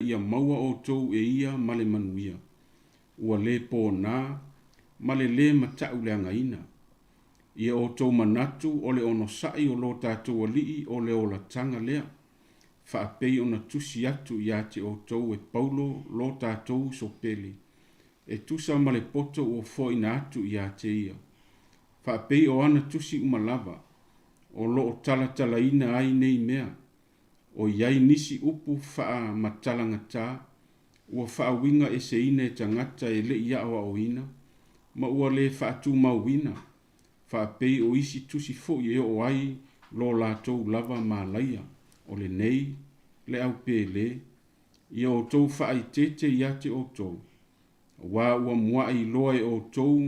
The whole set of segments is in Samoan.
Ia maua outou e ia ma le manuia, ua lē pōnā ma le lē mataʻuleagaina. Ia outou manatu o le onosaʻi o lo tatou Alii o le olataga lea, faapei ona tusi atu ia te outou e Paulo lo tatou uso pele, e tusa ma le poto ua foaina atu ia te ia, faapei o ana tusi uma lava, o lo o talatalaina ai nei mea, O i ai nisi upu faamatalagata ua faauiga eseina e tagata e le i aoaoina ma ua le faatumauina, faapei o isi tusi foi e oo ai lo latou lava malaia, o lenei, le au pele, ia outou faaeteete ia te outou, aua ua mua'i iloa e outou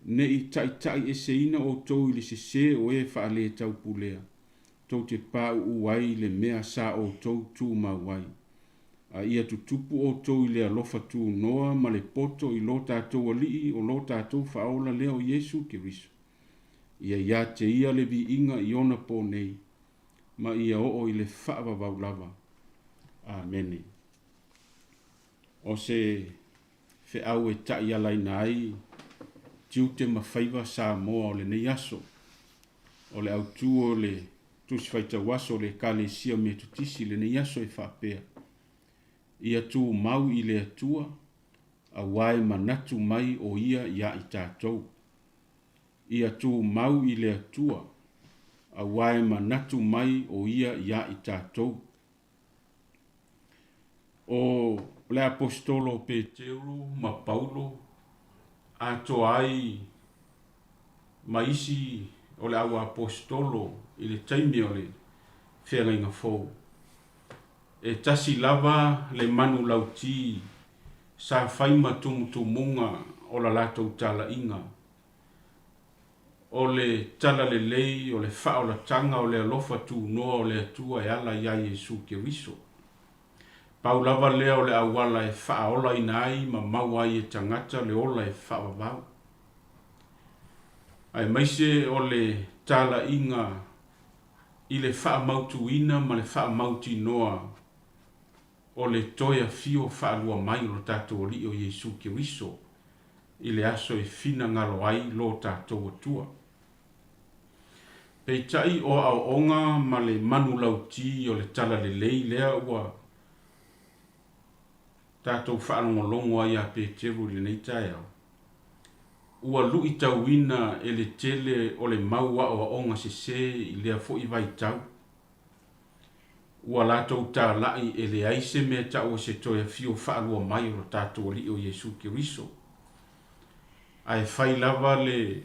Ne i taitaieseina outou i le sesē o e faaletaupulea, tou te pauu ai i le mea sa outou tumau ai, a ia tutupu outou i le alofa tunoa ma le poto i lo tatou Alii o lo tatou Faaola lea o Iesu Keriso. Ia ia te Ia le viiga i ona po nei, ma ia oo i le faavavau lava. Amene. O se feau e taialaina ai tiute ma faiva Samoa o lenei aso. O le autu o le Tusi Faitau Aso o le Ekalesia Metotisi i lenei aso e faapea, Ia tumau i le Atua, auā e manatu mai o Ia iā i tatou. Ia tumau i le Atua, auā e manatu mai o Ia iā i tatou. O le Aposetolo o Peteru ma Paulo atoa ai ma isi o le au Aposetolo i le taimi o le Feagaiga Fou. E tasi lava le manulauti sa fai ma tumutumuga o la latou talaiga, o le talalelei o le faaolataga o le alofa tunoa o le Atua e ala iā Iesu Keriso. Pau lava lea o le auala e faaolaina ai ma maua ai e tagata le ola e faavavau, aemaise o le talaiga i le faamautuina ma le faamautinoa o le toe afio faalua mai o lo tatou Alii o Iesu Keriso i le aso e finagalo ai lo tatou Atua. Peitai o aoaoga ma le manulauti o le talalelei lea ua tatou faalogologo ai ia Peteru i lenei taeao, ua luitauina e le tele o le mau aoaoga sese i lea foi vaitau. Ua latou talai e leai se mea tau o se toe afio faalua mai o lo tatou Alii o Iesu Keriso. Ae fai lava le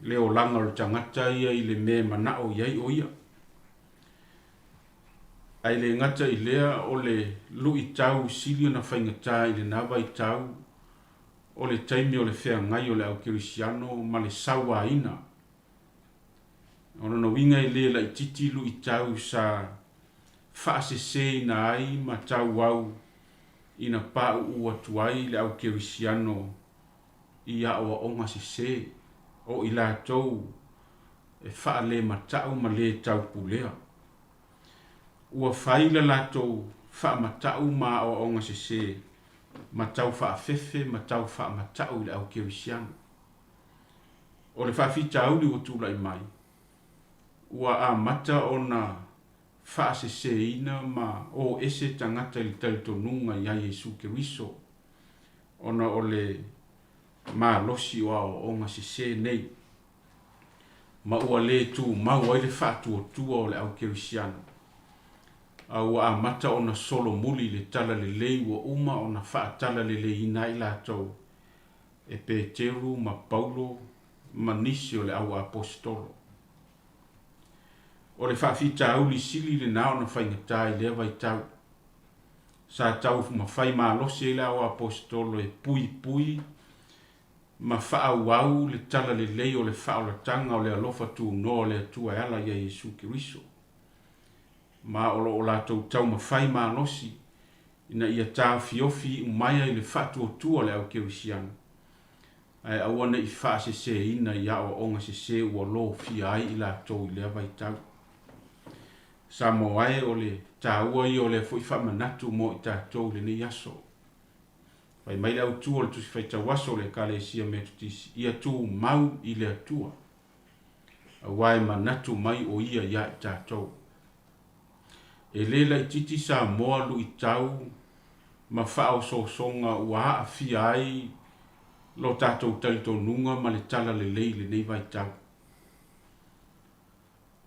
le olaga o le tagata ia i le mea e manao i ai o ia. Ae le gata i lea o le luitau sili ona faigata i lena vaitau o le taimi o le feagai o le au kerisiano ma le sauaina. O lona uiga e le laititi luitau sa faaseseina ai ma tauau ina pauu atu ai le au kerisiano i aoaoga sese o i latou e faalemata'u ma le taupulea. Ua fai la latou faamata'u ma aoaoga sese ma tau faafefe ma tau faamata'u i le au kerisiano. O le faafitauli ua tulai mai, ua amata ona faaseseina ma o ese tagata i le talitonuga iā Iesu Keriso ona o le malosi o aoaoga sese nei, ma ua le tumau ai le faatuatua o le au kerisiano, a ua amata ona solomuli le talalelei ua uma ona faatalaleleiina ai latou e Peteru ma Paulo ma nisi o le au aposetolo. O le faafitauli sili lena ona faigata i lea vaitau. Sa tau mafai malosi ai le au aposetolo e puipui ma faaauau le talalelei o le faaolataga o le alofa tunoa o le Atua e ala ia Iesu Keriso. Ma o lo o latou taumafai malosi ina ia taofiofi iumaea i le faatuatua o le au kerisiano, ae aua ne i faaseseina i aoaoga sese ua lofia ai i latou i lea vaitau. Samoa e o le. taua ia o lea foi faamanatu mo i tatou i lenei aso. Fai mai le autu o le Tusi Faitau Aso o le Ekalesia Metotisi, Ia tumau i le Atua, aua e manatu mai o Ia ia i tatou. E le laitiiti Samoa luitau ma faaosoosoga ua aafia ai lo tatou talitonuga ma le talalelei i lenei vaitau.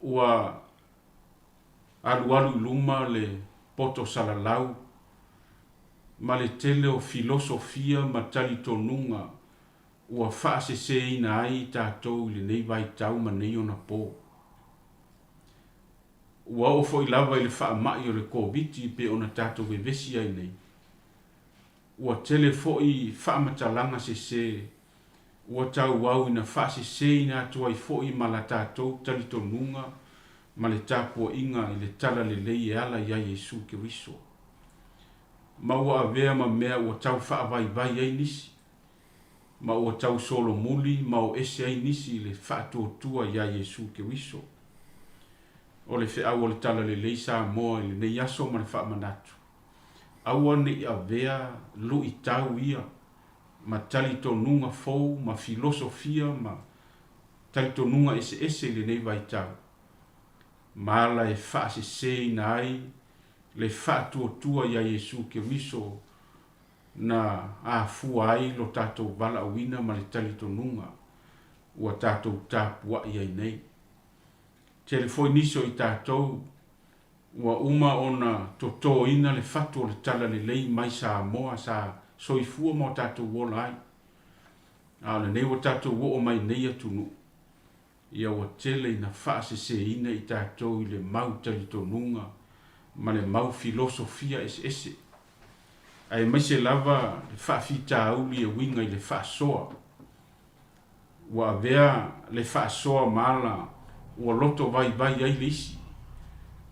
Ua alualu i luma le poto salalau ma le tele o filosofia ma talitonuga ua faaseseina ai i tatou i lenei vaitau ma nei ona po. Ua oo foi lava i le faamai o le Koviti pei ona tatou vevesi ai nei. Ua tele foi faamatalaga sese ua tauau ina faaseseina atu ai foi ma la tatou talitonuga ma le tapuaiga i le talalelei e ala iā Iesu Keriso. Ma ua avea ma mea ua tau faavaivai ai nisi, ma ua tau solomuli ma o ese ai nisi i le faatuatua iā Iesu Keriso. O le feau o le Talalelei Samoa i lenei aso ma le faamanatu, aua ne i avea luitau ia ma talitonuga fou ma filosofia ma talitonuga eseese i lenei vaitau, ma ala e faaseseina ai le faatuatua iā Iesu Keriso na afua ai lo tatou valaauina ma le talitonuga ua tatou tapuai ai nei. Tele foi nisi o i tatou Ua uma ona totoina le fatu o le talalelei mai Samoa sa soifua ma o tatou ola ai. A o lenei ua tatou oo mai nei atunuu, ia ua tele ina faaseseina i tatou i le mau talitonuga ma le mau filosofia eseese, aemaise lava le faafitauli e uiga i le faasoa. Ua avea le faasoa ma ala ua loto vaivai ai le isi,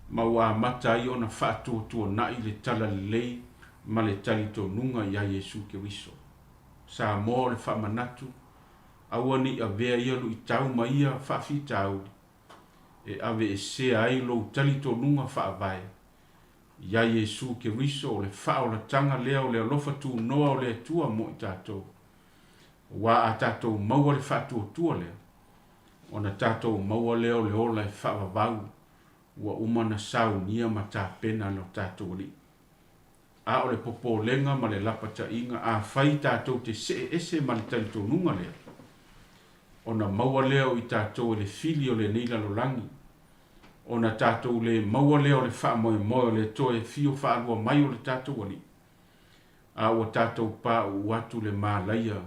ma ua amata ai ona faatuatuanai le talalelei ma le talitonuga iā Iesu Keriso. Samoa o le faamanatu, aua ne i avea ia luitau ma ia faafitauli e aveesea ai lou talitonuga faavae iā Iesu Keriso o le faaolataga lea o le alofa tunoa o le Atua mo i tatou. Aua a tatou maua le faatuatua lea, ona tatou maua lea o le ola e faavavau ua uma ona saunia ma tapena e lo tatou Alii. A o le popolega ma le lapataiga, afai tatou te see ese ma le talitonuga lea, ona maua lea o i tatou e le fili o lenei lalolagi, ona tatou le maua lea o le faamoemoe o le toe fio faalua mai o le tatou Alii. a ua tatou pauu atu le malaia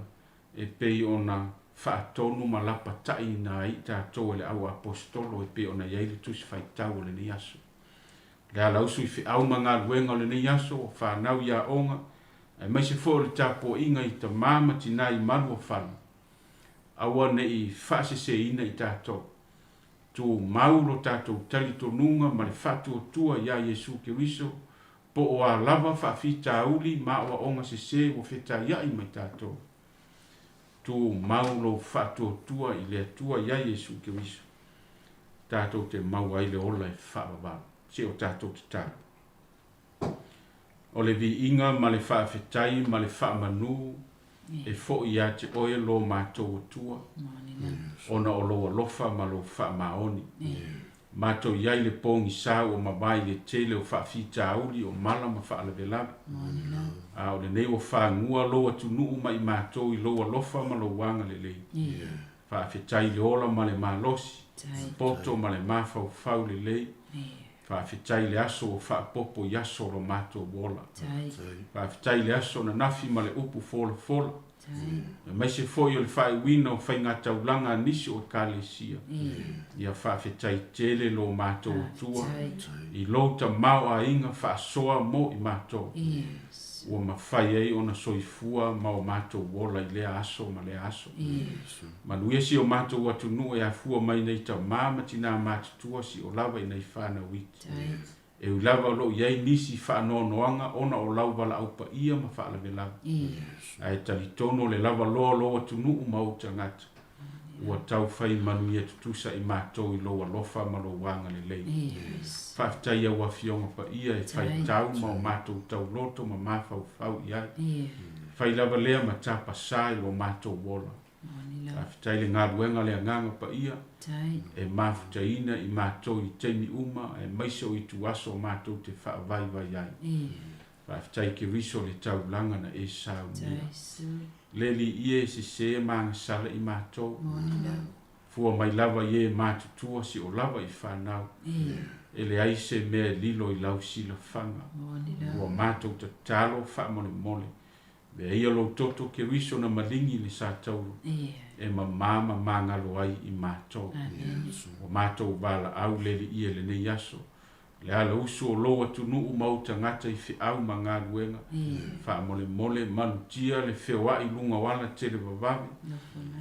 e pei ona faatonu ma lapataiina ai i tatou e le au aposetolo e pei ona i ai le Tusi Faitau o lenei aso. O le alausu i feau ma galuega o lenei aso, o fanau i aoga, aemaise foi o le tapuaiga i tama ma tina i malu o fale, aua ne i faaseseina i tatou. Tumau lo tatou talitonuga ma le faatuatua iā Iesu Keriso Po o a lava faafitauli ma aoaoga sese ua fetaiai mai tatou, tumau lou faatuatua i le Atua iā Iesu Keriso, tatou te maua ai le ola e faavavau. Se o tatou tatalo. O le viiga ma le faafetai ma le faamanu e foi ia te oe lo matou Atua, ona o lou alofa ma lou faamaoni. Matou i ai le pogisa ua mavae i le tele o faafitauli o mala ma faalavelave. A o lenei ua fagua lou atunuu ma i matou i lou alofa ma lou agalelei. Faafetai i le ola ma le malosi, poto ma le mafaufau lelei. Faafetai i le aso ua faapopo i aso o lo matou ola. Faafetai i le aso ananafi ma le upu folafola. Aemaise foi o le faaiuina o faigataulaga a nisi o Ekalesia. Ia faafetai tele lo matou Atua i lou tamaoaiga faasoa mo i matou, ua mafai ai ona soifua ma o matou ola i lea aso ma lea aso. Manuia si o matou atunuu e afua mai nei tama ma tina matutua si o lava i nai fanau iti. E ui lava o lo o i ai nisi faanoanoaga ona o lau valaau paia ma faalavelave, ae talitonu o le lava loa o lou atunuu ma ou tagata. Ua tau fai manuia tutusa i matou i Lou alofa ma Lou agalelei. Faafetai i Au Afioga Paia e faitau ma o matou tauloto ma mafaufau i ai. Fai lava lea ma tapasā i lo matou ola. Faafetai le galuega a le Agaga Paia e mafutaina i matou i taimi uma aemaise o ituaso matou te faavaivai ai. Faafetai Keriso le taulaga na e saunia. Le Alii e sese ma agasala i matou. Fua mai lava i e matutua si o lava i fanau. E leai se mea e lilo i lau silafaga. Ua matou tatalo faamolemole. Mea ia lou toto Keriso na maligi i le satauro e mamā ma magalo ai i matou. Ua matou valaau le Alii e lenei aso. Le alausu o lou atunuu ma ou tagata i feau ma galuega, faamolemole, malutia le feoai i luga o ala televavave,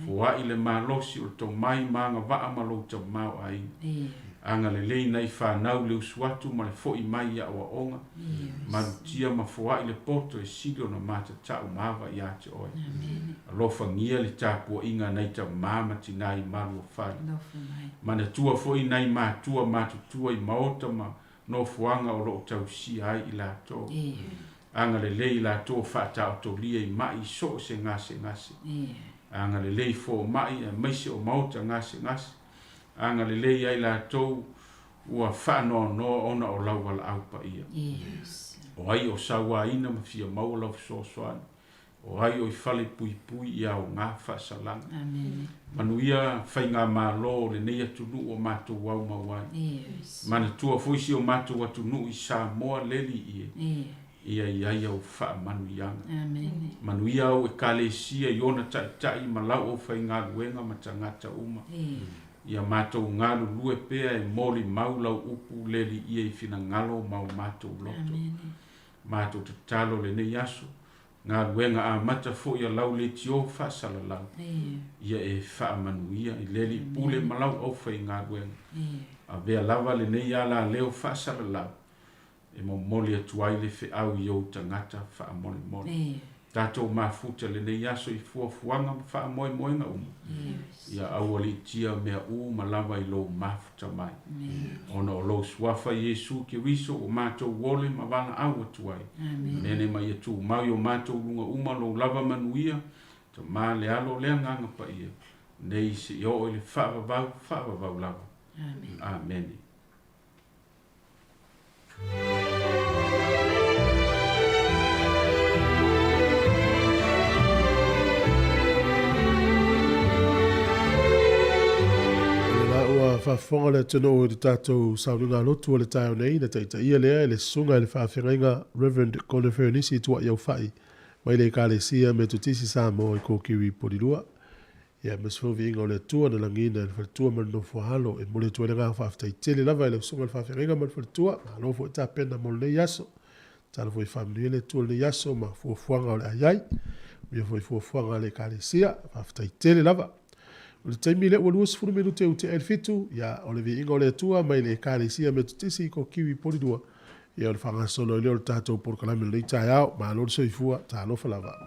foai le malosi o le tomai ma agavaa ma lou tamaoaiga. Agalelei nai fanau le usu atu ma le foi mai i aoaoga, malutia ma foai le poto e sili ona matatau ma ava ia te oe. Alofagia le tapuaiga a nai tama ma tina i maluafale. Manatua foi nai matua matutua i maota ma nofoaga o lo o tausia ai i latou. Agalelei i latou o faataotolia i ma'i i so o se gasegase. Agalelei i fomai aemaise o maota gasegase. Agalelei ia i latou ua faanoanoa ona o lau valaau paia. O ai o sauaina ma fia maua lau fesoasoani? O ai o i fale puipui i aoga faasalaga. Manuia faigamalo o lenei atunuu o matou au mau ai. Manatua foi si o matou atunuu i Samoa leli ie ia i ai au faamanuiaga. Manuia au Ekalesia i ona taitai ma lau aufaigaluega ma tagata uma. Ia matou galulue pea e molimau lau upu leli ie i finagalo ma o matou loto. Matou tatalo lenei aso, galuega amata foi a lau leitio faasalalau, ia e faamanuia i le Alii Pule ma lau aufaigaluega. Avea lava lenei alaleo faasalalau e momoli atu ai le feau i ou tagata faamolemole. Tatou mafuta lenei aso i fuafuaga ma faamoemoega uma, ia aualiitia mea uma lava i lou mafuta mai. Ona o lou Suafa Iesu Keriso ua matou ole ma valaau atu ai. Amene ma ia tumau i o matou luga uma lou lava manuia, Tama le Alo le Agaga Paia, nei seia oo i le faavavau, faavavau lava. Amene. Ua faafofoga le atunuu i le tatou sauniga lotu o le taeao nei, na taitaia lea e le Susuga i le Faafeagaiga Reverend Koneferenisi Tuaiaufai mai le Ekalesia Metotisi Samoa i Kokiwi Polilua. Ia, aemaise foi o viiga o le Atua na lagiina e le faletua ma le nofo a alo. E momoli atu ai le agaga faafetai tele lava i lau susuga i le faafeagaiga ma le faletua. Malo foi tapena mo lenei aso. Tatalo foi e faamanuia le Atua i lenei aso ma fuafuaga o le a i ai. Manuia foi fuafuaga a le Ekalesia. Faafetai tele lava. O le taimi lea ua 20 minute ua tea ai le fitu, ia, o le viiga o le Atua mai le Ekalesia Metotisi i Kokiwi Polilua, ia o le faagasolo ai lea o le tatou polokalame i lenei taeao. Malo le soifua, talofa lava.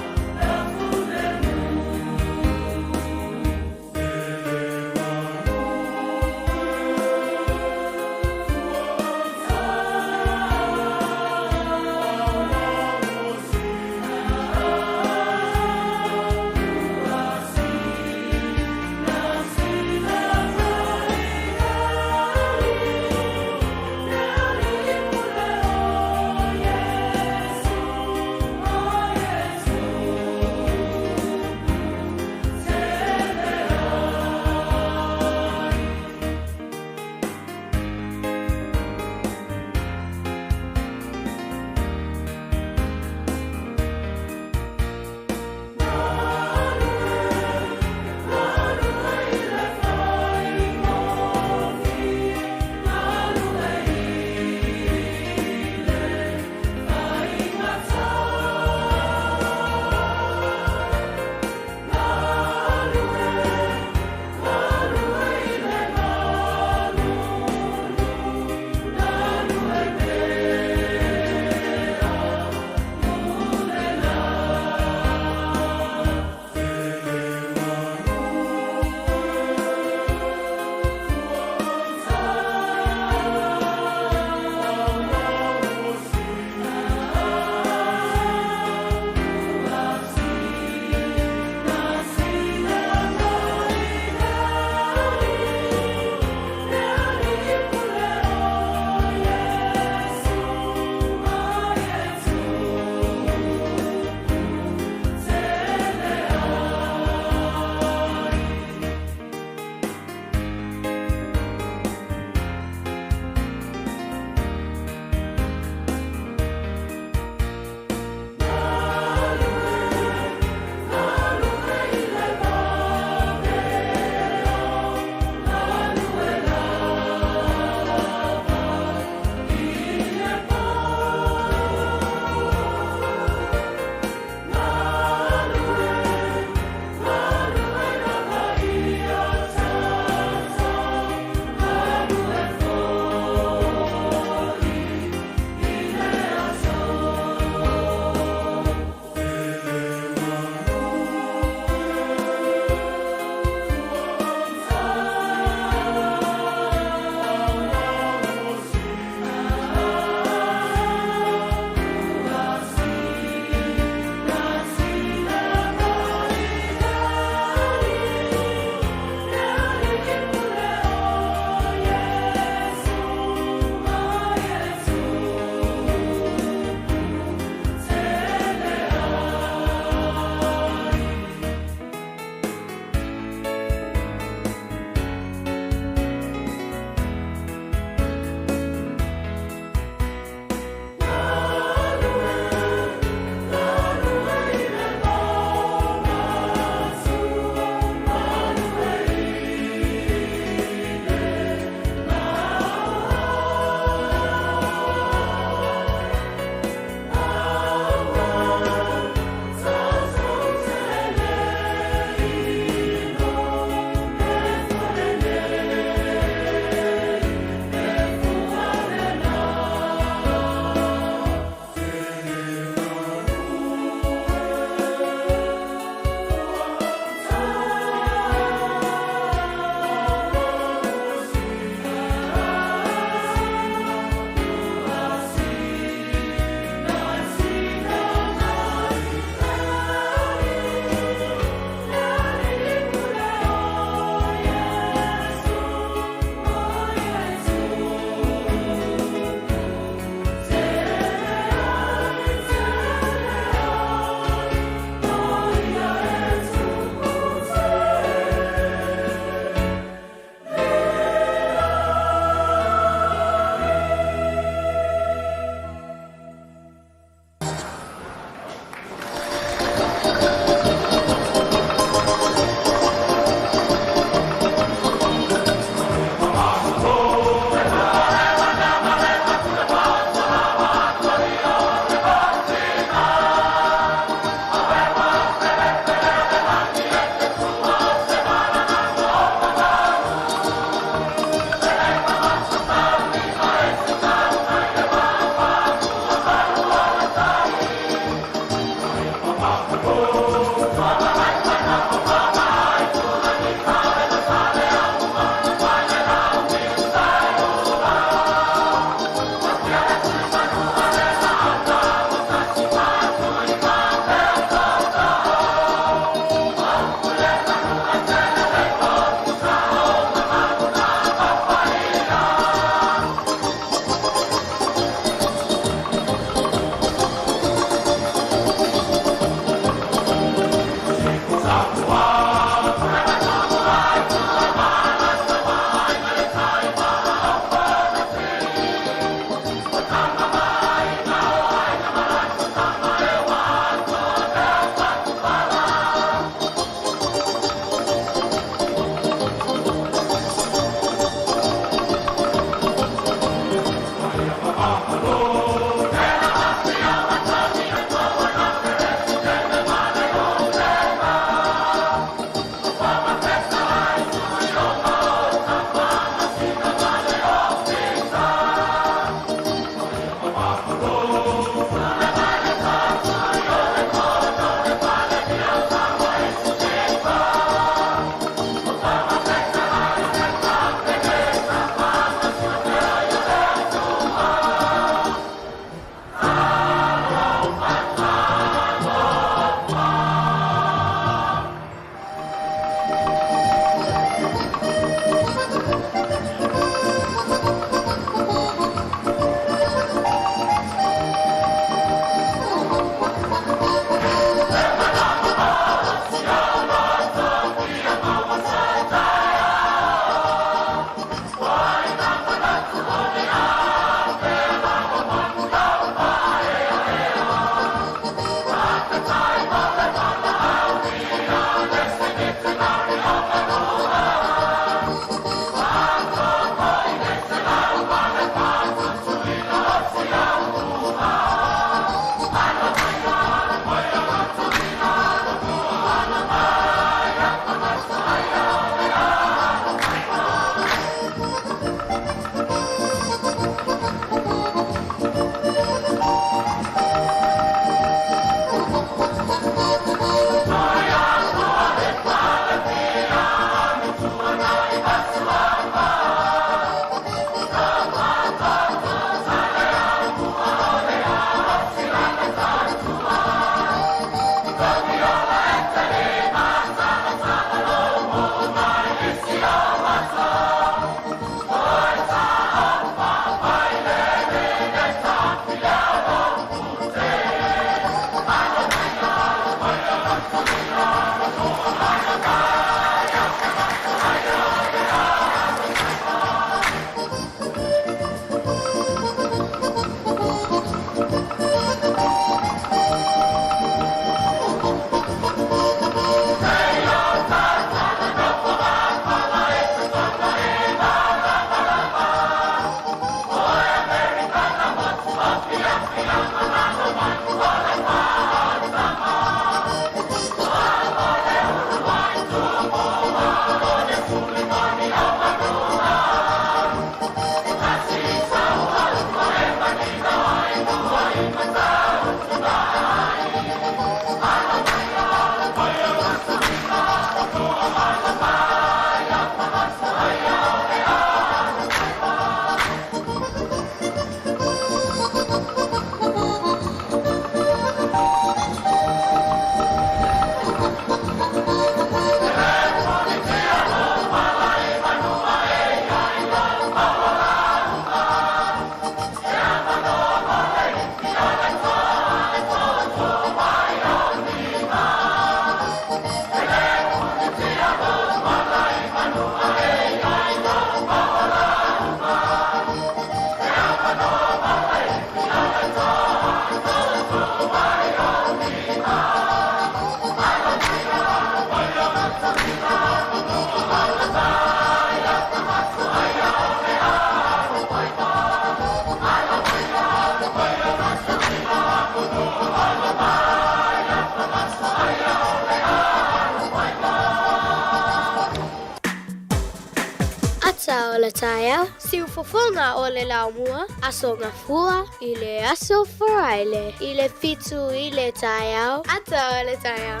taeao, siufofoga o le Laumua, Aso Gafua i le Aso Faraile i le 7 i le taeao, ata o le taeao.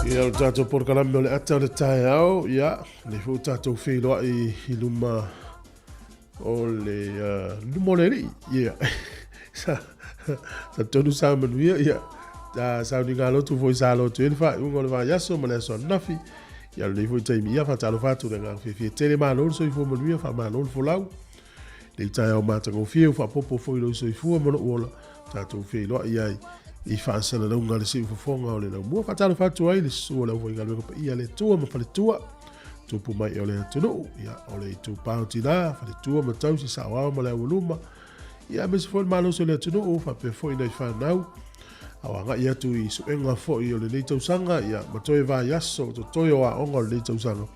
Ia, o le tatou polokalame o le ata o le taeao, ia, lenei foi ua tatou feiloai i luma o le luma o le alii, ia. Sa talitonu sa manuia, ia, sauniga lotu foi sa alo atu ai le faaiuga o le vaiaso ma le aso ananafi. Ia, o lenei foi taimi, ia, faatalofa atu i le agaga fiafia tele, malo le soifua manuia, faamalo le folau. Lenei taeao matagofie ua faaopoopo foi i lou soifua ma lou ola, tatou feiloai ai i faasalalauga a le siufofoga o le laumua. Faatalofa atu ai i le susu o le aufaigaluega paia a le Atua ma faletua, tupu mai o le atunuu, ia, o le itupa o tina, faletua ma tausi, saoao ma le aualuma, ia, aemaise foi le malosi o le atunuu, faapea foi nai fanau, a o agai atu i suega foi o lenei tausaga, ia, ma toe vaiaso, totoe o aoga o lenei tausaga.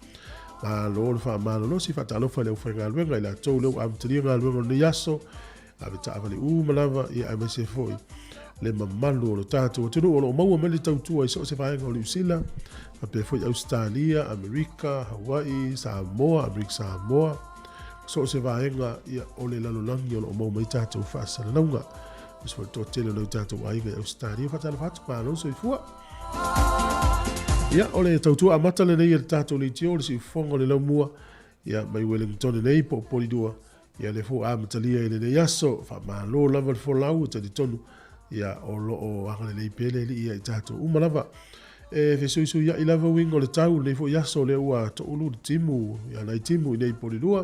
Malo le faamalolosi, faatalofa i le aufaigaluega, i latou lea ua amatalia galuega o lenei aso, ave taavale uma lava, ia aemaise foi le mamalu o lo tatou atunuu o lo o maua mai le tautua i so o se vaega o Niu Sila, faapea foi Ausetalia, Amerika, Hawaii, Samoa, Amerika Samoa, so o se vaega ia, o le lalolagi o lo o maua mai tatou faasalalauga. Aemaise foi le toatele o nai o tatou aiga i Ausetalia, faatalofa atu, malo le soifua. Ia, o le tautua amata lenei e le tatou leitio, le siufofoga o le laumua, ia, mai Wellington nei, po o Polidua, ia, lea foi ua amatalia i lenei aso, faamalo lava le folau, e talitonu, ia, o lo o agalelei pea le Alii ia i tatou uma lava. E fesuisuia'i lava uiga o le tau, lenei foi aso, lea ua toulu le timu, ia, nai timu i nei Polidua,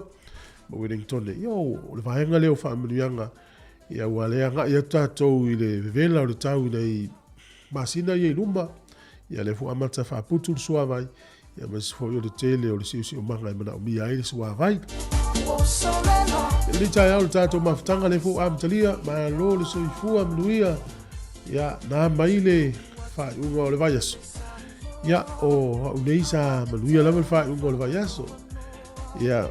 ma Wellington, ia, o le vaega lea o faamanuiaga, ia, ua le agai atu tatou i le vevela o le tau i nai masina ia i luma, ia lea foi ua amata faaputu le suavai, ia aemaise foi o le tele o le siosiomaga e manaomia ai le suavai. I lenei taeao le tatou mafutaga lea foi ua amatalia, malo le soifua manuia, ia na mai le faaiuga o le vaiaso. Ia o au nei sa manuia lava le faaiuga o le vaiaso. Ia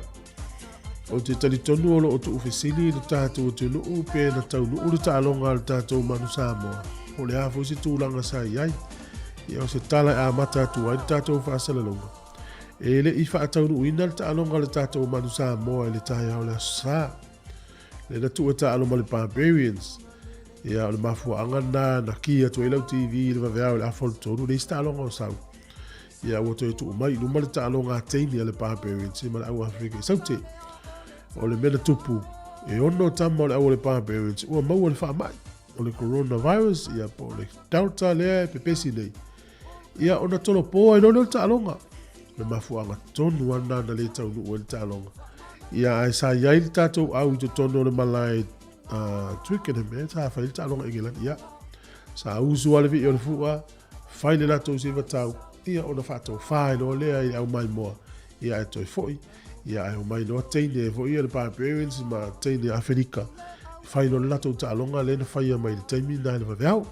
Ou te talitonu o lo o tuufesili le tatou atunuu pe na taunuu le taaloga a le tatou Manu Samoa, po o le a foi se tulaga sa i ai. Ia o se tala e amata atu ai le tatou faasalalauga. E le i faataunuuina le taaloga a le tatou Manu Samoa i le taeao o le Aso Sa. Lea na tuu e taalo ma le Barbarians. Ia o le mafuaaga lena na ki atu ai lau TV i le vaveao i le afa o le tolu, leai se taaloga o sau. Ia ua toe tuu mai i luma le taaloga a teine a le Barbarians ma le au Afrika i Saute. O le mea na tupu, e ono tama o le au o le Barbarians ua maua le faamai o le coronavirus, ia po o le Delta lea e pepesi nei. Ia ona tolopo ai loa lea o le taaloga. O le mafuaaga tonu lava lena na le taunuu ai le taaloga. Ia ae sa i ai le tatou au i totonu o le malae Twickenham, sa fai le taaloga i Engelani. Ia, sa usu lava le vii o le fua, fai le latou sivatau, ia ona faatofa ai loa lea i le aumaimoa, ia ae toe foi, ia ae omai loa teine foi ia le Barbarians ma teine Aferika, fai loa le latou taaloga lea na faia mai i le taimi lena i le vaveao.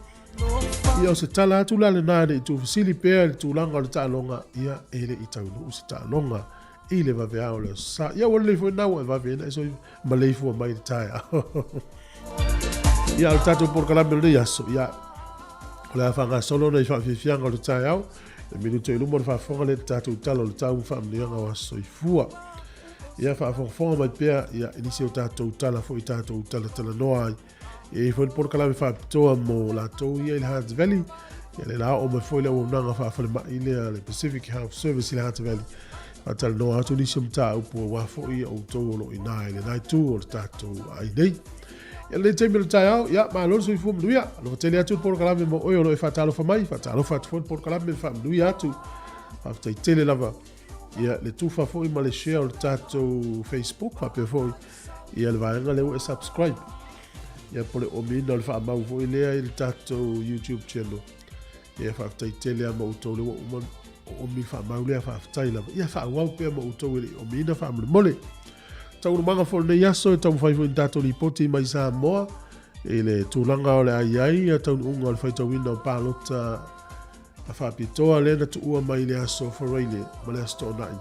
Ia o se tala atu la lenā ne i tuufesili pea i le tulaga o le taaloga, ia e le i taunuu se taaloga i le vaveao o le Aso Sa. Ia ua lelei foi lena ua e vave ai ona e maleifua mai i le taeao. Ia o le tatou polokalame o lenei aso, ia o le a faagasolo ona i faafiafiaga o le taeao, le minute i luma ona faafofoga lea i le tatou tala o le tau ma faamanuiaga o aso soifua. Ia faafogafoga mai pea ia i nisi o tatou tala foi tatou talatalanoa ai. E i ai foi le polokalame faapitoa mo latou ia i le Hutt Valley. Ia le la oo mai foi le auaunaga faafalemai lea le Pacific Health Service i le Hutt Valley. Faatalanoa atu nisi o mataupu aua foi outou o lo o i ina i lena itu o le tatou ai nei. Ia lenei taimi o le taeao, ia malo le soifua manuia. Alofa tele atu le polokalame mo oe o lo o e faatalofa mai, faatalofa atu foi le polokalame ma faamanuia atu. Faafetai tele lava. Ia le tufa foi ma le share o le tatou Facebook faapea foi ia le vaega lea ua e subscribe. Ia po o le omiina o le faamau foi lea i le tatou YouTube channel. Ia faafetai tele lava ma outou lea ua uma omi le faamau lea, faafetai lava. Ia faaauau pea ma outou e le i omiina faamolemole. Taualumaga foi o lenei aso e taumafai foi ni tatou lipoti mai Samoa i le tulaga o le a i ai taunuuga o le faitauina o palota a faapitoa lea na tuua mai le aso Faraile ma le aso Toonai.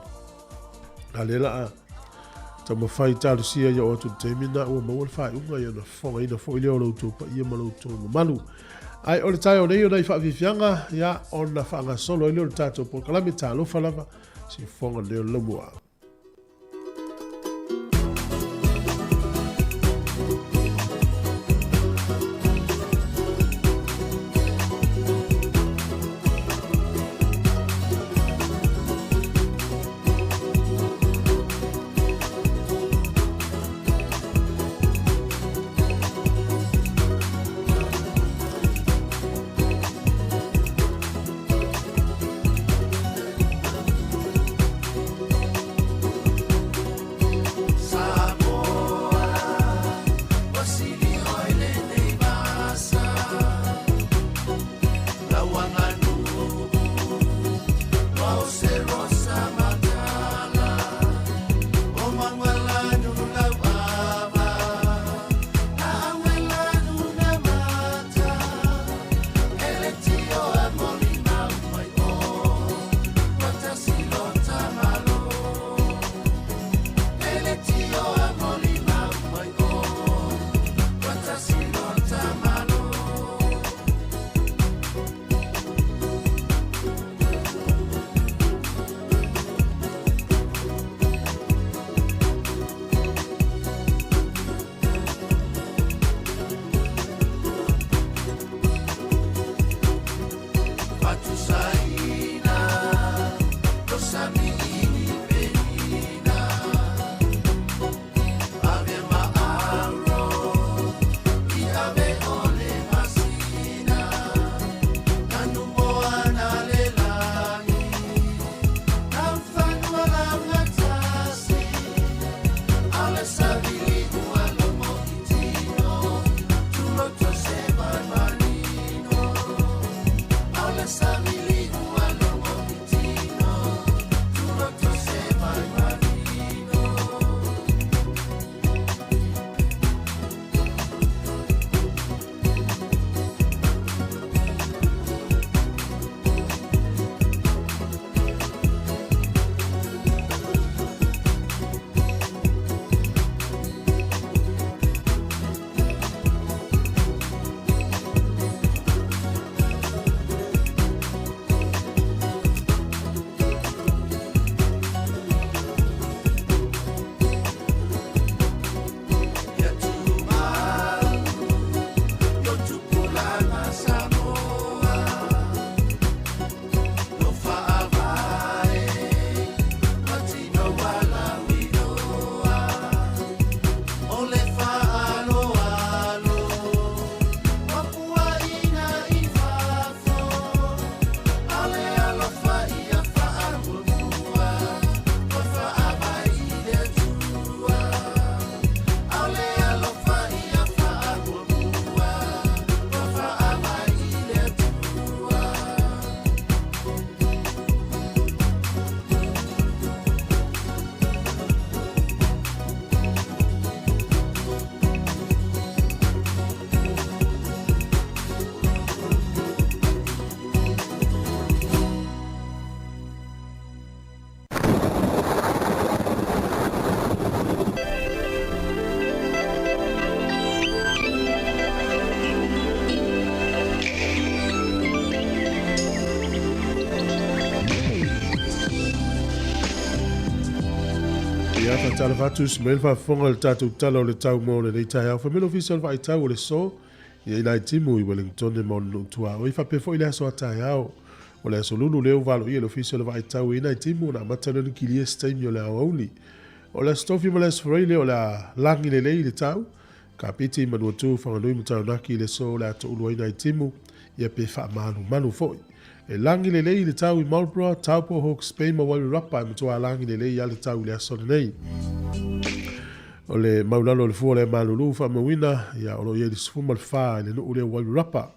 A lea la a taumafai talosia ia oo atu i le taimi lena ua maua le faaiuga ia ona fofogaina foi lea o lo outou paia ma lo outou mamalu. Ae o le taeao nei o nai faafiafiaga ia ona faagasolo ai lea o le tatou polokalame talofa lava siufofoga lelei o le laumua. Ia, faatalofa atu Ismail faafofoga i le tatou tala o le tau mo lenei taeao. Fai mai le Ofisa o le Vaaitau o le So, ia i nai timu i Wellington ma ona nuu tuaoi. Faapea foi le aso a taeao. O le aso Lulu lea ua valoia e le Ofisa o le Vaaitau i nai timu ona amata lea ona kilia se taimi o le aoauli. O le aso Tofi ma le aso Faraile o le a lagi lelei le tau. Kapiti, Manuatu, Whanganui ma Taranaki i le aso o le a toulu ai nai timu, ia pe faamalumalu foi. E lagi lelei le tau i Marlborough, Taupo, Hawke's Bay ma Wairarapa e matua lagi lelei lava le tau i le aso lenei. O le maulalo o le fua o le malulu faamauina, ia o lo o i ai le 14 i le nuu lea o Wairarapa.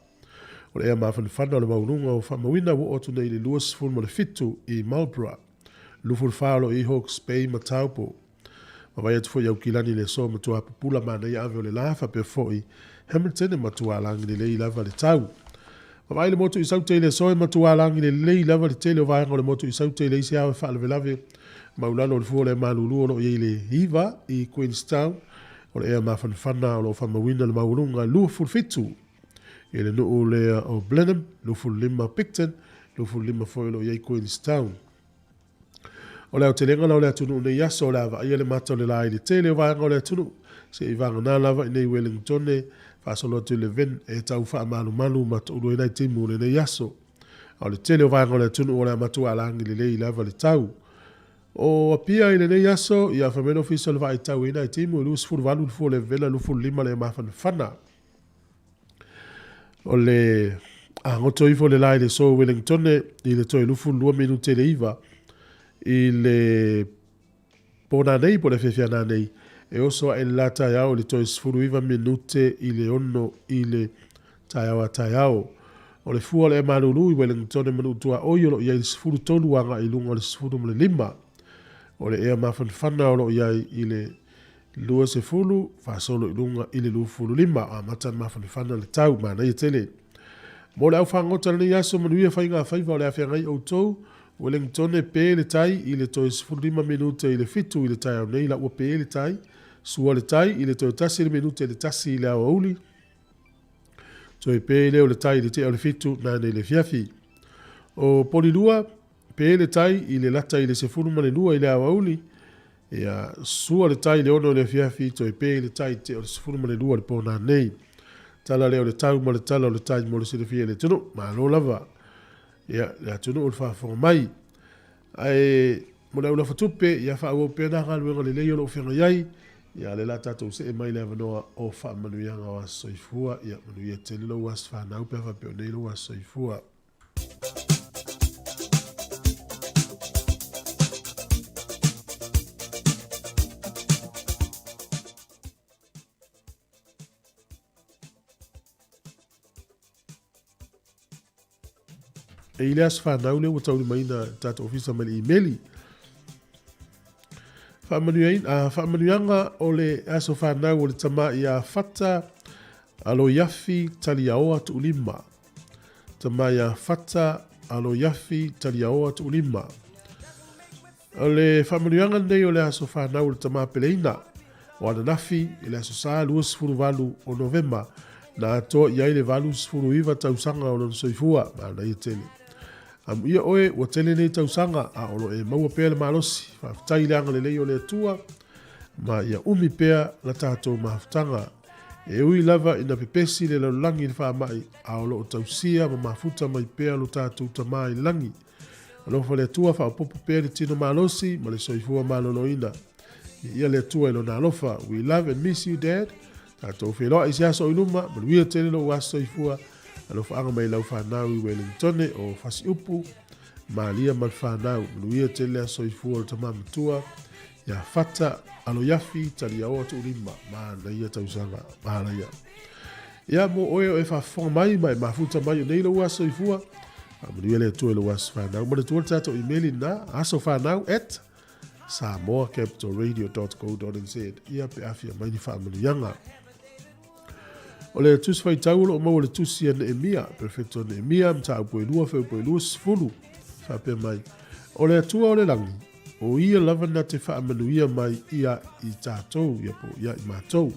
O le ea mafanafana o le maualuga o faamauina ua oo atu nei i le 27 i Marlborough. 24 o lo o i ai Hawke's Bay ma Taupo. Vaavaai atu foi i Aukilani i le aso matua pupula manaia ave o le la, faapea foi Hamilton e matua lagi lelei lava le tau. Vaavaai le motu i Saute i le aso e matua lagi lelei lava le tele o vaega o le motu i Saute i le isi ao e faalavelave maulalo o le fua o le malulu o lo o i ai le 9 i Queenstown o le ea mafanafana o lo o faamauina le maualuga 27 i le nuu lea o Blenheim, 25 Picton, 25 foi o lo o i ai Queenstown. O le aotelega la o le atunuu nei aso, o le a vaaia le mata o le la i le tele o vaega o le atunuu, se i vagana lava i nei Wellingtone, faasolo atu i le Ven e tau faamalumalu ma toulu ai nai timu o lenei aso. A o le tele o vaega o le atunuu o le a matua lagi lelei lava le tau. O Apia i lenei aso, ia fai mai le Ofisa o le Vaai Tau i nai timu e 28 le fua o le vela 25 le mafanafana. O le agoto ifo le la i le so Wellingtone i le toe 22 minute le iva i le pona nei po le afiafi ana nei e oso ae le la taeao i le toe 19 minute i le 6 i le taeao a taeao. O le fua o le malulu i Wellingtone ma Nuutuaoi o lo o i ai le 13 agai i luga o le 15. O le ea mafanafana o lo o i ai i le 20, faasolo i luga i le 25, amata ona mafanafana le tau, manaia tele. Mo le au fagota lenei aso, manuia faiga faiva o le a feagai outou, Wellingtone pe le tai i le toe 15 minute i le 7 i le taeao nei la ua pe le tai, sua le tai i le toe 1 le minute i le 1 i le aoauli, toe pe lea o le tai i le tea o le 7 nanei le afiafi. O Polilua, pe le tai i le lata i le 12 i le aoauli, Ia sua le tai i le 6 i le afiafi, toe pe i le tai te o le 12 i le pō nanei. Tala lea o le tau ma le tala o le tai mo le silafia e le atunuu. Malo lava. Ia, le atunuu o le faafofoga mai. Ae mo le aulafa tupe, ia faaauau pea nā galuega lelei o lo o feagai ai. Ia, lea la tatou see mai le avanoa o faamanuiaga o aso soifua. Ia, manuia tele lou aso fanau pe a faapea o nei lou aso soifua. E i le aso fanau lea ua taulimaina e le tatou ofisa mai le imeli. Faamanuiaga o le aso fanau o le tama ia Fata Aloiafi Taliaoa Tuulima. Tama ia Fata Aloiafi Taliaoa Tuulima. O le faamanuiaga lenei o le aso fanau o le tama peleina o ananafi i le aso Sa 28 o Novema na atoa i ai le 89 tausaga o lona soifua. Manaia tele. Amuia oe ua tele nei tausaga a o lo e maua pea le malosi. Faafetai i le agalelei o le Atua ma ia umi pea la tatou mafutaga. E ui lava ina pepesi le lalolagi i le faamai, a o lo o tausia ma mafuta mai pea lo tatou Tama i le lagi. Alofa le Atua faaopoopo pea le tino malosi ma le soifua maloloina. Viia le Atua i lona alofa. We love and miss you Dad. Tatou feiloai i se aso o i luma, manuia tele lou aso soifua. Alofaaga mai lau fanau i Wellingtone o Fasiupu, Malia ma le fanau. Manuia tele le aso soifua o le tama matua ia Fata Aloiafi Taliaoa Tuulima. Manaia tausaga, manaia. Ia mo oe o e faafofoga mai ma e mafuta mai o nei lou aso soifua. Faamanuia le Atua i lou aso fanau. Manatua le tatou imeli lena, asofanau at samoacapitalradio.co.nz. Ia pe afia mai ni faamanuiaga. O le tusi faitau o lo o maua le tusi a Neemia, Perfecto Neemia, mataupu e 2, feupu e 20, faapea mai, O le Atua o le lagi, o ia lava na te faamanuia mai ia i tātou, ia po ia i mātou.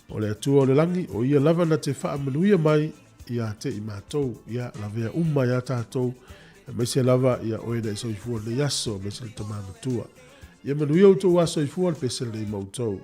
O le Atua o le lagi, o ia lava na te faamanuia mai ia te i mātou, ia lavea uma ia tātou, aemaise lava ia oe na i soifua nei aso, aemaise le tama matua. Ia manuia outou aso soifua le pese lenei ma outou.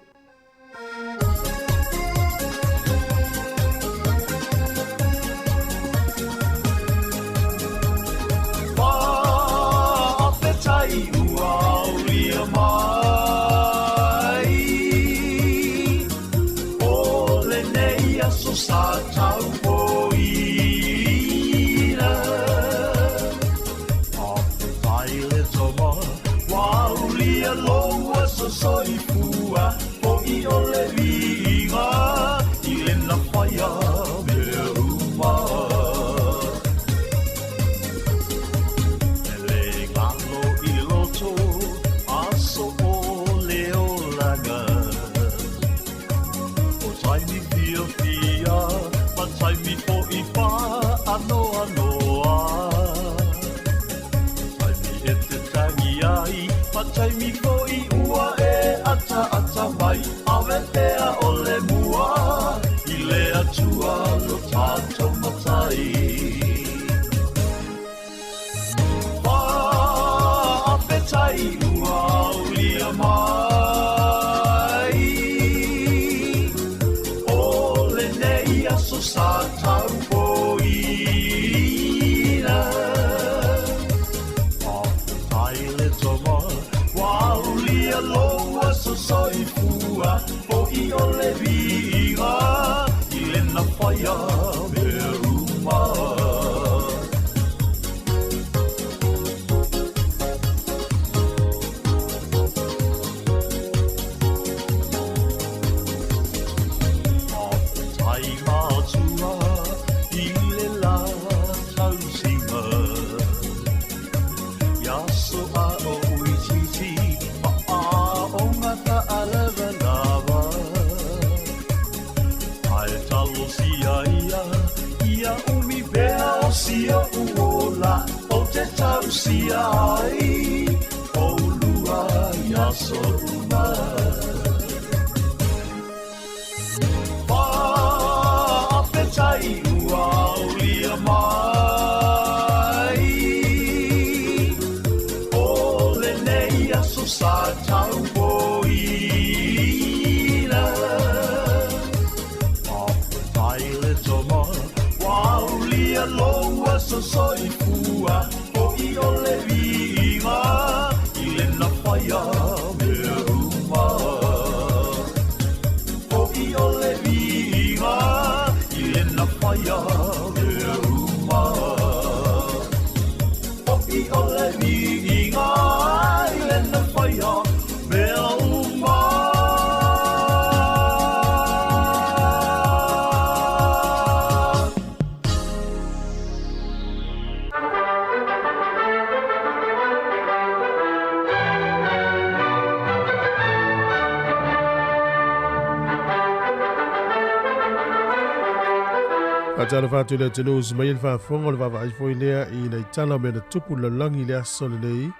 Faatalofa atu i le atunuu usu mai le faafofoga o le vaavaai foi lea i nai tala o mea na tupu i le lalolagi i le aso lenei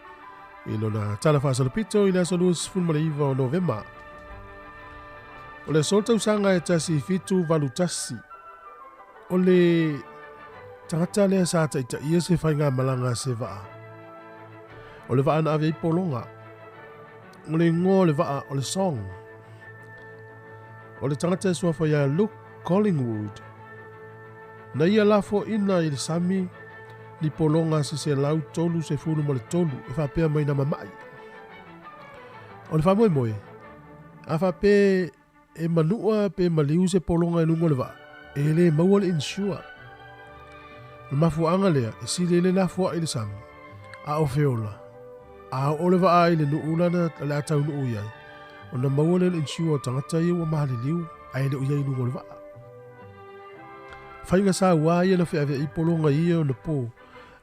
i lona tala faasolopito i le aso 29 o Novema. O le aso tausaga e 1781, o le tagata lea sa taitaia se faigamalaga se vaa. O le vaa na ave ai pologa. O le igoa o le vaa o le Song. O le tagata e suafa ia Luke Collingwood. Na ia lafoina i le sami ni pologa se 133 e faapea mai na mama'i. O le faamoemoe, a faapea e manua pe maliu se pologa i luga o le vaa, e lē maua le insure. O le mafuaaga lea e sili ai le lafoa'i le sami, a o feola, a oo le vaa i le nuu lana o le a taunuu i ai, ona maua lea o le insure o tagata ia ua maliliu ae le o iai i luga o le vaa. Faiga sauā ia na feaveai pologa ia ona pō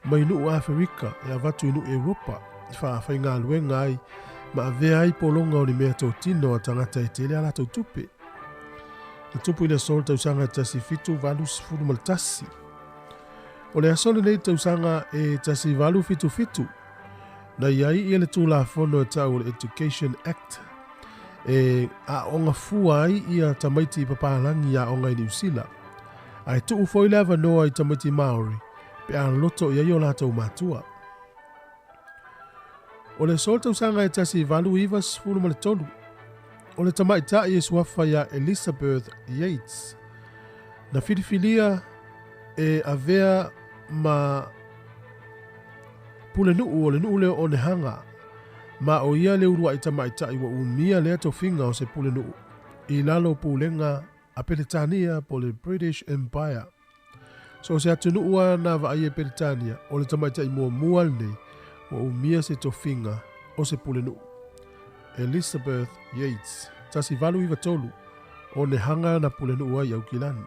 mai nuu Aferika e avatu i nuu Europa i faafaigaluega ai ma avea ai pologa o ni mea totino a tagata e tele a latou tupe. Na tupu i le aso o le tausaga e 1781. O le aso lenei tausaga e 1877, na i ai ia le Tulafono e tau o le Education Act e aoga fua ai ia tamaiti i papalagi i aoga i Niu Sila. Ae tuu foi le avanoa i tamaiti Māori pe a loto i ai o latou matua. O le aso i le tausaga e 1893, o le tamaitai e suafa ia Elizabeth Yates, na filifilia e avea ma pulenuu o le nuu lea o Onehanga, ma o ia le uluai tamaitai ua umia lea tofiga o se pulenuu i lalo o pulega a Peretania po o le British Empire. So o se atunuu lava na vaaia e Peretania, o le tamaitai muamua lenei ua umia se tofiga o se pulenuu. Elizabeth Yates, 1893, Onehanga na pulenuu ai i Aukilani.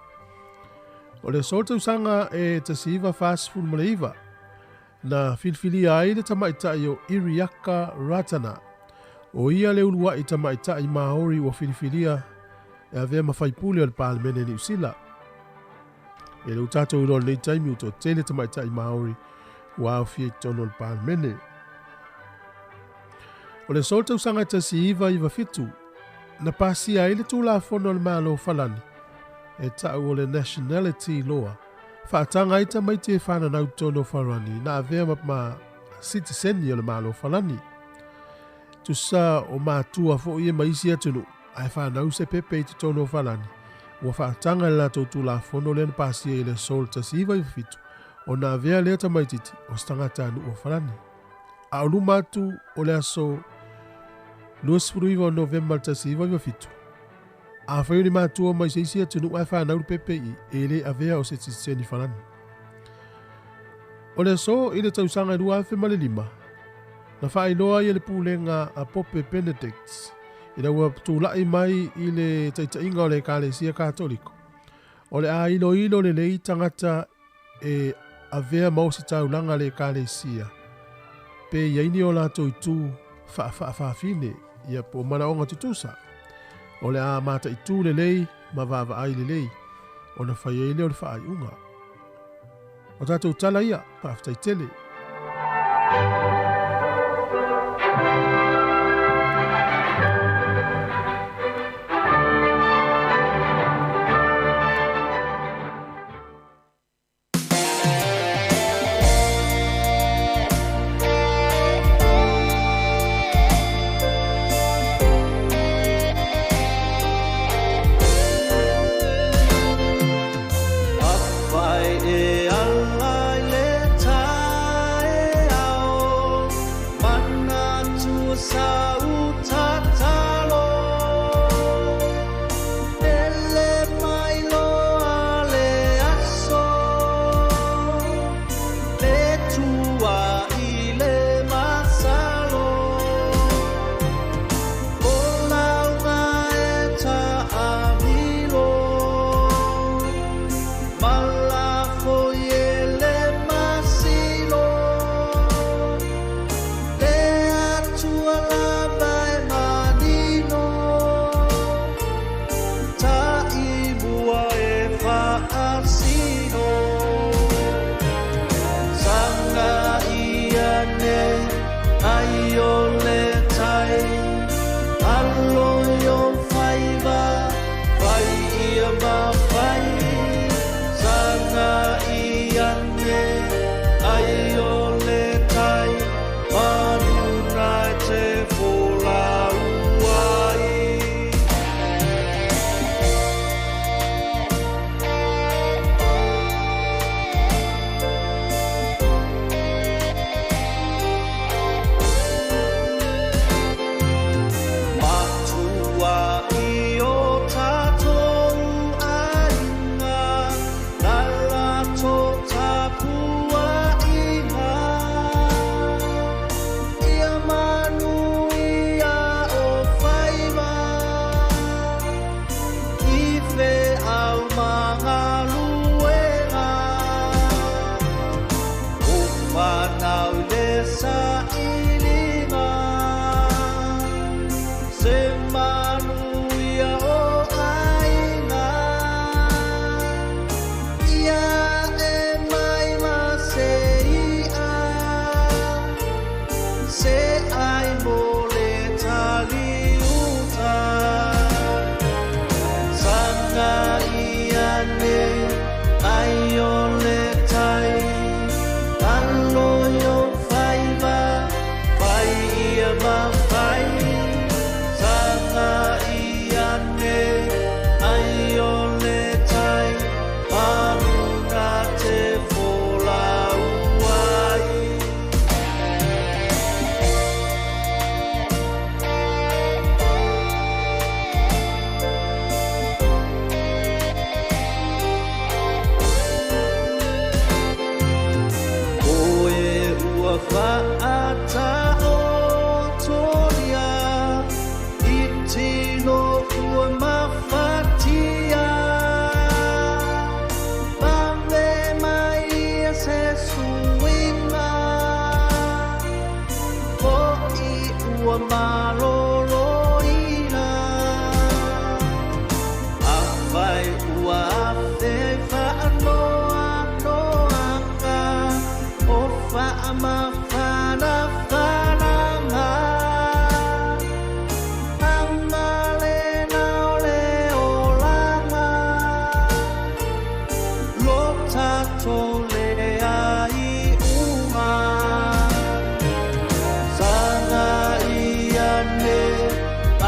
O le aso o le tausaga e 1949, na filifilia ai le tamaitai o Iriaka Ratana, o ia le uluai tamaitai Maori ua filifilia e avea ma faipule o le Palemene i Niu Sila. E le o tatou iloa i lenei taimi ua toatele tamaitai Maori ua aofia i totonu o le Palemene. O le aso o le tausaga e 1997, na pasia ai le Tulafono a le Malo o Falani e ta'u o le Nationality Law, faataga ai tamaiti e fananau i totonu o Farani na avea ma sitiseni o le Malo o Falani. Tusa o matua foi ia mai isi atunuu ae fanau se pepe i totonu o Falani, ua faataga e le latou Tulafono lea na pasia i le aso o le 1997 ona avea lea tamaititi o se tagatanuu o Falani. A o luma atu o le aso 29 o Novema i le 1997, Afai o ni matua mai se isi atunuu ae fanau le pepe i, e le avea o se sitiseni Falani. O le aso i le tausaga e 2005, na faailoa ai e le pulega a Pope Benedict ina ua tulai mai i le taitaiga o le Ekalesia Katoliko, o le a iloilo lelei tagata e avea ma ositaulaga a le Ekalesia, pe i ai ni o latou itu faafaafafine, ia po o manaoga tutusa. O le a mataitu lelei ma vaavaai lelei ona fai ai lea o le faaiuga. O tatou tala ia, faafetai tele.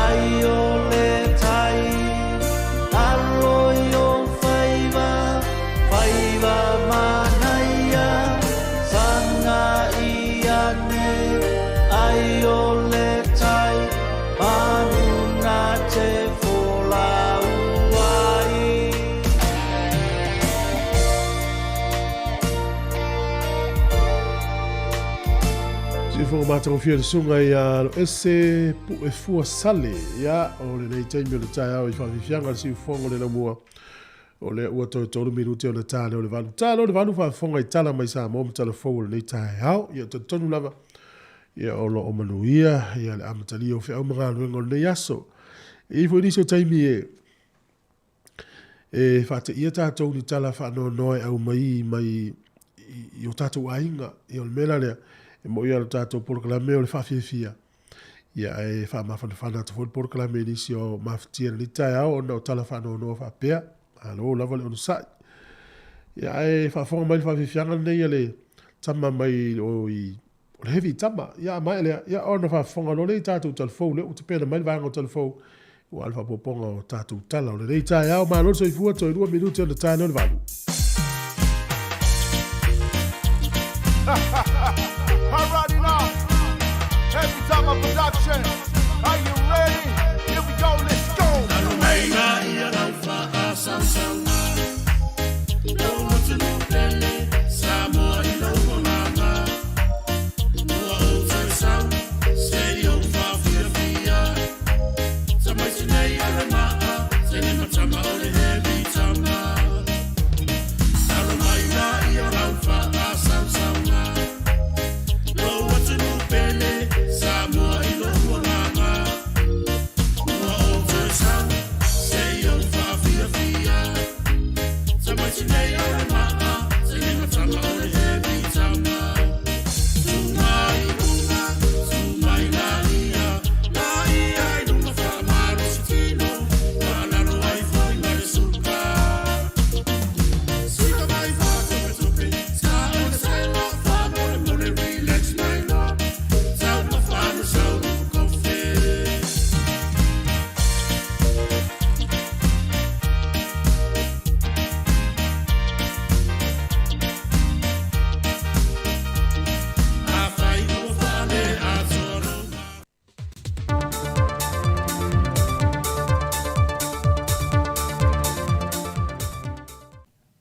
Ai o le tai, alo i ou faiva, faiva manaia, sagai ane, ai o le tai, manu na te folau ai. Siufoga matagofie le susuga ia Aloese Puefua Sale. Ia, o lenei taimi o le taeao i faafiafiaga le siufoga o le laumua. O lea ua toe tolu minute ona ta lea o le valu. Ta lea o le valu faafofoga i tala mai Samoa ma tala fou o lenei taeao. Ia, talitonu lava, ia o lo o manuia ia le amatalia o feau ma galuega o lenei aso. E i ai foi nisi o taimi e e faateia tatou ni tala faanoanoa e aumai mai i o tatou aiga. Ia o le mea la lea, e moi lava o le tatou polokalame o le faafiafia, ia ae faamafanafana atu foi le polokalame i nisi o mafatia i lenei taeao ona o tala faanoanoa faapea. Malo lava le onosai. Ia ae faafofoga mai le faafiafiaga lenei a le tama mai o i o le heavy tama. Ia a maea lea, ia ona faafofoga loa lea i tatou tala fou lea ua tapena mai le vaega o tala fou aua le faaopoopoga o tatou tala o lenei taeao. Malo le soifua, toe 2 minute ona ta lea o le 8. Alrighty now, Heavy Tama Production. Are you ready? Here we go, let's go.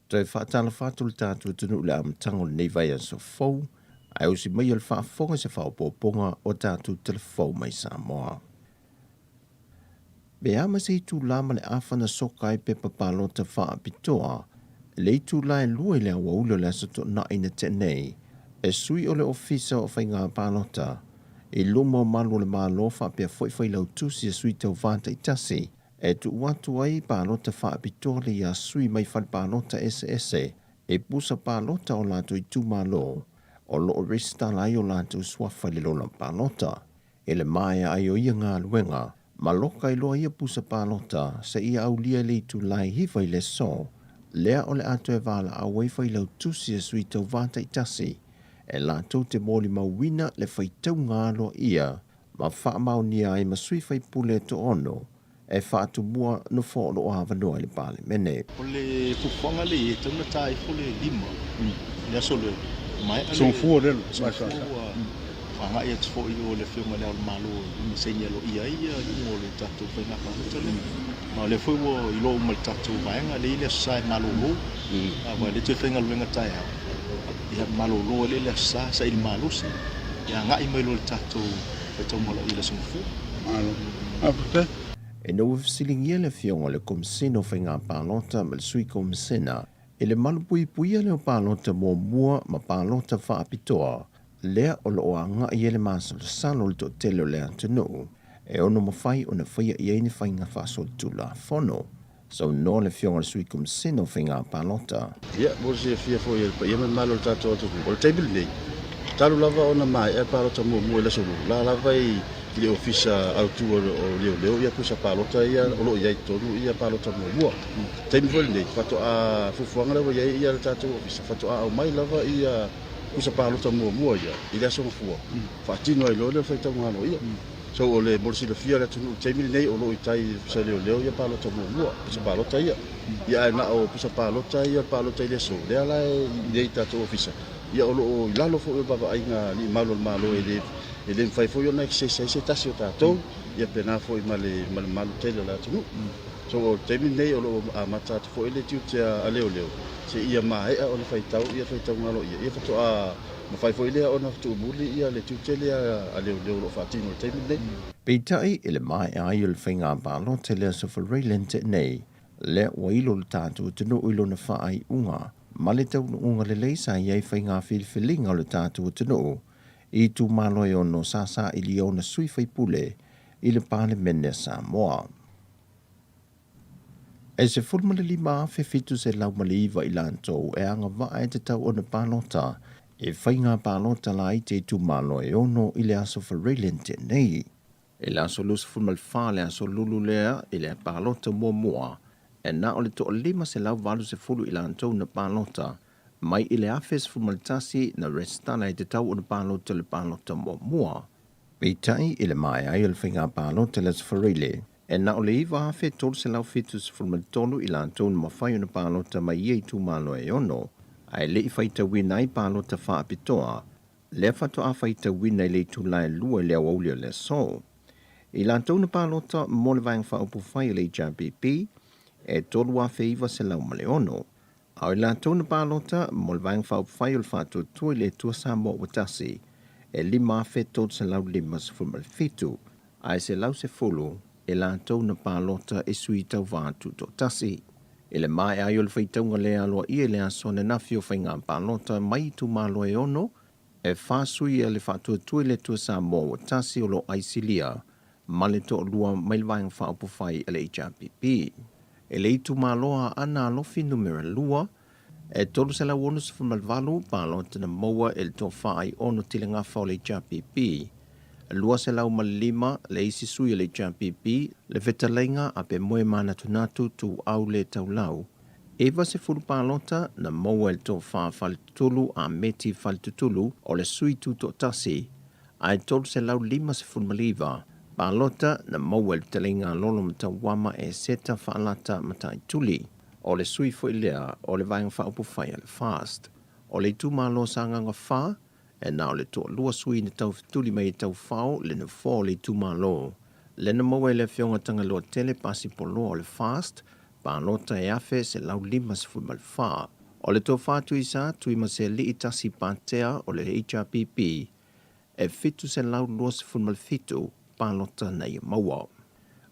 Toe faatalofa atu le tatou atunuu i le amataga o lenei vaiaso fou, ae osi mai o le faafofoga i se faaopoopoga o tatou telefou mai Samoa. Pe a ma se itulā ma le afa na soka ai pepa palota faapitoa, le itulā e lua i le aoauli o le Aso Toonai na tea nei, e sui o le Ofisa o Faiga Palota i luma o malu o le Malo faapea foi Failautusi a Sui Tauva taitasi e tuu atu ai palota faapitoa le ia sui mai fale palota eseese e pusa palota o latou itumalo o lo o resitala ai o latou suafa i le lola palota. I le maea ai o ia galuega, ma loka ai loa ia pusa palota seia aulia i le itula e 9 i le aso, lea o le a toe valaau ai Failautusi a Sui Tauva taitasi e latou te molimauina le faitauga aloaia ma faamaonia ai ma sui faipule e toaono e faatumua nofoa o lo o avanoa i le Palemene. O le fuafuaga lea i ai, e tatau ona ta ifo le 5 i le aso lea, maea le aso Gafua, ua agai atu foi i o i le Afioga i Le Ao o le Malo i saini aloaia ai iuga o le tatou faiga palota lea. Ma o lea foi ua iloa uma e le tatou vaega lea i le Aso Sa e malolo, aua e le toe faigaluega taeao, ia malolo ai lea i le Aso Sa, saili malosi, ia agai mai loa i le tatou faitauga aloaia i le Aso Gafua. Malo. Faafetai. Ina ua fesiligia le Afioga i le Komesina o Faiga Palota ma le Sui Komesina i le malupuipuia lea o palota muamua ma palota faapitoa lea o lo o agai ai le masalosalo o le toatele o le atunuu e ono mafai ona faia i ai ni faiga faasolitulafono. Saunoa le Afioga i le Sui Komesina o Faiga Palota. Ia, mo le silafia foi e le paia ma le mamalu o le tatou atunuu, o le taimi lenei, talu lava ona maea le palota muamua i le Aso Lulu, la lava i le Ofisa Autu o Leoleo ia pusa palota ia o lo o i ai i totonu ia palota muamua. O le taimi foi lenei, faatoa fuafuaga lea ua i ai le tatou Ofisa, faatoa aumai lava ia pusa palota muamua ia i le Aso Gafua, faatino ai loa lea o le faitauga aloaia. So o le mo le silafia e le atunuu i le taimi lenei o lo o i tai i le Ofisa o Leoleo ia palota muamua, pusa palota ia. Ia ae na o pusa palota ia o le palota i le aso, lea la e i inei i tatou ofisa, ia o lo o i lalo foi o le vaavaaiga a alii malu o le Malo e le e le mafai foi ona access ai se tasi o tatou, ia pena foi ma le ma le mamalu tele o le atunuu. So o le taimi lenei o lo o amata atu foi le tiute a leoleo seia maea ona faitau ia faitauga aloaia, ia faatoa mafai foi lea ona tuumuli ia le tiute lea a leoleo o lo o faatino i le taimi lenei. Peitai, i le maea ai o le faiga palota i le Aso Faraile na tea nei, lea ua ilo le tatou atunuu i lona faaiuga ma le taunuuga lelei sa i ai faiga filifiliga o le tatou atunuu i itumalo e ono sa sailia ona sui faipule i le Palemene a Samoa. E 15,709 i latou e agavaa e tatau ona palota i faiga palota laiti a itumalo e ono i le Aso Faraile na tea nei. I le aso 24 le aso lulu lea i le palota muamua, e na o le 1,580 i latou na palota mai i le 1,011 na resitala e tatau ona palota i le palota muamua. Peitai, i le maea ai o le faiga palota i le Aso Faraile, e na o le 9,373 i latou na mafai ona palota mai ia itumalo e ono, ae le i faitauina ai palota faapitoa, lea faatoa faitauina i le itula e 2 i le aoauli o le aso. I latou na palota mo le Vaega Faaupufai a le HRPP, e 3,906. A o i latou na palota mo le Vaega Faaupufai o le Faatuatua i le Atua Samoa ua Tasi, e 5,357, ae 110 e latou na palota e sui tauva tutoatasi. I le maea ai o le faitauga le aloaia i le aso ananafi o faiga palota mai itumalo e ono, e fa sui a le Faatuatua i le Atua Samoa ua Tasi o lo o aisilia ma le toalua mai le Vaega Faaupufai a le HRPP. I le itumalo a Aana Alofi Numera 2, e 368 palota na maua e le Tofa Aiono Tile Gafa o le HRPP, 205 le isi sui o le HRPP, le fetalaiga a Pemoe Manatunatu Tuau Le Taulau, 90 palota na maua e le Tofa Faletutulu a Meti Faletutulu o le sui tutoatasi, ae 359 palota na maua e le fetalaiga a Lolo Matauama Eseta Faalata Mataituli, o le sui foi lea o le Vaega Faaupufai a le FAST. O le itumalo Sagaga 4, e na o le toalua sui na taufetuli mai e taufao le nofoa o le itumalo. Lea na maua e le Afioga Tagaloatele Pasi Poloa o le FAST palota e 1,154. O le Tofa Tuisa Tuimasealii Tasi Patea o le HRPP e 727 palota na ia maua.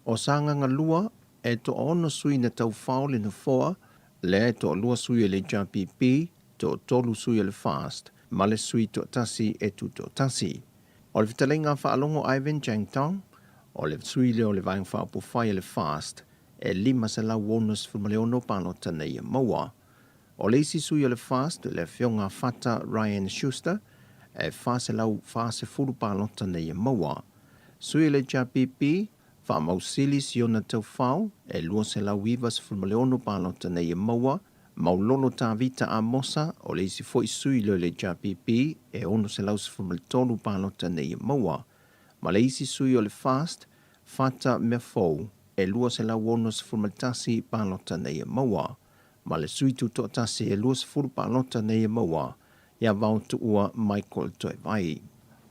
O Sagaga 2, e toaono sui na taufao le nofoa, lea e toalua sui o le HRPP, toatolu sui o le FAST ma le sui toatasi e tutoatasi. O le fetalaiga faalogo Ivan Chang Tong, o le sui lea o le Vaega Faaupufai a le FAST, e 566 palota na ia maua. O le isi sui o le FAST, le Afioga Fata Ryan Schuster, e 440 palota na ia maua. Sui o le HRPP, Faamausili Siona Taufao, e 296 palota na ia maua. Maulolo Tavita Amosa, o le isi foi sui lea o le HRPP, e 613 palota na ia maua. Ma le isi sui o le FAST, Fata Meafou, e 261 palota na ia maua. Ma le sui tutoatasi e 20 palota na ia maua ia Vaotuua Michael Toevai.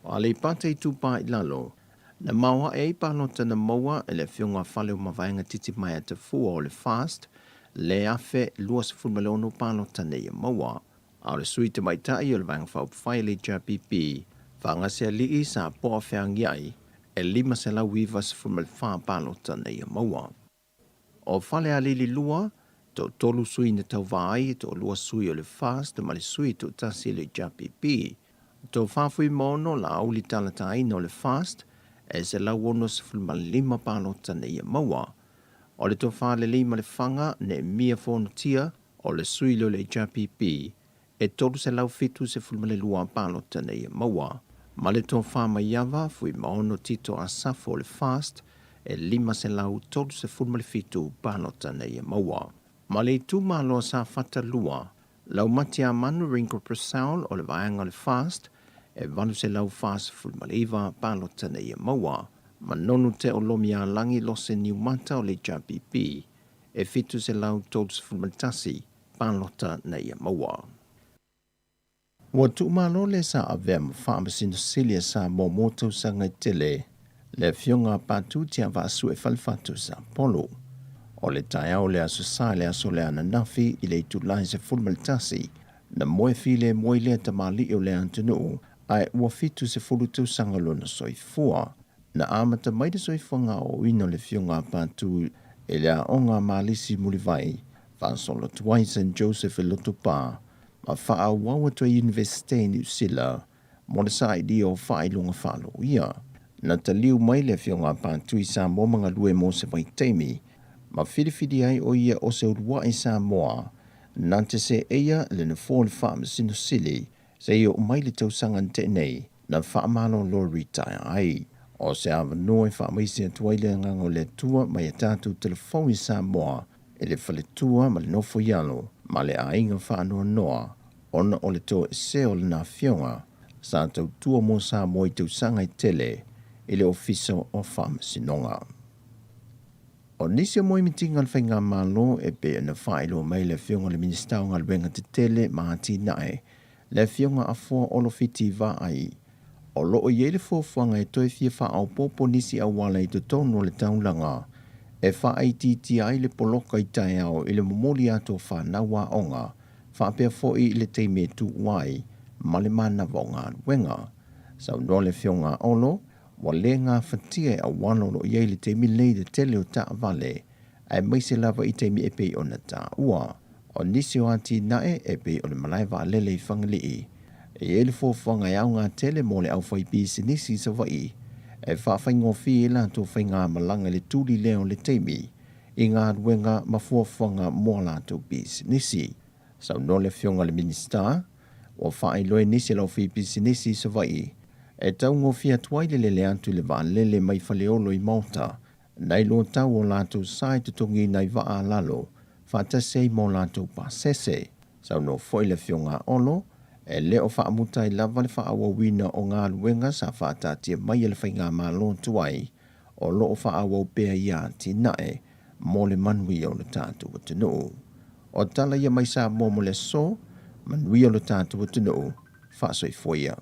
O Aleipata Itupa i Lalo, na maoae ai palota na maua e le Afioga Faleomavaega Titimaea Tafua o le FAST le 1026 palota na ia maua. A o le sui tamaitai o le Vaega Faaupufai a le HRPP, Fagasealii Sapoa Feagiai, e 594 palota na ia maua. O Falealili 2, toatolu sui na tauva ai, toalua sui o le FAST ma le sui toatasi o le HRPP. Tofa Fuimaono Laauli Talataina o le FAST, e 165 palota na ia maua. O le Tofa Leleimalefanga Neemia Fonotia o le sui lea o le HRPP, e 372 palota na ia maua. Ma le Tofa Maiava Fuimaono Tito Asafo o le FAST, e 537 palota na ia maua. Ma le itumalo Safata 2, Laumatiamanu Ringo Purcell o le vaega o le FAST, e 849 palota na ia maua. Manonu Teo Lomialagi Lose Niumata o le HRPP e 731 palota na ia maua. Ua tuumalo le sa avea ma Faamasino Sili a Samoa mo tausaga e tele, le Afioga a Patu Tiavaasue Falefatu Sapolu. O le taeao o le Aso Sa i le aso lea ananafi i le itula e 11, na moe filemu ai lea tamalii o le atunuu ae ua 70 tausaga lona soifua. Na amata mai le soifuaga aoaoina o le Afioga a Patu i le Aoga a Malisi Mulivai, faasolo atu ai i Saint Joseph i Lotopa, ma faaauau atu ai i Iunivesite i Niu Sila mo le sailia o faailoga faaloia. Na taliu mai le Afioga a Patu i Samoa ma galue mo se vaitaimi, ma filifili ai o ia o se uluai Samoa na te seeia le nofoa o le Faamasino Sili seia oo mai le tausaga na tea nei na faamalolo retire ai. O se avanoa e faamaise atu ai le agaga o le Atua mai a tatou telefoni i Samoa i le faletua ma le nofo i alo ma le aiga faanoanoa ona o le toesea o lana afioga sa tautua mo Samoa i tausaga e tele i le Ofisa o Faamasinoga. O nisi o moemitiga a le Faigamalo e pei ona faailoa mai e le Afioga i le Minisita o Galuega Tetele ma Atinae, le Afioga Afoa Olofiti Vaai, o lo o i ai le fuafuaga e toe fia faaopoopo nisi auala i totonu o le taulaga e faaitiitia ai le poloka i taeao i le momoli atu o fanau aoga faapea foi i le taimi e tuua ai ma le manava o galuega. Saunoa le Afioga a Olo, Ua le gafatia e auala o lo o i ai i le taimi lenei le tele o taavale, aemaise lava i taimi e pei ona taua. O nisi o atinae e pei o le malae vaalele i Fagalii, e i ai le fuafuaga e aoga tele mo le aufaipisinisi i Savaii e faafaigofie ai latou faigamalaga i le tuli lea o le taimi i galuega ma fuafuaga mo a latou pisinisi. Saunoa le Afioga i le Minisita, ua faailoa e nisi o le aufaipisinisi i Savaii e taugofie atu ai le lele atu i le vaalele mai Faleolo i Maota, nai lo tau o latou sa e totogiina ai vaa a lalo faatasi ai ma o latou pasese. Saunoa foi le Afioga a Olo, e le o faamuta ai lava le faaauauina o galuega sa faataatia mai e le Faigamalo tuai o lo o faaauau pea ia atinae mo le manuia o le tatou atunuu. O tala ia mai Samoa mo le aso, manuia lo tatou atunuu, faasoifua ia.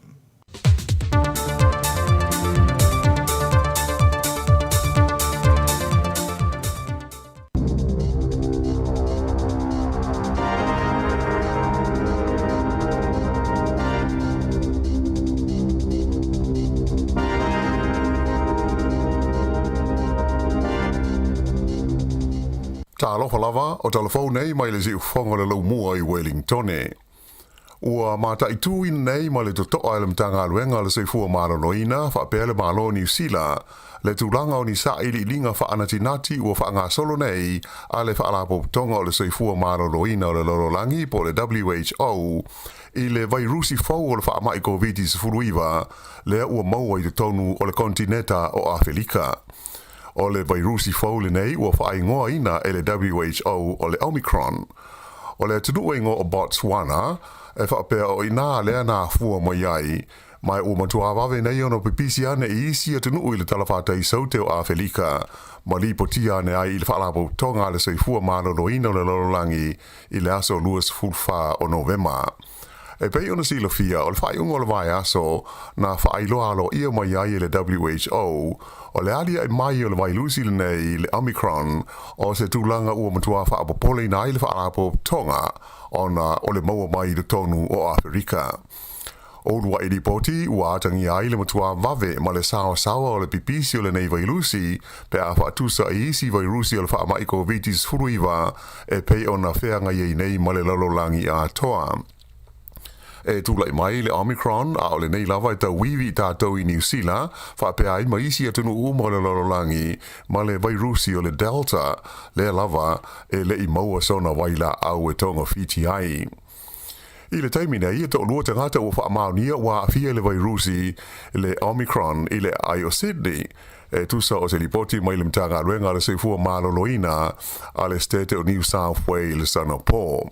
Talofa lava, o talafou nei mai le siufofoga o le Laumua i Welingtone. Ua mataituina nei ma le totoa e le Matagaluega o le Soifua Maloloina faapea le Malo o Niu Sila le tulaga o ni sailiiliga faanatinati ua faagasolo nei a le Faalapotopotoga o le Soifua Maloloina o le Lalolagi po o le WHO i le vairusi fou o le faamai Koviti-19 lea ua maua i totonu o le konetineta o Afelika. O le vairusi fou lenei ua faaigoaina e le WHO o le Omicron. O le atunuu e igoa o Botswana, e faapea o i ina lea na afua mai ai, ma ua matua vave nei ona pipisi ane i isi atunuu i le talafatai Saute o Afelika, ma lipotia ane ai i le Faalapotopotoga a le Soifua Maloloina o le Lalolagi i le aso 24 o Novema. E pei ona silafia, o le faaiuga o le vaiaso na faailoa aloaia mai ai e le WHO, o le aliae mai o le vailusi lenei, le Omicron, o se tulaga ua matua faapopoleina ai le Faalapotopotoga ona o le maua mai i totonu o Aferika. O uluaʻi lipoti ua atagia ai le matua vave ma le saoasaoa o le pipisi o lenei vailusi pe a faatusa i isi vairusi o le faamai Koviti-19 e pei ona feagai ai nei ma le lalolagi atoa. E tulai mai le Omicron, a o lenei lava e tauivi i tatou i Niu Sila, faapea ai ma isi atunuu uma o le lalolagi, ma le vairusi o le Delta, lea lava e le i maua sona vailaau e togafiti ai. I le taimi nei, e toalua tagata ua faamaonia ua aafia i le vairusi le Omicron i le aai o Sydney, e tusa o se lipoti mai le Matagaluega a le Soifua Maloloina a le Setete o New South Wales anapo.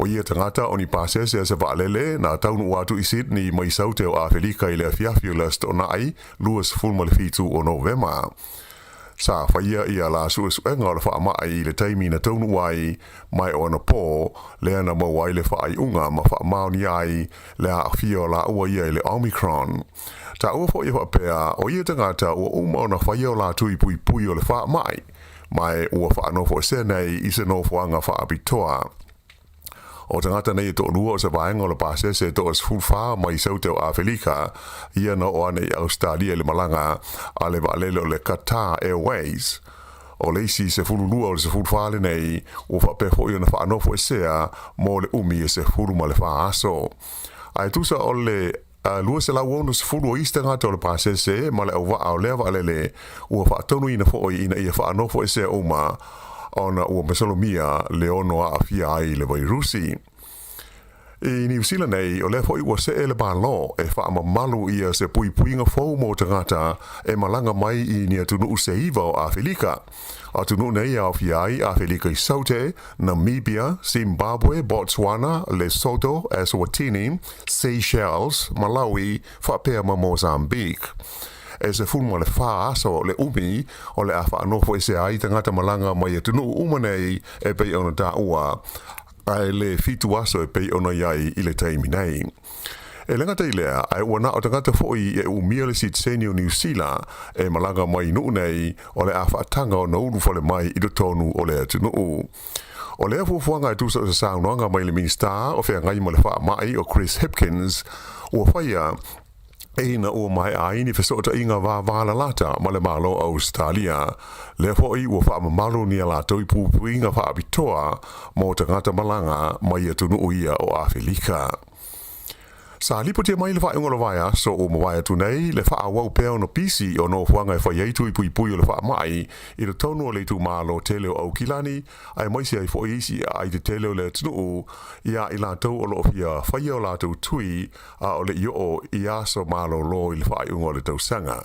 O ia tagata o ni pasese a se vaalele na taunuu atu i Sydney mai Saute o Afelika i le afiafi o le Aso Toonai 27 o Novema. Sa faia ia la suesuega o le faamai i le taimi na taunuu ai, ma o anapō lea na maua ai le faaiuga ma faamaonia ai le aafia o laua ia i le Omicron. Taua foi e faapea, o ia tagata ua uma ona faia o la tui puipui o le faamai, ma ua faanofoesea nei i se nofoaga faapitoa. O tagata nei e toalua o se vaega o le pasese e toa-14 mai Saute o Afelika ia na oo ane i Ausetalia i le malaga a le vaalele o le Qatar Airways. O le isi 12 o le 14 lenei ua faapea foi ona faanofoesea mo le umi e 14 aso. Ae tusa o le 260 o isi tagata o le pasese ma le auvaa o lea vaalele ua faatonuina foi ina ia faanofoesea uma ona ua masalomia le ono aafia ai i le vairusi. I Niu Sila nei, o lea foi ua see le Malo e faamamalu ia se puipuiga fou mo tagata e malaga mai i ni atunuu se iva o Afelika. Atunuu nei e aofia ai Afelika i Saute, Namibia, Zimbabwe, Botswana, Lesotho, Eswatini, Seychelles, Malawi, faapea ma Mozambique. E 14 aso le umi o le a faanofoesea ai tagata malaga mai atunuu uma nei e pei ona taua, ae le 7 aso e pei ona i ai i le taimi nei. E le gata i lea, ae ua na o tagata foi e umia le sitiseni o Niu Sila e malaga mai i nuu nei o le a faataga ona ulufale mai i totonu o le atunuu. O lea fuafuaga e tusa o se saunoaga mai le Minisita o Feagai ma le Faamai o Chris Hipkins ua faia ina ua maea ai ni fesootaiga vavalalata ma le Malo o Ausetalia. Lea foi ua faamamalu ni a latou puipuiga faapitoa mo tagata malaga mai atunuu ia o Afelika. Sa lipotia mai le faaiuga o le vaiaso ua mavae atu nei le faaauau pea ona pisi o nofoaga e fai ai tui puipui o le faamai i totonu o le itumalo tele o Aukilani, aemaise ai foi isi aai tetele o le atunuu iā i latou o loo fia faia o latou tui a o le i oo i aso malolo i le faaiuga o le tausaga.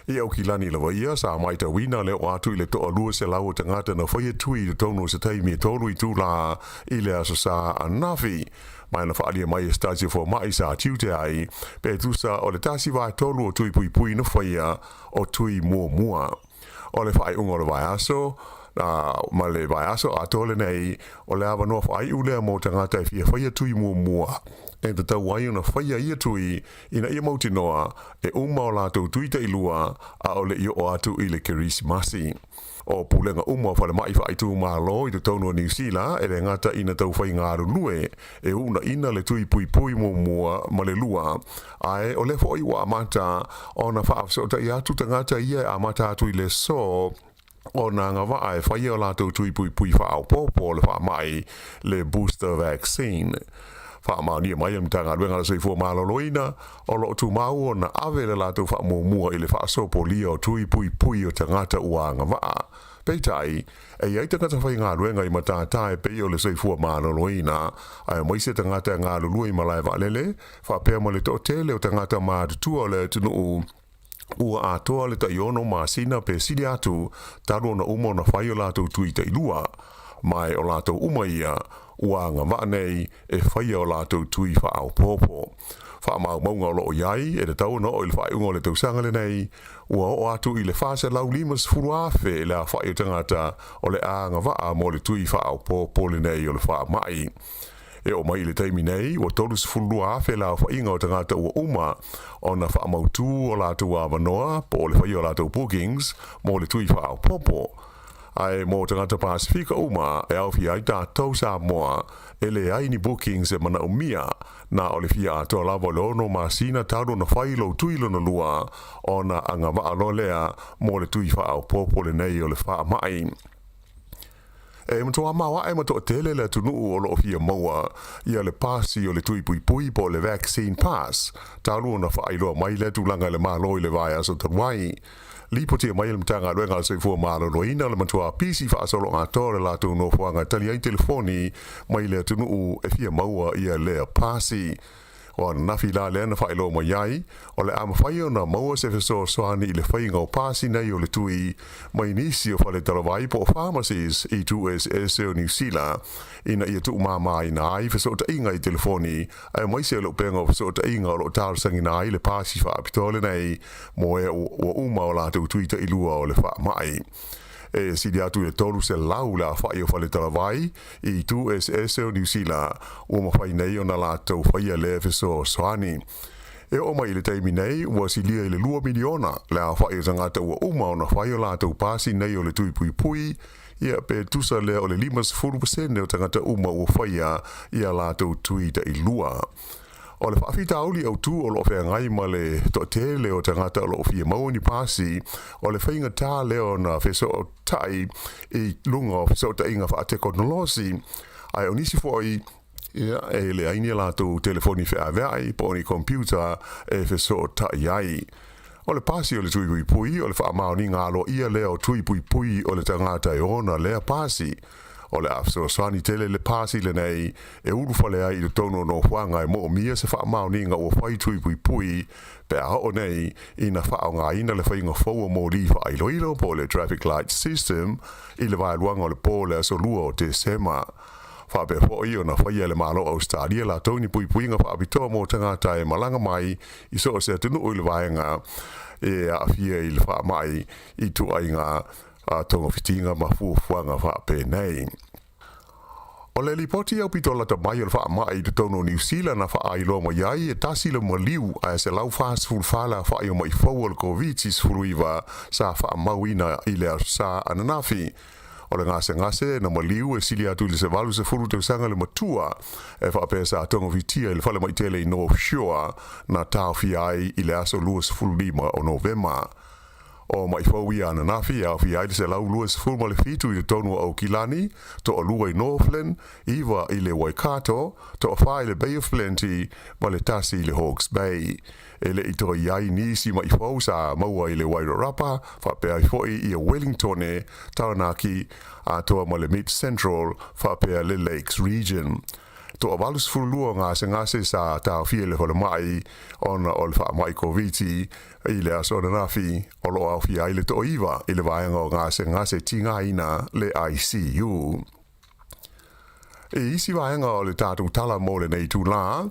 I Aukilani lava ia, sa matauina le oo atu i le toa-200 o tagata na faia tui i totonu o se taimi e 3 itulā i le Aso Sā ananafi. Ma na faaalia mai e se tasi o fomai sa tiute ai, pe tusa o le 1/3 o tui puipui na faia o tui muamua. O le faaiuga o le vaiaso, ma le vaiaso atoa lenei, o le avanoa faaiu lea mo tagata e fia faia tui muamua, e tatau ai ona faia ia tui ina ia mautinoa e uma o latou tui tailua a o le i oo atu i le Kerisimasi. O pulega uma o falemai faaitumalo i totonu o Niu Sila e le gata ina taufai galulue e uunaina le tui puipui muamua ma le lua, ae o lea foi ua amata ona faafesootai atu tagata ia e amata atu i le aso ona agavaa e faia o latou tui puipui faaopoopo o le faamai, le booster vaccine. Faamaonia mai e le Matagaluega o le Soifua Maloloina, o loo tumau ona ave le latou faamuamua i le faasopolia o tui puipui o tagata ua agavaa. Peitai, e i ai tagata faigaluega i matata e pei o le soifua maloloina, aemaise tagata e galulue i malae vaalele, faapea ma le toatele o tagata matutua o le atunuu ua atoa le tai-6 masina pe sili atu talu ona uma ona fai o latou tui tailua, ma o latou uma ia ua agavaa nei e faia o latou tui faaopoopo. Faamaumauga o loo i ai, e tatau ona oo i le faaiuga o le tausaga lenei, ua oo atu i le 450,000 le aofai o tagata o le a agavaa mo le tui faaopoopo lenei o le faamai. E oo mai i le taimi nei, ua 32,000 le aofaiga o tagata ua uma ona faamautū o latou avanoa po o le faia o latou bookings mo le tui faaopoopo. Ae mo tagata Pasefika uma e aofia ai tatou Samoa, e leai ni bookings e manaomia, na o le fia atoa lava o le 6 masina talu ona fai lou tui lona lua ona agavaa loa lea mo le tui faaopoopo lenei o le faamai. E matua maoae ma toatele le atunuu o loo fia maua ia le pasi o le tui puipui po o le vaccine pass talu ona faailoa mai lea tulaga i le Malo i le vaiaso talu ai. Lipotia mai e le Matagaluega a le Soifua Maloloina le matua pisi faasologatō le latou nofoaga e tali ai telefoni mai le atunuu e fia maua ia lea pasi. O ananafi la lea na faailoa mai ai, o le a mafai ona maua se fesoasoani i le faiga o pasi nei o le tui mai nisi o faletalavai po o pharmacies i itu eseese o Niu Sila ina ia tuumāmāina ai fesootaiga i telefoni aemaise o le upega o fesootaiga o lo o talosagiina ai le pasi faapitoa lenei mo e ua uma o latou tui tailua o le faamai. E sili atu i le 300 le aofai o faletalavai i itu eseese o Niu Sila ua mafai nei ona latou faia lea fesoasoani. E oo mai i le taimi nei, ua silia i le 2 miliona le aofai o tagata ua uma ona fai o latou pasi nei o le tui puipui, ia pe tusa lea o le 50% o tagata uma ua faia i a latou tui tailua. O le faafitauli autu o lo o feagai ma le toatele o tagata o lo o fia maua ni pasi, o le faigata lea ona fesootai i luga o fesootaiga faatekonolosi, ae o nisi foi, ia, e leai ni a latou telefoni feaveai po o ni computer e fesootai ai. O le pasi o le tui puipui, o le faamaoniga aloaia lea o tui puipui o le tagata e ona lea pasi. O le a fesoasoani tele le pasi lenei e ulufale ai i totonu o nofoaga e moomia se faamaoniga ua fai tui puipui pe a oo nei ina faaaogaina le faiga fou o moli faailoilo po o le traffic light system i le vaeluaga o le po o le aso 2 o Tesema. Faapea foi ona faia e le Malo o Ausetalia latou ni puipuiga faapitoa mo tagata e malaga mai i so o se atunuu i le vaega e aafia i le faamai i ituaiga togafitiga ma fuafuaga faapenei. O le lipoti aupito lata mai o le faamai i totonu o Niu Sila na faaailoa mai ai e tasi le maliu ae 144 le aofai o ma'i fou o le Koviti-19 sa faamauina i le Aso Sa ananafi. O le gasegase na maliu e sili atu i le 80 tausaga le matua e faapea sa togafitia i le falemai tele i North Shore na taofia ai i le aso 25 o Novema. O ma'i fou ia ananafi e aofia ai le 127 i totonu o Aukilani, toalua i Northland, iva i le Waikato, toafa i le Bay of Plenty ma le tasi i le Hawke's Bay. E le i toe i ai nisi ma'i fou sa maua i le Wairarapa, faapea ai foi ia Wellingtone, Taranaki, atoa ma le Mid Central faapea le Lakes Region. Toa 82 o gasegase sa taofia i le falemai ona o le faamai Koviti i le aso ananafi, o lo o aofia ai le toaiva i le vaega o gasegase tigaina le ICU. I isi vaega o le tatou tala mo lenei itulā,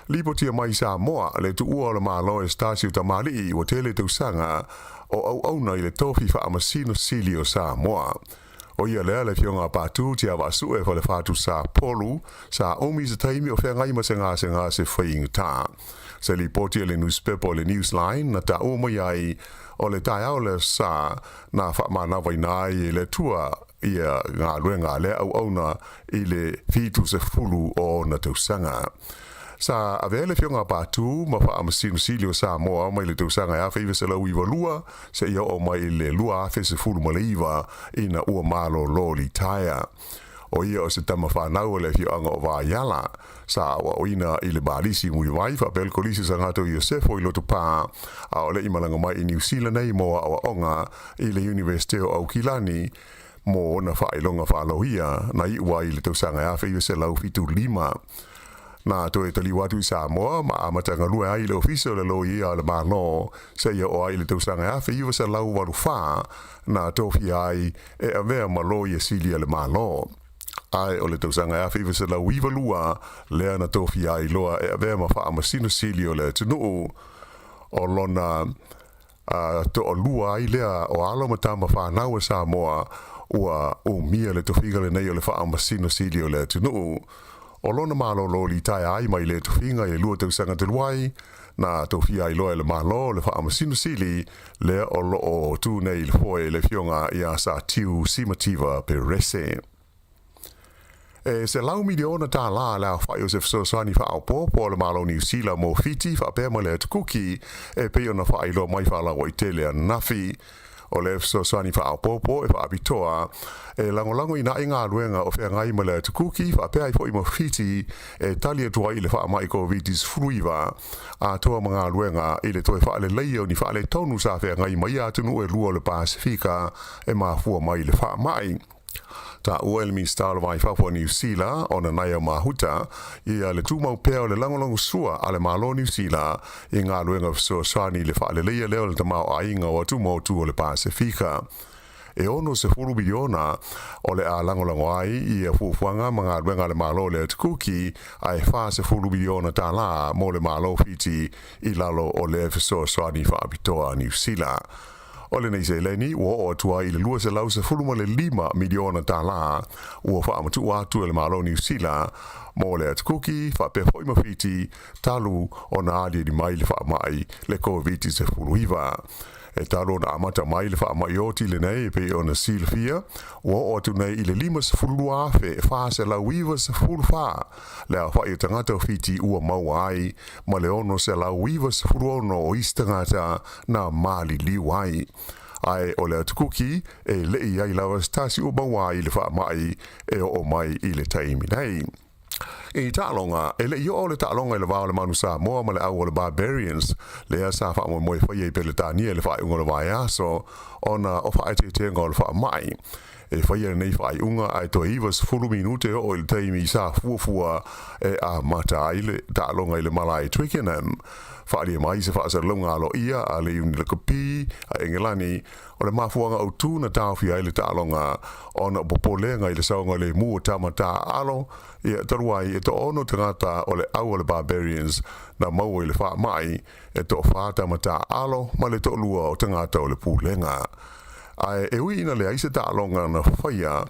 lipotia mai Samoa le tuua o le Malo e Stasio Tamalii ua tele tausaga o auauna i le tofi faamasino sili o Samoa. O ia lea le Afioga a Patu Tiavaasue Falefatu Sapolu sa umi se taimi o feagai ma se gasegase faigata. Se lipoti a le nusipepa o le Newsline na taua mai ai o le taeao le aso Sa na faamanavaina ai e le Atua ia galuega a lea auauna i le 70 o ona tausaga. Sa avea le Afioga a Patu ma Faamasino Sili o Samoa mai le tausaga e 1992 seia oo mai i le 2019 ina ua malolo litaea. O ia o se tama fanau o le afioaga o Vaiala. Sa aoaoina i le Malisi Mulivai faapea le Kolisi o Sagato Iosefo i Lotopa, a o le i malaga mai i Niu Sila nei mo aoaoga i le Iunivesite o Aukilani mo ona faailoga faaloia na iu ai i le tausaga e 1975. Na toe taliu atu i Samoa ma amata galue ai i le Ofisa o le Loia a le Malo seia oo ai i le tausaga e 1984 na tofia ai e avea ma Loia Sili a le Malo. Ae o le tausaga e 1992 lea na tofia ai loa e avea ma Faamasino Sili o le atunuu. O lona toalua ai lea o alo ma tama fanau a Samoa ua umia le tofiga lenei o le Faamasino Sili o le atunuu. O lona malolo litaea ai mai lea tofiga i le 2 tausaga talu ai, na tofia ai loa e le Malo le Faamasino Sili lea o lo o tu nei i le foe le Afioga ia Satiu Simativa Perese. E $100 miliona le aofai o se fesoasoani faaopoopo a le Malo o Niu Sila mo Fiti faapea ma le Atu Kuki e pei ona faailoa mai faalauaitele ananafi. O le fesoasoani faaopoopo e faapitoa e lagolagoina ai galuega o feagai ma le Atu Kuki faapea ai foi ma Fiti e tali atu ai i le faamai Koviti-19 atoa ma galuega i le toe faaleleia o ni faaletonu sa feagai ma ia atunuu e lua o le Pasefika e mafua mai i le faamai. Taua e le Minisita o le Va i Fafo a Niu Sila o Nanaia Mahuta ia le tumau pea o le lagolagosua a le Malo o Niu Sila i galuega fesoasoani i le faaleleia lea o le tamaoaiga o atumotu o le Pasefika. E 60 miliona o le a lagolago ai ia fuafuaga ma galuega a le Malo i le Atu Kuki ae 40 miliona tālā mo le Malo o Fiti i lalo o lea fesoasoani faapitoa a Niu Sila. O lenei seleni ua oo atu ai i le 215 miliona tālā ua faamatuu atu e le Malo o Niu Sila mo le Atu Kuki faapea foi ma Fiti talu ona aliali mai le faamai le Koviti-19. E talu ona amata mai le faamai oti lenei e pei ona silafia, ua oo atu nei i le 52,494 le aofai o tagata o Fiti ua maua ai ma le 696 o isi tagata na maliliu ai. Ae o le atu Kuki e le i ai lava se tasi ua maua ai le faamai e oo mai i le taimi nei. I taaloga, e le i oo le taaloga i le va o le Manu Samoa ma le au o le Barbarians, lea sa faamoemoe e faia i Peretania i le faaiuga o le vaiaso, ona o faaeteetega o le faamai. E faia lenei faaiuga ae toe 90 minute e oo i le taimi sa fuafua e amata ai le taaloga i le malae i Twickenham. Faaalia mai se faasalalauga aloaia a le Iuni Lakapi a Engelani O le mafuaaga autu na taofia ai le taaloga ona o popolega i le saogalemu o tama taaalo, ia talu ai e toaono tagata o le au o le Barbarians na maua i le faamai, e toafa tama taaalo ma le toalua o tagata o le pulega. Ae e ui ina leai se taaloga na faia,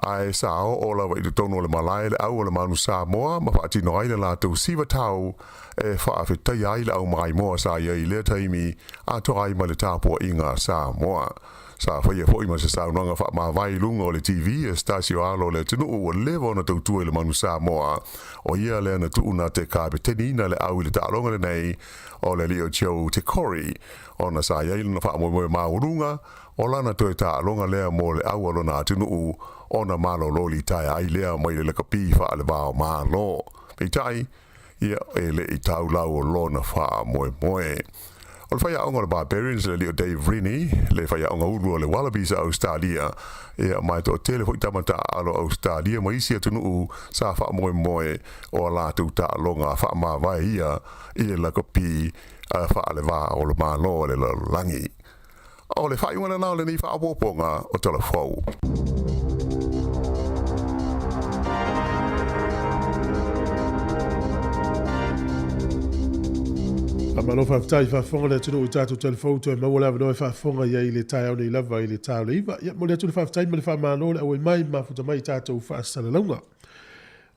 ae sa oo lava i totonu o le malae le au o le Manu Samoa ma faatino ai le latou siva tau e faafetaia ai le au maimoa sa i ai i lea taimi atoa ai ma le tapuaiga a Samoa. Sa faia foi ma se saunoaga faamavae i luga o le TV e se tasi o alo o le atunuu ua leva ona tautua i le Manu Samoa, o ia lea na tuu na te kapeteniina le au i le taaloga lenei o le alii o Joe Tekori, ona sa i ai lona faamoemoe maualuga o lana toe taaloga lea mo le au a lona atunuu ona malolo litaea ai lea mai le lakapi faalevao Malo. Peitai, Ia, e le i tau lau o lona faamoemoe. O le faiaoga o le Barbarians le alii o Dave Rennie, le faiaoga ulu o le Wallabies a Ausetalia, ia, ma e toatele foi tama taaalo a Ausetalia ma isi atunuu sa faamoemoe o a latou taaloga faamavae ia i le lakapi faaleva o le Malo o le lalolagi. O le faaiuga lena o lenei faaopoopoga o Tala Fou. Faamalo faafetai faafofoga le atunuu i tatou telefou toe maua le avanoa e faafofoga i ai i le taeao nei lava i le ta o le 9. Ia, momoli atu le faafetai ma le faamalo le auai mai mafuta mai i tatou faasalalauga.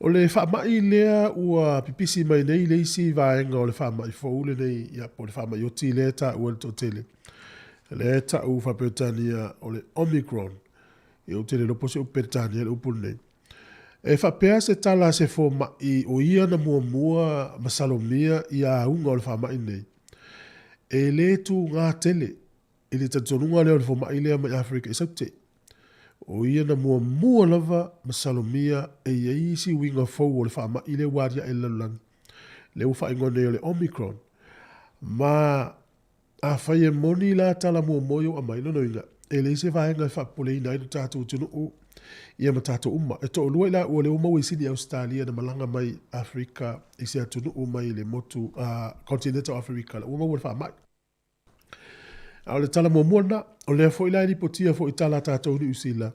O le faamai lea ua pipisi mai nei le isi vaega o le faamai fou lenei, ia, po o le faamai oti lea e taua e le toatele. Lea e tau faa-Peretania o le Omicron. Ia ou te le iloa po o se upu Peretania le upu lenei. E faapea se tala a se fomai o ia na muamua masalomia ia auga o le faamai lenei. E le tugā tele i le talitonuga lea o le fomai lea mai Aferika i Saute. O ia na muamua lava masalomia e i ai isi uiga fou o le faamai lea ua aliae i le lalolagi, lea ua faaigoa nei o le Omicron. Ma Afai e moni la tala muamua ia ua aumai, lona uiga, e leai se vaega e faapopoleina ai lo tatou atunuu ia ma tatou uma. E toalua i laua lea ua maua i sini i Ausetalia na malaga mai Aferika i se atunuu mai le motu kotineta o Aferika la ua maua le faamai. A o le tala muamua lena, o lea foi la e lipotia foi i tala a tatou i Niu Sila,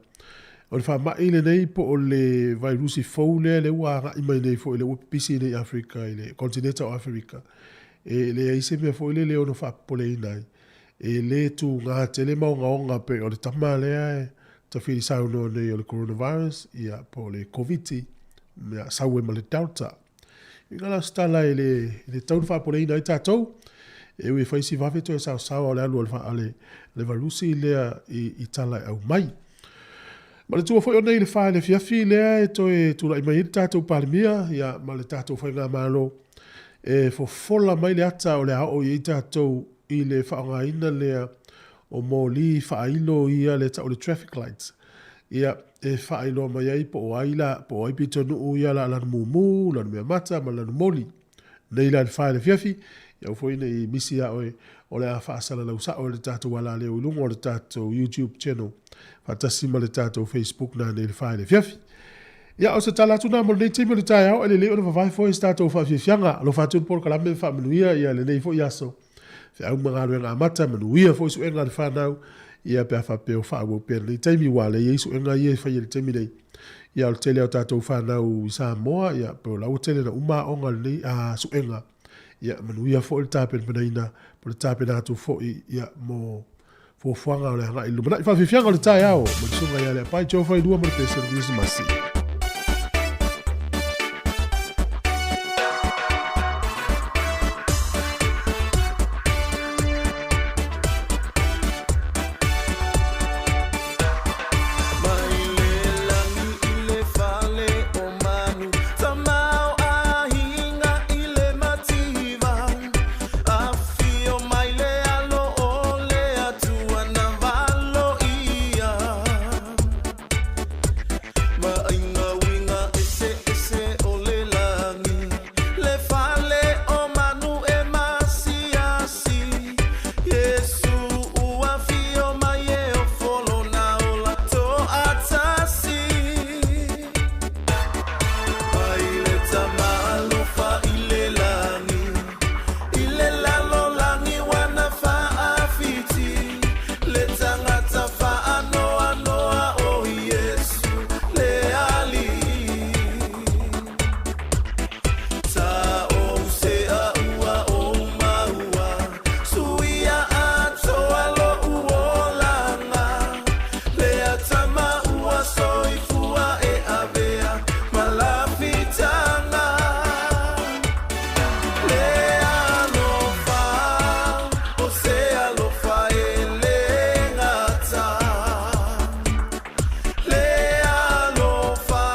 o le faamai lenei po o le vairusi fou lea lea ua agai mai nei foi lea ua pipisi nei i Aferika i le kotineta o Aferika, E leai se mea foi lele e ono faapopoleina ai. E le tugā tele ma ogaoga pei o le tama lea e tafili saunoa nei o le coronavirus, ia, po o le Koviti, mea sau ai ma le Delta. Uiga la o se tala e le, e le tatau ona faapopoleina ai tatou, e ui e fai si vave toe saosaoa o le alu a le, le vairusi lea i, i tala e aumai. Manatua foi ona i le fa i le afiafi lea e toe tulai mai ai le tatou Palemia ia, ma le tatou Faigamalo e fofola mai le ata o le a oo i ai tatou i le faaaogaina lea o moli faailo ia le tau o le traffic lights ia e faailoa mai ai po o ai la po o ai pitonuu ia la lanu mumu, lanu meamata ma lanu moli. Nei la i le fa i le afiafi, ia aua foi ne i misi ia oe. o le a faasalalau sao e le tatou alaleo i luga o le tatou YouTube channel faatasi ma le tatou Facebook nanei i le 4 i le afiafi. Ia, o se tala atu lena mo lenei taimi o le taeao, e lelei ona vavae foi se tatou faafiafiaga. Alofa atu le polokalame ma faamanuia ia lenei foi aso. Feau ma galuega amata, manuia foi suega a le fanau, ia pe a faapea o faaauau pea lenei taimi, aua o lea e i ai suega ia e faia i le taimi nei. Ia, o le tele o tatou fanau i Samoa, ia, pe o la ua tele na uma aoga i lenei a, suega. Ia, manuia foi le tapenapenaina, po o le tapena atu foi, ia, mo fuafuaga o le agai i le lumanai. Faafiafiaga o le taeao ma le susuga ia Leapai Joe Failua ma le pese o le Kerisimasi. Mai le lagi i le fale o manu, tamao aiga i le mativa. Afio mai le alo o le Atua na valo ia. Ma aiga uiga eseese o le lagi, le fale o manu e masiasi. Iesu ua afio mai e ofo lona ola toatasi. Mai le Tama alofa i le lagi, I le lalolagi ua faafiti, le tagata faanoanoa o Iesu le Alii. Sa ou sea ua ou maua, suia atoa lo'u olaga, le Tama ua soifua e avea ma lafitaga. Le alofa, o se alofa e le gata. Le alofa,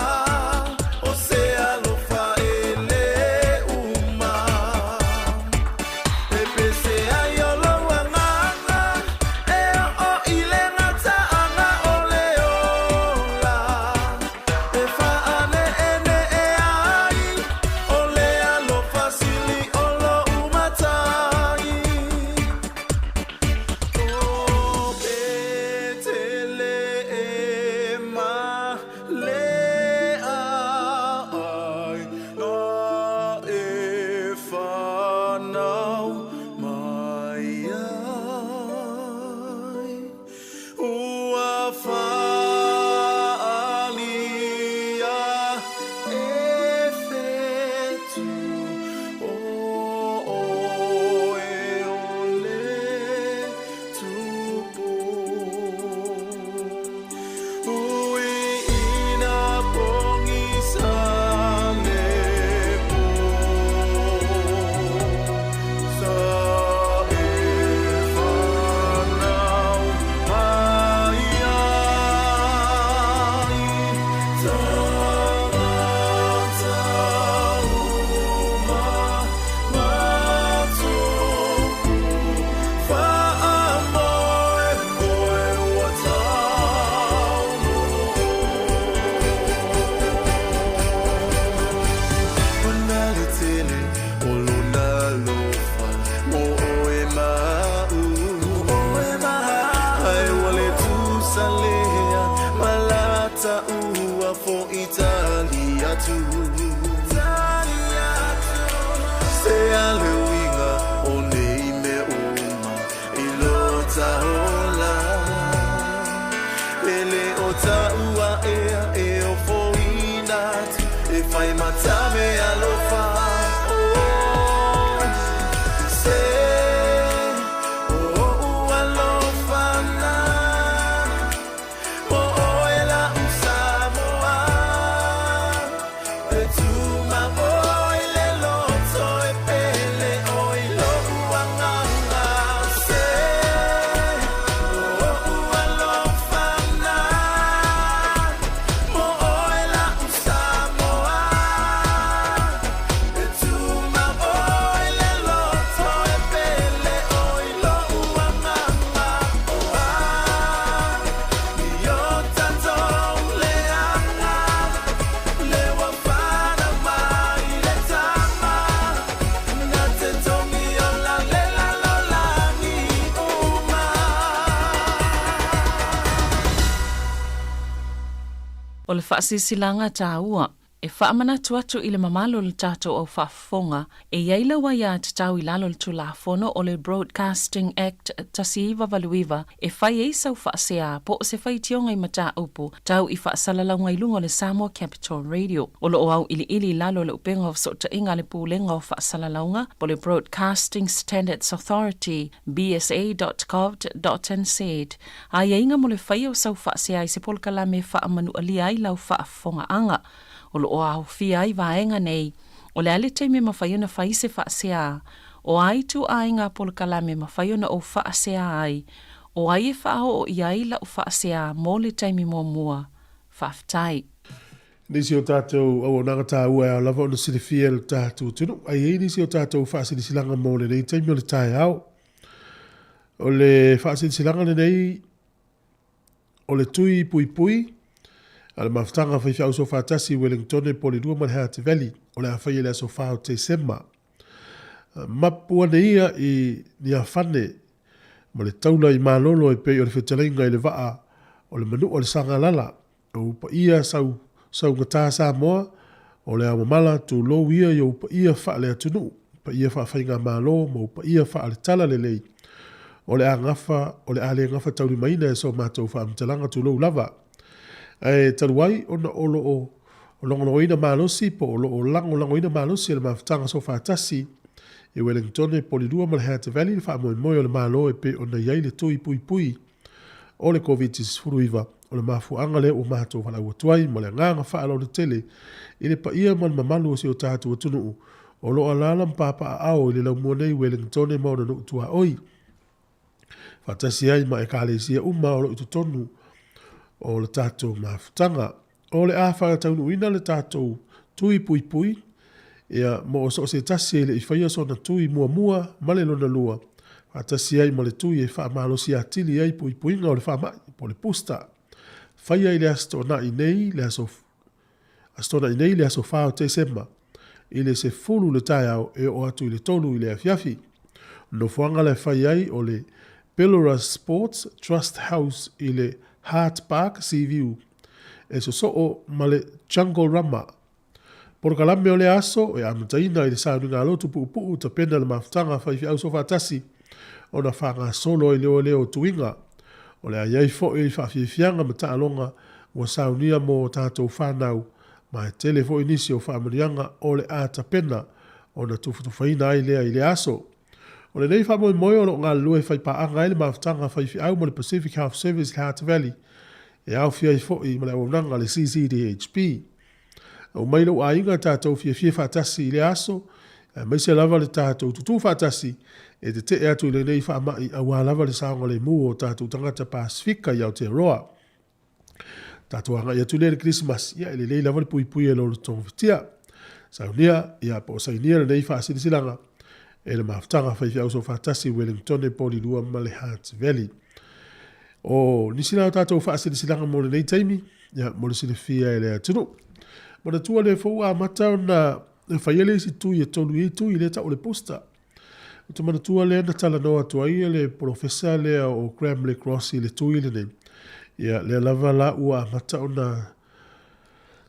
o se alofa e le uma. E pese ai o lou agaga, e oo i le gataaga o le ola. E faaneenee ai o le alofa sili o lou matai. O Peteleema le ai na e fanau mai ai. Ua faaalia e fetu o oe o le Tupu. Ui ina pogisa le po, sa e fanau mai ai tagata uma matupu faamoemoe ua taunuu. Ona le tele o lona alofa mo oe ma a'u. Ae ua le tusa lea ma lata ua fo'i tali atu. Se a le uiga o nei mea uma i lo ta ola. E le o ta'u a'ea e ofoina atu e fai ma tame alofa. Oh, se o o'u alofa na mo oe la'u Samoa. E tuma oe i le loto e pele oe i lo'u agaga. Se o o'u alofa na mo oe la'u Samoa. O le faasilasilaga taua e faamanatu atu i le mamalu o le tatou au faafofoga, e i ai lau aiatatau i lalo o le Tulafono o le Broadcasting Act 1989 e fai ai sau faasea po o se faitioga i mataupu tau i faasalalauga i luga o le Samoa Capital Radio. O lo o auiliili i lalo o le upega o fesootaiga a le Pulega o Faasalalauga po o le Broadcasting Standards Authority, bsa.govt.nz, aiaiga mo le faia o sau faasea i se polokalame e faamanualia ai lau faafofogaaga. O lo o aofia ai vaega nei, o le a le taimi e mafai ona fai se faasea, o a ituaiga polokalame e mafai ona ou faasea ai, o ai e faaoo i ai lau faasea mo le taimi muamua. Faafetai. Nisi o tatou auaunaga taua e ao lava ona silafia e lo tatou atunuu, a i ai nisi o tatou faasilasilaga mo lenei taimi o le taeao. O le faasilasilaga lenei o le tui puipui a le mafutaga faifeau soofaatasi i Wellingtone, Polilua ma le Hutt Valley o le a faia i le aso 4 o Tesema. Mapu ane ia i Niafane ma le taula i Malolo e pei o le fetalaiga i le vaa o le manua le Sagalala. O ou paia sau saugata Samoa, o le ao mamala tulou ia i ou paia faale-atunuu, paia faa-faigamalo ma ou paia faale-talalelei. O le a gafa, o le a le gafataulimaina e so matou faamatalaga tulou lava. Ae talu ai ona o lo o logologoina malosi po o lo o lagolagoina malosi e le mafutaga soofaatasi i Wellingtone, Polilua ma le Hutt Valley le faamoemoe o le Malo e pei ona i ai le tui puipui o le Koviti-19, o le mafuaaga lea ua matou valaau atu ai ma le agaga faaaloalo tele i le paia ma le mamalu o si o tatou atunuu o lo o alaala ma papaaao i le laumua nei i Wellingtone ma ona nuu tuaoi, faatasi ai ma Ekalesia uma o lo o i totonu o le tatou mafutaga. O le a faataunuuina le tatou tui puipui, ia, mo so o se tasi e le i faia sona tui muamua ma le lona lua, faatasi ai ma le tui e faamalosi atili ai puipuiga o le faamai, po o le booster. Faia i le Aso Toonai nei, le aso Aso Toonai nei, le aso 4 o Tesema, i le 10 le taeao e oo atu i le 3 i le afiafi. O le nofoaga la e fai ai o le Pelorus Sports Trust House i le Hart Park, Seaview, e sosoo ma le Jungle Rama. Polokalame o lea aso e amataina i le sauniga lotu puupuu tapena le mafutaga faifeau soofaatasi ona faagasolo ai leo lea o tuiga. O le a i ai foi faafiafiaga ma taaloga ua saunia mo tatou fanau ma e tele foi nisi o faamanuiaga o le a tapena ona tufatufaina ai lea i lea aso. O lenei faamoemoe o lo o galulue faipaaga ai le mafutaga faifeau ma le Pacific Health Service i le Hutt Valley e aofia ai foi ma le auaunaga a le CCDHP. Aumai lou aiga tatou fiafia faatasi i lea aso, aemaise lava le tatou tutū faatasi e tetee atu i lenei faamai aua lava le saogalemu o tatou tagata Pasefika i Aotearoa. Tatou agai atu lea i le Kerisimasi, ia e lelei lava le puipui e lolo togafitia. Saunia, ia po o sainia lenei faasilasilaga e le mafutaga faifeau soofaatasi i Wellingtone, Polilua ma le Hutt Valley. O nisi la o tatou faasilasilaga mo lenei taimi, ia, mo le silafia e le atunuu. Manatua lea foi ua amata ona faia le isi tui e tolu i ai tui lea tau o le booster. Ou te manatua lea na talanoa atu ai le polofesa lea o Graham Le Cross i le tui lenei. Ia, lea lava la ua amata ona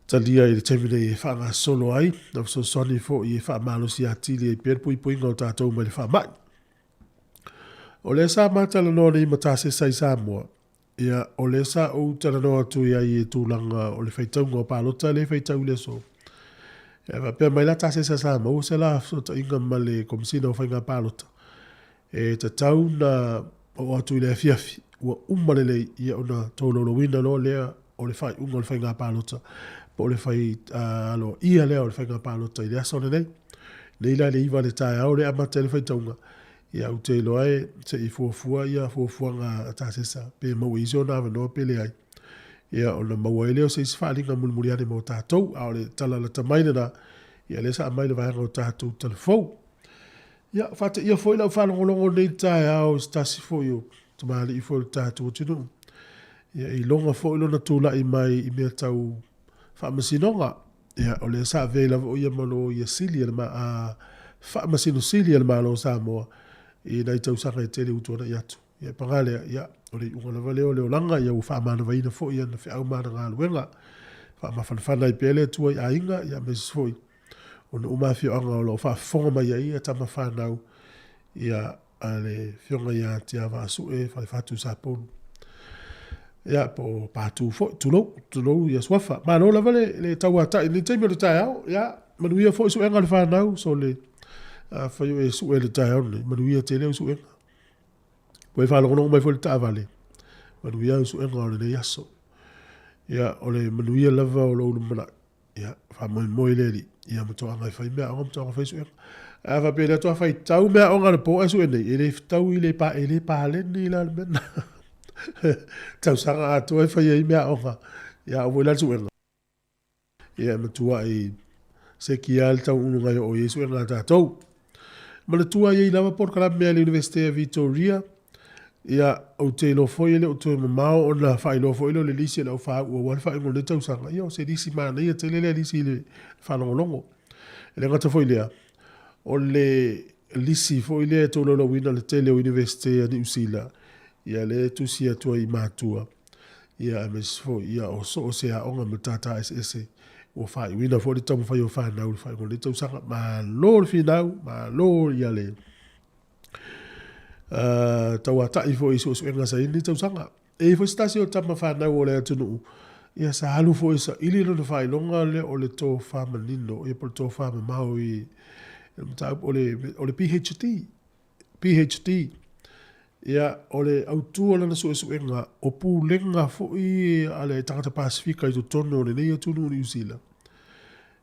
talia i le taimi nei e faagasolo ai, na fesoasoani foi e faamalosi atili ai pea le puipuiga o tatou mai le faamai. O lea sa ma talanoa nei ma Tasesa i Samoa, ia, o lea sa ou talanoa atu i ai i tulaga o le faitauga o palota lea e faitau i le aso. Ia, faapea mai la Tasesa sa maua se la fesootaiga ma le Komesina o Faiga Palota, e tatau na oo atu i le afiafi, ua uma lelei, ia ona tolaulauina loa lea o le faaiuga o le faiga palota, po o le fai aloaia lea o le faiga palota i le aso lenei. Nei la i le 9 i le taeao lea e amata ai le faitauga, ia ou te iloa e se i fuafua ia fuafuaga a Tasesa pe maua i se ona avanoa pe leai. Ia ona maua ai lea o se isi faaaliga mulimuli ane mo tatou, a o le tala lata mai lena, ia lea sa aumai le vaega o tatou talafou. Ia, faateia foi lau faalogologo i lenei taeao i se tasi foi o tamalii foi o le tatou atunuu. Ia, e iloga foi lona tulai mai i mea tau faamasinoga. Ia, o lea sa avea ai lava o ia ma loia sili a le ma, a, faamasino sili a le Malo o Samoa i nai tausaga e tele ua tuanai atu. Ia, paga lea, ia, o le iuga lava lea o le olaga, ia ua faamanavaina foi ana feau ma ana galuega. Faamafanafana ai pea le Atua i aiga, ia aemaise foi o nuu ma afioaga o lo o faafofoga mai ai ia tama fanau ia a le Afioga ia Tiavaasue Falefatu Sapolu. Ia po o Patu foi, tulou, tulou ia suafa. Malo lava le, le tauatai i lenei taimi o le taeao. Ia, manuia foi suega a le fanau, so le afai o e sue i le taeao lenei, manuia tele au suega. Ua e faalogologo mai foi i le taavale, manuia au suega o lenei aso. Ia, o le manuia lava o lou lumanai, ia, faamoemoe i le Alii, ia ma toaga e fai meaaoga ma toaga e fai suega. Ae a faapea o lea faatoa faitau meaaoga a le po ae sue nei, e le fetaui le pa, e le paleni la le mea lena. Tausaga atoa e fai ai meaaoga, ia a oo foi la i le suega. Ia e matuai seki lava le taunuuga e oo i ai suega a tatou. Manatua e i ai lava polokalame a le Iunivesite a Vitoria, ia ou te iloa foi e le o toe mamao ona faailoa foi lea o le lisi a le aufāu'u aua le faaiuga o lenei tausaga. Ia o se lisi manaia tele lea lisi i le faalogologo. E le gata foi i lea, o le lisi foi lea e tolaulauina le tele o Iunivesite a Niu Sila, ia lea e tusi atu ai i matua, ia aemaise foi ia o so o se aoga matata eseese ua faaiuina foi le taumafai o fanau i le faaiuga o lenei tausaga. Malo le finau, malo ia le tauata'i foi i suesuega sa i ai lenei tausaga. E i ai foi se tasi o tama fanau o le atunuu, ia sa alu foi e saili lona faailoga lea o le tofa manino, ia po o le tofa mamao i le mataupu o le, o le PhD. PHD, ia, o le autu o lana suesuega, o pulega foi a le tagata Pasefika i totonu o lenei atunuu o Niu Sila.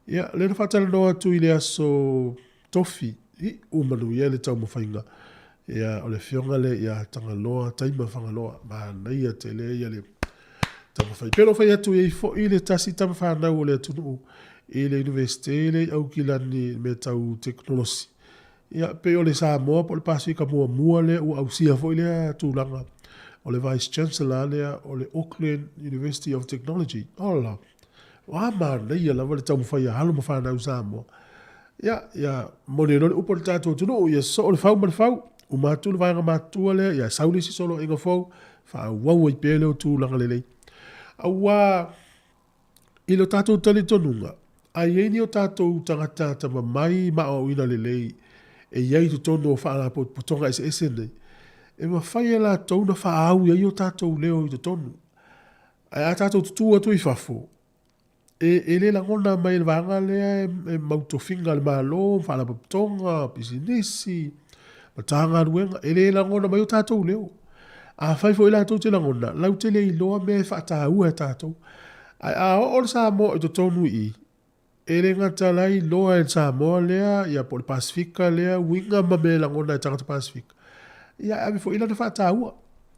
Ia, lea na faatalanoa atu i le aso Tofi, iu manuia le taumafaiga. Ia, o le afioga lea ia Tagaloa, Taima Fagaloa, manaia tele ia le taumafai. Pei ona ou fai atu, e i ai foi le tasi tama fanau o le atunuu i le Iunivesite lea i Aukilani i mea tau tekonolosi. Ia, pei o le Samoa po o le Pasefika muamua lea ua ausia foi lea tulaga o le Vice Chancellor lea o le Auckland University of Technology. Ola! Ua manaia lava le taumafai a alo ma fanau Samoa. Ia, ia moni ai loa le upu a le tatou atunuu, ia soo le fau ma le fau, uma atu le vaega matutua lea, ia sau le isi soloaiga fou, faaauau ai pea lea tulaga lelei. Aua I lo tatou talitonuga, a i ai ni o tatou tagata atamamai ma aoaoina lelei e i ai i totonu o faalapotopotoga eseese nei, e mafai e latou ona faaau i ai o tatou leo i totonu. Ae a tatou tutū atu i fafo, e, e le lagona mai e le vaega lea e, e mau tofiga a le Malo, faalapotopotoga, pisinisi, Matagaluega, e le lagona mai o tatou leo. Afai foi latou te lagona, lau te le iloa mea e faataua e tatou. Ae a oo le Samoa i totonu i i, e le gata la iloa e le Samoa lea, ia po o le Pasefika lea uiga ma mea e lagona e tagata Pasefika, ia ae ave foi lana faataua.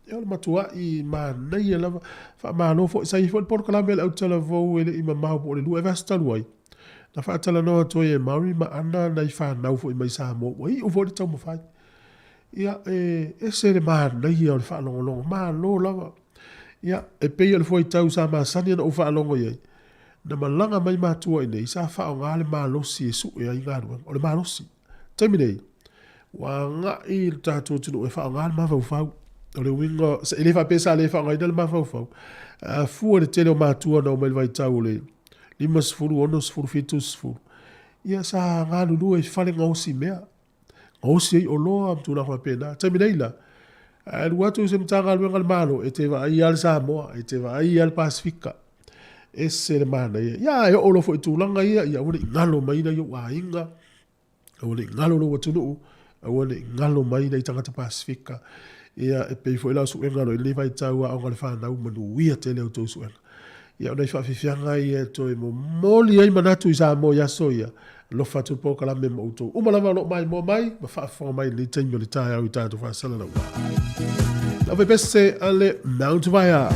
Ia o le matuai manaia lava. Faamalo foi, sa i ai foi le polokalame a le autalavou e le i mamao po o le 2 ea vaiaso talu ai, Na faatalanoa atu ai e Maori ma Ana nai fanau foi mai Samoa ua iu foi le taumafai. Ia, e ese le manaia o le faalogologo, malo lava. Ia, e pei o le fuaitau sa masani ona ou faalogo i ai, na malaga mai matua i inei, sa faaaoga le malosi e sue ai galuega. O le malosi. O le taimi nei, ua agai le tatou atunuu e faaaoga le mafaufau. O le uiga, e le faapea sa le faaaogaina le mafaufau, ae a fua i le tele o matua na omai i le vaitau o le 50, 60, 70, ia sa galulue i fale gaosi mea, gaosi ai oloa ma tulaga faapena. Taimi nei la, a alu atu i se Matagaluega a le Malo, e te vaai lava le Samoa, e te vaai lava le Pasefika. Ese le manaia. Ia, e oo loa foi i tulaga ia, ia aua ne i galo mai nai ou aiga, Aua ne i galo lou atunuu, aua ne i galo mai nai tagata Pasefika. Ia, e pei foi la o suega o lo o i lenei vaitau aoga a le fanau, manuia tele a outou suega. Ia, o nai faafiafiaga ia e toe momoli ai manatu i Samoa i aso ia, alofa atu le polokalame ma outou uma lava o lo o maimoa mai ma faafofoga mai i lenei taimi o le taeao i tatou faasalalauga. Lau pese a le Mount Vaea.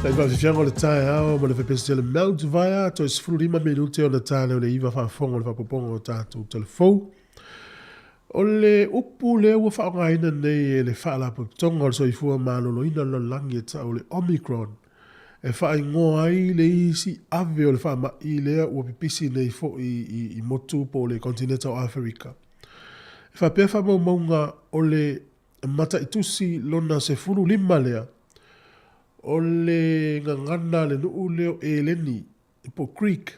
Le faafiafiaga o le taeao ma le fepesi tele Mount Vaea, toe 15 minute ona ta lea o le 9 faafofoga o le faaopoopoga o tatou talafou. O le upu lea ua faaaogaina nei e le Faalapotopotoga o le Soifua Maloloina o le Lalolagi e tau o le Omicron e faaigoa ai le isi ave o le faamai lea ua pipisi nei foi i motu po o le kontineta o Aferika. E faapea faamaumauga o le mataitusi lona 15 lea o le gagana a le nuu lea o Eleni po o Greek,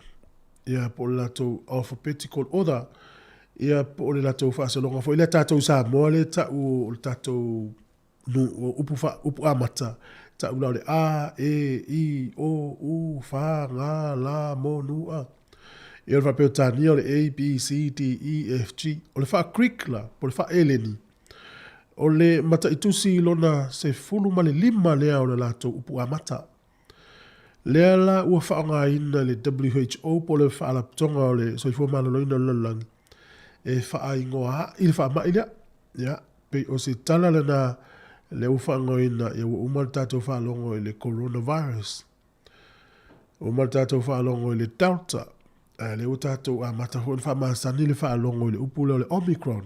ia po o le latou alphabetical order, ia po o le latou faasologa foi lea tatou i Samoa lea e tau o le tatou nu, upu, fa, upu amata, tau la o le A, E, I, O, U, F, G, L, M, N, A. Ia o le faa-Peretania o le A, B, C, D, E, F, G. O le faa-Greek la, po o le faa-Eleni, o le mataitusi i lona 15 lea o le latou upu amata. Lea la ua faaaogaina le WHO po o le Faalapotopotoga o le Soifua Maloloina o le Lalolagi e faaigoa ai le faamai lea. Ia, pei o se tala lena lea ua faaigoaina, ia ua uma le tatou faalogo i le coronavirus. Ua uma le tatou faalogo i le Delta. Ae lea ua tatou amata foi ona faamasani le faalogo i le upu lea o le Omicron.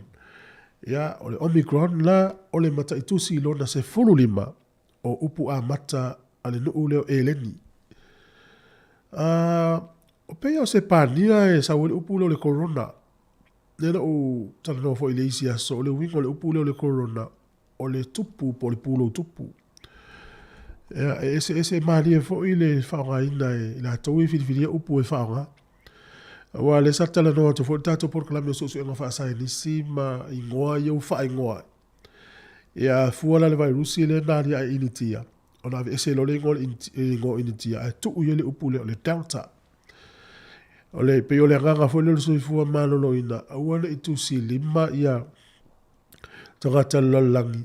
Ia, o le Omicron la, o le mataitusi lona 15. o upu amata a le nuu lea o Eleni. A, o pei o Sepania e sau ai le upu lea o le Corona. Lea na ou talanoa foi i le isi aso, o le uiga o le upu lea o le Corona, o le tupu po o le pulou tupu. Ia, e eseese malie foi le faaaogaina e i latou ia e filifilia upu e faaaoga. Aua o lea sa talanoa atu foi le tatou polokalame o suesuega faasaienisi ma igoa ia ua faaigoa ai. Ia, a fua la i le vairusi lea na aliae i Initia, ona aveese loa le igoa o Initia ae tuu i ai le upu lea o le Delta. O le, pei o le agaga foi lea o le soifua maloloina, aua ne i tusilima ia tagata o le lalolagi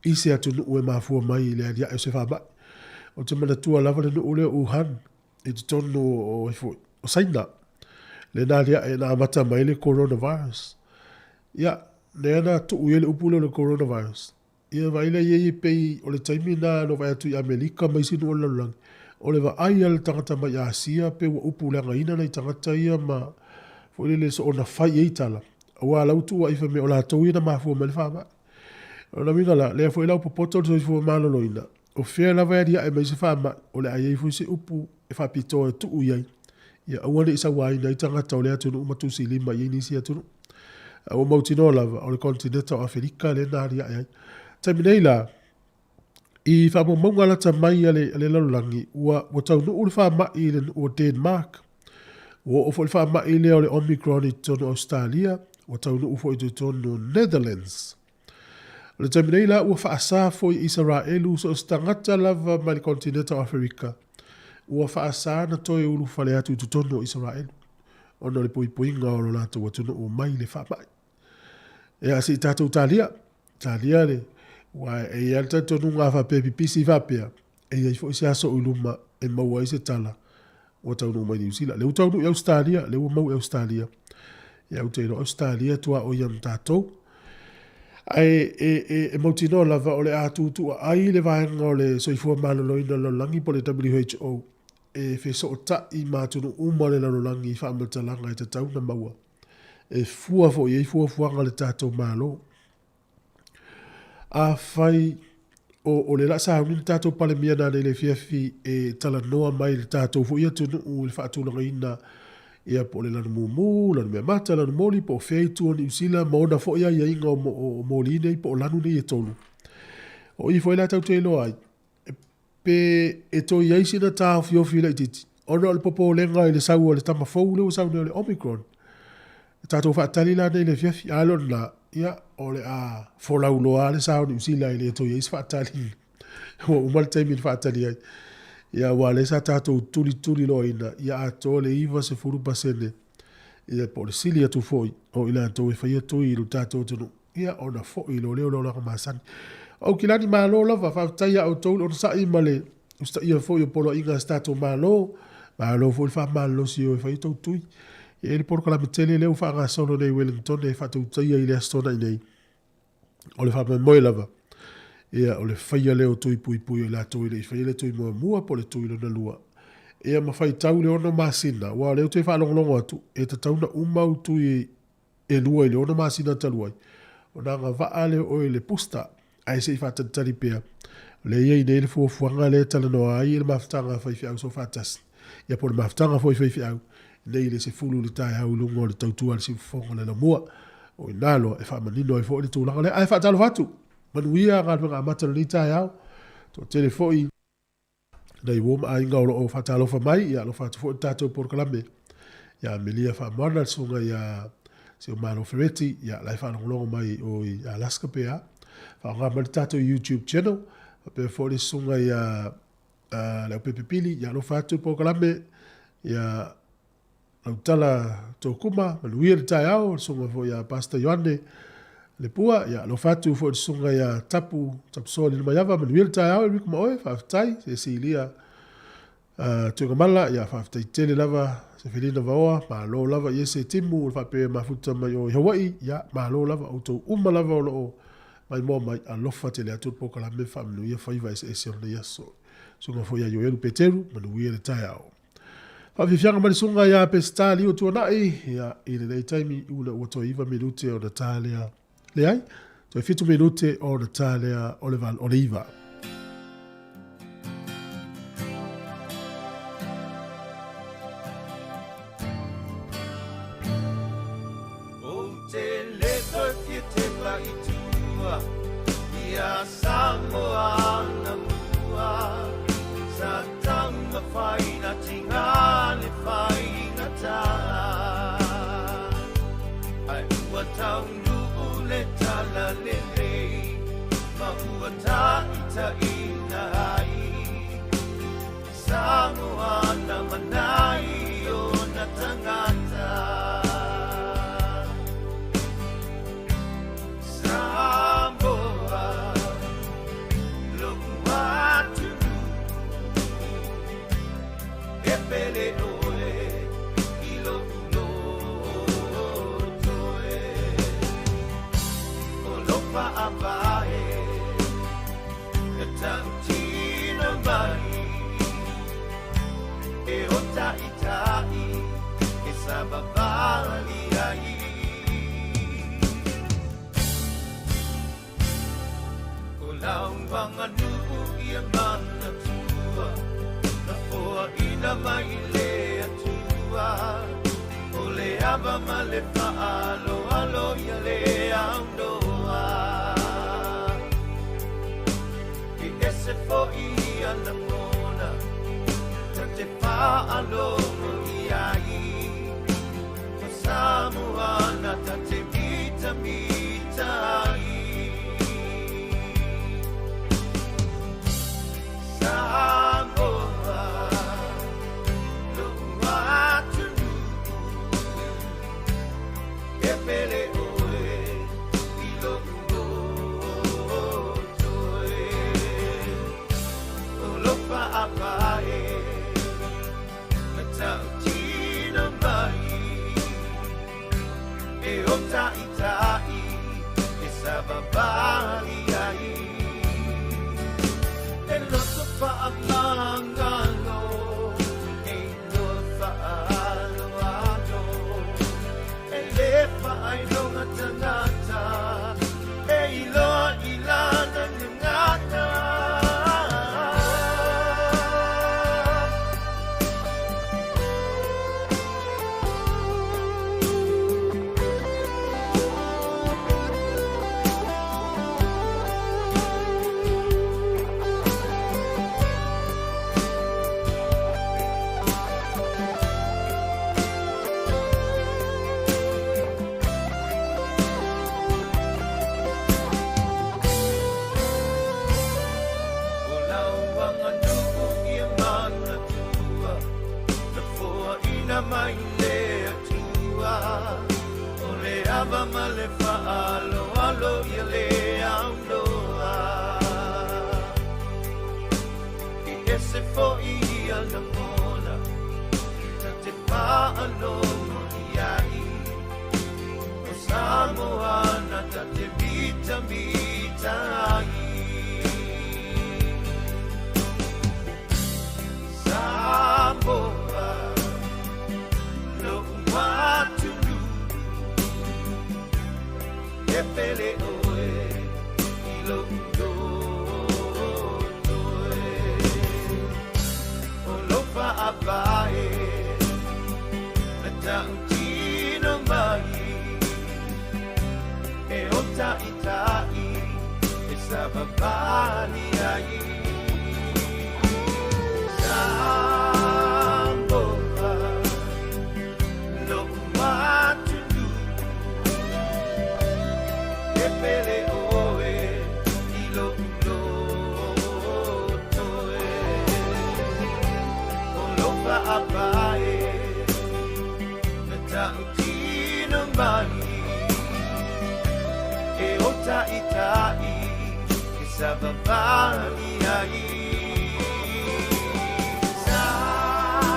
i se atunuu e mafua mai i le aliae o se faamai. Ou te manatua lava le nuu lea o Wuhan i totonu o, ai foi, o Saina, lea na aliae na amata mai ai le coronavirus. Ia, lea na tuu i ai le upu lea o le coronavirus. Ia vaai la i ai e pei o le taimi lena na ou vaai atu i Amerika ma isi nuu o le lalolagi, o le vaai a le tagata mai Asia pei ua upuleagaina nai tagata ia ma foi lele soona fai i ai tala, aua o la ua tuuai fai mai o latou ia na mafua mai le faamai. O lona uiga la, lea foi la ua popoto le soifua maloloina, o fea lava e aliae mai se faamai, o le a i ai foi se upu e faapitoa e tuu i ai, ia aua ne i sauaina ai tagata o lea atunuu ma tusilima i ai nisi atunuu. A ua mautinoa lava, o le konitineta o Afelika lea na aliae ai. Taimi nei la, i faamaumauga lata mai a le, a le lalolagi, ua, ua taunuu le faamai i le nuu o Denmark. Ua oo foi le faamai lea o le Omicron i totonu o Ausetalia, ua taunuu foi i totonu o Netherlands. O le taimi nei la ua faasa foi e Isaraelu so o se tagata lava mai le konitineta o Aferika ua faasa na toe ulufale atu i totonu o Isaraelu ona o le puipuiga o lo latou atunuu mai le faamai. Ia se i tatou talia, talia le, aua e i ai le talitonuga a faapea e pipisi faapea, e i ai foi se aso i luma e maua ai se tala ua taunuu mai Niu Sila. Lea ua taunuu i Ausetalia, lea ua mau i Ausetalia. Ia ou te iloa Ausetalia tuaoi ma tatou. Ae e, e, e mautinoa lava o le a tutuaai le vaega o le soifua maloloina o le lalolagi po o le WHO e fesootai ma atunuu uma o le lalolagi i faamatalaga e tatau ona maua. E fua foi i ai fuafuaga a le tatou Malo. Afai o, o le la sauni le tatou Palemia nanei i le afiafi e talanoa mai i le tatou foi atunuu i le faatulagaina ia po o le lanu mumu, lanu meamata, lanu moli, po o fea i tua o Niu Sila ma ona foi aiaiga o, o moli nei po o lanu nei e tolu. O i foi la tatou te iloa ai, pe e toe i ai sina taofiofi laitiiti ona o le popolega i le sau o le tama fou lea ua sau nei o le Omicron. E tatou faatali la nei i le afiafi, a le o lena, ia, o le a folau loa lava le sa o Niu Sila e le toe i ai se faatali. Ua uma le taimi na faatali ai. Ia, aua o lea sa tatou tulituli loaina ia atoa le 90% ia po o le sili atu foi o i latou e faia tui i lo tatou atunuu. Ia, ona foi loa lea o le olaga masani. O Aukilani malo lava, faafetai ia outou le onosai ma le usitaia foi o poloaiga a si tatou Malo. Malo foi le faamalolosi o e fai outou tui. E i ai le polokalame tele lea ua faagasolo nei i Wellington e faatautaia i le Aso Toonai nei. O le faamoemoe lava, ia, o le faia lea o tui puipui o i latou e le i faia le tui muamua po o le tui lona lua. Ia ma faitau le 6 masina, aua o lea ou te faalogologo atu, e tatau ona uma au tui e lua i le 6 masina talu ai, ona agavaa lea o oe i le booster, ae se i faatalitali pea. O lea e i ai nei le fuafuaga lea e talanoa ai le mafutaga a faifeau soofaatasi, ia po o le mafutaga foi faifeau nei i le 10 i le taeao i luga o le tautua a le siufofoga o le Laumua. O i ina loa e faamanino ai foi le tulaga lea. Ae faatalofa atu, manuia galuega amata o lenei taeao, toatele foi nai uo ma aiga o lo o faatalofa mai, ia alofa atu foi le tatou polokalame ia Amelia Faamoana, le susuga ia Seumalo Fereti, ia la e faalogologo mai o i Alaska pe a. Faaaoga mai le tatou YouTube channel, faapea foi le susuga ia Leaupepe Pili, ia alofa atu le polokalame ia Lautala Tokuma, manuia le taeao, le susuga foi ia Pastor Ioane Lepua, ia alofa atu foi le susuga ia Tapu Tapusoa Lilomaiava, manuia le taeao Eric ma oe, faafetai, Cecilia Tuigamala, ia faafetai tele lava Sefelina Vaoa, malo lava Iese Timu, le faapea mafuta mai o i Hawaii, ia malo lava outou uma lava o lo o maimoa mai, alofa tele atu le polokalame faamanuia faiva eseese o lenei aso. Susuga foi ia Ioelu Peteru, manuia le taeao. Faafiafiaga mai le susuga ia Peseta Liu Tuanai, ia, i lenei taimi ina ua toe 9 minute ona ta lea, leai, toe 7 minute ona ta lea o le 9. mai tua Ia Samoa na mua Sa taumafai na tiga le faigata Ai ua taunuu le talalelei Ma ua taitaina ai Samoa na manai ona tagata Samoa lo'u atunuu E pele oe i lo'u loto e O lou faavae E tautino mai E o ta'ita'i E savavali ai O lau aganuu ia manatua Na foaina mai le Atua O le ava ma le faaaloalo ia le aunoa E ese fo'i ia lagona Ta te faalogo i ai O Samoa na ta te mitamita ai Samoa lo'u atunuu E pele oe i lo'u loto e O lou faavae Na tautino mai E o ta'ita'i E savavali ai E loto faamagalo E iloa faaaloalo E lē faailoga tagata E iloa i lana gagana O lau aganuu ia manatua Na foaina mai le Atua O le ava ma le faaaloalo ia le aunoa E ese fo'i ia lagona Ta te faalogo i ai O Samoa na ta te mitamita ai Samoa lo'u atunuu E pele oe i lo'u loto e O lou faavae Na tautino mai E o ta'ita'i E savavali ai Samoa lo'u atunuu E pele oe i lo'u loto e O lou faavae Na tautino mai E o ta'ita'i E savavali ai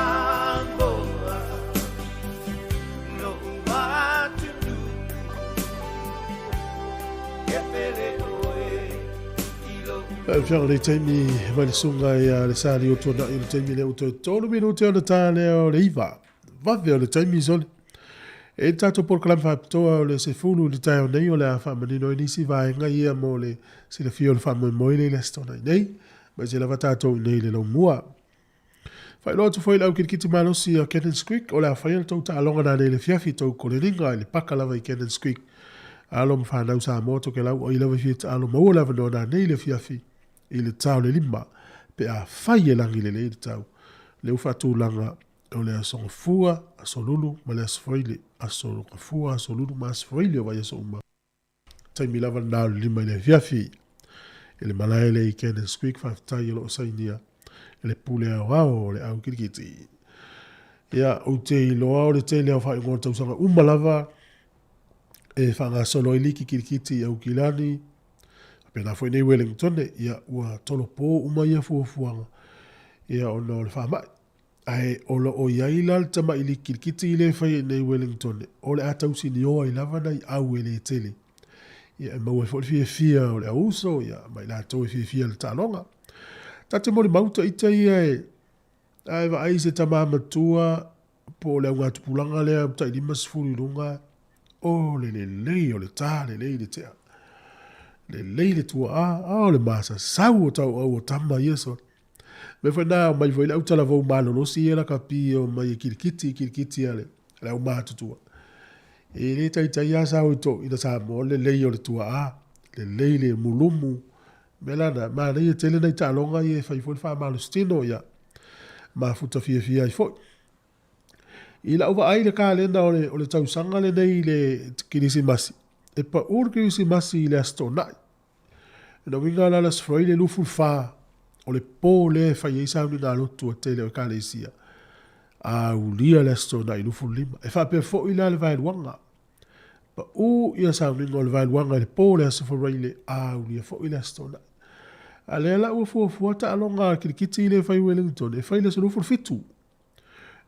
Samoa lo'u atunuu E pele oe i lo'u Afioga le taimi mai le susuga ia le Sali o Tuanai le taimi lea ua toe tolu minute ona ta lea o le iva. Vave o le taimi sole. E le tatou polokalame faapitoa o le sefulu i le taeao nei o le a faamanino ai nisi vaega ia mo le silafia o le faamoemoe lea i le Aso Toonai nei, aemaise lava tatou i nei i le laumua. Faailoa atu foi i le au kilikiti malosi a Cannons Creek o le a faia le tou taaloga nanei i le afiafi tou koleniga i le paka lava i Cannons Creek. Alo ma fanau Samoa Tokelau o ai lava e fia taalo maua le avanoa nanei i le afiafi i le ta o le 5 pe afai e lagi lelei le tau. Lea ua faatulaga o le Aso Gafua, Aso Lulu ma le Aso Faraile, Aso Gafua, Aso Lulu ma Aso Faraile o vaiaso uma. Taimi lava lena o le 5 i le afiafi. I le malae lea i Cannons Creek, faafetai o lo o sainia e le pule aoao o le au kilikiti. Ia, ou te iloa o le tele o faaigoa tausaga uma lava e faagasolo ai liki kilikiti i Aukilani, faapena foi nei Wellingtone, ia ua tolopo uma ia fuafuaga ia ona o le faamai. Ae o lo o i ai la le tamai liki kilikiti lea e fai i nei Wellingtone, o le a tausinio ai lava nai au e le tele. Ia e maua ai foi le fiafia o le auuso, ia ma i latou e fiafia i le taaloga. Ta te molimau ita ia e, a e vaai i se tama matua po o le augatupulaga lea ua tai 50 i luga, o le lelei o le tā, lelei le tea, lelei le tuaa, a o le masasau o tauau o tama ia sole. Mea foi na mai foi le autalavou malolosi ia lakapi e omai e kilikiti, kilikiti a le aumatutua. E le taitai lava sao i toeaiina Samoa le lelei o le tuaa, lelei le mulumu. Mea la na, manaia tele nai taaloga ia e fai foi le faamalositino, ia mafuta fiafia ai foi. I lau vaai i le kalena o le, o le tausaga lenei i le Kerisimasi, e pau le Kerisimasi i le Aso Toonai. O lona uiga la le Aso Faraile 24, o le po lea e fai ai sauniga lotu a tele o Ekalesia, a aulia le Aso Toonai 25. E faapea foi la le vaeluaga. Pau ia sauniga o le vaeluaga i le po o le Aso Faraile, a aulia foi le Aso Toonai. A lea la ua fuafua taaloga a kilikiti lea e fai i Wellington, e fai i le aso 27.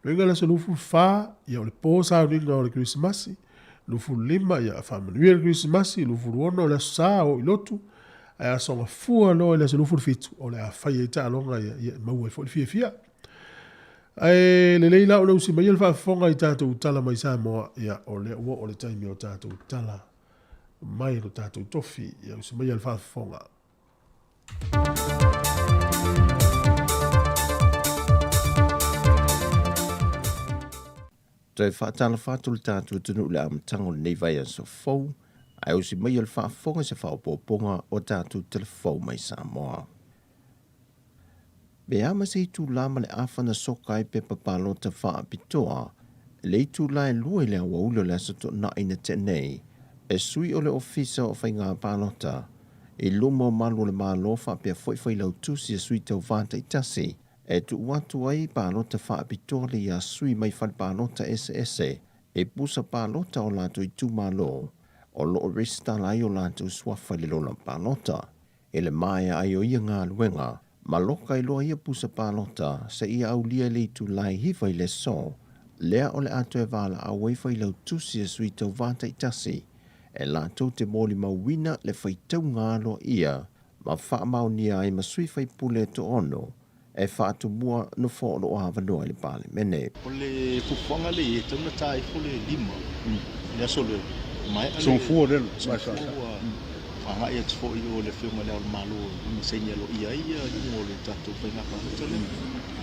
Uiga le aso 24, ia o le po sauniga o le Kerisimasi, 25, ia faamanuia le Kerisimasi, 26 o le aso Sa o i lotu, ae aso Gafua loa i le aso 27, o le a fai ai taaloga ia, ia e maua ai foi le fiafia. Ae lelei la ona usi maia le faafofoga i tatou tala mai Samoa, ia o lea ua oo le taimi o tatou tala mai lo tatou tofi, ia usi maia le faafofoga. Toe faatalofa atu le tatou atunuu i le amataga o lenei vaiaso fou, ae usi mai o le faafofoga i se faaopoopoga o tatou telefou mai Samoa. Pe a ma se itulā ma le afa na soka ai pepa palota faapitoa, le itulā e lua i le aoauli o le Aso Toonai na tea nei, e sui o le Ofisa o Faiga Palota i luma o malu o le Malo faapea foi Failautusi a sui tauva taitasi e tuu atu ai palota faapitoa le ia sui mai fale palota eseese e pusa palota o latou itumalo o lo o resitala ai o latou suafa i le lola palota. I le maea ai o ia galuega, ma loka ai loa ia pusa palota seia aulia i le itulā e 9 i le aso, lea o le a toe valaau ai Failautusi a sui tauva taitasi e latou te molimauina le faitauga aloaia ma faamaonia ai ma sui faipule e toaono e faatumua nofoa o lo o avanoa i le Palemene. O le fuafuaga lea i ai, e tatau ona ta ifo le 5 i le aso lea, maea le Songfua ua agai atu foi i o i le Afioga i Le Ao o le Malo i saini aloaia ai iuga o le tatou faiga palota lea.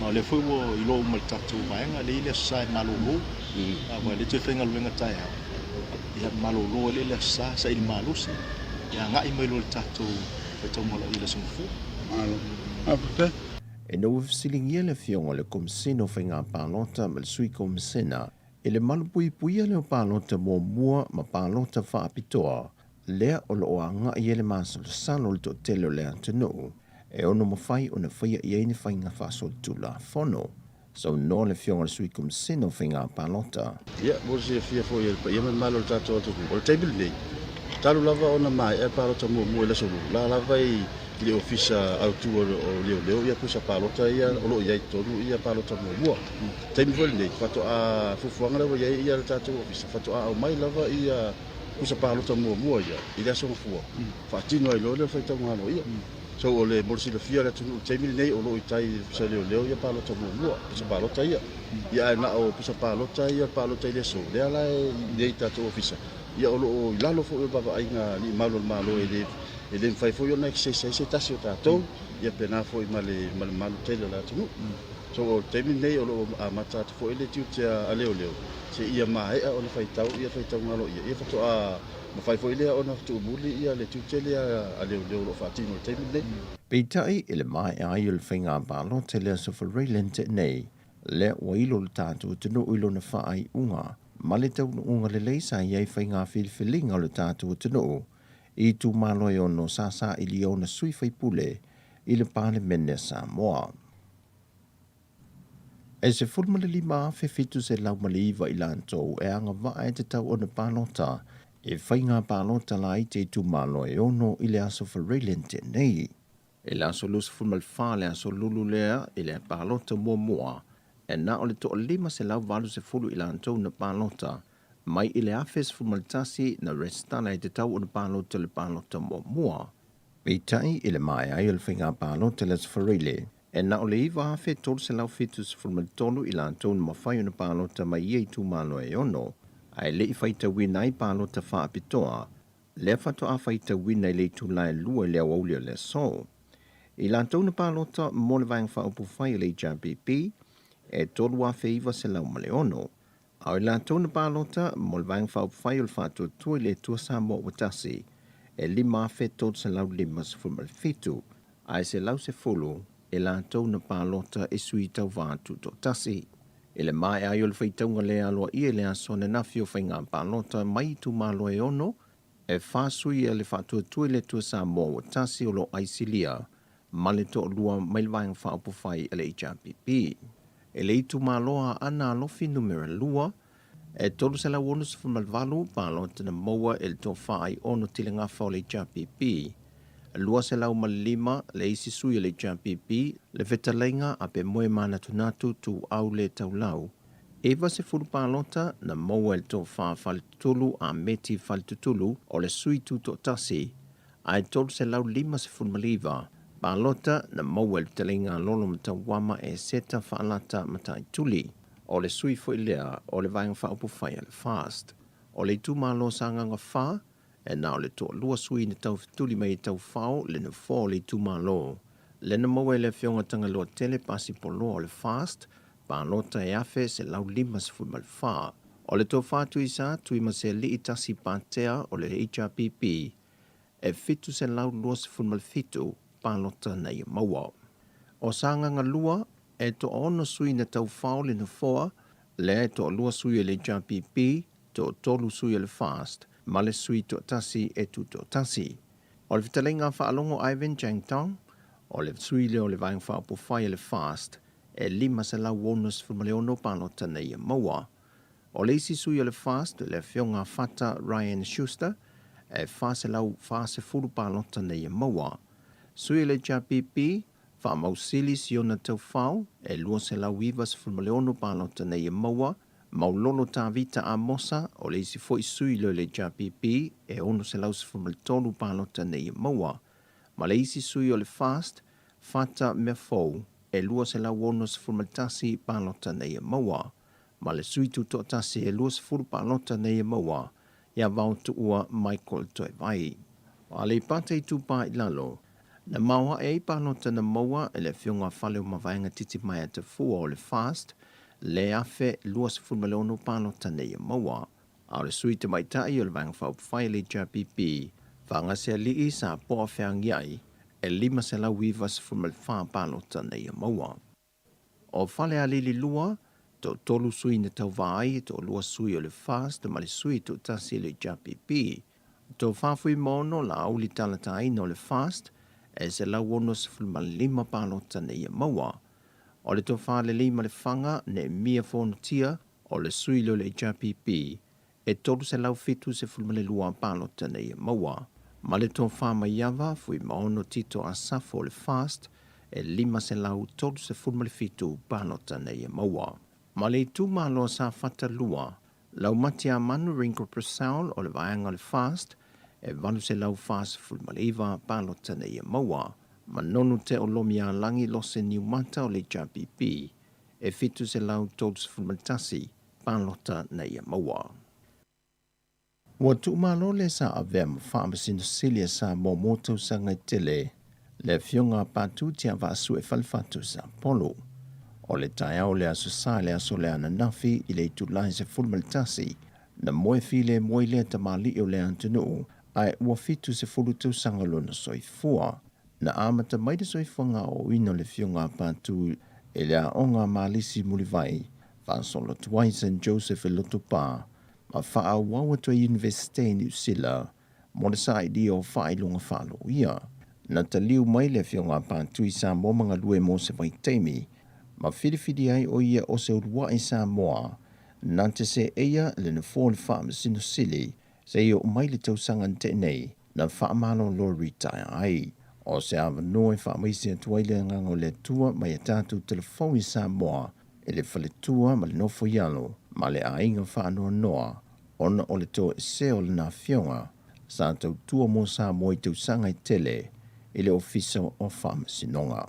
Ma o lea foi ua iloa uma e le tatou vaega lea i le Aso Sa e malolo, aua e le toe faigaluega taeao, ia malolo ai lea i le Aso Sa, saili malosi, ia agai mai loa i le tatou faitauga aloaia i le Aso Gafua. Malo. Faafetai. Ina ua fesiligia le Afioga i le Komesina o Faiga Palota ma le Sui Komesina i le malupuipuia lea o palota muamua ma palota faapitoa lea o lo o agai ai le masalosalo o le toatele o le atunuu e ono mafai ona faia i ai ni faiga faasolitulafono, saunoa le Afioga i le Sui Komesina o Faiga Palota. Ia, mo le silafia foi e le paia ma le mamalu o le tatou atunuu, o le taimi lenei, talu lava ona maea le palota muamua i le Aso Lulu, la lava i le Ofisa Autu o Leoleo ia pusa palota ia o lo o i ai i totonu ia palota muamua. O le taimi foi lenei, faatoa fuafuaga lea ua i ai le tatou Ofisa, faatoa aumai lava ia pusa palota muamua ia i le Aso Gafua, faatino ai loa lea o le faitauga aloaia. So o le mo le silafia e le atunuu i le taimi lenei o lo o i tai i le Ofisa Leoleo ia palota muamua, pusa palota ia. Ia ae na o pusa palota ia palota i le aso, lea la e i inei i tatou ofisa, ia o lo o i lalo foi o le vaavaaiga a alii malu o le Malo e le e le mafai foi ona eseese ai se tasi o tatou, ia pena foi ma le ma le mamalu tele o le atunuu. So o le taimi lenei o lo o amata atu foi le tiute a leoleo seia maea ona faitau ia faitauga aloaia, ia faatoa Mafai foi lea ona tuumuli ia le tiute lea a leoleo o lo o faatino i le taimi lenei. Peitai, i le maea ai o le faiga palota i le Aso Faraile na tea nei, lea ua ilo le tatou atunuu i lona faaiuga ma le taunuuga lelei sa i ai faiga filifiliga o le tatou atunuu i itumalo e ono sa sailia ona sui faipule i le Palemene a Samoa. E 15,709 i latou e agavaa e tatau ona palota i faiga palota laiti a itumalo e ono i le Aso Faraile na tea nei. I le aso 24 le aso lulu lea i le palota muamua, e na o le 1,580 i latou na palota mai i le 1,011 na resitala e tatau ona palota i le palota muamua. Peitai, i le maea ai o le faiga palota i le Aso Faraile, e na o le 9,373 i latou na mafai ona palota mai ia itumalo e ono, ae le i faitauina ai palota faapitoa, lea faatoa faitauina i le itula e 2 i le aoauli o le aso. I latou na palota mo le Vaega Faaupufai a le HRPP, e 3,906, a o i latou na palota mo le Vaega Faaupufai o le Faatuatua i le Atua Samoa Ua Tasi, e 5,357, ae 110 e latou na palota i sui tauva tutoatasi. I le maea ai o le faitauga le aloaia i le aso ananafi o faiga palota mai itumalo e ono, e fa sui a le Faatuatua i le Atua Samoa Ua Tasi o lo o aisilia ma le toalua mai le Vaega Faaupufai a le HRPP. I le itumalo a Aana Alofi Numera 2, e 368 palota na maua e le Tofa Aiono Tile Gafa o le HRPP, 205 le isi sui o le HRPP, le fetalaiga a Pemoe Manatunatu Tuau Le Taulau, 90 palota na maua e le Tofa Faletutulu a Meti Faletutulu o le sui tutoatasi, ae 359 palota na maua e le fetalaiga a Lolo Matauama Eseta Faalata Mataituli, o le sui foi lea o le Vaega Faaupufai a le FAST. O le itumalo Sagaga 4, e na o le toalua sui na taufetuli mai e taufao le nofoa o le itumalo, lea na maua e le Afioga Tagaloatele Pasi Poloa o le FAST, palota e 1,154. O le Tofa Tuisa Tuimasealii Tasi Patea o le HRPP, e 727 palota na ia maua. O Sagaga 2, e toaono sui na taufao le nofoa, lea e toalua sui o le HRPP, toatolu sui o le FAST, ma le sui toatasi e tutoatasi. O le fetalaiga faalogo Ivan Chang Tong, o le sui lea o le Vaega Faaupufai a le FAST, e 566 palota na ia maua. O le isi sui o le FAST, le Afioga Fata Ryan Schuster, e 440 palota na ia maua. Sui o le HRPP, Faamausili Siona Taufao, e 296 palota na ia maua. Maulolo Tavita Amosa, o le isi foi sui lea o le HRPP, e 613 palota na ia maua. Ma le isi sui o le FAST, Fata Meafou, e 261 palota na ia maua. Ma le sui tutoatasi e 20 palota na ia maua ia Vaotuua Michael Toevai. O Aleipata Itupa i Lalo, na maoae ai palota na maua e le Afioga Faleomavaega Titimaea Tafua o le FAST le 1026 palota na ia maua. A o le sui tamaitai o le Vaega Faaupufai a le HRPP, Fagasealii Sapoa Feagiai, e 594 palota na ia maua. O Falealili 2, toatolu sui na tauva ai, toalua sui o le FAST ma le sui toatasi o le HRPP. Tofa Fuimaono Laauli Talataina o le FAST, e 165 palota na ia maua. O le Tofa Leleimalefanga Neemia Fonotia o le sui lea o le HRPP, e 372 palota na ia maua. Ma le Tofa Maiava Fuimaono Tito Asafo o le FAST, e 537 palota na ia maua. Ma le itumalo Safata 2, Laumatia-a-Manu Ringo Purcell o le vaega o le FAST, e 849 palota na ia maua. Ma Nonu Teolomialagi Lose Niumata o le HRPP, e 731 palota na ia maua. Ua tuumalo le sa avea ma Faamasino Sili a Samoa mo tausaga e tele, le Afioga a Patu Tiavaasue Falefatu Sapolu. O le taeao o le Aso Sa i le aso lea ananafi i le itula e 11, Na moe filemu ai lea tamalii o le atunuu ae ua 70 tausaga lona soifua. Na amata mai le soifuaga aoaoina o le Afioga a Patu i le Aoga a Malisi Mulivai, faasolo atu ai i Saint Joseph i Lotopa, ma faaauau atu ai i Iunivesite i Niu Sila mo le sailia o faailoga faaloia. Na taliu mai le Afioga a Patu i Samoa ma galue mo se vaitaimi, ma filifili ai o ia o se uluai Samoa na te seeia le nofoa o le Faamasino Sili seia oo mai le tausaga na tea nei na faamalolo retire ai. O se avanoa e faamaise atu ai le agaga o le Atua mai a tatou telefoni i Samoa i le faletua ma le nofo i alo ma le aiga faanoanoa ona o le toesea o lana afioga sa tautua mo Samoa i tausaga e tele i le Ofisa o Faamasinoga.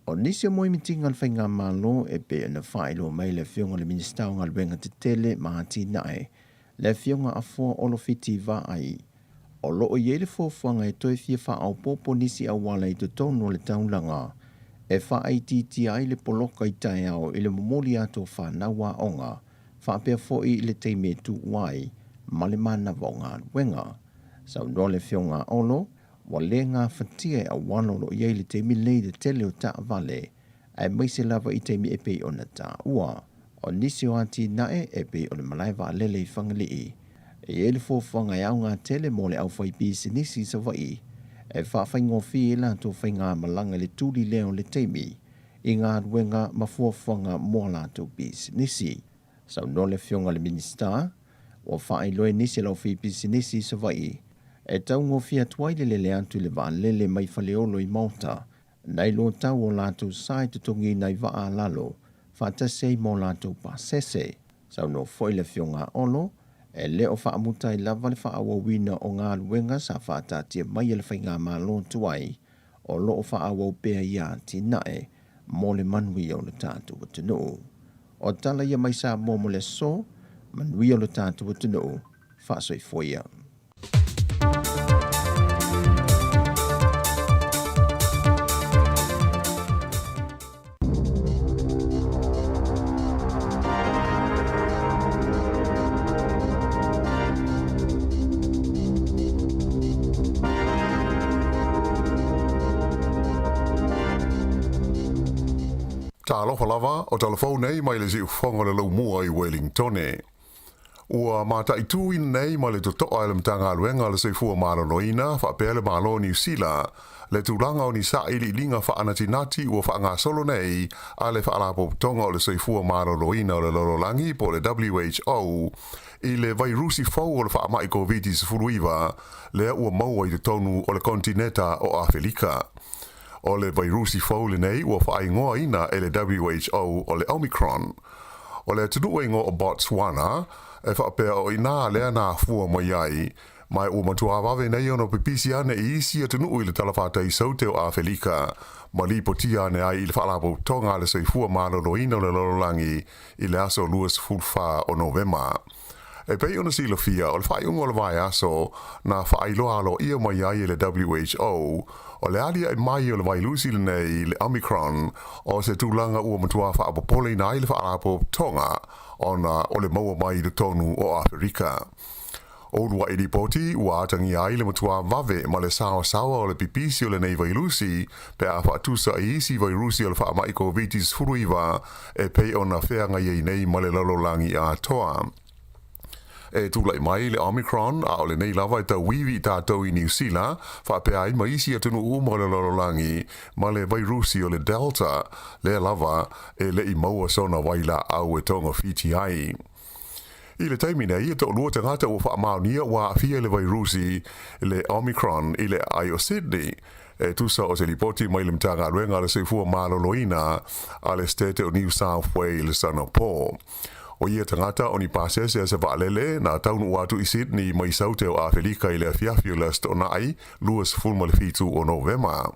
O nisi o moemitiga a le Faigamalo e pei ona faailoa mai e le Afioga i le Minisita o Galuega Tetele ma Atinae, le Afioga Afoa Olofiti Vaai, o lo o i ai le fuafuaga e toe fia faaopoopo nisi auala i totonu o le taulaga e faaitiitia ai le poloka i taeao i le momoli atu o fanau aoga faapea foi i le taimi e tuua ai ma le manava o galuega. Saunoa le Afioga a Olo, Ua le gafatia e auala o lo o i ai i le taimi lenei le tele o taavale, aemaise lava i taimi e pei ona taua. O nisi o atinae e pei o le malae vaalele i Fagalii, e i ai le fuafuaga e aoga tele mo le aufaipisinisi i Savaii e faafaigofie ai latou faigamalaga i le tuli lea o le taimi i galuega ma fuafuaga mo a latou pisinisi. Saunoa le Afioga i le Minisita, ua faailoa e nisi o le aufaipisinisi i Savaii e taugofie atu ai le lele atu i le vaalele mai Faleolo i Malta, nai lo tau o latou sa e totogiina ai vaa a lalo faatasi ai ma o latou pasese. Saunoa foi le Afioga a Olo, e le o faamuta ai lava le faaauauina o galuega sa faataatia mai e le Faigamalo tuai o lo o faaauau pea ia atinae mo le manuia o le tatou atunuu. O tala ia mai Samoa mo le aso, manuia lo tatou atunuu, faasoifua ia. Talofa lava, o talafou nei mai le siufofoga o le Laumua i Welingtone. Ua mataituina nei ma le totoa e le Matagaluega o le Soifua Maloloina faapea le Malo o Niu Sila le tulaga o ni sailiiliga faanatinati ua faagasolo nei a le Faalapotopotoga o le Soifua Maloloina o le Lalolagi po o le WHO i le vairusi fou o le faamai Koviti-19 lea ua maua i totonu o le konetineta o Afelika. O le vairusi fou lenei ua faaigoaina e le WHO o le Omicron. O le atunuu e igoa o Botswana, e faapea o i ina lea na afua mai ai, ma ua matua vave nei ona pipisi ane i isi atunuu i le talafatai Saute o Afelika, ma lipotia ane ai i le Faalapotopotoga a le Soifua Maloloina o le Lalolagi i le aso 24 o Novema. E pei ona silafia, o le faaiuga o le vaiaso na faailoa aloaia mai ai e le WHO, o le aliae mai o le vailusi lenei, le Omicron, o se tulaga ua matua faapopoleina ai le Faalapotopotoga ona o le maua mai i totonu o Aferika. O uluai lipoti ua atagia ai le matua vave ma le saoasaoa o le pipisi o lenei vailusi pe a faatusa i isi vairusi o le faamai Koviti-19 e pei ona feagai ai nei ma le lalolagi atoa. E tulai mai le Omicron, a o lenei lava e tauivi i tatou i Niu Sila, faapea ai ma isi atunuu uma o le lalolagi, ma le vairusi o le Delta, lea lava e le i maua sona vailaau e togafiti ai. I le taimi nei, e toalua tagata ua faamaonia ua aafia i le vairusi le Omicron i le aai o Sydney, e tusa o se lipoti mai le Matagaluega a le Soifua Maloloina a le Setete o New South Wales anapo. O ia tagata o ni pasese a se vaalele na taunuu atu i Sydney mai Saute o Afelika i le afiafi o le Aso Toonai 27 o Novema.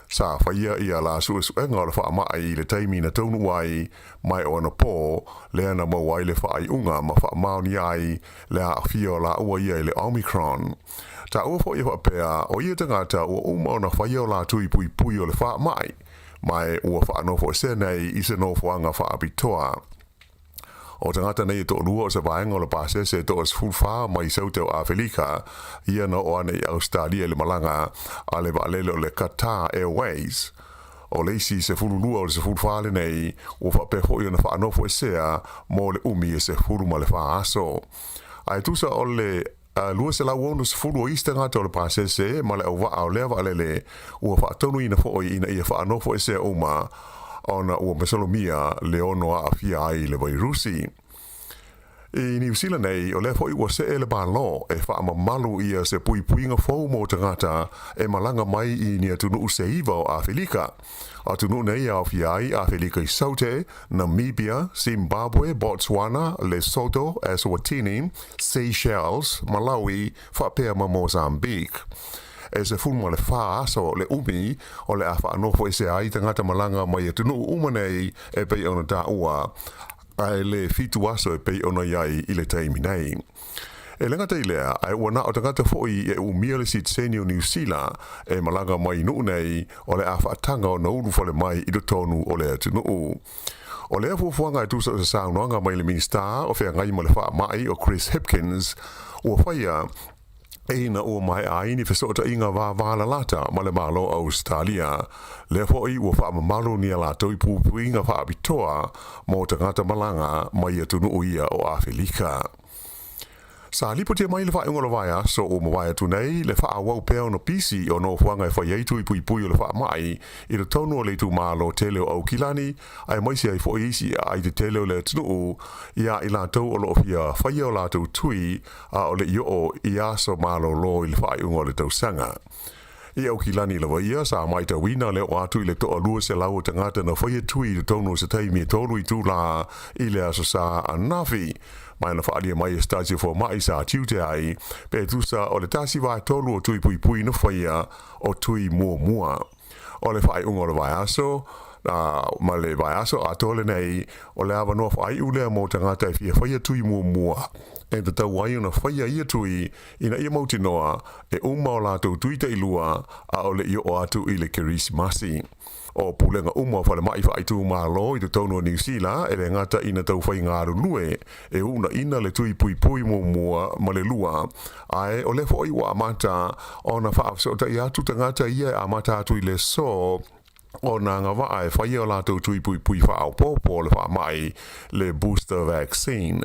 Sa faia ia la suesuega o le faamai i le taimi na taunuu ai mai o anapo lea na maua ai le faaiuga ma faamaonia ai le aafia o laua ia i le Omicron. Taua foi e faapea, o ia tagata ua uma ona faia o la tui puipui o le faamai, ma e ua faanofoesea nei i se nofoaga faapitoa. O tagata nei e toʻalua o se vaega o le pasese e toa-14 mai Saute o Afelika ia na oo ana i Ausetalia i le malaga a le vaalele o le Qatar Airways. O le isi 12 o le 14 lenei ua faapea foi ona faanofoesea mo le umi e 14 aso. Ae tusa o le 260 o isi tagata o le pasese ma le auvaa o lea vaalele ua faatonuina foi ina ia faanofoesea uma ona ua masalomia le ono aafia ai i le vairusi. I Niu Sila nei, o lea foi ua see le Malo e faamamalu ia se puipuiga fou mo tagata e malaga mai i ni atunuu se iva o Afelika. Atunuu nei e aofia ai Afelika i Saute, Namibia, Zimbabwe, Botswana, Lesotho, Eswatini, Seychelles, Malawi, faapea ma Mozambique. E 14 aso le umi o le a faanofoesea ai tagata malaga mai atunuu uma nei e pei ona taua, ae le 7 aso e pei ona i ai i le taimi nei. E le gata i lea, ae ua na o tagata foi e umia le sitiseni o Niu Sila e malaga mai i nuu nei o le a faataga ona ulufale mai i totonu o le atunuu. O lea fuafuaga e tusa o se saunoaga mai le Minisita o Feagai ma le Faamai o Chris Hipkins ua faia ina ua maea ai ni fesootaiga vavalalata ma le Malo o Ausetalia. Lea foi ua faamamalu ni a latou i puipuiga faapitoa mo tagata malaga mai atunuu ia o Afelika. Sa lipotia mai i le faaiuga o le vaiaso ua mavae atu nei le faaauau pea ona pisi o nofoaga e fai ai tui puipui o le faamai i totonu o le itumalo tele o Aukilani aemaise ai foi isi aai tetele o le atunuu iā i latou o lo o fia faia o latou tui a o le i oo i aso malolo i le faaiuga o le tausaga. I Aukilani lava ia, sa maitauina le oo atu i le toa-200 o tagata na faia tui i totonu o se taimi e tolu itulā i le Aso Sa ananafi. Mai na faaalia mai e se tasi o fomai sa tiute ai, pe tusa o le tasi vaetolu o tui puipui na faia o tui muamua. O le faaiuga o le vaiaso, ma le vaiaso atoa lenei, o le avanoa faaiu lea mo tagata e fia faia tui muamua, e tatau ai ona faia ia tui ina ia mautinoa e uma o latou tui tailua a o le i oo atu i le Kerisimasi. O pulega uma o falemai faaitumalo i totonu o Niu Sila e le gata ina tau fai galulue e uunaina le tui puipui muamua ma le lua, ae o lea foi ua amata ona faafesootai atu tagata ia e amata atu i le aso ona agavaa e faia o latou tui puipui faaopoopo o le faamai, le booster vaccine.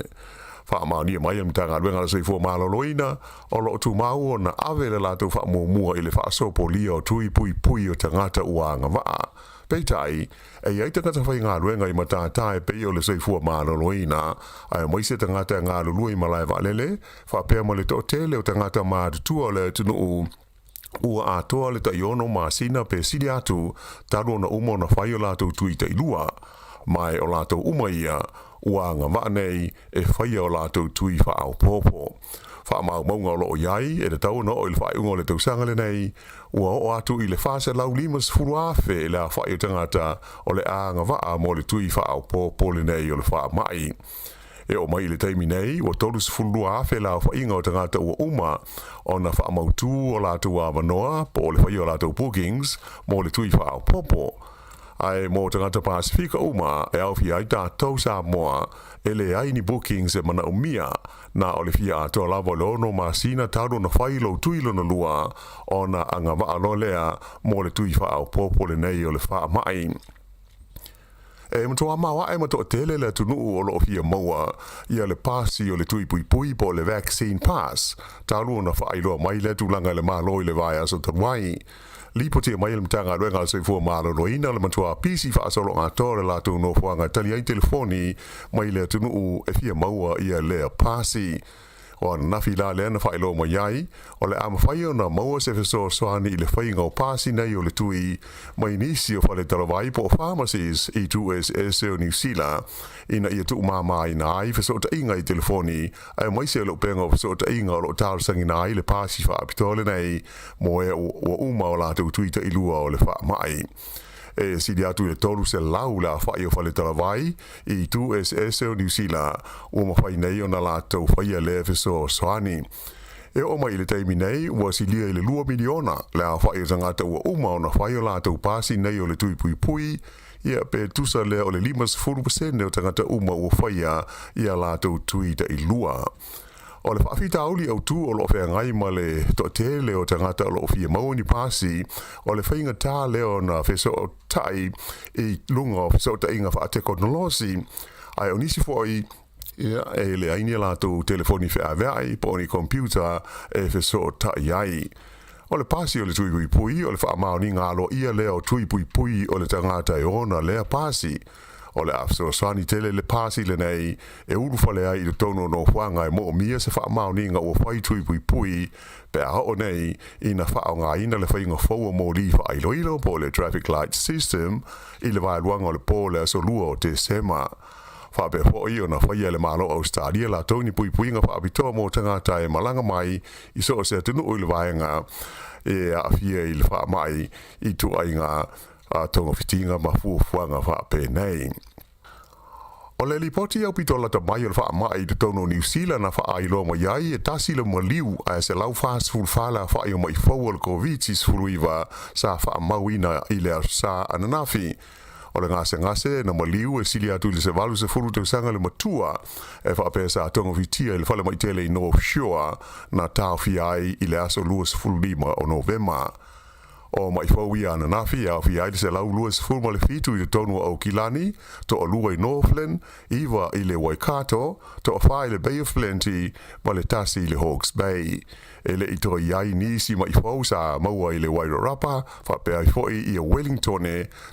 Faamaonia mai e le Matagaluega a le Soifua Maloloina, o lo o tumau ona ave le latou faamuamua i le faasopolia o tui puipui o tagata ua agavaa. Peitai, e i ai tagata faigaluega i matata e pei o le soifua maloloina, aemaise tagata e galulue i malae vaalele, faapea ma le toatele o tagata matutua o le atunuu ua atoa le tai-ono masina pe sili atu talu ona uma ona fai o latou tui tailua, ma o latou uma ia ua agavaa nei e faia o latou tui faaopoopo. Faamaumauga o lo o i ai, e tatau ona oo i le faaiuga o le tausaga lenei, ua oo atu i le 450,000 le aofai o tagata o le a agavaa mo le tui faaopoopo lenei o le faamai. E oo mai i le taimi nei, ua 32,000 le aofaiga o tagata ua uma ona faamautū o latou avanoa po o le faia o latou bookings mo le tui faaopoopo. Ae mo tagata Pasefika uma e aofia ai tatou Samoa, e leai ni bookings e manaomia, na o le fia atoa lava o le ono masina talu ona fai lou tui lona lua ona agavaa loa lea mo le tui faaopoopo lenei o le faamai. E matua maoae ma toatele le atunuu o lo o fia maua ia le pasi o le tui puipui po o le vaccine pass talu ona faailoa mai lea tulaga e le Malo i le vaiaso talu ai. Lipotia mai e le Matagaluega a le Soifua Maloloina le matua pisi faasologatō le latou nofoaga e tali ai telefoni mai le atunuu e fia maua ia lea pasi. O ananafi la lea na faailoa mai ai, o le a mafai ona maua se fesoasoani i le faiga o pasi nei o le tui mai nisi o faletalavai po o pharmacies i itu eseese o Niu Sila ina ia tuumāmāina ai fesootaiga i telefoni aemaise o le upega o fesootaiga o lo o talosagaina ai le pasi faapitoa lenei mo e ua uma o latou tui tailua o le faamai. E sili atu i le 300 le aofai o faletalavai i itu eseese o Niu Sila ua mafai nei ona latou faia lea fesoasoani. E oo mai i le taimi nei, ua silia i le 2 miliona le aofa'i o tagata ua uma ona fai o latou pasi nei o le tui puipui, ia pe tusa lea o le 50% o tagata uma ua faia ia latou tui ta'ilua. O le faafitauli autū o lo'o feagai ma le to'atele o tagata o lo'o fia maua ni pasi, o le faigatā lea ona fesoota'i i luga o fesoota'iga fa'atekonolosi, ae o nisi fo'i ia e leai ni latou telefoni feavea'i po o ni computer e fesoota'i ai. O le pasi o le tui puipui o le faamaoniga aloaia lea o tui puipui o le tagata e ona lea pasi. O le a fesoasoani tele le pasi lenei e ulufale ai i totonu o nofoaga e mo'omia se faamaoniga ua fai tui puipui pe a oo nei ina faaaogaina le faiga fou o moli faailoilo po o le traffic light system i le vaeluaga o le po o le aso 2 o Tesema. Faapea fo'i ona faia e le Malo o Ausetalia latou ni puipuiga faapitoa mo tagata e malaga mai i so o se atunuu i le vaega e aafia i le faama'i i ituaiga togafitiga ma fuafuaga faapenei. O le lipoti aupito lata mai o le faama'i i totonu o Niu Sila na faailoa mai ai e 1 le maliu ae 144 le aofa'i o ma'i fou o le Koviti-19 sa faamauina i le aso Sā ananafi. O le gasegase na maliu e sili atu i le 80 tausaga le matua e faapea sa togafitia i le falema'i tele i North Shore na taofia ai i le aso 25 o Novema. O ma'i fou ia ananafi e aofia ai le 127 i totonu o Aukilani, 2 i Northland, 9 i le Waikato, 4 i le Bay of Plenty ma le 1 i le Hawke's Bay. E le'i toe i ai nisi ma'i fou sa maua i le Wairarapa, faapea ai fo'i ia Wellington,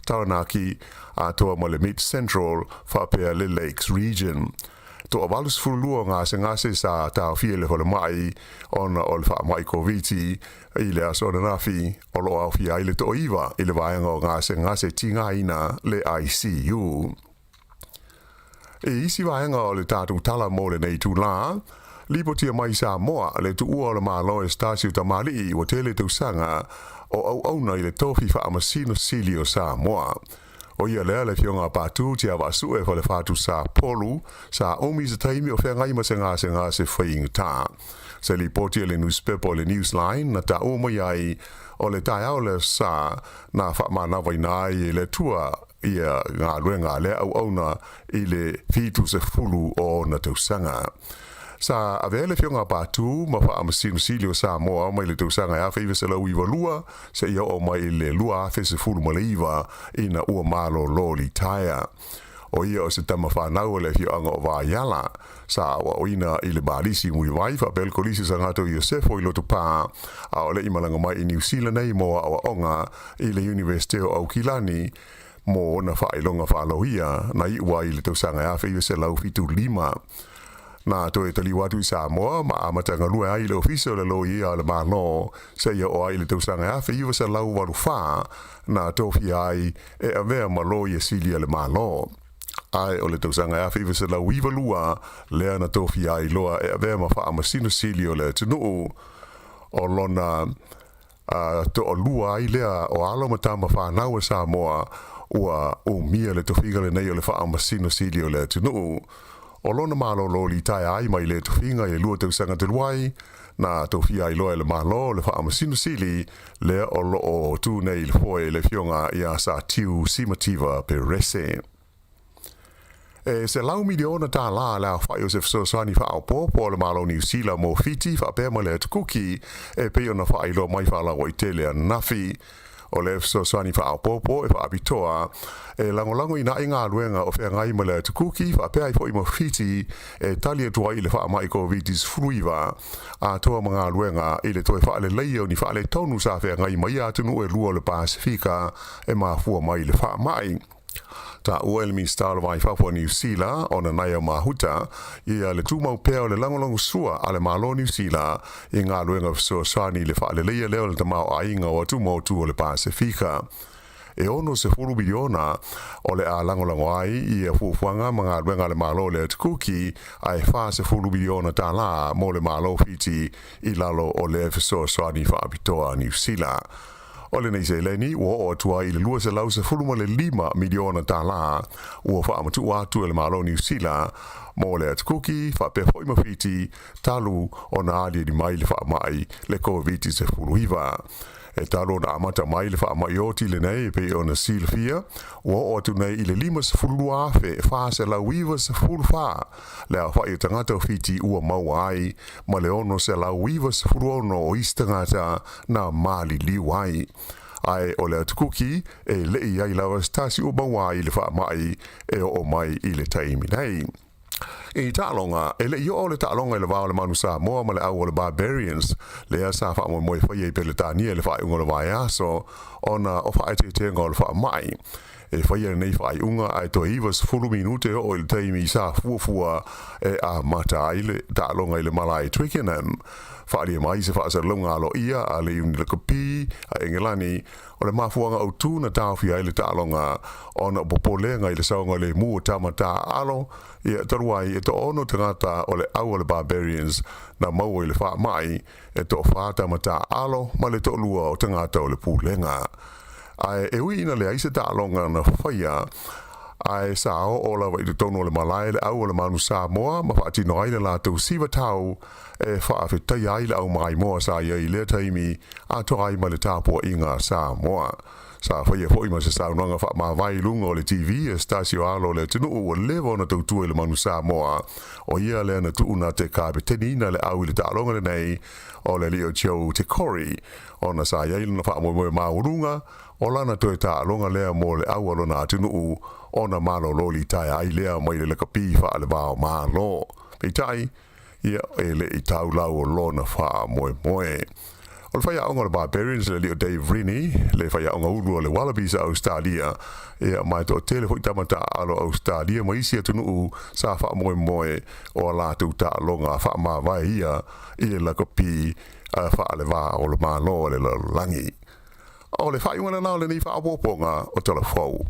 Taranaki, atoa ma le Mid Central faapea le Lakes Region. 82 gasegase sa taofia i le falemai ona o le faama'i Koviti i le aso ananafi, o lo'o aofia ai le 9 i le vaega o gasegase tigaina, le ICU. I isi vaega o le tatou tala mo lenei itulā, lipotia mai Samoa le tuua o le Malo e se tasi o tamalii ua tele tausaga o auauna i le tofi faamasino sili o Samoa. O ia lea le afioga a Patu Tiavaasue Falefatu Sapolu, sa umi se taimi o feagai ma se gasegase faigatā. Se lipoti a le nusipepa o le Newsline na taua mai ai o le taeao le sa na faamanavaina ai e le Atua ia galuega a lea auauna i le 70 o ona tausaga. Sa avea le afioga a Patu ma faamasino sili o Samoa mai le tausaga e 1992 seia oo mai i le 2019 ina ua malōlō litaea. O ia o se tama fanau o le afioaga o Vaiala. Sa aoaoina i le Malisi Mulivai faapea le Kolisi o Sagato Iosefo i Lotopā, a o le'i malaga mai i Niusila nei mo aoaoga i le Iunivesite o Aukilani mo ona faailoga faaloia na iu ai i le tausaga e 1975. Na toe taliu atu i Samoa ma amata galue ai i le Ofisa o le Loia a le Malo seia oo ai i le tausaga e 1984 na tofia ai e avea ma Loia Sili a le Malo. Ae o le tausaga e 1992 lea na tofia ai loa e avea ma faamasino sili o le atunuu. O lona toalua ai lea o alo ma tama fanau a Samoa ua umia le tofiga lenei o le faamasino sili o le atunuu. O lona malōlō litaea ai mai lea tofiga i le 2 tausaga talu ai, na tofia ai loa e le Malo le faamasino sili lea o loo tu nei i le foe, le afioga ia Satiu Simativa Perese. E $100 miliona le aofa'i o se fesoasoani faaopoopo a le Malo Niusila mo Fiti faapea ma le Atukuki e pei ona faailoa mai faalauaitele ananafi. O le fesoasoani faaopoopo e faapitoa e lagolagoina ai galuega o feagai ma le Atukuki faapea ai fo'i ma Fiti e tali atu ai i le faama'i Koviti-19, atoa ma galuega i le toe faaleleia o ni faaletonu sa feagai ma ia atunuu e lua o le Pasefika e mafua mai i le faama'i. Taua e le Minisita o le Va i Fafo a Niu Sila o Nanaia Mahuta ia le tumau pea o le lagolagosua a le Malo Niu Sila i galuega fesoasoani i le faaleleia lea o le tamaoaiga o atumotu o le Pasefika. E 60 miliona o le a lagolago ai ia fuafuaga ma galuega a le Malo o le Atukuki, ae $40 miliona mo le Malo Fiti i lalo o le fesoasoani faapitoa a Niu Sila. O lenei seleni ua oo atu ai i le $215 miliona tālā ua faamatuʻu atu e le Malo o Niu Sila mo le Atukuki faapea foi ma Fiti talu ona aliali mai le faamai le Koviti-19. E talu ona amata mai le faamai oti lenei e pei ona silafia, ua oo atu nei i le 52,494 le aofai o tagata o Fiti ua maua ai ma le 696 o isi tagata na maliliu ai. Ae o le Atukuki e le i ai lava se tasi ua maua ai le faamai e oo mai i le taimi nei. I taaloga, e le i oo le taaloga i le va o le Manu Samoa ma le au o le Barbarians, lea sa faamoemoe e faia i Peletania i le faaiuga o le vaiaso, ona o faaeteetega o le faamai. E faia lenei faaiuga ae toe 90 minute oo i le taimi sa fuafua e amata ai le taaloga i le malae i Twickenham. Faaalia mai se faasalalauga aloaia a le Iuni Lakapi a Engelani, O le mafuaaga autū na taofia ai le taaloga ona o popolega i le saogalemu o tama taaalo, ia talu ai e toaono tagata o le au a le Barbarians na maua i le faamai, e toafa tama taaalo ma le toalua o tagata o le pulega. Ae e ui ina leai se taaloga na faia, ae sa oo lava i totonu o le malae le au o le Manu Samoa ma faatino ai le latou siva tau e faafetaia ai le au maimoa sa i ai i lea taimi atoa ai ma le tapuaiga a Samoa. Sa faia foi ma se saunoaga faamavae i luga o le TV e se tasi o alo o le atunuu ua leva ona tautua i le Manu Samoa, o ia lea na tuu na te kapeteniina le au i le taaloga lenei o le alii o Joe Tekori, ona sa i ai lona faamoemoe maualuga o lana toe taaloga lea mo le au a lona atunuu ona malolo litaea ai lea mai le lakapi faalevao Malo. Peitai, ia, e le i tau lau o lona faamoemoe. O le faiaoga o le Barbarians le alii o Dave Rennie, le faiaoga ulu o le Wallabies a Ausetalia, ia, ma e toatele foi tama taaalo a Ausetalia ma isi atunuu sa faamoemoe o a latou taaloga faamavae ia i le lakapi faaleva o le Malo o le lalolagi. O le faaiuga lena o lenei faaopoopoga o Tala Fou.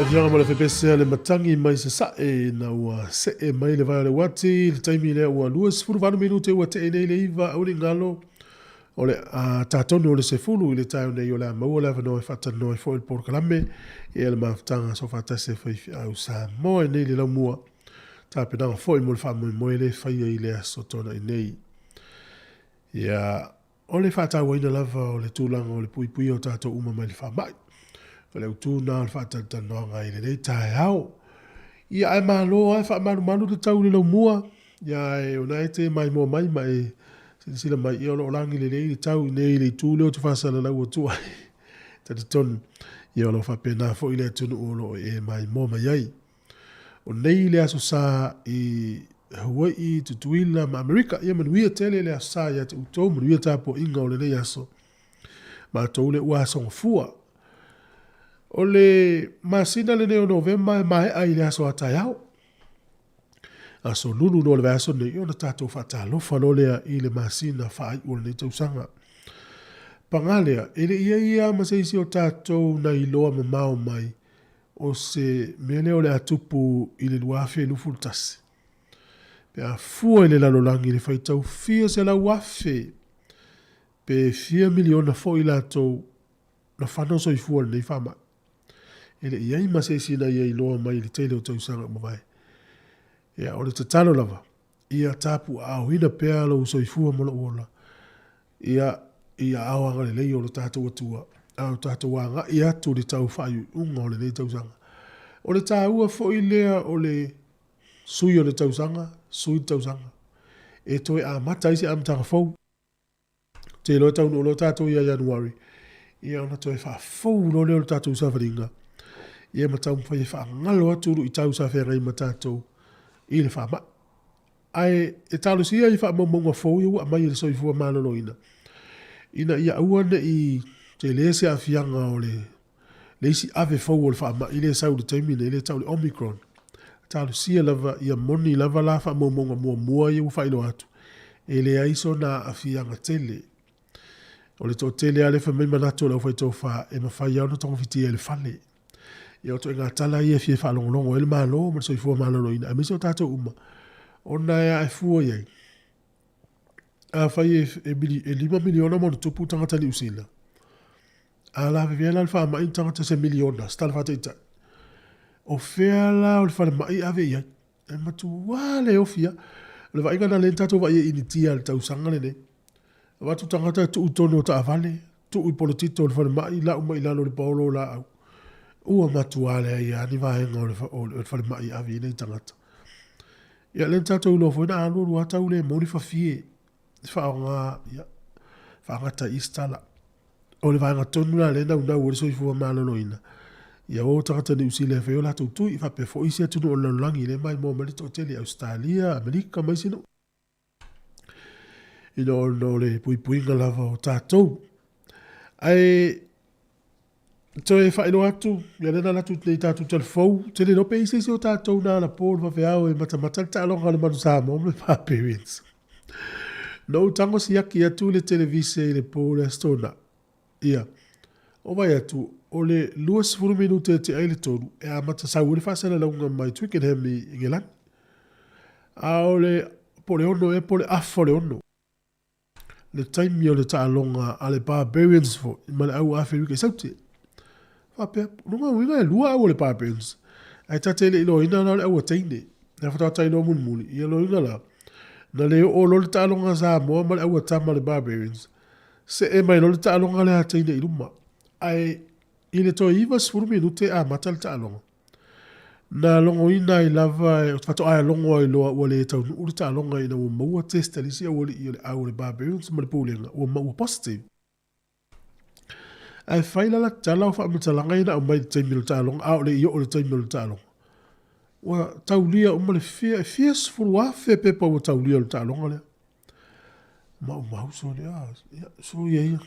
Afioga ma le fepese a le matagi mai Sasae ina ua see mai le vai o le uati i le taimi lea ua 28 minute ua tee nei le 9 aua ne i galo o le a tatonu o le 10 i le taeao nei o le a maua le avanoa e faatalanoa ai foi le polokalame ia le mafutaga soofaatasi a faifeau Samoa i nei le laumua tapenaga foi mo le faamoemoe le faia i le aso Toonai nei. Ia O le faatauaina lava o le tulaga o le puipuia o tatou uma mai le faamai. O le autu lena o le faatalatalanoaga i lenei taeao. Ia ae malo lava e faamalumalu le tau i le laumua, ia ae o lena e te maimoa mai ma e silasila mai, ia o lo o lagi lelei le tau i inei i le itu lea ou te faasalalau atu ai. Talitonu, ia o lo o faapena foi le atunuu o lo o e maimoa mai ai. O nei le Aso Sa i Hawai'i, Tutuila ma Amerika. Ia manuia tele le Aso Sa ia te outou, manuia tapuaiga o lenei aso. Matou le ua aso gafua. O le masina lenei o Novema e maea i le aso a taeao. Aso Lulu loa o le vaiaso nei, ona tatou faatalofa loa lea i le masina faaiu o lenei tausaga. Paga lea, e le i i ai lava ma se isi o tatou na iloa mamao mai O se mea lea o le a tupu i le 2021, pe a fua i le lalolagi i le faitau fia 100,000 pe fia miliona foi latou na fano soifua i lenei faamai. E le i i ai ma se isi na ia iloa mai i le tele o tausaga ua mavae. Ia, o le tatalo lava, ia tapuaaoina pea lou soifua ma lou ola, ia, i aao agalelei o lo tatou Atua, a o tatou agai atu i le tau faaiuiuga o lenei tausaga. O le taua foi lea o le sui o le tausaga, sui le tausaga, e toe amata ai se amataga fou. Ou te iloa e taunuu loa tatou ia Ianuari, ia ona toe faafou loa lea o le tatou savaliga, ia ma taumafai e faagalo atu luitau sa feagai ma tatou i le faamai. Ae e talosia i faamaumauga fou ia ua aumai e le Soifua Maloloina, ina ia aua ne i tele se aafiaga o le le isi ave fou o le faamai lea e sau i le taimi lenei, lea e tau o le Omicron. Talosia lava ia moni lava la faamaumauga muamua ia ua faailoa atu, e leai sona aafiaga tele. O le toatele lava lea e fai mai manatu o le aufaitofa e mafai lava ona togafitia i le fale. Ia o ituaiga tala ia e fia faalogologo ai le Malo ma le soifua maloloina aemaise o tatou uma, ona e ae fua i ai, afai e 5 miliona ma ona tupu tagata Niu Sila, a lavevea la le faamai ni tagata se miliona, se tala faataitai, o fea la o le falemai e ave i ai? E matua le ofi lava. O le vaaiga lena lea na tatou vaai ai i Initia i le tausaga lenei. Avatu tagata e tuu i totonu o taavale, tuu i polotito o le falemai, lau mai i lalo o le paolo o laau. Ua matua leai lava ni vaega o le, o le falemai e ave i ai nei tagata. Ia, lea na tatou iloa foi na alu alu lava tau le maua ni fafie e faaaoga, ia, faagata ai isi tala. O le vaega tonu la lea e naunau ai le soifua maloloina, ia o tagata Niu Sila e fai o latou tui, faapea foi isi atunuu o le lalolagi lea e maimoa mai le toatele i Ausetalia, Amerika ma isi nuu. Ina ona o le puipuiga lava o tatou. Ae toe faailoa atu, ia lea na alu atu nei tatou talafou, ou te le iloa pe i ai se isi o tatou na alapo i le vaveao e matamata le taaloga a le Manu Samoa ma le Barbarians. Na ou tago siaki atu i le televise i le po o le Aso Toonai. Ia, o vaai atu, o le 20 minute e tea ai le tolu, e amata sau ai le faasalalauga mai Twickenham i Ingelani. A o le, po o le ono ea po o le afa o le ono, le taimi o le taaloga a le Barbarians foi ma le au Aferika i Saute. Faapea, lona uiga e lua au o le Barbarians, ae ta te le i iloaina la o le au a teine. Lea faatoa ta iloa mulimuli, ia lona uiga la, na le oo loa le taaloga a Samoa ma le au a tama a le Barbarians, see mai loa le taaloga lea a teine i luma. Ae i le toe 90 minute e amata le taaloga, na logoina ai lava, e, faatoa e logo ai loa ua le taunuu le taaloga ina ua maua test a le isi aualii o le au o le Barbarians ma le Pulega, ua maua positive. Ae fai la la tala o faamatalaga ia na aumai i le taimi o le taaloga, a o le i oo i le taimi o le taaloga. Ua taulia uma le fia, e fia 10,000 pepa ua taulia o le taaloga lea. Maumau sole, a, ia, soia ia.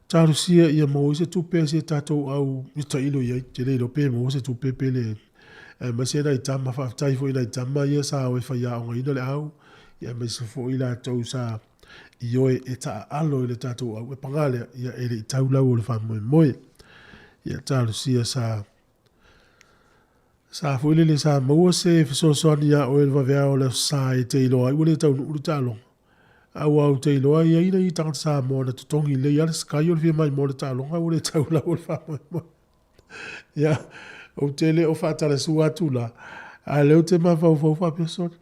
Talosia ia maua ai se tupe a si a tatou au i tailo i ai. Te le iloa pe maua se tupe pe leai. Aemaise nai tama, faafetai foi i nai tama ia sa o e faiaogaina le au, ia aemaise foi i latou sa ioe e taaalo i le tatou au. E paga lea, ia e le i tau lau o le faamoemoe. Ia talosia sa. Sa foi lele sa maua se fesoasoani iā oe i le vaveao o le Aso Sa e te iloa ai ua le taunuu le taaloga. Aua ou te iloa e i ai nai tagata Samoa na totogi lelei lava le Sky o le fia mai mo le taaloga ae ua le tau laua le faamoemoe. Ia, ou te le o faatalasua atu la, a o lea ou te mafaufau faapea, sole,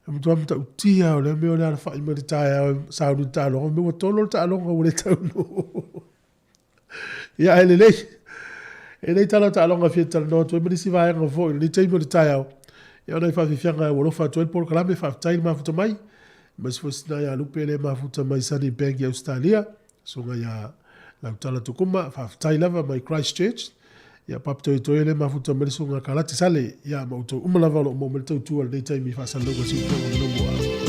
e matua matautia lava o lea mea o le alafai mai le taeao e sauni i le taaloga, mea ua tolo le taaloga ua le taunuu. Ia, ae lelei. E lelei tala o taaloga e fia talanoa atu ai ma nisi vaega foi i lenei taimi o le taeao. Ia, o nai faafiafiaga ua alofa atu ai le polokalame, faafetai le mafuta mai. Aemaise foi sina ia Lupe le mafuta mai Sunnybank i Ausetalia. Susuga ia Lautala Tukuma, faafetai lava mai Christchurch. Ia, Papa Toetoe le mafuta mai le Susuga Kalati Sale. Ia, ma outou uma lava o lo o maua mai le tautua i lenei taimi i faasalalauga siufofoga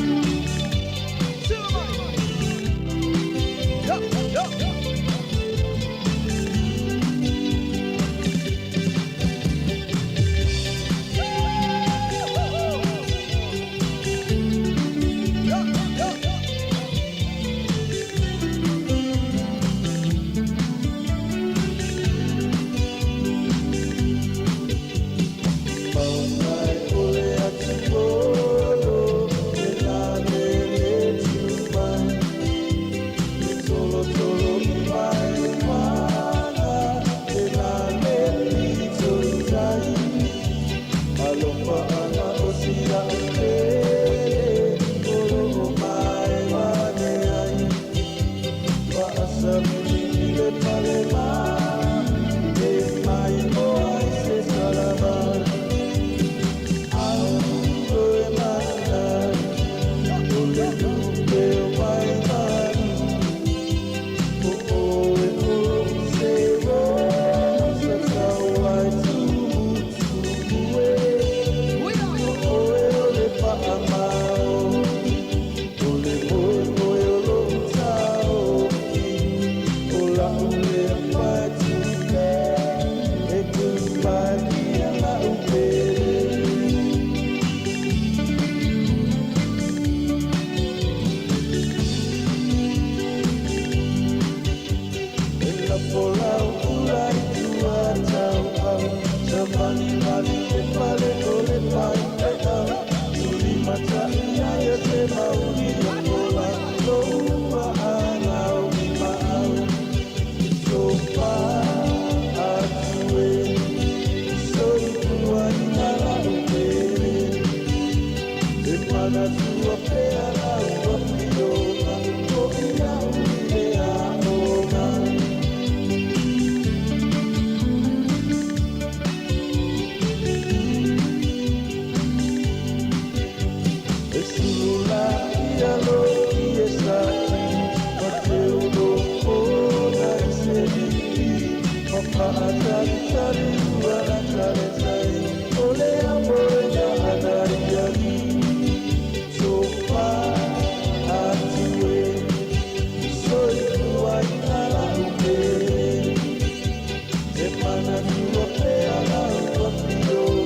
o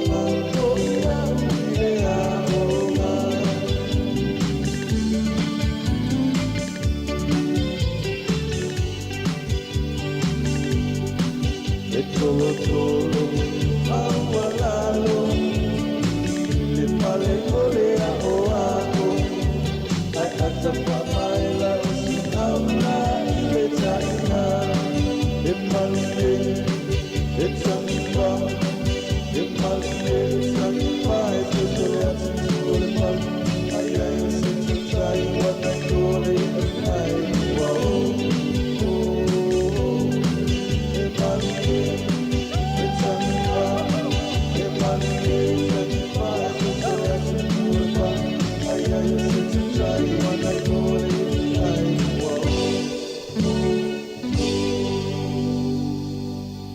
le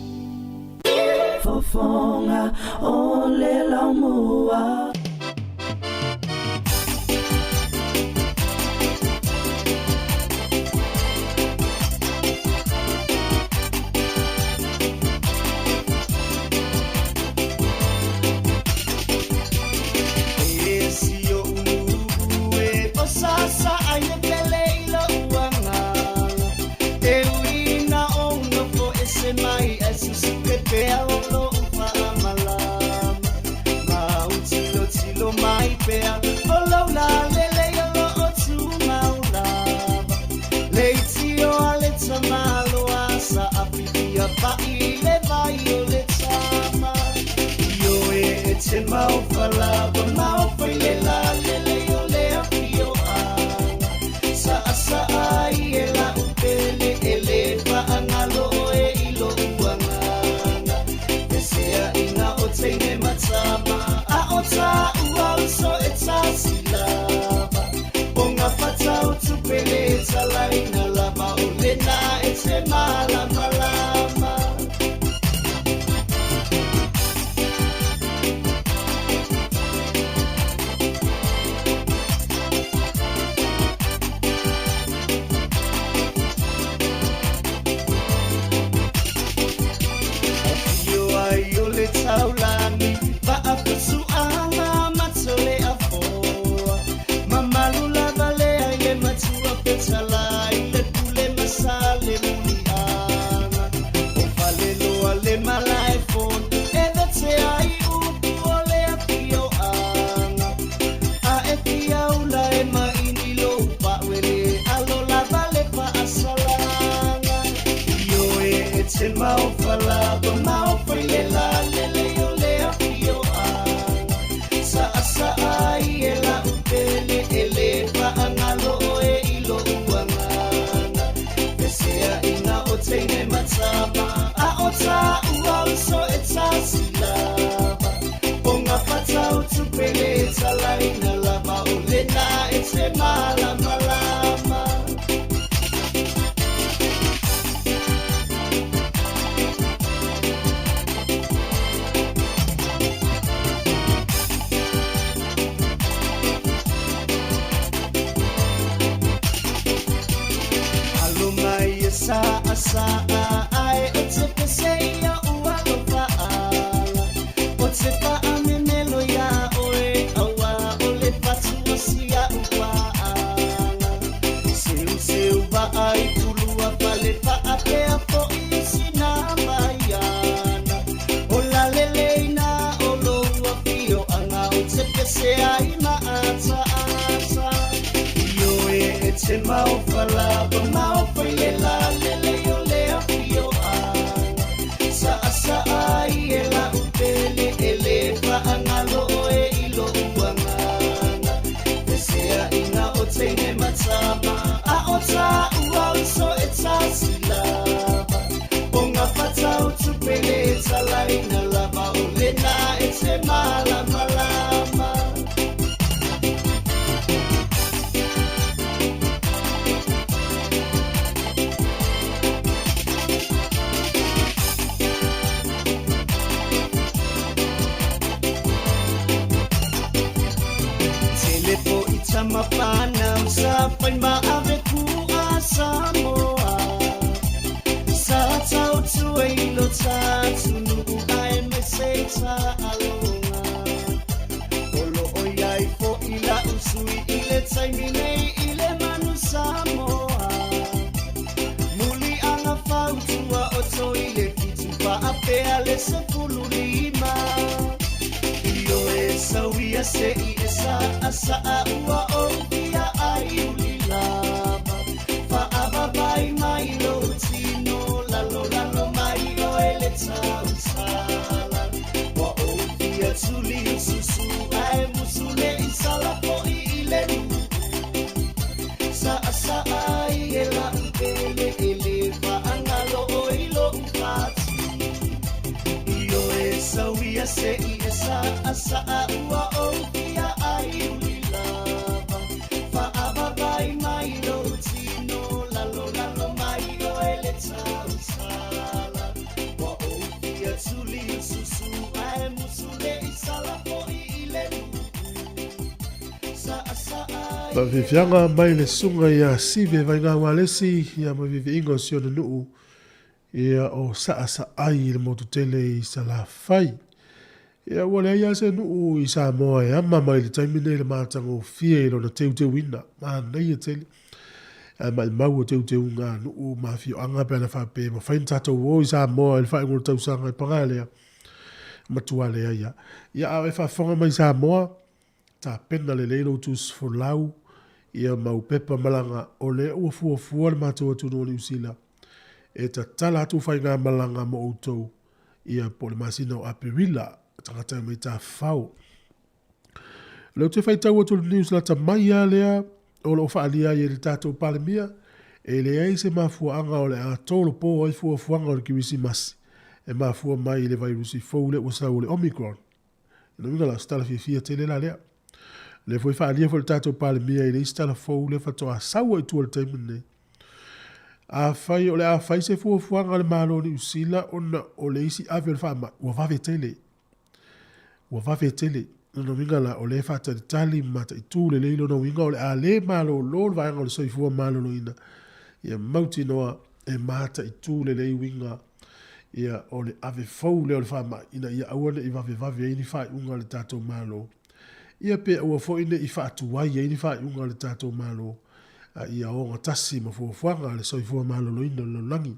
Laumua. Fofoga o le Laumua. pea O lou lalelei o loo tumau lava Le itio a le tamaloa Sa afifia pa'i i le vai o le tama Ioe e te maofa lava Maofa i le lalelei o le afioaga Saasaa ai e la'u pele E lē faagalo oe i lo'u agaga Feseaiga o teine ma tama A o tāua uso e tasi lava O gafata o tupe lē talaina lava O lena e te malamalama. Afio ai o le taulagi Faaputuaga matole afoa Mamalu lava lea i le matua Fetalai le pule ma sa le muliaga O faleloa le malaefono E vete ai upu o le afioaga A e fiaula e maini lou pauele Alo lava le faasalaga Ioe e te maofa lava Maofa i le lalelei o le afioaga Saasaa ai e la'u pele E lē faagalo oe i lo'u agaga Feseaiga o teine ma tama A o tāua uso e tasi lava O gafata o tupe lē talaina lava O lena e te malamalama. Alo mai e saasaa ae o te pese ia ua alofaala O te faamemelo iā oe auā o le fatu o sia'u paaga Seuseu vaa i pulua fale faapea fo'i i sina maiana O laleleina o lou afioaga o te pese ai ma ataata Ioe e te maofa lava Maofa i le lalelei o le afioaga Saasaa ai e la'u pele E lē faagalo oe i lo'u agaga Feseaiga o teine ma tama A o tāua uso e tasi lava O gafata o tupe lē talaina lava O lena e te malamalama. Tele fo'i tama whanau Sa whai ma ave kua Samoa Sa tau tua i lo tātunu Ae mai se ta alonga O lo o iai fo'i la usui I le taimi nei i le manu Samoa Muli anga fautua o toi le fitu Faapea le 15 Ioe sauia se'i e saasaa ua ou fia ai uli lava Faavavai mai lou tino Lalolalo mai oe le tausala Ua ou fia tuli ususu Ae musu le'i sala fo'i i le nu'u Saasaa ai e la'u pele E lē faagalo oe i lo'u fati Ioe sauia se'i e saasaa ua ou fia ai uli lava Faavavai mai lou tino Lalolalo mai oe le tausala Ua ou fia tuli ususu Ae musu le'i sala fo'i i le nu'u Saasaa ai e Faafiafiaga mai le susuga ia Sive Vaigaualesi ia ma viiviiga o si ona nuu ia o Saasaai i le motu tele i Salafai. Ia ua leai lava se nuu i Samoa e ama mai i le taimi nei le matagofie i lona teuteuina. Manaia tele. Ae maimau o teuteuga a nuu ma afioaga pe ana faapea e mafai ona tatou o i Samoa i le faaiuga o le tausaga e paga lea, matua leai lava. Ia a o e faafofoga mai i Samoa, Tapena lelei lou tusifolau ia mau pepa malaga o lea ua fuafua le matou atunuu o Niu Sila e tatala atu faigamalaga mo outou ia po o le masina o Aperila, tagata e omai tafafao. O lea ou te faitau atu i le news lata mai lava lea o lo o faaalia ai e le tatou Palemia, e leai se mafuaaga o le a tolopo ai fuafuaga o le Kerisimasi e mafua mai i le vairusi fou lea ua sau o le Omicron. O lona uiga la, o se tala fiafia tele la lea. O lea foi e faaalia foi e le tatou Palemia i le isi tala fou lea faatoa sau ai i tua i le taimi lenei. Afai o le a fai se fuafuaga a le Malo o Niu Sila ona o le isi ave o le faamai, ua vave tele. Ua vave tele. Lona uiga la, o lea e faatalitali ma mataitu lelei lona uiga o le a le malolo le vaega o le soifua maloloina, ia mautinoa e mataitu lelei uiga ia o le ave fou lea o le faamai ina ia aua ne i vavevave ai ni faaiuga a le tatou Malo, ia pe aua foi ne i faatuai ai ni faaiuga a le tatou Malo, a ia ogatasi ma fuafuaga a le soifua maloloina o le lalolagi.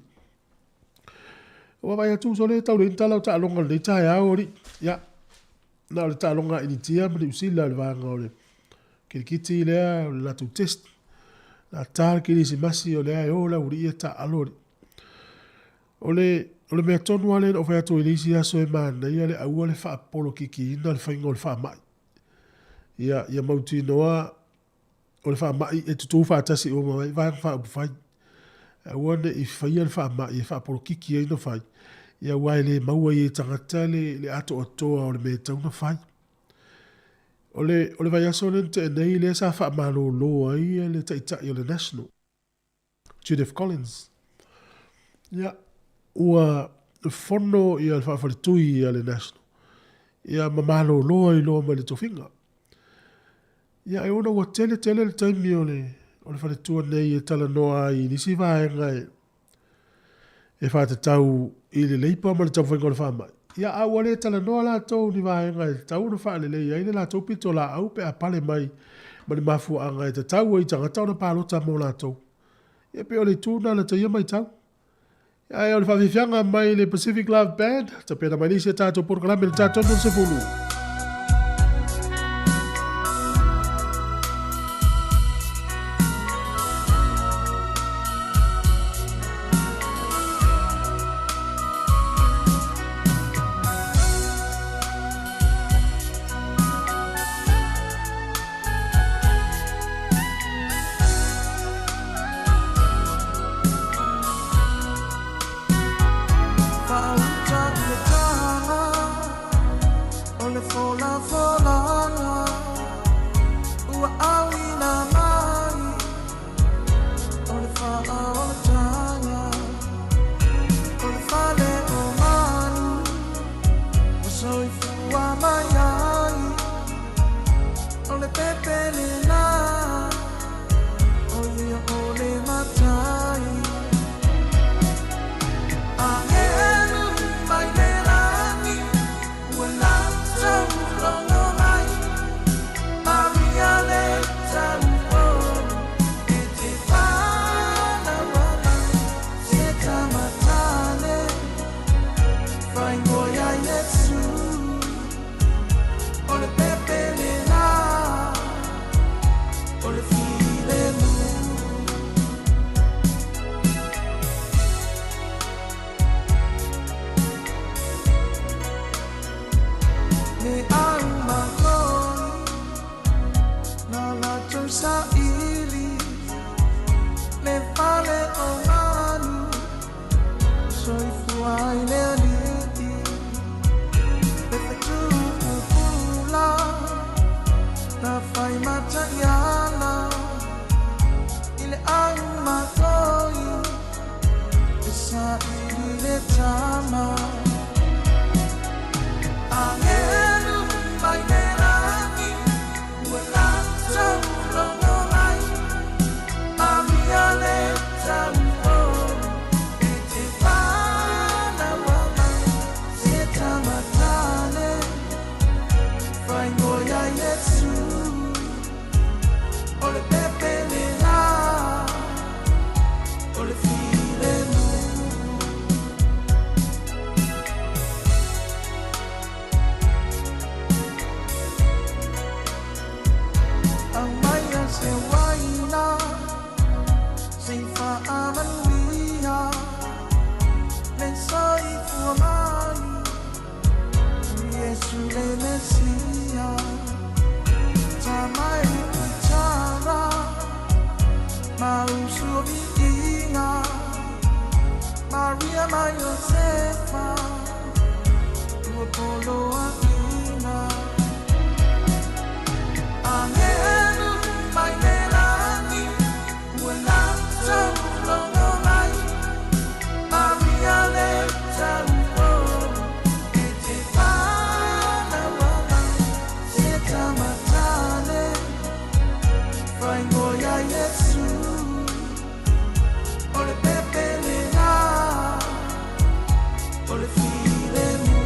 Ua vaavaai atu uso le tau leai ni tala o taaloga i lenei taeao alii. Ia, na o le taaloga a Initia ma Niu Sila i le vaega o le kirikiti lea, o le latou test. Na ta le kerisimasi o lea e o le aualii ia taaalo alii. O le, o le mea tonu lava lea na ou fai atu ai i le isi aso e manaia le aua le faapolokikiina le faiga o le faamai. Ia, ia mautinoa o le faamai e tutū faatasi uma ma Vaega Faaupufai. Aua ne i faia le faamai e faapolokiki ai ona fai, ia aua e le maua ai e tagata le, le atoatoa o le mea e tatau ona fai. O le, o le vaiaso lea na tea nei lea sa faamalolo ai le taitai o le National, Judith Collins. Ia, ua fono ia le faafaletui a le National, ia ma malolo ai loa mai le tofiga. Ia, e ona ua tele tele le taimi o le, o le faletua nei e talanoa ai i nisi vaega e, e faatatau i le Leipa ma le taumafaiga o le faamai. Ia, a ua le talanoa latou i ni vaega e tatau ona faalelei ai le latou pitolaau pe a pale mai ma ni mafuaaga e tatau ai i tagata ona palota mo latou. Ia, pei o le itu lena i lata ia matau. Ae o le faafiafiaga mai le Pacific Love Band, tapena mai le isi a tatou polokalame i le ta 30. le Mesia Tamai tara Mausuviinga Maria ma Josefa Ua polo ina Angelu mai le lani Ua lata logo mai Maria le tau E te whānau mai Se tamatane Whaingoia Yesu O le pepe le o le filemu.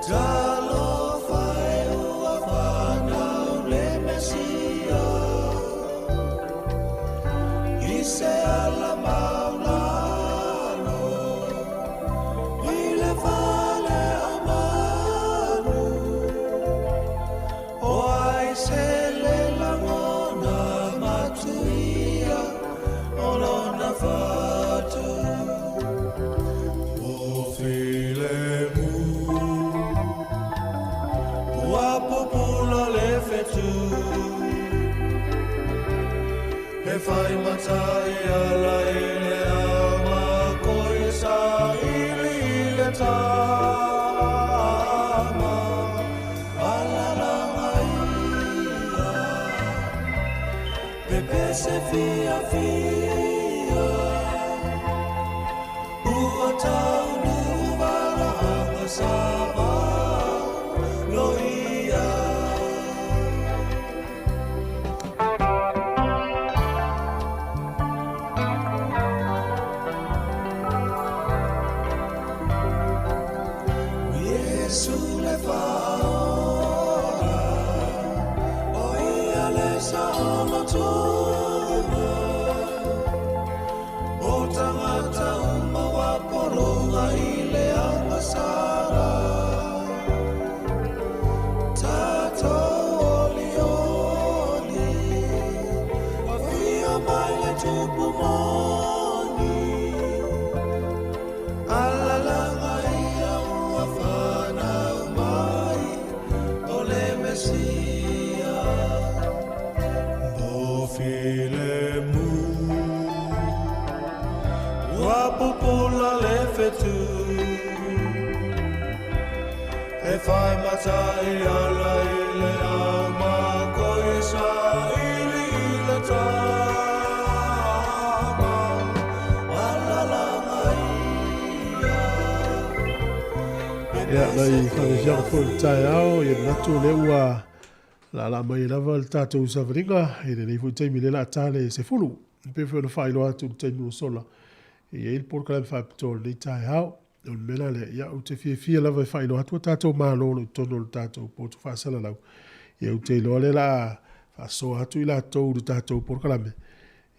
Talofa e ua whanau le Mesia I se ala maulalo I le fale o manu O ai se le lagona matuia O lona fatu O filemu Ua pupula le fetu He whai matai ala i le ama Koe sa ili i le tama Alalanga ia Pepese fia fia Ua taunu wala anga sava Loia. Iesu le whaora, o ia le saolotoga, o tangata uma wa pologa i le agasala. Tātou oli oli, afio mai le tupu moni, alalanga ia ua whanau mai, o le Mesia. Mo filemu, ua pupula le fetu, e whai matai ala i le ama, koe sa ili i le tama, alalanga ia. Ia, nai faafiafiaga foi le taeao, ia manatu o lea ua laalaa mai ai lava le tatou savaliga i lenei foi taimi lea o le a ta le 10. E pei foi ona faailoa atu i le taimi ua sola, e i ai le polokalame faapitoa o lenei taeao. O le mea la lea, ia, ou te fiafia lava e faailoa atu a tatou Malo o lo o i totonu o le tatou potu faasalalau. Ia, ou te iloa lea o le a faasoa atu i latou i le tatou polokalame.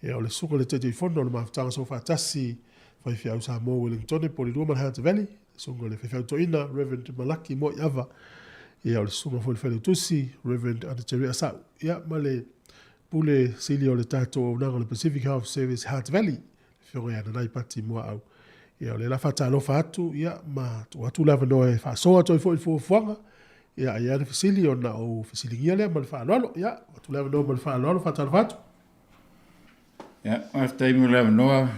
Ia, o le susuga i le Taitaifono o le Mafutaga Soofaatasi Faifeau Samoa Wellingtone Porirua ma le Hunter Valley, le susuga i le Faifeau Toeaina Reverend Malaki Moiava. Ia, o le susuga foi i le Failautusi Reverend Anatere Asau. Ia, ma le Pule Sili o le tatou auaunaga o le Pacific Health Service Hutt Valley, le Afioga ia Nanai Pati Muaau. Ia, o lea la faatalofa atu, ia, ma tuu atu le avanoa e faasoa atu ai foi i le fuafuaga. Ia, a i ai lava fesili ona ou fesiligia lea ma le faaaloalo. Ia, tuu atu le avanoa ma le faaaloalo, faatalofa atu. Ia, faafetai mo le avanoa,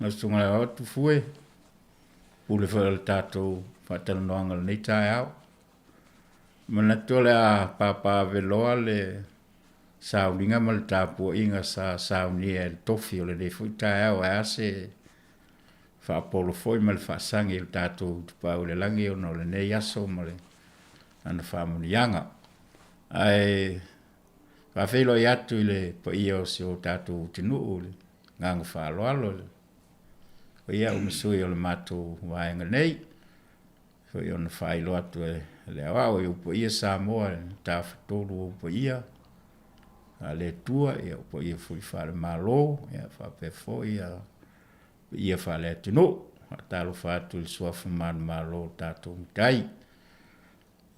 lau Susuga i le Aoao Tufue, pule foi o le tatou faatalanoaga o lenei taeao. Manatu o le a papaaveloa le sauliga ma le tapuaiga sa saunia e le tofi o lenei foi taeao, ae a se faapolo foi ma le faasagi i le tatou Tapaau i le Lagi ona o lenei aso ma le ana faamanuiaga. Ae faafeiloai atu i le paia o si o tatou atunuu i le agaga faaaloalo, o ia au ma sui o le matou vaega nei, foi ona faailoa atu e le aoao i ou paia Samoa e tafatolu ou paia faale-Atua, ia ou paia foi faale-Malo, ia faapea foi ia paia faale-atunuu. Faatalofa atu i le suafa manumalo o tatou matai.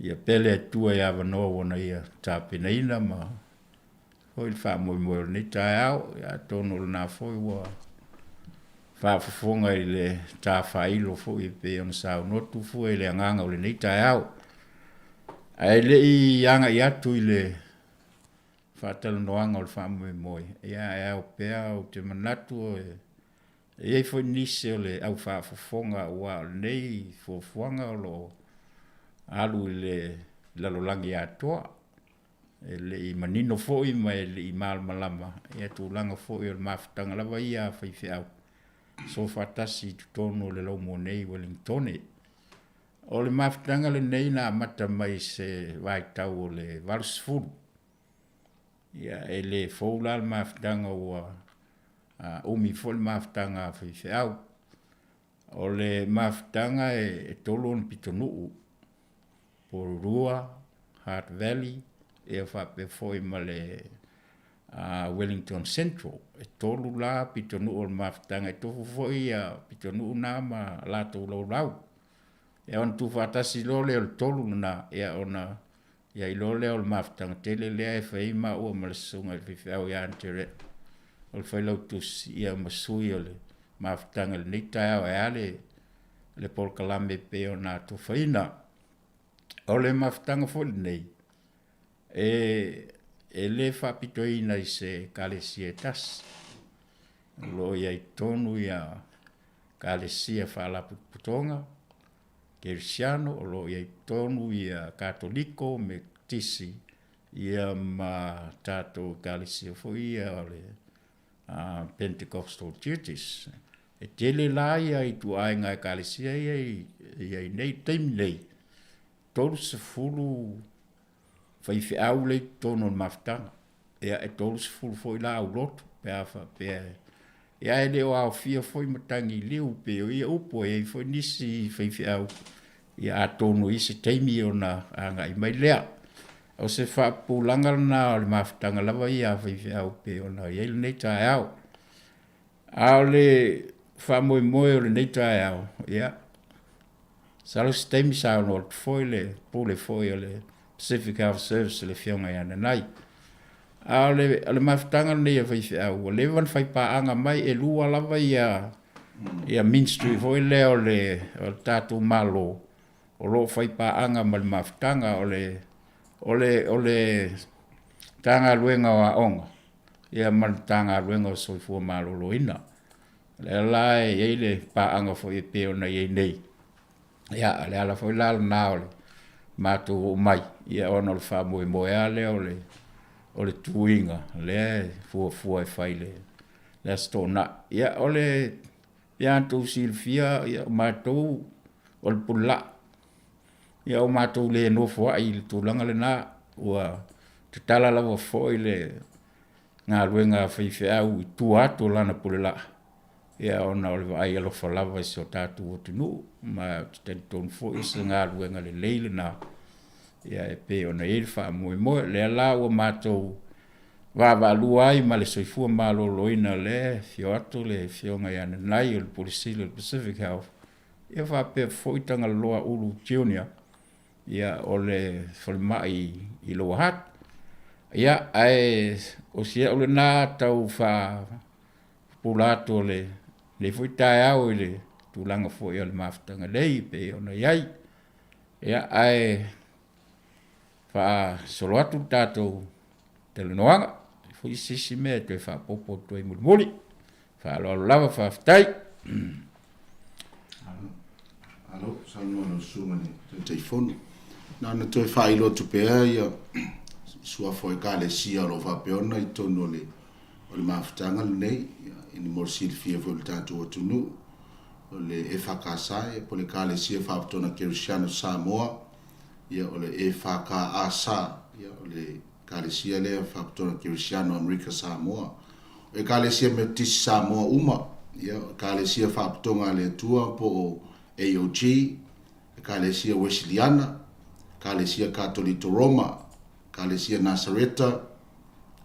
Ia pea le Atua i avanoa ua na ia tapenaina ma foi le faamoemoe o lenei taeao, ia atonu o lena foi ua faafofoga i le ta faailo foi e pei ona saunoa Tufue i le agaga o lenei taeao. Ae le i agai atu i le faatalanoaga o le faamoemoe, ia e ao pea ou te manatu e i ai foi nisi o le au faafofoga aua o lenei fuafuaga o lo o alu i le lalolagi atoa. E le i manino foi ma e le i malamalama ia tulaga foi o le mafutaga lava ia a faifeau sofaatasi i totonu o le laumua nei i Wellingtone. O le mafutaga lenei na amata mai i se vaitau o le 80. Ia, e le fou la le mafutaga ua umi foi le mafutaga a faifeau. O le mafutaga e tolu ona pitonuu. Porirua, Hutt Valley, ia faapea foi ma le Wellington Central. E tolu la pitonuu o le mafutaga, e tofu foi ia pitonuu na ma latou laulau. Ia ona tuufaatasi loa lea o le tolu lena, ia ona i ai loa lea o le mafutaga tele lea e fai ai maua ma le susuga i le faifeau ia Anterette o le failautusi ia ma sui o le mafutaga i lenei taeao e a le polokalame e pei ona atofaina. O le mafutaga foi lenei, e le faapitoina i se ekalesia e tasi. O lo o i ai tonu ia ekalesia faalapotopotoga kerisiano, o lo o i ai tonu ia katoliko, metotisi ia ma tatou ekalesia foi ia o le Pentecostal Churches. E tele la ia ituaiga ekalesia ia i ai nei i le taimi nei, 30 faifeau lea i totonu o le mafutaga. Ia e 30 foi la aulotu pe a faapea ia e le o aofia foi matagiliu pei o ia upu e i ai foi nisi faifeau ia atonu i se taimi ona agai mai lea. O se faapupulaga lena o le mafutaga lava ia a faifeau pei ona i ai lenei taeao. A o le faamoemoe o lenei taeao, ia, masalo se taimi saunoa atu foi le pule foi o le Pacific Health Service le Afioga ia Nanai. A o le mafutaga lenei a faifeau, ua leva ona fai paaga mai, e lua lava ia ministry foi lea o le tatou Malo o lo o fai paaga ma le mafutaga o le Matagaluega o Aoga ia ma le Matagaluega o Soifua Maloloina. O lea la e i ai le paaga foi e pei ona i ai nei, ia o le ala foi la lena o le matou oo mai, ia ona o le faamoemoe lava lea o le tuiga lea e fuafua e fai i le Aso Toonai. Ia o le pei lava ona outou silafia o matou o le Pule Laa, ia ua matou le nofoai i le tulaga lena, ua tatala lava foi le galuega a faifeau i tua atu o lana pule laa, ia ona o le vaai alofa lava i si o tatou atunuu, ma ou te talitonu foi o se galuega lelei lena, ia e pei ona i ai le faamoemoe. O lea la ua matou vaavaalua ai ma le soifua maloloina, o lea e afio atu le Afioga ia Nanai o le Pule Sili o le Pacific Health, ia faapea foi Tagaloa Ulu Junior, ia o le falemai i Lower Hutt. Ia, ae o si au lena tau faapupula atu o lenei foi taeao i le tulaga foi o le mafutaga nei e pei ona i ai. Ia, ae faasolo atu le tatou talanoaga, e foi se isi mea e toe faaopoopo atu ai mulimuli. Faaaloalo lava, faafetai. Malo saunoa lau Susuga i le Taitaifono. Na ona toe faailoa atu pea ia suafa o Ekalesia o lo o faapea ona i totonu o le o le mafutaga lenei, ia mo le silafia foi o le tatou atunuu, o le EFKS, ia po o le Ekalesia Faaputona Kerisiano Samoa, ia o le EFKAS, ia o le Ekalesia lea Faaputona Kerisiano Amerika Samoa. O Ekalesia Metotisi Samoa uma, ia, Ekalesia Faaputoga a le Atua po o AOG, Ekalesia Wesleyana, Ekalesia Katolito Roma, Ekalesia Nasareta,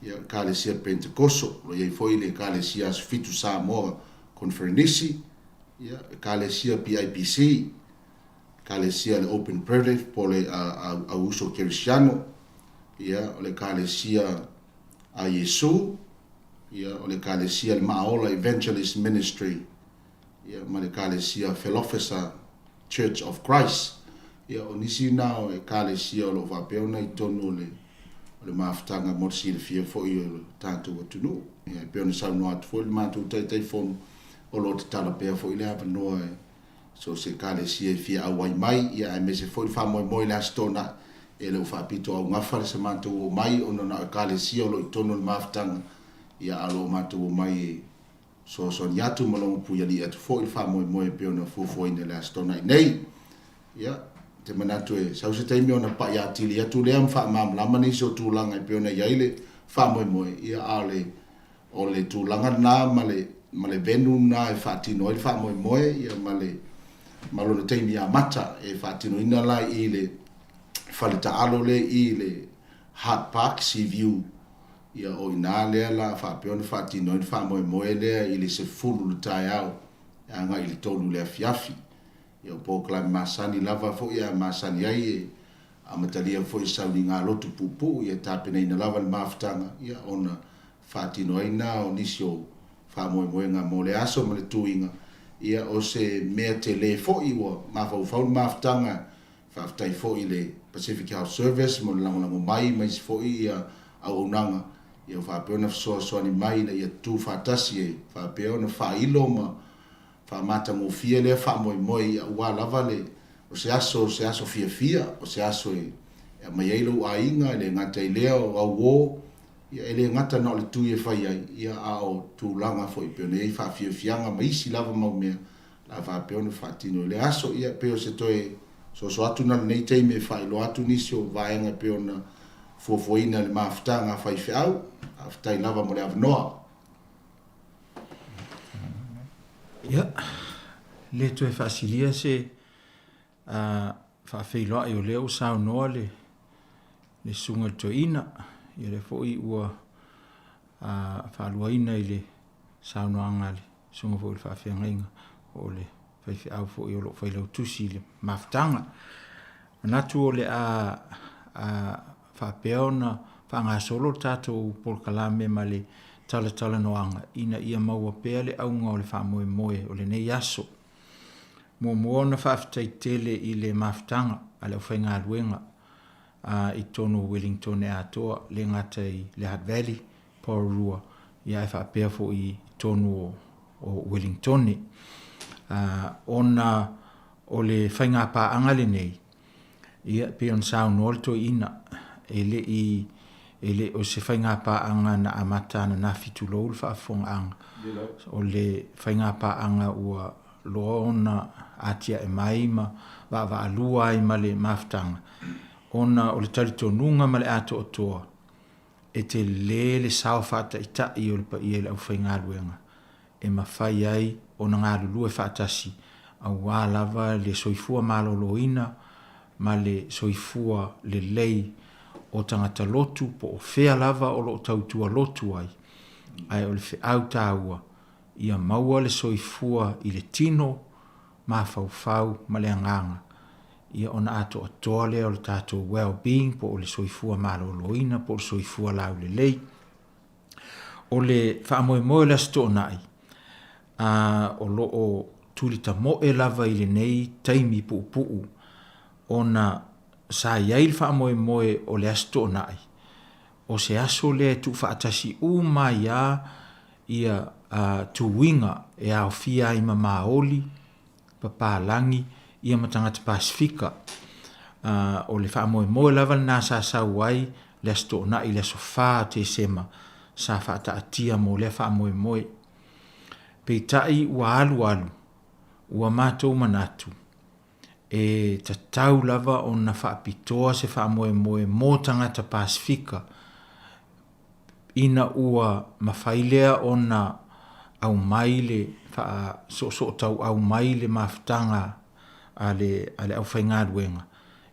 ia, Ekalesia Pentekoso, o lo o i ai foi le Ekalesia Aso Fitu Samoa Koneferenisi, ia, Ekalesia PIPC, Ekalesia le Open Primitive po o le Auuso Kerisiano, ia, o le Ekalesia a Iesu, ia, o le Ekalesia le Maaola Evangelist Ministry, ia, ma le Ekalesia Felofesa Church of Christ. Ia, o nisi na o Ekalesia o lo o faapea ona i totonu o le o le mafutaga mo le silafia foi o le tatou atunuu. Ia, e pei ona saunoa atu foi le matou Taitaifono, o lo o tatala pea foi le avanoa e so o se Ekalesia e fia auai mai, ia aemaise foi le faamoemoe i le Aso Toonai, e le o faapito augafa le sa matou omai ona na o Ekalesia o lo o i totonu o le mafutaga, ia a o lo o matou omai e fesoasoani atu ma logopuialii atu foi le faamoemoe e pei ona fuafuaina i le Aso Toonai nei. Ia, ou te manatu e sau se taimi ona pai atili atu lea ma faamalamalama nisi o tulaga e pei ona i ai le faamoemoe, ia a o le O le tulaga lena ma le ma le venue lena e faatino ai le faamoemoe ia ma le ma lona taimi amata e faatinoina la i le fale taalo lea i i le Hart Park, Seaview, ia o i ina lea la faapea ona faatino ai le faamoemoe lea i le 10 i le taeao e agai i le 3 i le afiafi. Ia o polokalame masani lava foi a masani ai e amatalia foi i sauniga lotu puupuu ia tapenaina lava le mafutaga ia ona faatino ai na o nisi o faamoemoega mo le aso ma le tuiga, ia o se mea tele foi ua mafaufau le mafutaga. Faafetai foi i le Pacific Health Service mo le lagolago mai ma isi foi ia auaunaga ia ua faapea ona fesoasoani mai ina ia tutu faatasi e faapea ona faailo ma faamatagofie lea faamoemoe ia aua lava le o se aso o se aso fiafia o se aso e aumai ai lou aiga e le gata i lea o auo ia e le gata na o le tui e fai ai ia a o tulaga foi pei ona i ai faafiafiaga ma isi lava mau mea la a faapea ona faatino i lea aso. Ia pei o se toe soso atu na lenei taimi e faailoa atu nisi o vaega e pei ona fuafuaina e le mafutaga a faifeau. Faafetai lava mo le avanoa. Ia, le toe faasilia se faafeiloai o lea ua saunoa le le susuga i le toeaina, ia lea foi ua faaluaina i le saunoaga a le susuga foi i le faafeagaiga po o le faifeau foi o lo o failautusi i le mafutaga. Manatu o le a faapea ona faagasolo le tatou polokalame ma le talatalanoaga ina ia maua pea le auga o le faamoemoe o lenei aso. Muamua ona faafetai tele i le mafutaga a le aufaigaluega i totonu o Wellingtone atoa, le gata i le Hutt Valley, Porirua, ia ae faapea foi i totonu o Wellingtone. Ona o le faigapaaga lenei, ia pei ona saunoa le toeaina, e le i e le o se faigapaaga na amata ananafi tulou le faafofogaaga. O le faigapaaga ua loa ona atiae mai ma vaavaalua ai ma le mafutaga, ona o le talitonuga ma le atoatoa e tele le sao faataitai o le paia i le aufaigaluega e mafai ai ona galulue faatasi aua lava le soifua maloloina ma le soifua lelei o tagata lotu po o fea lava o lo o tautua lotu ai, ae o le feau taua ia maua le soifua i le tino, mafaufau ma le agaga, ia ona atoatoa lea o le tatou well-being po o le soifua maloloina po o le soifua laulelei. O le faamoemoe o le Aso Toonai, a, o lo o tulitamoe lava i lenei taimi puupuu ona sa i ai le faamoemoe o le Aso Toonai, o se aso lea e tuufaatasi uma ai lava ia tuiga e aofia ai ma Maoli, papalagi, ia ma tagata Pasefika. O le faamoemoe lava lena sa sau ai le Aso Toonai i le aso 4 o Tesema sa faataatia mo lea faamoemoe. Peitai ua alualu, ua matou manatu, e tatau lava ona faapitoa se faamoemoe mo tagata Pasefika ina ua mafai lea ona aumai le faasoosootauau mai le mafutaga a le, a le aufaigaluega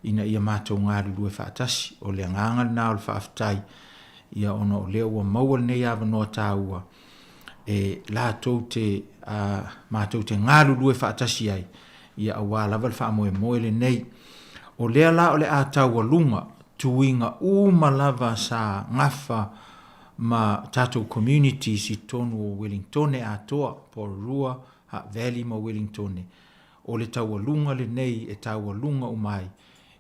ina ia matou galulue faatasi. O le agaga lena o le faafetai, ia ona o lea ua maua lenei avanoa taua e latou te, a, matou te galulue faatasi ai, ia aua lava le faamoemoe lenei. O lea la o le a taualuga tuiga uma lava sa gafa ma tatou communities i totonu o Wellingtone atoa, Porirua, Hutt Valley ma Wellingtone. O le taualuga lenei e taualuga uma ai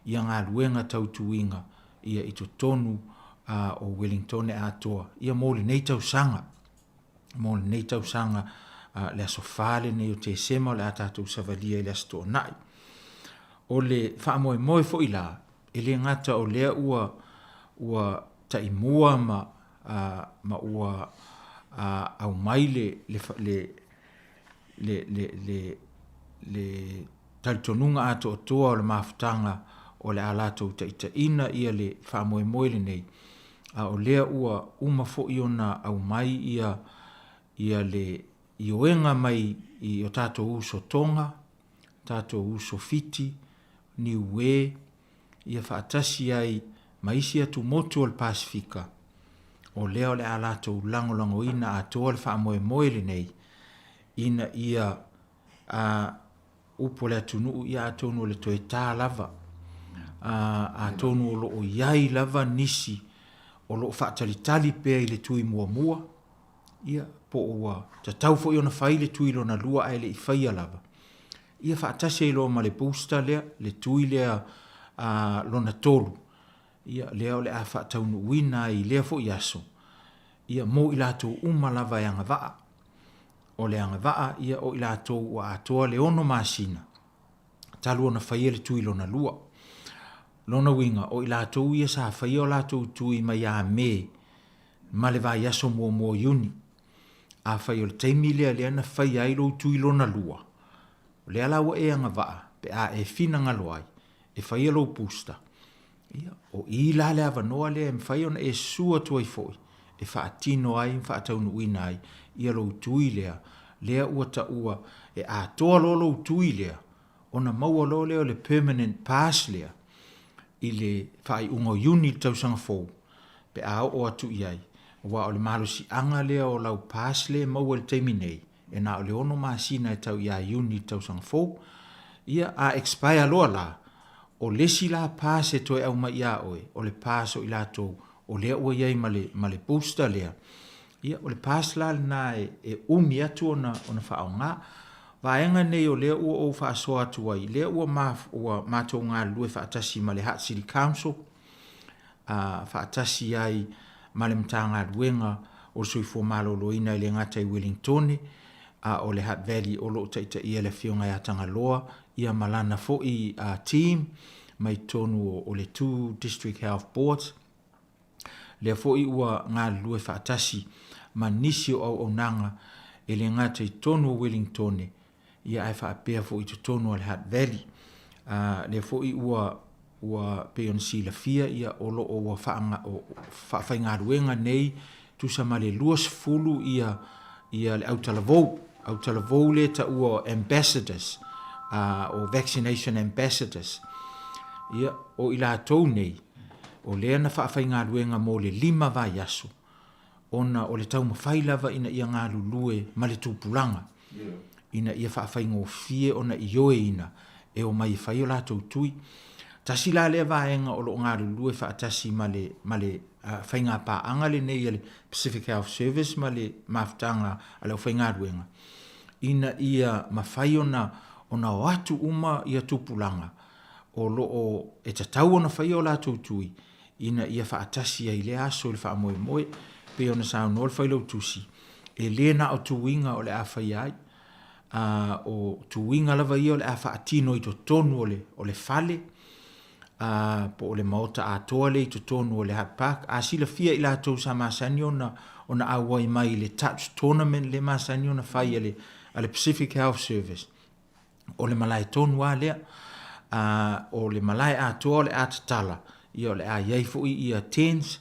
ia galuega tau tuiga ia i totonu o Wellingtone atoa ia mo lenei tausaga. Mo lenei tausaga le aso 4 lenei o Tesema o le a tatou savalia i le Aso Toonai. O le faamoemoe foi la, e le gata o lea ua ua taimua ma ma ua aumai le le le le le le le talitonuga atoatoa o le mafutaga o le a latou taitaiina ia le faamoemoe lenei, a o lea ua uma foi ona aumai ia ia le ioega mai i o tatou uso Tonga, tatou uso Fiti, Niue, ia faatasi ai ma isi atumotu o le Pasefika, o lea o le a latou lagolagoina atoa le faamoemoe lenei ina ia a upu a le atunuu, ia atonu o le toe tā lava, a, atonu o lo o i ai lava nisi o lo o faatalitali pea i le tui muamua, ia, po o ua tatau foi ona fai le tui lona lua ae le i faia lava. Ia faatasi ai loa ma le booster lea, le tui lea a, lona tolu, ia, lea o le a faataunuuina ai i lea foi aso, ia, mo i latou uma lava e agavaa. O le agavaa, ia, o i latou ua atoa le ono masina talu ona faia le tui lona lua. Lona uiga, o i latou ia sa faia o latou tui mai ia Me ma le vaiaso muamua o Iuni. Afai o le taimi lea lea na faia ai lou tui lona lua, o lea la ua e agavaa pe a e finagalo ai e faia lou booster, ia, o i la le avanoa lea e mafai ona e susu atu ai foi e faatino ai ma faataunuuina ai ia lou tui lea, lea ua taua e atoa loa lou tui lea, ona maua loa lea o le permanent pass lea i le faaiuga o Iuni i le tausaga fou pe a oo atu i ai, aua o le malosiaga lea o lau pass lea e maua i le taimi nei, e na o le ono masina e tau ia Iuni i le tausaga fou. Ia, a expire loa la, o le isi la pass e toe aumai ia oe, o le pass o i latou o lea ua i ai ma le, ma le booster lea. Ia, o le pass la lena e, e umi atu ona, ona faaaoga. Vaega nei o lea ua ou faasoa atu ai, lea ua, ma, ua matou galulue faatasi ma le Hutt City Council, a, faatasi ai ma le Matagaluega o le Soifua Maloloina e le gata i Uelintone, a o le Hutt Valley o lo o taitaia e le Afioga ia Tagaloa ia ma lana foi a, team mai totonu o, o le two District Health Boards. Lea foi ua galulue faatasi ma nisi o auaunaga e le gata i totonu o Uelintone, ia ae faapea foi i totonu o le Hutt Valley. Uh, lea foi ua ua pei ona silafia ia o lo o ua faafaigaluega nei tusa ma le 20 ia ia le autalavou autalavou le taua o ambassadors uh, o vaccination ambassadors ia o i latou nei o lea na faafaigaluega mo le lima vaiaso ona o le taumafai lava ina ia galulue ma le tupulaga ina ia faafaigofie ona ioeina e omai e fai o latou tui. Tasi la lea vaega o lo o galulue faatasi ma le, ma le uh, faigapaaga lenei a le Pacific Health Service ma le mafutaga a le aufaigaluega ina ia mafai ona, ona o atu uma ia tupulaga o lo o e tatau ona faia o latou tui ina ia faatasi ai i lea aso i le faamoemoe. Pei ona saunoa le Failautusi, e le na o tuiga o le a faia ai, a o tuiga lava ia o le a faatino i totonu o le, o le fale, a, po o le maota atoa lea i totonu o le Hutt Park. A silafia i latou sa masani ona, ona auai mai i le touch tournament le masani ona fai a le, a le Pacific Health Service, O le malae tonu lava lea. A, o le malae atoa o le a tatala, ia o le a i ai foi ia tents,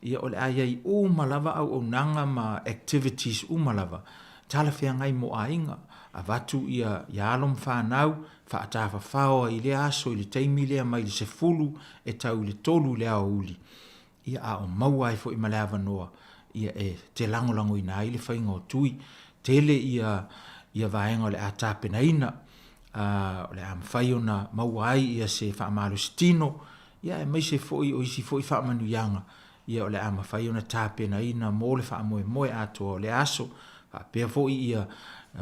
ia o le a i ai uma lava auaunaga ma activities uma lava, talafeagai mo aiga, avatu ia, ia alo ma fanau, faatafafao ai i lea aso i le taimi lea mai le 10 e tau i le 3 i le aoauli. Ia, a o maua ai foi ma le avanoa, ia, e te lagolagoina ai le faiga o tui. Tele ia, ia vaega o le a tapenaina, a, o le a mafai ona maua ai ia se faamalosi tino, ia, aemaise foi o isi foi faamanuiaga, ia, o le a mafai ona tapenaina mo le faamoemoe atoa o lea aso. Faapea foi ia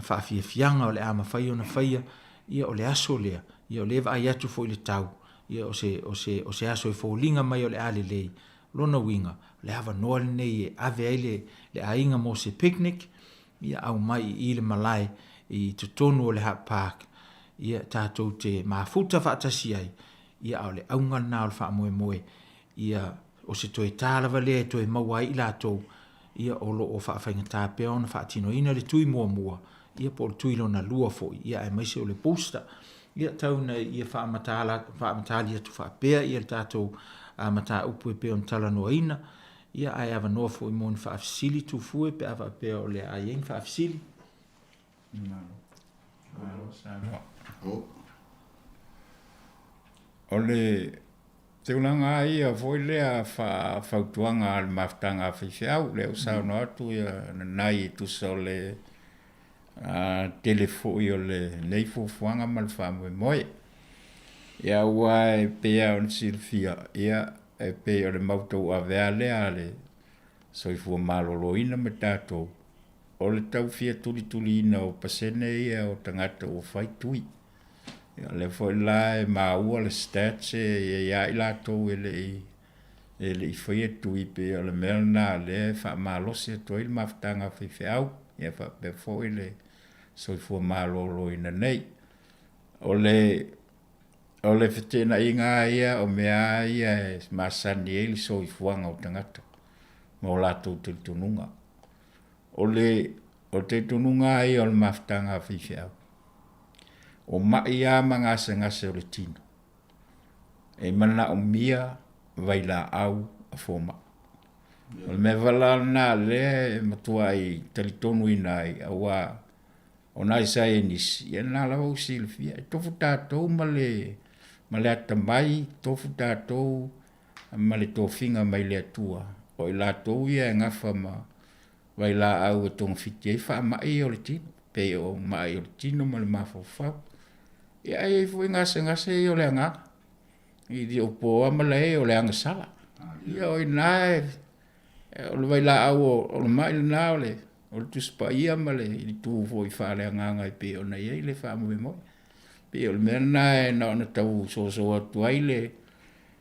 faafiafiaga o le a mafai ona faia, ia, o le aso lea, ia, o lea e vaai atu foi i le tau, Ia, o se, o se, o se aso e foliga mai o le a lelei. Lona uiga, o le avanoa lenei e ave ai le, le aiga mo se picnic, ia aumai i i le malae i totonu o le Hutt Park, ia tatou te mafuta faatasi ai, ia a o le auga lena o le faamoemoe, ia o se toe tā lava lea e toe maua ai i latou, ia o lo o faafaigata pea ona faatinoina le tui muamua, ia po o le tui lona lua foi, ia aemaise o le booster. Ia tau ina ia faamatala, faamatali atu faapea ia le tatou uh, mataupu e pei ona talanoaina, ia ae avanoa foi mo ni faafesili tufue pe a faapea o le a i ai ni faafesili. Malo. Malo saunoa. O le Tulaga lava ia foi lea faa-fautuaga a le mafutaga a faifeau, lea ua saunoa atu Nanai e tusa o le tele foi o lenei fuafuaga ma le faamoemoe. Ia aua e pei lava ona silafia, ia e pei o le mau tauave lava lea a le soifua maloloina ma tatou, o le tau fia tulituliina o pasene ia o tagata ua fai tui. Ia o lea foi la e maua le stats e i ai lava i latou e le i e le i faia tui, pei o le mea lena o lea e faamalosi atu ai le mafutaga a faifeau, ia faapea foi le soifua maloloina nei. O le o le feteenaiga lava ia o mea lava ia e masani ai le soifuaga o tagata ma o latou talitonuga. O le o le talitonuga lava ia o le mafutaga a faifeau, o mai lava ma gasegase o le tino, e manaomia vailaau a fomai. O le mea foi la lena o lea e matuai talitonuina ai, aua o nai saienisi, ia lena lava ua silafia, e tofu tatou ma le ma le atamai, tofu tatou ma le tofiga mai le Atua, o i latou ia e gafa ma vailaau e togafiti ai faamai ia o le tino, pei o mai o le tino ma le mafaufau. Ia ae i ai foi gasegase ia o le agaga, e le o po lava malae o le agasala. Ia o i ina e, o le vailaau o le mai lena o le o le Tusi Paia ma le itu foi faaleagaga e pei ona i ai le faamoemoe. Pei o le mea lena e na ona tau soso atu ai le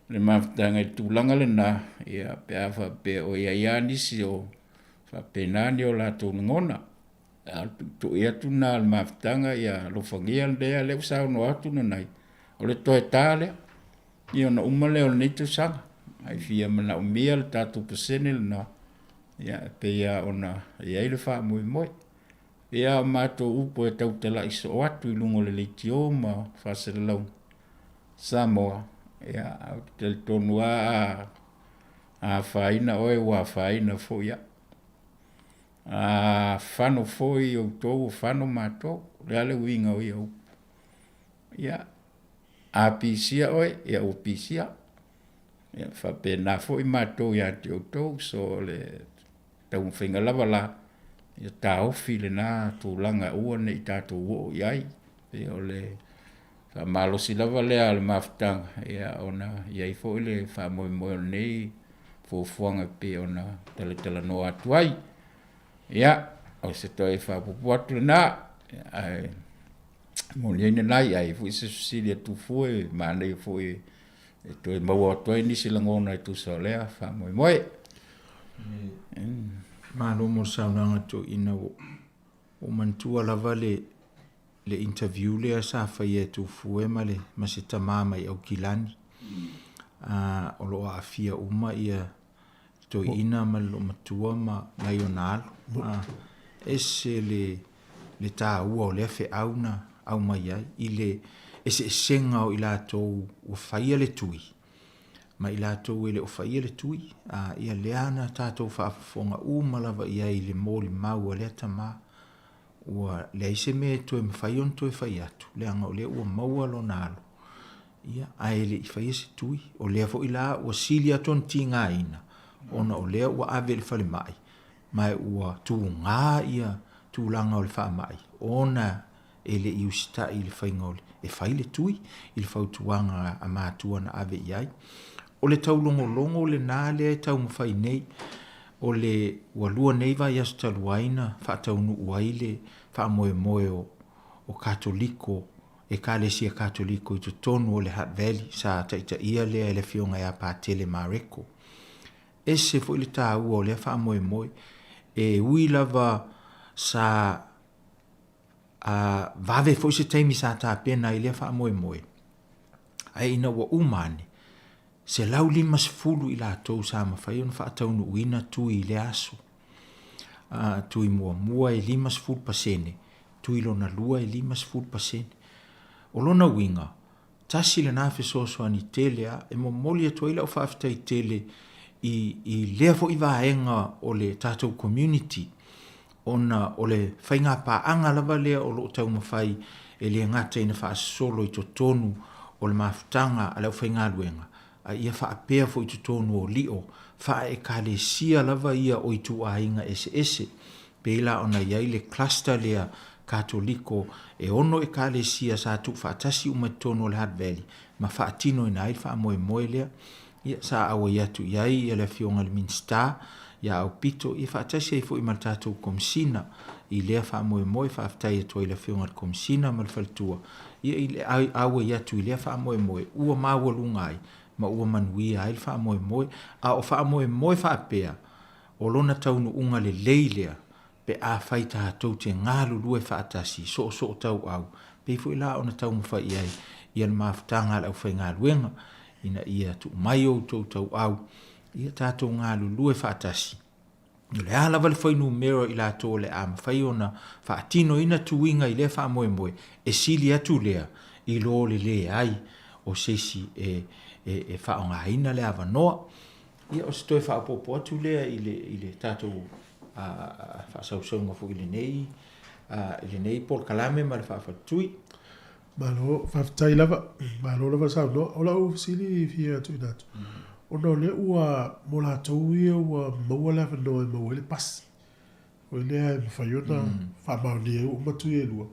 le mafutaga i le tulaga lena, ia pe a faapea o i ai lava nisi o faapena ni o latou lagona. A o le tuitui atu lena o le mafutaga ia alofagia lea, lea ua saunoa atu Nanai, o le toe ta lea, ia ona uma lea o lenei tausaga. Ae fia manaomia le tatou pasene lena, ia e pei lava ona i ai le faamoemoe. Ia o matou upu e tautalai soo atu i luga o le leitio ma faasalalauga Samoa, ia ou te talitonu lava a afaina oe ua afaina foi au. A fano foi outou ua fano matou. O le a le uiga o ia upu? Ia, a pisia oe, ia ua pisia. Ia faapena foi matou ia te outou, so o le taumafaiga lava la, ia taofi lena tulaga aua ne i tatou oo i ai. Ia o le faamalosi lava lea o le mafutaga, ia ona i ai foi le faamoemoe o lenei fuafuaga e pei ona talatalanoa atu ai. Ia, o se toe faaopoopo atu lena, ae moni ai lena, a i ai foi se fesili a Tufue, e manaia foi e toe maua atu ai nisi lagona e tusa o lea faamoemoe. Malo mo le saunoaga toeaina ua ou manatua lava le le interview lea sa faia e Tufue ma le ma se tama mai Aukilani. A o lo o aafia uma ia toeaina ma le loomatua ma nai ona alo. A ese le le taua o lea feau na aumai ai i le eseesega o i latou ua faia le tui ma i latou e le o faia le tui. A ia lea na tatou faafofoga uma lava i ai i le molimau a lea tama ua leai se mea e toe mafai ona toe fai atu, leaga o lea ua maua lona alo, ia, ae le i faia se tui. O lea foi la ua sili atu ona tigaina, ona o lea ua ave i le falemai, ma ua tuga ia tulaga o le faamai, ona e le i usitai i le faiga o le, e fai le tui i le fautuaga a matua na ave i ai. O le taulogologo lena lea e taumafai nei, o le ua lua nei vaiaso talu ai na faataunuu ai le faamoemoe o, o Katoliko, Ekalesia Katoliko i totonu o le Hutt Valley, sa taitaia lea e le Afioga ia Patele Mareko. Ese foi le taua o lea faamoemoe, e ui lava sa a vave foi se taimi sa tapena ai lea faamoemoe, ae ina ua uma ane, 150 i latou sa mafai ona faataunuuina tui i lea aso. Uh, tui muamua e 50%, tui lona lua e 50%. O lona uiga, tasi lena fesoasoani tele a e momoli atu ai lau faafetai tele i, i lea foi vaega o le tatou community ona o le faigapaaga lava lea o lo o taumafai e le gata ina faasolo i totonu o le mafutaga a le aufaigaluega. A ia faapea foi i totonu o lio, faa-Ekalesia lava ia o ituaiga eseese. Pei la ona i ai le cluster lea Katoliko e ono Ekalesia sa tuufaatasi uma i totonu o le Hutt Valley ma faatinoina ai le faamoemoe lea. Ia, sa auai atu i ai le Afioga i le Minisita ia Aupito, ia faatasi ai foi ma le tatou Komesina i lea faamoemoe. Faafetai atu ai i le Afioga i le Komesina ma le faletua ia i le auai atu i lea faamoemoe ua maualuga ai ma ua manuia ai le faamoemoe. A o faamoemoe faapea, o lona taunuuga lelei lea pe afai tatou te galulue faatasi soosootauau, pei foi la ona taumafai i ai ia le mafutaga a le aufaigaluega ina ia tuu mai outou tauau, ia tatou galulue faatasi. O le a lava le fuainumera o i latou o le a mafai ona faatinoina tuiga i lea faamoemoe, e sili atu lea i lo le leai o se isi e, e, e faaaogaina le avanoa. Ia, o se toe faaopoopo atu lea i le, i le tatou faasausauga foi i lenei, i lenei polokalame ma le faafaletui. Malo, faafetai lava. Malo lava saunoa. O lau fesili e fia tuuina atu, ona o lea ua, mo latou ia ua maua le avanoa e maua ai le pasi, foi lea e mafai ona faamaonia ai ua uma tui e lua.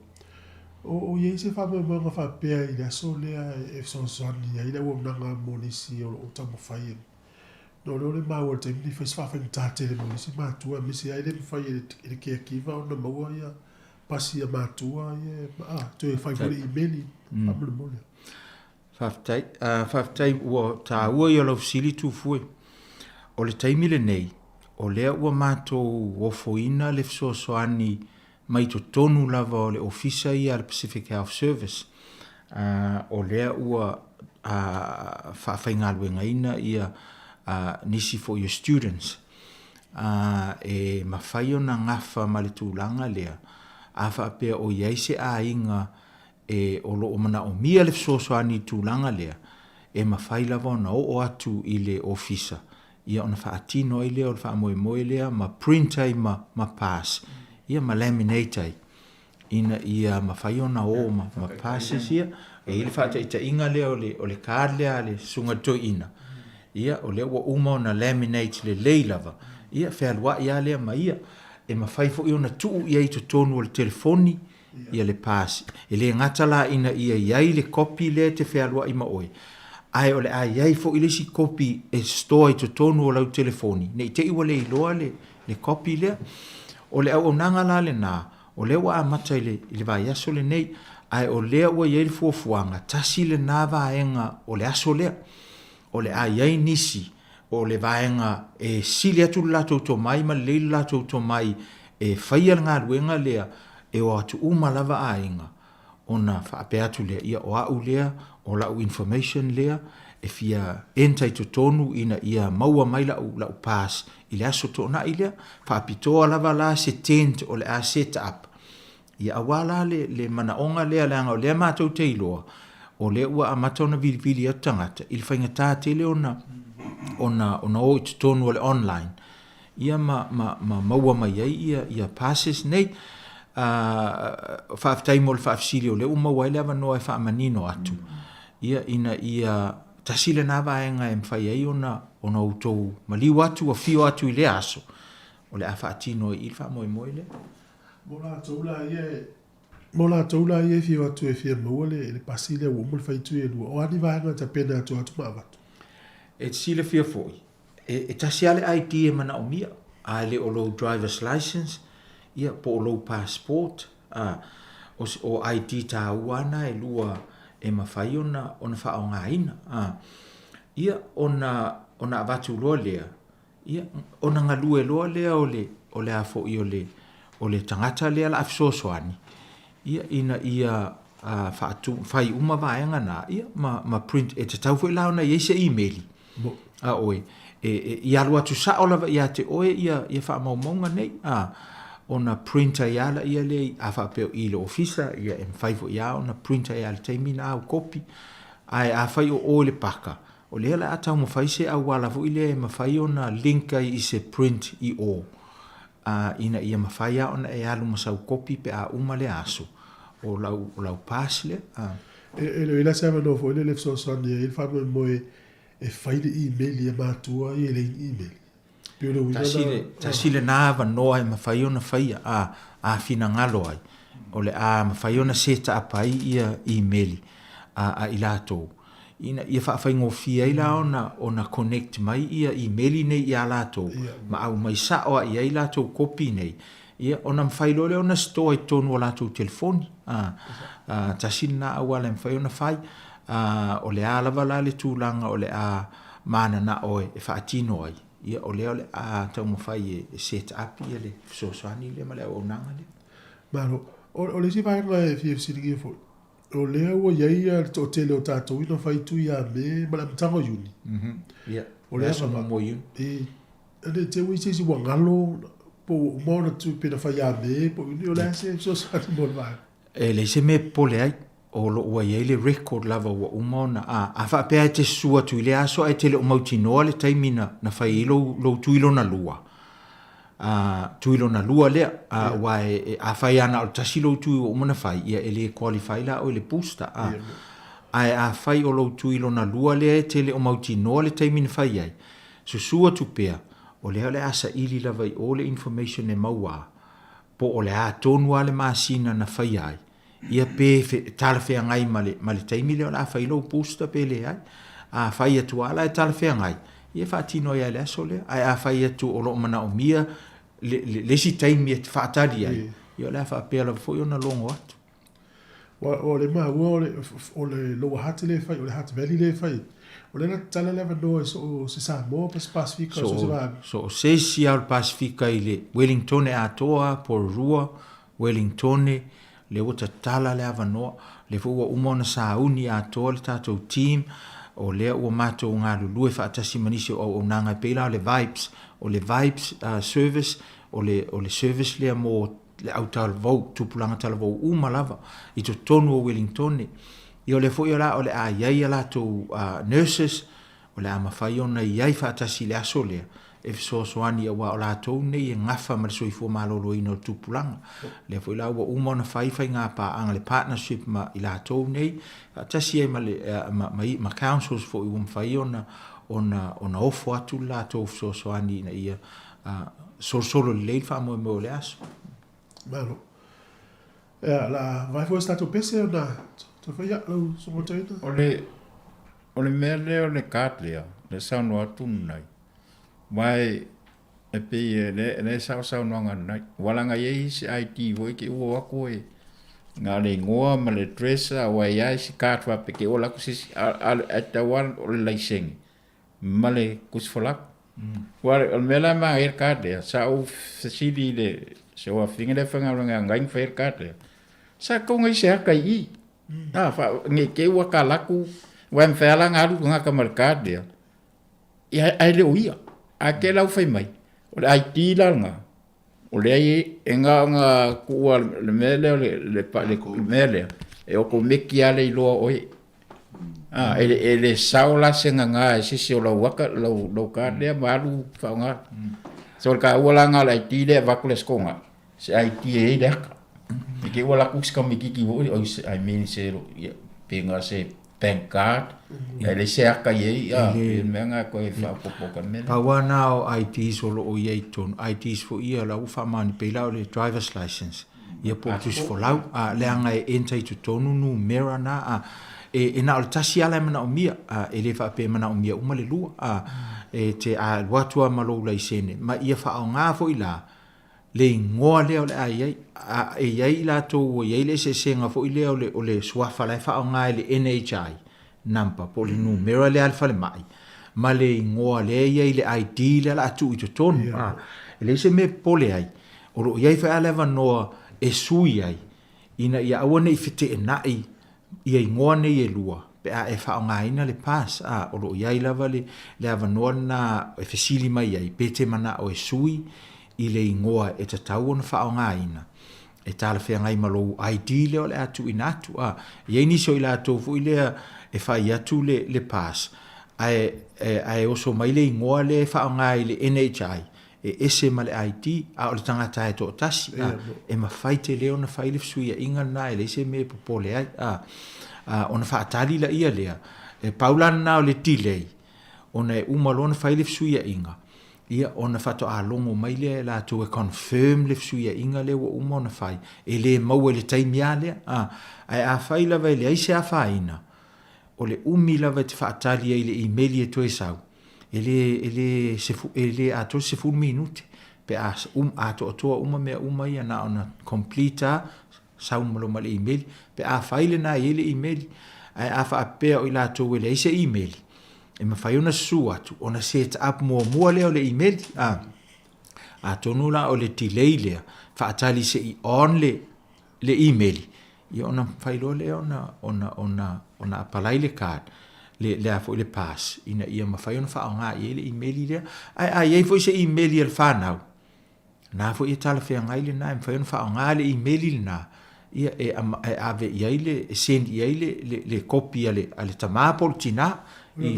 O i ai se faamoemoega faapea i le aso lea e fesoasoani ai le auaunaga mo nisi o lo o taumafai e No lea o le maua i le taimi lenei fai si faafaigata tele mo nisi matua aemaise ai le mafai e le caregiver ona maua ia pasi a matua ia a toe fai foi le imeli faamolemole. Faafetai. Faafetai ua taua ia lau fesili Tufue. O le taimi lenei, o lea ua matou ofoina le fesoasoani mai totonu lava o le ofisa ia a le Pacific Health Service. O lea ua faafaigaluegaina ia nisi foi o students e mafai ona gafa ma le tulaga lea, a faapea o i ai se aiga e o lo o manaomia le fesoasoani i le tulaga lea, e mafai lava ona oo atu i le ofisa ia ona faatino ai lea o le faamoemoe lea ma print ai ma, ma pass, ia ma laminate ai ina ia mafai ona o ma, ma passes ia. E i ai le faataitaiga lea o le, o le card lea a le Susuga i le Toeaina, ia o lea ua uma ona laminate lelei lava, ia fealuai lava lea ma ia. E mafai foi ona tuu i ai i totonu o le telefoni, ia le pass. E le gata la ina ia i ai le kopi lea e te fealuai ma oe, ae o le a i ai foi le isi kopi e store i totonu o lau telefoni, ne i te i ua le iloa le, le kopi lea. O le auaunaga la lena, o lea ua amata i le, i le vaiaso lenei, ae o lea ua i ai le fuafuaga, tasi lena vaega o le aso lea. O le a i ai nisi o le vaega e sili atu le latou tomai ma lelei le latou tomai e faia le galuega lea, e o atu uma lava aiga ona faapea atu lea, ia o au lea, o lau information lea e fia enter i totonu ina ia maua mai lau, lau pass i le aso Toonai lea. Faapitoa lava la se tent o le a set up Ia aua la le, le manaoga lea, leaga o lea matou te iloa, o lea ua amata ona vilivili atu tagata i le faigata tele ona, ona, ona o i totonu o le online, ia ma, ma, ma maua mai ai ia, ia passes nei. Uh, faafetai mo le faafesili o lea ua maua ai le avanoa e faamanino atu, ia, ina ia tasi lena vaega e mafai ai ona, ona outou maliu atu, afio atu i lea aso, o le a faatino ai i le faamoemoe lea. Mo latou la ia e, mo latou la ia e fia o atu e fia maua le, le pasi lea ua uma le fai tui e lua, o a ni vaega e tapena atu atu ma avatu? E te silafia foi, e, e tasi lava le ID e manaomia, a e le o lou driver's license, ia, po o lou passport, a, o, o ID taua lava na e lua e mafai ona, ona faaaogaina, a. Ia, ona, ona avatu loa lea, Ia, ona galue loa lea o le, o le a foi o le, o le tagata lea o le a fesoasoani, ia, ina ia uh, faatu, fai uma vaega na, ia, ma, ma print, e tatau foi la ona i ai se imeli a oe, e, e, i alu atu sao lava ia te oe ia, ia faamaumauga nei, a, ona print ai lava ia lea, a faapea o i le ofisa, ia, e mafai foi lava ona print ai lava i le taimi na au kopi, ae afai o oe le paka, O lea o le a taumafai se auala foi lea e mafai ona link ai i se print i o, a, ina ia mafai lava ona e alu ma sau kopi pe a uma lea aso o lau, o lau pass lea. A. E, e le o i ai la se avanoa foi lele e fesoasoani ai le faamoemoe e fai le imeli e matua ia e leai ni imeli. Pei o le uiga Tasi le, lena. tasi lena avanoa e mafai ona faia, a, a finagalo ai, o le a mafai ona set up ai ia imeli a, a i latou, ina ia faafaigofie ai la ona, ona connect mai ia imeli nei ia latou, ma aumai sao lava i ai latou kopi nei, ia, ona mafai loa lea ona store i totonu o latou telefoni. A, a, tasi lena auala e mafai ona fai. A, o le a lava la le tulaga o le a mananao e faatino ai, ia o lea o le a taumafai e set up ia le fesoasoani lea ma le auaunaga lea. Malo. O le isi vaega e fia fesiligia foi, o lea ua i ai le toatele o tatou i na fai tui a me ma le amataga o Iuni. Ia, O le le aso agavaa. muamua o Iuni. E, ne i te i ua i se isi ua galo, po ua uma ona tui pe na fai a me po o Iuni, o le a se fesoasoani mo le vaega? E leai se mea e popole ai, o lo o ua i ai le record lava ua uma ona, a, a faapea e te susu atu i lea aso ae te le o mautinoa le taimi na, na fai ai lou, lou tui lona lua, a, tui lona lua lea, a, aua e, e, afai lava na o le tasi lou tui ua uma ona fai, ia e le qualify la oe i le booster, a. Ae afai o lou tui lona lua lea e te le o mautinoa le taimi na fai ai, susu atu pea, o lea o le a saili lava i o le information e maua a, po o le a tonu lava le masina na faia ai, ia pe talafeagai ma le, ma le taimi lea o le a fai lou booster pe leai. A fai atu lava la e talafeagai, ia e faatino ai lava i le aso lea. Ae a fai atu o lo o manaomia le, le, le isi taimi e faatali ai, ia o le a faapea lava foi ona logo atu. O le maua o le, o le Lower Hutt lea e fai, o le Hutt Valley lea e fai. O lea na tatala le avanoa i so o se Samoa po o se Pasifika, so o se vaega. So o se isi lava o le Pasifika i le Wellingtone atoa, Porirua, Wellingtone, lea ua tatala le avanoa, lea foi ua uma ona sauni atoa le tatou team, o lea ua matou galulue faatasi ma nisi o auaunaga e pei la o le Vibes, o le Vibes service, o le, o le service lea mo le au talavou, tupulaga talavou uma lava i totonu o Wellingtone. Ia o lea foi o la o le a i ai a latou nurses, o le a mafai ona i ai faatasi i le aso lea e fesoasoani aua o latou nei e gafa ma le soifua maloloina o le tupulaga. Lea foi la ua uma ona fai faiga paaga le partnership ma i latou nei faatasi ai ma le ma, ma, ma councils foi ua mafai ona ona ona ofo atu le latou fesoasoani ina ia solosolo lelei le faamoemoe o le aso. Malo. Ia, la vae foi se tatou pese ona toe fai ia lau susuga toeaina. O le, o le mea lea o le card lea, le saunoa atu lenai, aua e pei e le, le sao saunoaga lenai. Ua laga i ai isi ID foi ke ua o atu e na o le igoa ma le address, aua e i ai isi card faapea ke ua alu atu se isi, a, a, ae tatau lava o le laisene ma le tusi folau. Ua o le mea la e manaia le card lea, sa ou fesili i le se afafine lea e faigaluega ia Ngai na faia le card lea, sa tatau ona i ai se ata i i. A fa ne i te i ua tala atu, aua e mafai lava la ona alu le tagata ma le card lea, ia ae le o ia. Ae te i la ua fai mai, o le ID la lena, o lea e na ona tuua le mea lea o le, le, le, le mea lea, e otomeki lava le iloa o oe. Ah, e, e le sao la se gaga e se isi o lau aka, lau, lau card lea ma alu faaaoga. So o le taua la lena o le ID lea e avatu le scoga, se ID e i ai le aka. I te i ua alu atu si tamaititi foi, oi se, I mean se, ia, pe na o se bank card, ia e leai se aka i ai, a, pei o le mea lena e toe faaopoopo atu ai le mea lea. Pau lava lena o IDs o lo o i ai i totonu, IDs foi ia o la ua faamaoni pei la o le driver's license. Ia po o le tusi folau, a, leaga e enter i totonu numera na, a, e, e na o le tasi lava la e manaomia, a, e le faapea e manaomia uma le lua, a, e te alu atu lava ma lou laisene, ma ia faaaoga foi la le igoa lea o le a i ai. A, e i ai i latou ua i ai le eseesega foi lea o le, o le suafa la e faaaoga e le NHI number po o le numera lea a le falemai, ma le igoa lea e i ai i le ID lea o le a tuu i totonu, a, e leai se mea e popole ai. O lo o i ai foi lava le avanoa e sui ai ina ia aua ne i feteenai ia igoa nei e lua pe a e faaaogaina le pass. A, o lo o i ai lava le, le avanoa lena e fesili mai ai pe te manao e sui i le igoa e tatau ona faaaogaina e talafeagai ma lou ID lea o le a tuuina atu. A, e i ai nisi o i latou foi lea e fai atu le, le pass ae, ae oso mai le igoa lea e faaaoga i le NHI e ese ma le ID, a o le tagata e toatasi, a, e mafai tele ona fai le fesuiaiga lena, e leai se mea e popole ai, a, a, ona faatali laia lea, e pau la lena o le delay, Ona e uma loa ona fai le fesuiaiga, ia ona faatoa logo mai lea e latou e confirm le fesuiaiga lea ua uma ona fai, e le maua i le taimi lava lea. A, ae afai lava e leai se afaina, o le umi lava e te faatali ai i le imeli e toe sau, e le, e le, e le atoa le 10 minute pe a um, atoatoa uma mea uma ia na ona complete lava, sau ma loma le imeli. Pe afai lena e i ai le imeli, ae a faapea o i latou e leai se imeli, e mafai ona susu atu ona set up muamua lea o le imeli. A, atonu la o le delay lea, faatali se i on le, le imeli, ia ona mafai loa lea ona, ona, ona, ona apalai le card, le, le a foi le pass, ina ia mafai ona faaaoga i ai le imeli lea. Ae a i ai foi se imeli a le fanau, Na foi e talafeagai lena e mafai ona faaaoga le imeli lena ia e, e ave i ai le e send i ai le le, le kopi a le a le tama po o le tinā i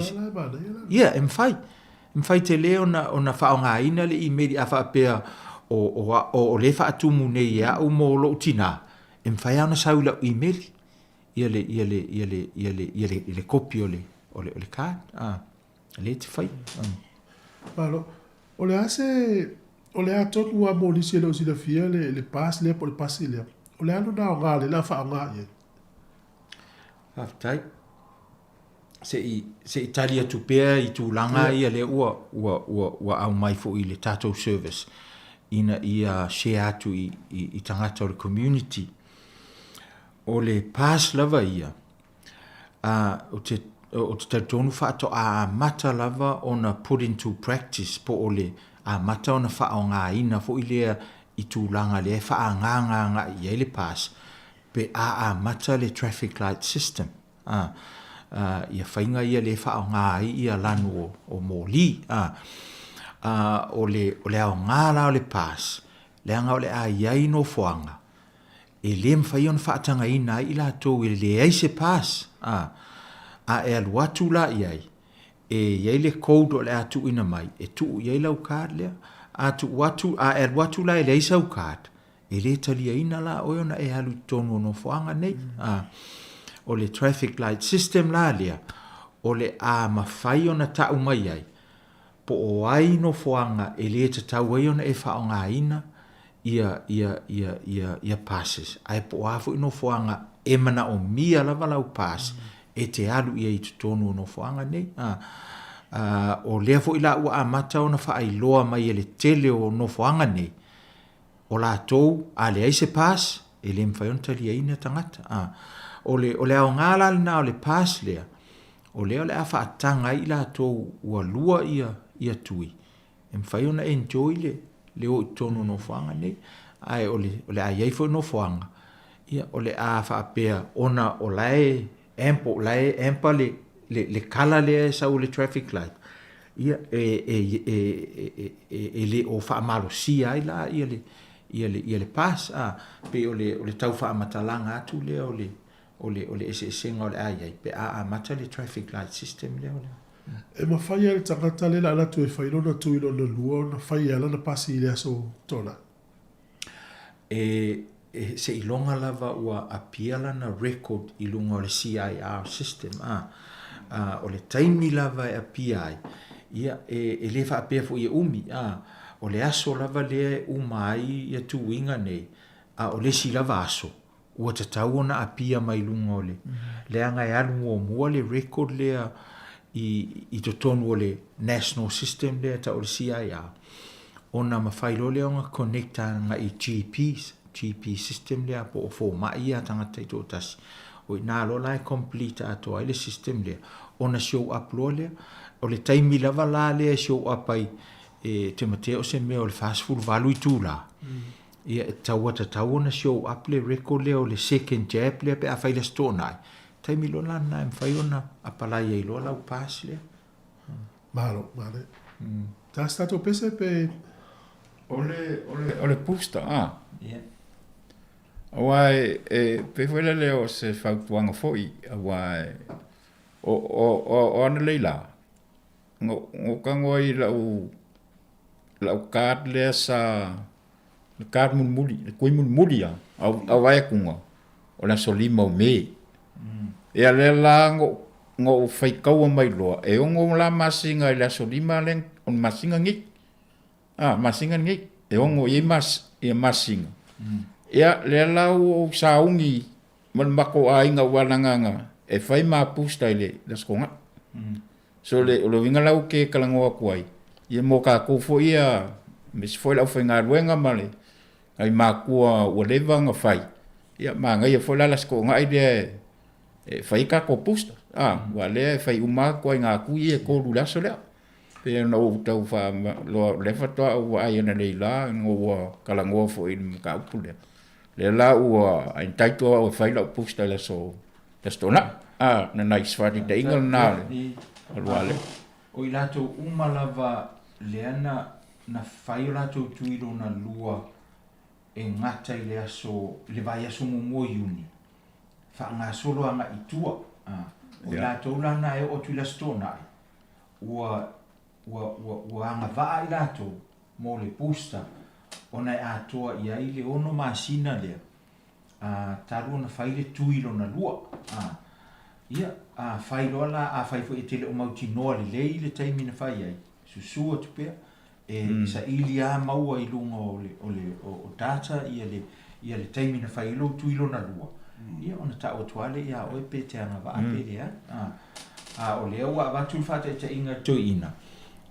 ia e mafai e mafai tele ona ona faaaogaina le imeli a faapea o o o, o le faatumu nei e au mo lou tinā e mafai lava ona sau i lau imeli ia le ia le ia le ia le ia le, le kopi o le o le o le card a lea e te faia. Malo. O le a se, o le a tonu lava mo nisi e le o silafia le, le pass lea po o le pasi lea? O le a lona aoga o lea o le a faaaoga i ai? Faafetai. Se i, se i tali atu pea i tulaga ia lea ua, ua, ua, ua aumai foi i le tatou service ina ia share atu i, i, i tagata o le community. O le pass lava ia, Ā, ou te, ou te talitonu faatoa amata lava ona put into practice po o le amata ona faaaogaina foi lea i tulaga lea e faaagaaga agai i ai le pass pe a amata le traffic light system, ā, ā, ia faiga ia lea e faaaoga ai ia lanu o, o moli, ā. Ā, o le, o le aoga la o le pass, leaga o le a i ai nofoaga e le mafai ona faatagaina ai i latou e leai se pass, a, a e alu atu la i ai, e i ai le code o le a tuuina mai e tuu i ai lau card lea. A tuu atu, a e alu atu la e leai sau card, e le taliaina la oe ona e alu i totonu o nofoaga nei. A, o le traffic light system la lea, o le a mafai ona tau mai ai, po o ai nofoaga e le tatau ai ona e faaaogaina ia, ia, ia, ia, ia passes, ae po o a foi nofoaga e manaomia lava lau pass e te alu i ai i totonu o nofoaga nei. A, a, o lea foi la ua amata ona faailoa mai e le tele o nofoaga nei, o latou, a leai se pass, e le mafai ona taliaina tagata. A, o le, o le aoga la lena o le pass lea, o lea o le a faataga ai i latou ua lua ia, ia tui, e mafai ona enjoy le, le o i totonu o nofoaga nei. Ae o le, o le a i ai foi nofoaga, ia, o le a faapea ona o la e ample, o la e ampa le, le, le kala lea e sau o le traffic light, ia, e, e, e, e, e, e le o faamalosia ai la ia le, ia le, ia le pass, a, pei o le, o le tau faamatalaga atu lea o le, o le, o le eseesega o le a i ai pe a amata le traffic light system lea o le. E mafai lava e le tagata lea o le a alu atu e fai lona tui lona lua ona fai lava lana pasi i le aso Toonai. E, e, seiloga lava ua appear lana record i luga o le CIR system, a, a, o le taimi lava e appear ai, ia, e, e le faapea foi e umi, a, o le aso lava lea e uma ai ia tuiga nei, a o le isi lava aso, ua tatau ona apia mai luga o le, leaga e alu muamua le record lea i, i totonu o le national system lea e tau o le CIR, ona mafai loa lea ona connect agai i GPs, GP system lea po o fomai ia a tagata taitoatasi. O i ina loa la e complete atoa ai le system lea, ona show up loa lea. O le taimi lava la lea e show up ai, e te matea o se mea o le 48 itula, Ia, e tatau ua tatau ona show up le record lea o le second jab lea pe afai le Aso Toonai. Taimi loa la lena e mafai ona apalai ai loa lau pass lea. Malo, malo. Ta se tatou pese pe... O le, o le, o le booster, ah. Yeah. Aua e, e pei foi lele o se fautuaga foi, aua e, o, o, o, o analei la, na ou tago ai i lau, lau card lea sa, le card mulimuli, le kui mulimuli lava, au vaeatuga, o le aso 5 o Me. Ia lea la na ou Na ou faitaua mai loa, e ono la masina i le aso lima le o le masina nei. A, masina nei, e ono i ai mas, ia masina. Ia, lea la ua ou sauni ma le matou aiga aua leaga na e fai ma booster i le Aso Toonai. So le, o le uiga la ou te talanoa atu ai, ia mo tatou foi ia, aemaise foi le aufaigaluega ma le nai matua ua leva ona fai, ia manaia foi la le Aso Toonai lea e fai ai tatou booster, a, aua o lea e fai uma lava ituaiga tui ia e tolu i le aso lea. Pei ona ou tau faailoa, o lea faatoa ou vaai analeila ina ua talanoa foi i le mataupu lea, lea la ua entitle au e fai lau booster i le aso le Aso Toonai. A, na nai se faataitaiga lena o le alu lea. O i latou uma lava lea na na fai o latou tui lona lua e gata i le aso i le vaiaso muamua o Iuni, faagasolo agai i tua. A, o i latou la na e oo atu i le Aso Toonai, ua ua ua ua agavaa i latou mo le booster ona e atoa i ai le ono masina lea a, talu ona fai le tui lona lua. A, ia, a fai loa la, afai foi e te le o mautinoa lelei le taimi na fai ai, susu atu pea, e saili lava maua i luga o le, o le, o data ia le, ia le taimi na fai ai lou tui lona lua, ia ona tau atu lava lea ia oe pe te agavaa pe leai. A, a o lea ua avatu le faataitaiga i le toeaina,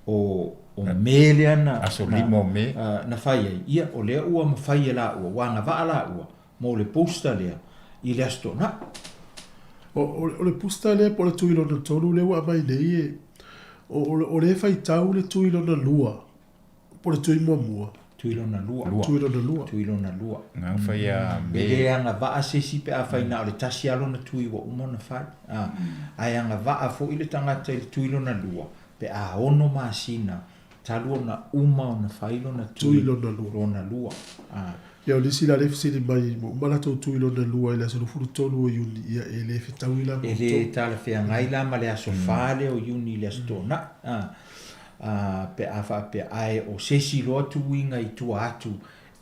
o, o Me lea na, Aso lima o Me. na fai ai, ia o lea ua mafai e laua, ua agavaa laua mo le booster lea i le Aso Toonai. O, o, o le booster lea po o le tui lona tolu lea ua aumai nei e, o, o, o lea e faitau le tui lona lua po o le tui muamua. Tui lona lua. Tui lona lua. Tui lona lua. Na fai ia Me. E le agavaa se isi pe afai na o le tasi lava lona tui ua uma ona fai. A, ae agavaa foi le tagata i le tui lona lua pe a ono masina talu ona uma ona fai lona tui lona lua. Lona lua. A. Ia o nisi la lea e fesili mai ua uma latou tui lona lua i le aso 23 o Iuni, ia e le fetaui la ma E le talafeagai la ma le aso 4 lea o Iuni i le Aso Toonai, a, a, pe a faapea, ae o se isi loa tuuiga i tua atu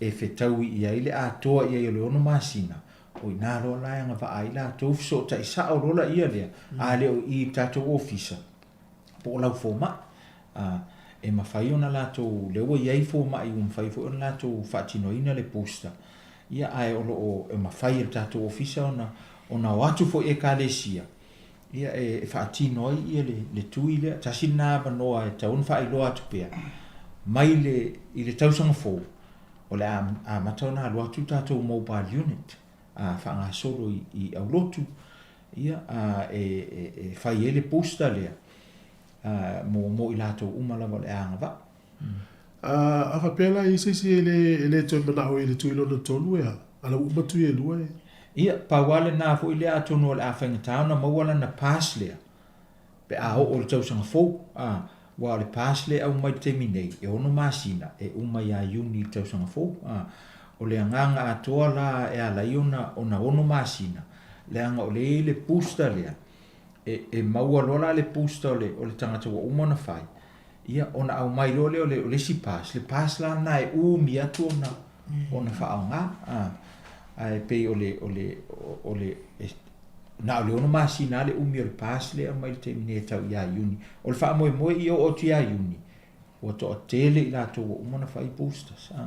e fetaui i ai le atoa i ai o le ono masina, o i ina loa la e agavaa ai latou fesootai sao loa laia lea, a le o i i le tatou ofisa, po o lau fomai. A, e mafai ona latou, lea ua i ai fomai ua mafai foi ona latou faatinoina le booster, ia ae o lo o e mafai e le tatou ofisa ona, ona o atu foi Ekalesia, ia e, e faatino ai ia le, le tui lea. Tasi lena avanoa e tatau ona faailoa atu pea, mai le, i le tausaga fou, o le a amata ona alu atu le tatou mobile unit, a faagasolo i, i aulotu, Ia, a, e, e, e fai ai le booster lea, a, mo, mo i latou uma lava o le a agavaa. A, a faapea la i se isi e le, e le toe manao i le tui lona tolu e a? A la ua uma tui e lua e? Ia, pau lava lena foi lea atonu o le a faigata ona maua lana pass lea, pe a oo i le tausaga fou, a, aua o le pass lea e aumai i le taimi nei, e ono masina, e uma ia Iuni i le tausaga fou, a. O le agaga atoa la e ala ai ona, ona ono masina, leaga o lea e i ai le booster lea, e, e maua loa la le booster o le, o le tagata ua uma ona fai, ia, ona aumai loa lea o le, o le isi pass, le pass la lena e umi atu ona, ona faaaoga, a. Ae pei o le, o le, o le, e, na o le ono masina lava le umi o le pass lea e aumai i le taimi nei e tau ia Iuni. O le faamoemoe ia oo atu ia Iuni, ua toatele i latou ua uma ona fai boosters. A.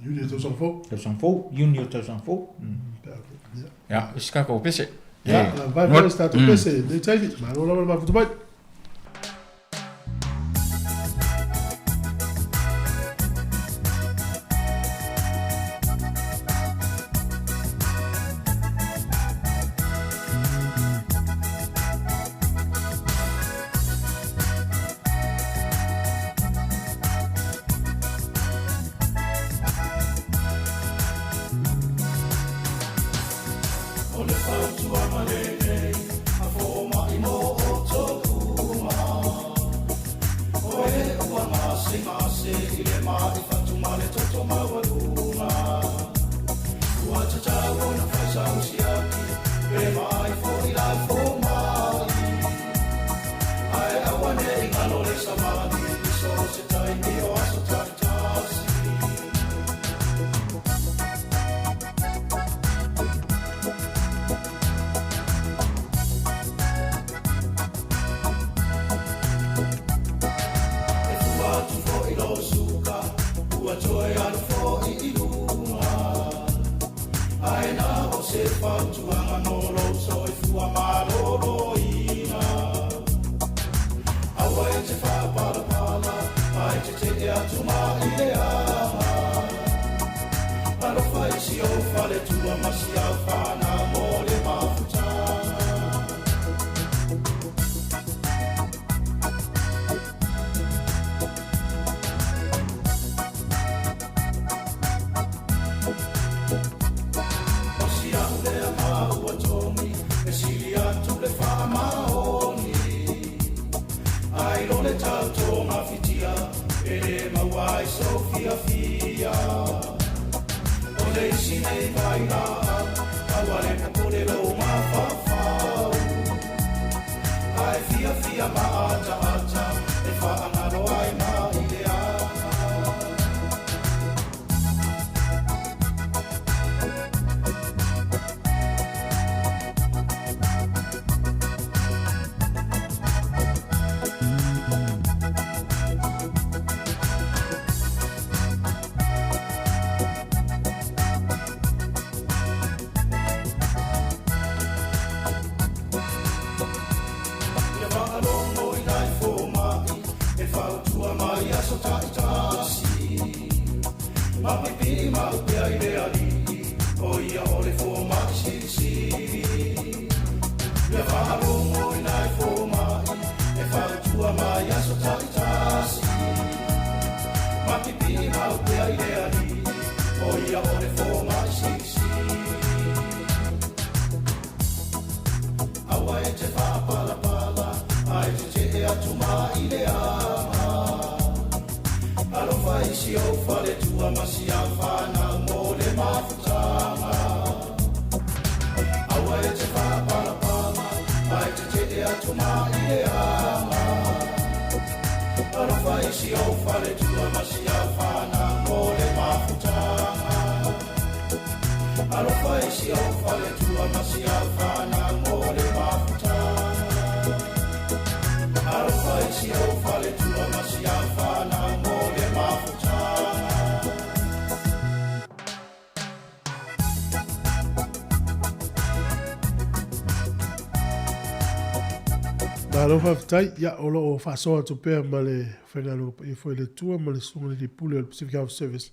Iuni o le tausaga fou. Tausaga fou, Iuni o le tausaga fou. Ia, isi tatou pese. Ia, vai foi isi tatou pese. Nei taimi, malo lava le mafuta mai. O le fautuaga lenei a fomai mo outou uma, o e ua gasegase i le mai fatu ma le toto maualuga, ua tatau ona fai sau siaki pe vaai foi lau fomai, ae aua ne i galo le savali i so o se taimi o aso taitasi. si ou faletua ma si au fanau mo le mafutaga. O si au lea ma ua togi e sili atu le faamaoni. Ai lo le tautoga fitia e le maua ai sou fiafia. O le isi nei vailaau aua le popole lou mafaufau. Ae fiafia ma ataata e faagalo ai mai le aga. Ia faalogo i nai fomai e fautua mai aso taitasi. Ma pipii mau pea i le Alii, o ia o le fomai silisili. Ia faalogo i nai fomai e fautua mai aso taitasi. Ma pipii mau pea i le Alii, o ia o le fomai silisili. Aua e te faapalapala, ae tetee atu mai le ama. Alofa i si ou faletua ma si au fanau mo le mafutaga. Aua e te faapalapala, ae tetee atu mai le ama. Alofa i si ou faletua ma si au fanau mo le mafutaga. Alofa i si ou faletua ma si au fanau mo le mafutaga. Alofa i si ou faletua ma si au fanau mo le mafutaga. Malo faafetai, ia o lo o faasoa atu pea ma le faigaluega paia foi a le Atua ma le Susuga i le Alii Pule o le Pacific Health Service.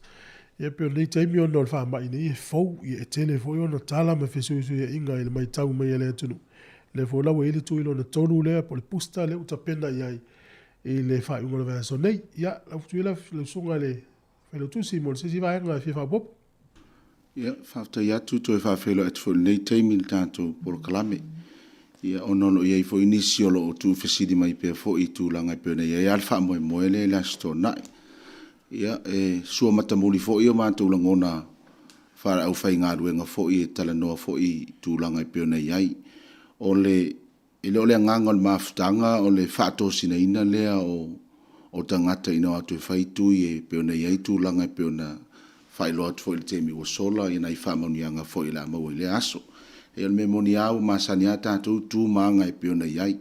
Ia pei o lenei taimi ona o le faamai nei e fou, ia e tele foi ona tala ma fesuisuiaiga i le maitau mai a le atunuu. Lea foi la ua i ai le tui lona tolu lea po o le booster lea ua tapena i ai i le faaiuga o le vaiaso nei. Ia, lau Tutuila, lau Susuga i le Failautusi mo le se isi vaega e fia faaopoopo. Ia, faafetai atu toe faafeiloai atu foi i lenei taimi i le tatou polokalame. Ia, ona o lo o i ai foi nisi o lo o tuufesili mai pea foi i tulaga e pei ona i ai lava le faamoemoe lea i le Aso Toonai. Ia, e sua matamuli foi o matou lagona faale-aufaigaluega foi e talanoa foi i tulaga e pei ona i ai. O le, e le o le agaga o le mafutaga o le faatosinaina lea o, o tagata ina o atu e fai tui e pei ona i ai tulaga e pei ona faailoa atu foi i le taimi ua sola i nai faamanuiaga foi o le a maua i lea aso. E o le mea moni lava ua masani lava tatou tu ma aga e pei ona i ai.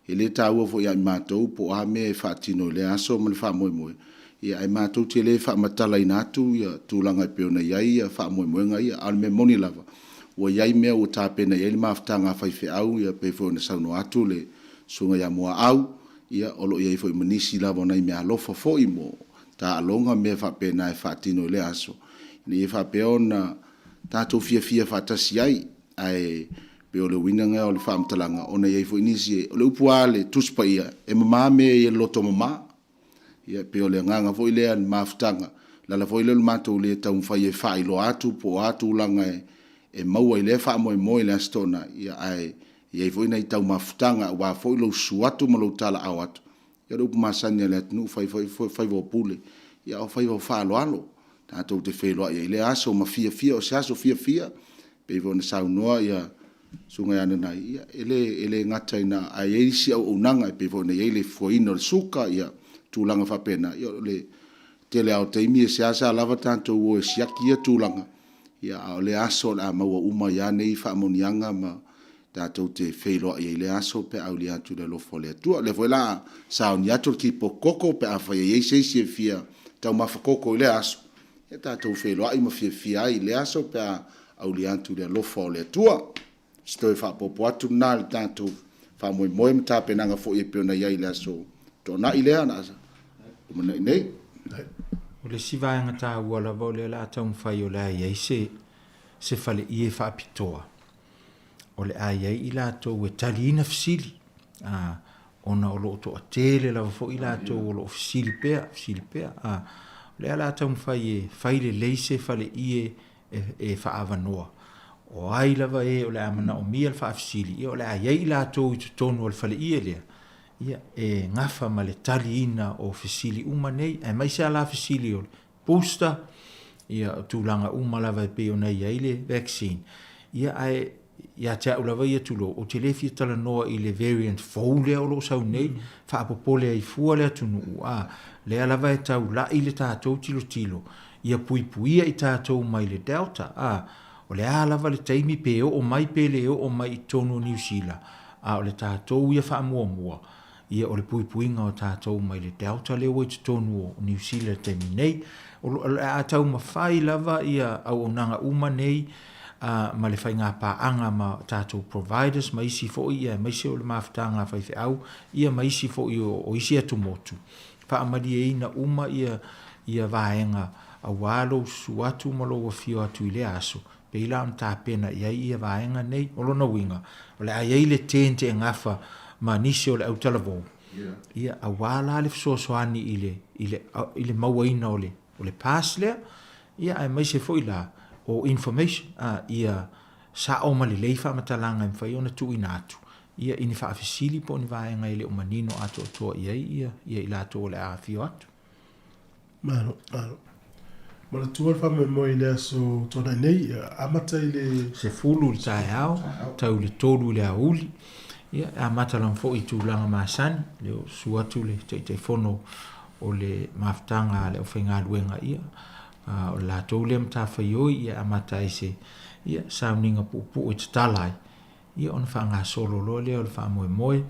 E le taua foi ia i matou po o a mea e faatino i lea aso ma le faamoemoe, ia ae matou te le faamatalaina atu ia tulaga e pei ona i ai ia faamoemoega ia. A o le mea moni lava, ua i ai mea ua tapena i ai le mafutaga a faifeau ia pei foi ona saunoa atu le Susuga ia Muaau, ia o lo o i ai foi ma nisi lava o nai meaalofa foi mo taaloga ma mea faapena e faatino i lea aso, ina ia faapea ona tatou fiafia faatasi ai. Ae pei o le uiga lena o le faamatalaga, ona e i ai foi nisi, o le upu lava a le Tusi Paia, e mama mea i le loto mama. Ia e pei o le agaga foi lea i le mafutaga, o le ala foi lea o le matou le taumafai e faailoa atu po o a tulaga e maua i lea faamoemoe i le Aso Toonai, ia ae i ai foi nai tau mafutaga aua foi lou susu atu ma lou talaao atu. Ia o le upu masani a le atunuu, fai foi faiva o pule, ia a o faiva o faaaloalo. Tatou te feiloai ai i lea aso ma fiafia, o se aso fiafia, pei foi ona saunoa ia Susuga ia Nanai, ia e le, e le gata ina, ae i ai isi auaunaga e pei foi ona i ai le fuaina o le suka, ia tulaga faapena, ia o le tele lava o taimi e seasea lava tatou o e siaki ia tulaga, ia a o lea aso o le a maua uma ai lava nei faamanuiaga ma tatou te feiloai ai i lea aso pe a aulia atu i le alofa o le Atua. O lea foi o le a sauni atu le kipoti koko pe afai e i ai se isi e fia taumafa koko i lea aso, ia tatou feiloai ma fiafia ai i lea aso pe a aulia atu i le alofa o le Atua. O se toe faaopoopo atu lena i le tatou faamoemoe ma tapenaga foi e pei ona i ai i le aso Toonai lea o le a lumanai nei. O le isi vaega taua lava o lea o le a taumafai o le a i ai se se faleie faapitoa o le a i ai i latou e taliina fesili, ā, ona o lo o toatele lava foi i latou o lo o fesili pea, fesili pea, ā, o lea o le a taumafai e fai lelei se faleie e, e faaavanoa. O ai lava e o le a manaomia le faafesili, ia o le a i ai i latou i totonu o le faleie lea, ia, e gafa ma le taliina o fesili uma nei, aemaise lava la fesili o le booster, ia, o tulaga uma lava e pei ona i ai le vaccine. Ia, ae ia te au lava ia tulou, ou te le fia talanoa i le variant fou lea o lo o sau nei, faapopole ai fua le atunuu, a, lea lava e taulai le tatou tilotilo, ia puipuia i tatou mai le Delta, a, o le a lava le taimi pe oo mai pe le oo mai i totonu o Niu Sila, a o le tatou ia faamuamua, ia o le puipuiga o tatou mai le Delta lea ua i totonu o Niu Sila i le taimi nei. O le a taumafai lava ia auaunaga uma nei ma le faigapaaga ma tatou providers ma isi foi ia aemaise o le mafutaga a faifeau ia ma isi foi o isi atumotu, faamalieina uma ia ia vaega aua lou susu atu ma lou afio atu i lea aso, pei la ona tapena i ai ia vaega nei. O lona uiga, o le a i ai le tent e gafa ma nisi o le autalavou, ia, aua la le fesoasoani i le, i le, i le mauaina o le, o le pass lea, ia, aemaise foi la o information, a, ia sao ma lelei faamatalaga e mafai ona tuuina atu, ia, i ni faafesili po o ni vaega e le o manino atoatoa i ai ia, ia i latou o le a afio atu. Malo, malo. Manatua le faamoemoe i le aso Toanai nei, amata i le... 10 i le taeao, tau i le 3 i le aoauli. Ia, e amata lava foi i tulaga masani, le o susu atu le Taitaifono o le mafutaga a le aufaigaluega, ia, o le latou lea matafaioi, ia, e amata ai se, ia, sauniga puupuu e tatala ai, Ia ona faagasolo loa lea o le faamoemoe,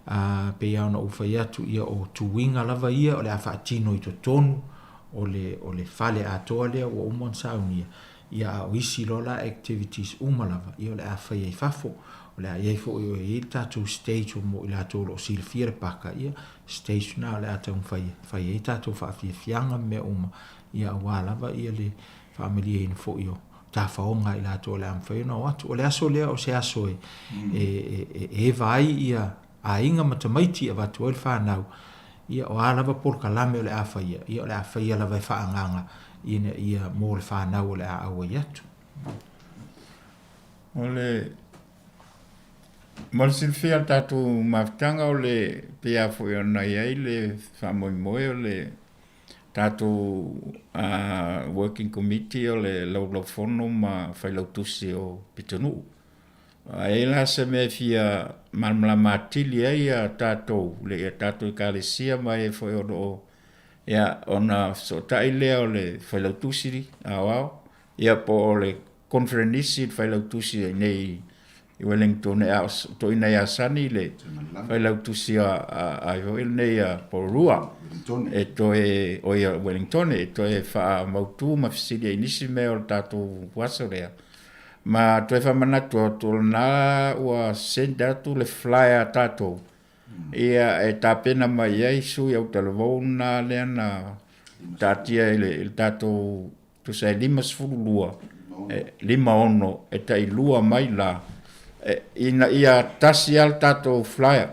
ā, pei lava ona ou fai atu, ia o tuiga lava ia o le a faatino i totonu o le, o le fale atoa lea ua uma ona saunia, ia a o isi loa la activities uma lava, ia o le a faia i fafo. O le a i ai foi o i ai le tatou stage mo i latou o lo o silafia le paka, ia stage lena o le a taumafai e fai ai tatou faafiafiaga ma mea uma, ia aua lava ia le faamalieina foi o tafaoga a i latou o le a mafai ona o atu. O le aso lea o se aso e, e, e, e eva ai ia aiga ma tamaiti e avatu ai le fanau, ia o a lava polokalame o le a faia, ia o le a faia lava e faaagaga ina ia mo le fanau o le a auai atu. O le mo le silafia o le tatou mafutaga o le pei lava foi ona i ai le faamoemoe o le tatou working committee o le Laulaufono ma Failautusi o Pitonuu. A i ai la se mea e fia malamalama atili ai a tatou, le ia tatou ekalesia ma e foi o lo o, ia, ona fesootai lea o le Failautusi aoao, ia po o le Conferenisi le Failautusi i inei i Wellington e toeaina ia Sani le Failautusi a ai foi lenei a Porirua e toe o ia Wellington e toe faamautu ma fesili ai nisi mea o le tatou aso lea ma toe faamanatu atu o lena ua send atu le flyer a tatou ia e tapena mai ai sui autalavou na lea na taatia i le tatou tusa e 52, e 56 e tailua mai la, e, ina ia tasi lava le tatou flyer,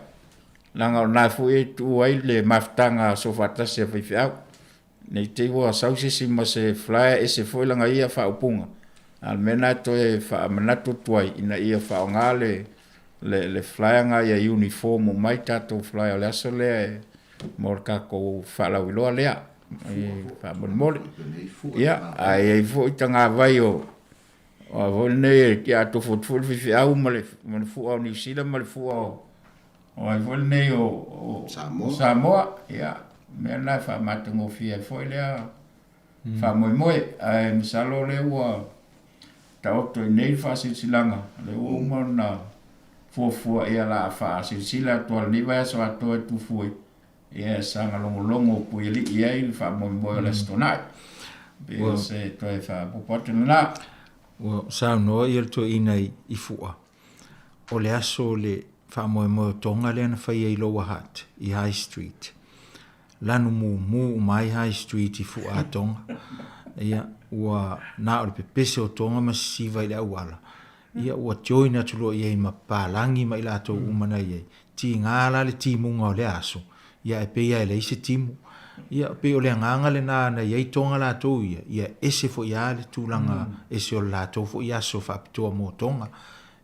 leaga o lena foi e tuu ai le mafutaga soofaatasi a faifeau. Ne i te i ua sau se isi ma se flyer ese foi lana ia faaupuga, a o le mea lena e toe faamanatu atu ai, ina ia faaaoga le, le, le flyer lena ia uniform uma ai tatou flyer o le aso lea e, mo le tatou faalauiloa lea. Faamolemole. Ia, a i ai foi tagavai o a foi lenei e a tofu atu foi le faifeau ma le ma le fua o Niu Sila ma le fua o o ai foi lenei o o Samoa. Samoa. Ia, mea lena e faamatagofie ai foi lea faamoemoe. Ae masalo o lea ua taoto i nei le faasilasilaga, lea ua uma ona fuafua ia la faasilasila atu a lenei vaiaso atoa e Tufue. Ia e saga logologo puialii ai le faamoemoe o le Aso Toonai. Pei o se toe faaopoopo atu lena. Ua saunoa ia le toeaina i Fua, o le aso o le faamoemoe o Tonga lea na faia i Lower Hutt i High Street. Lanu mumu uma ai High Street i Fua a Tonga. Ia, ua na o le pepese o Toga ma sisiva i le auala, ia ua join atu loa i ai ma papalagi ma i latou uma na i ai. Tiga la le timuga o lea aso, ia ae pei lava e leai se timu. Ia pei o le agaga lena na i ai Toga latou ia, ia ese foi lava le tulaga ese o le latou foi aso faapitoa mo Toga.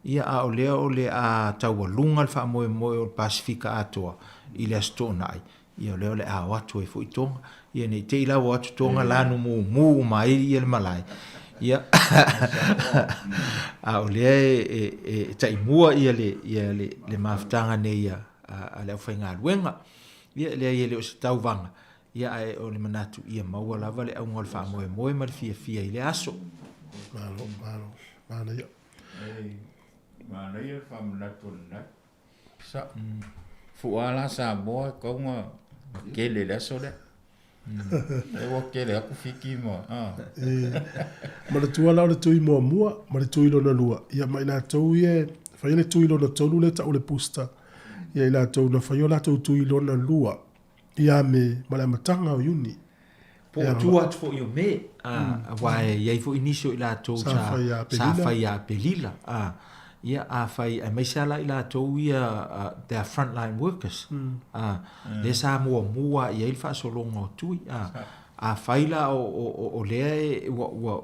Ia a o lea o le a taualuga le faamoemoe o le Pasefika atoa i le Aso Toonai, ia o lea o le a o atu ai foi Toga. Ia ne i te i la ua o atu Toga lanu mumu uma ai ia le malae. Ia a o lea e, e, e taimua ia le, ia le, le mafutaga nei a, a, a le aufaigaluega. Ia e leai e le o se tauvaga, ia ae o le manatu ia maua lava le auga o le faamoemoe ma le fiafia i le aso. Malo, malo, manaia. Manaia le faamanatu o lenai. Sa, fua la Samoa e kau na kele le aso lea. E ua kele aku Fiti ma, a. E, manatua la o le tui muamua ma le tui lona lua, ia ma i latou ia e faia le tui lona tolu lea e tau o le booster, ia i latou na faia o latou tui lona lua ia Me ma le amataga o Iuni. Po o tua atu foi o Me, aua e i ai foi nisi o i latou sa fai ia Aperila, ia afai, aemaise lava la i latou ia they are front line workers, lea sa muamua i ai le faasologa o tui, afai la o lea ua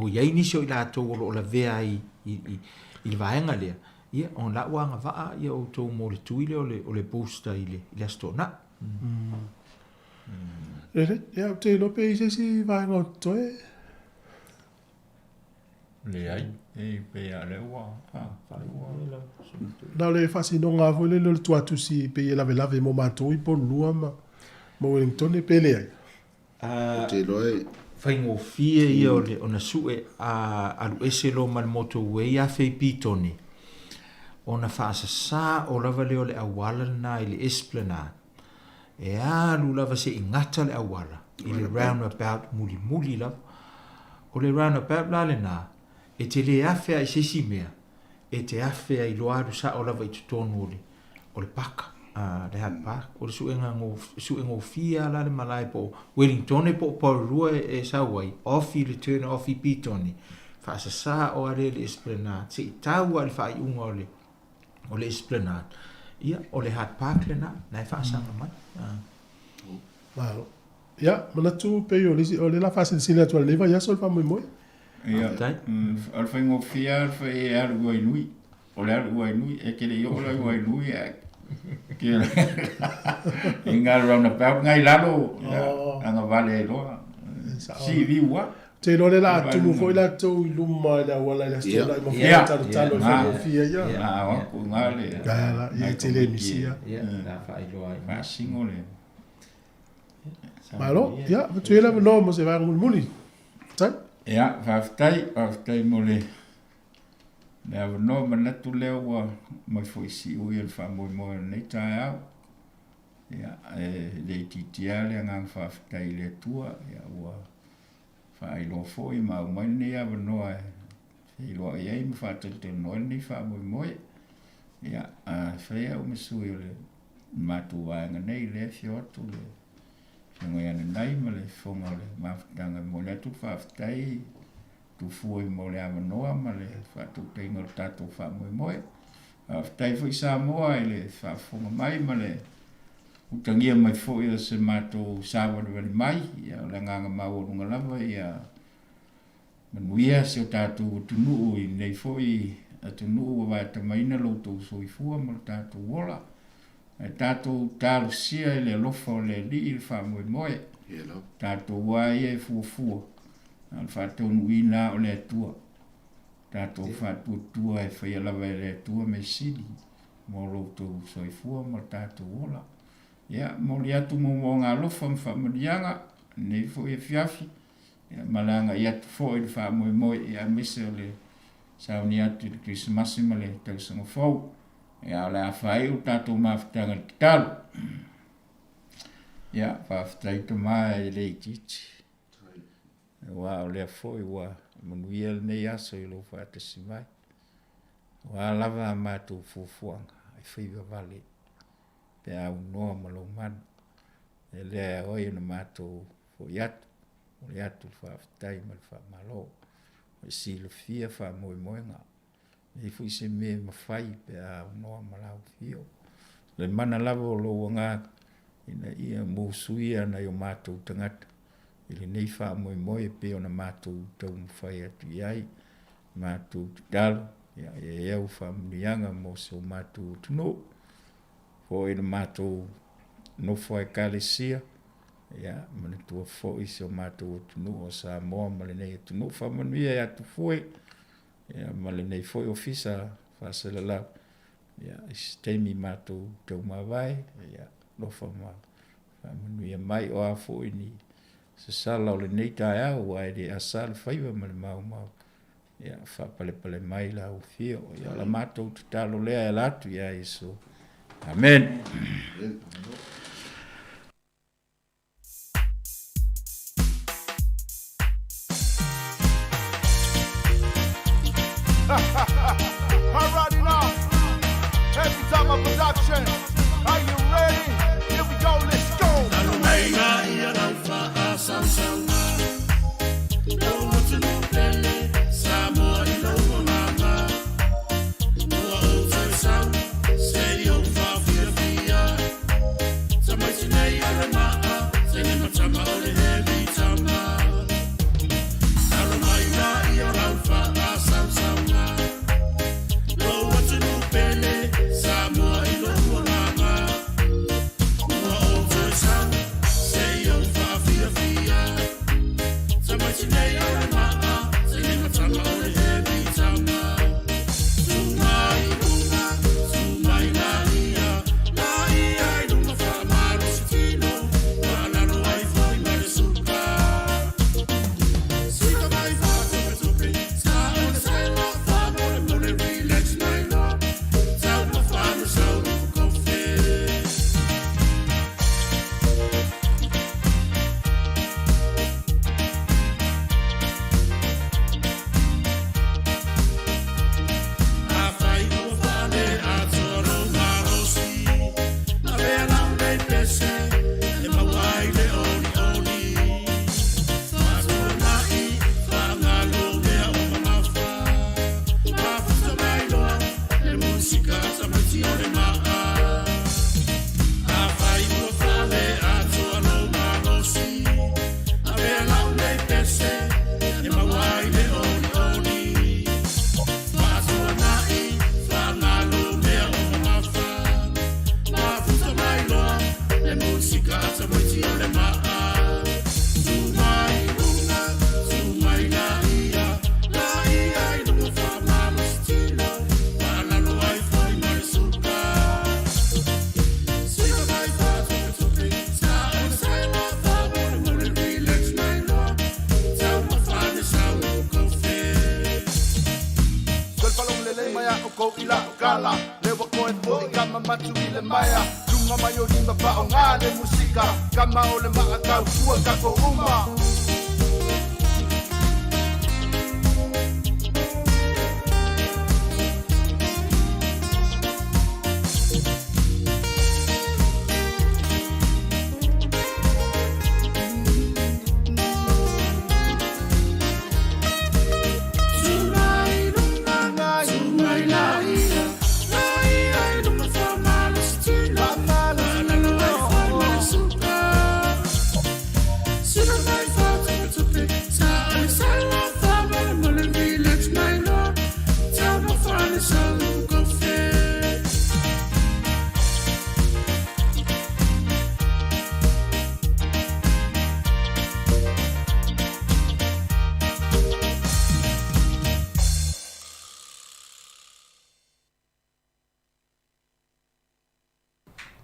i ai nisi o i latou o lo o lavea ai i le vaega lea, ia o la ua agavaa outou mo le tui lea o le booster i le Aso Toonai. Lelei, ia ou te iloa pe i ai se isi vaega o totoe. Leai, e pei lava o lea ua, a, ua. Na o le faasinoga lava foi lele o le tuatusi pei e lavelave mo matou i Ponulua ma ma Wellingtone pe leai. Ou te iloa e. Faigofie ia o le ona sue a alu ese loa ma le motorway ia Feipitone ona faasasa o lava lea o le auala lena i le Esplanade. E alu lava se i gata le auala i le roundabout mulimuli lava. O le roundabout la lena, e te le afe lava i se isi mea, e te afe ai loa alu sao lava i totonu o le, o le paka, le Hart Park. O le suega, suegofie lava la le malae po o Wellingtone po o Porirua e sau ai, off i le turn off i Petone, faasasa oa lea i le Esplanade se i tau lava i le faaiuga o le o le Esplanade, ia, o le Hart Park lena, na e faasaga mai. Malo. Ia, manatu pei o le isi, o le la faasilasila atu a lenei vaiaso le faamoemoe. Ia, o le faigofie lava le fai e alu i Wainui. O le alu i Wainui, e te le i oo la i Wainui ae i ngā roundabout ngai lalo, ia, agavale ai loa. Sii viu lava. Ou te iloa o lea la a tumu foi latou i luma i le auala i le Aso Toonai ma fua talotalo i faigofie ia. Na ao atu i ngā le. Ia, ia e tele misia. Ia, la faailoa ai. Faasino le. Malo, ia, atu ia le avanoa mo se vaega mulimuli. Faafetai. Ia, faafetai, faafetai mo le le avanoa manatu lea ua mai foi i siu ia le faamoemoe o lenei taeao. Ia, e le itiitia le agaga faafetai i le Atua, ia ua faailoa foi ma aumai lenei avanoa e feiloai ai ma faatalitali ai lenei faamoemoe. Ia, a fai au ma sui o le matou vaega nei, lea e afio atu le Afioga ia Nanai ma le Fofoga o le Mafutaga. E momoli atu le faafetai Tufue mo le avanoa ma le faatautaiga o le tatou faamoemoe. Faafetai foi Samoa i le faafofoga mai ma le utagia mai foi o se matou savalivali mai. Ia, o le agaga maualuga lava ia manuia si o tatou atunuu i lenei foi atunuu ua vaetamaina lo outou soifua ma lo tatou ola. Ae tatou talosia i le alofa o le Alii le faamoemoe. Tatou a ia e fuafua, a o le faataunuuina lava o le Atua. Tatou faatuatua e faia lava e le Atua mea sili mo lo outou soifua ma lo tatou ola. Ia, momoli atu moomooga alofa ma faamanuiaga i lenei foi afiafi, ia, ma le agai atu foi i le faamoemoe, ia, aemaise o le sauni atu i le Kerisimasi ma le tausaga fou. Ia, o le a faaiu le tatou mafutaga i le tatalo. Ia, faafetai tama e le itiiti. Aua o lea foi ua manuia lenei aso i lou faatasi mai. O a lava a matou fuafuaga e faiva vale pe a aunoa ma lou malu. E lea e ao ai ona matou foi atu. Momoli atu le faafetai ma le faamalo. Ua e silafia faamoemoega. E leai foi se mea e mafai pe a aunoa ma lau afio. O le mana lava o lou agaga ina ia musuia nai o matou tagata i lenei faamoemoe e pei ona matou taumafai atu i ai. Matou tatalo, ia i ai au faamanuiaga mo si o matou atunuu, foi le matou nofo a Ekalesia, ia manatua foi si o matou atunuu o Samoa ma lenei atunuu. Faamanuia ia Tufue, ia ma lenei foi ofisa faasalalau, ia i se taimi matou taumavae, ia alofa ma faamanuia mai. O a foi ni sasala o lenei taeao, aua e le asa le faiva ma le maumau, ia faapalepale mai lau afio. Ia o la matou tatalo lea e ala atu ia Iesu. Amen. Amen. Alrighty now. Heavy Tama Production. Are you ready? Here we go, let's go.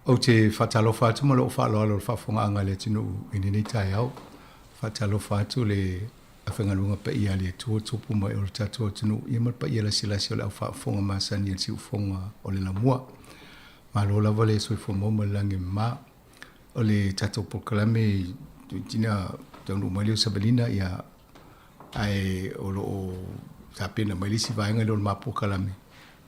Ou te faatalofa atu ma lou faaaloalo i le faafofogaaga a le atunuu i lenei taeao. Faatalofa atu le afaigaluega paia a le Atua tupu mai o le tatou atunuu ia ma le paia lasilasi o le au faafofoga masani a le siufofoga o le Laumua. Malo lava le soifua maua ma le lagi e mama. O le tatou polokalame toeitiiti taunuu mai lea o Savalina ia ae o lo o tapena mai le isi vaega lea o le ma polokalame.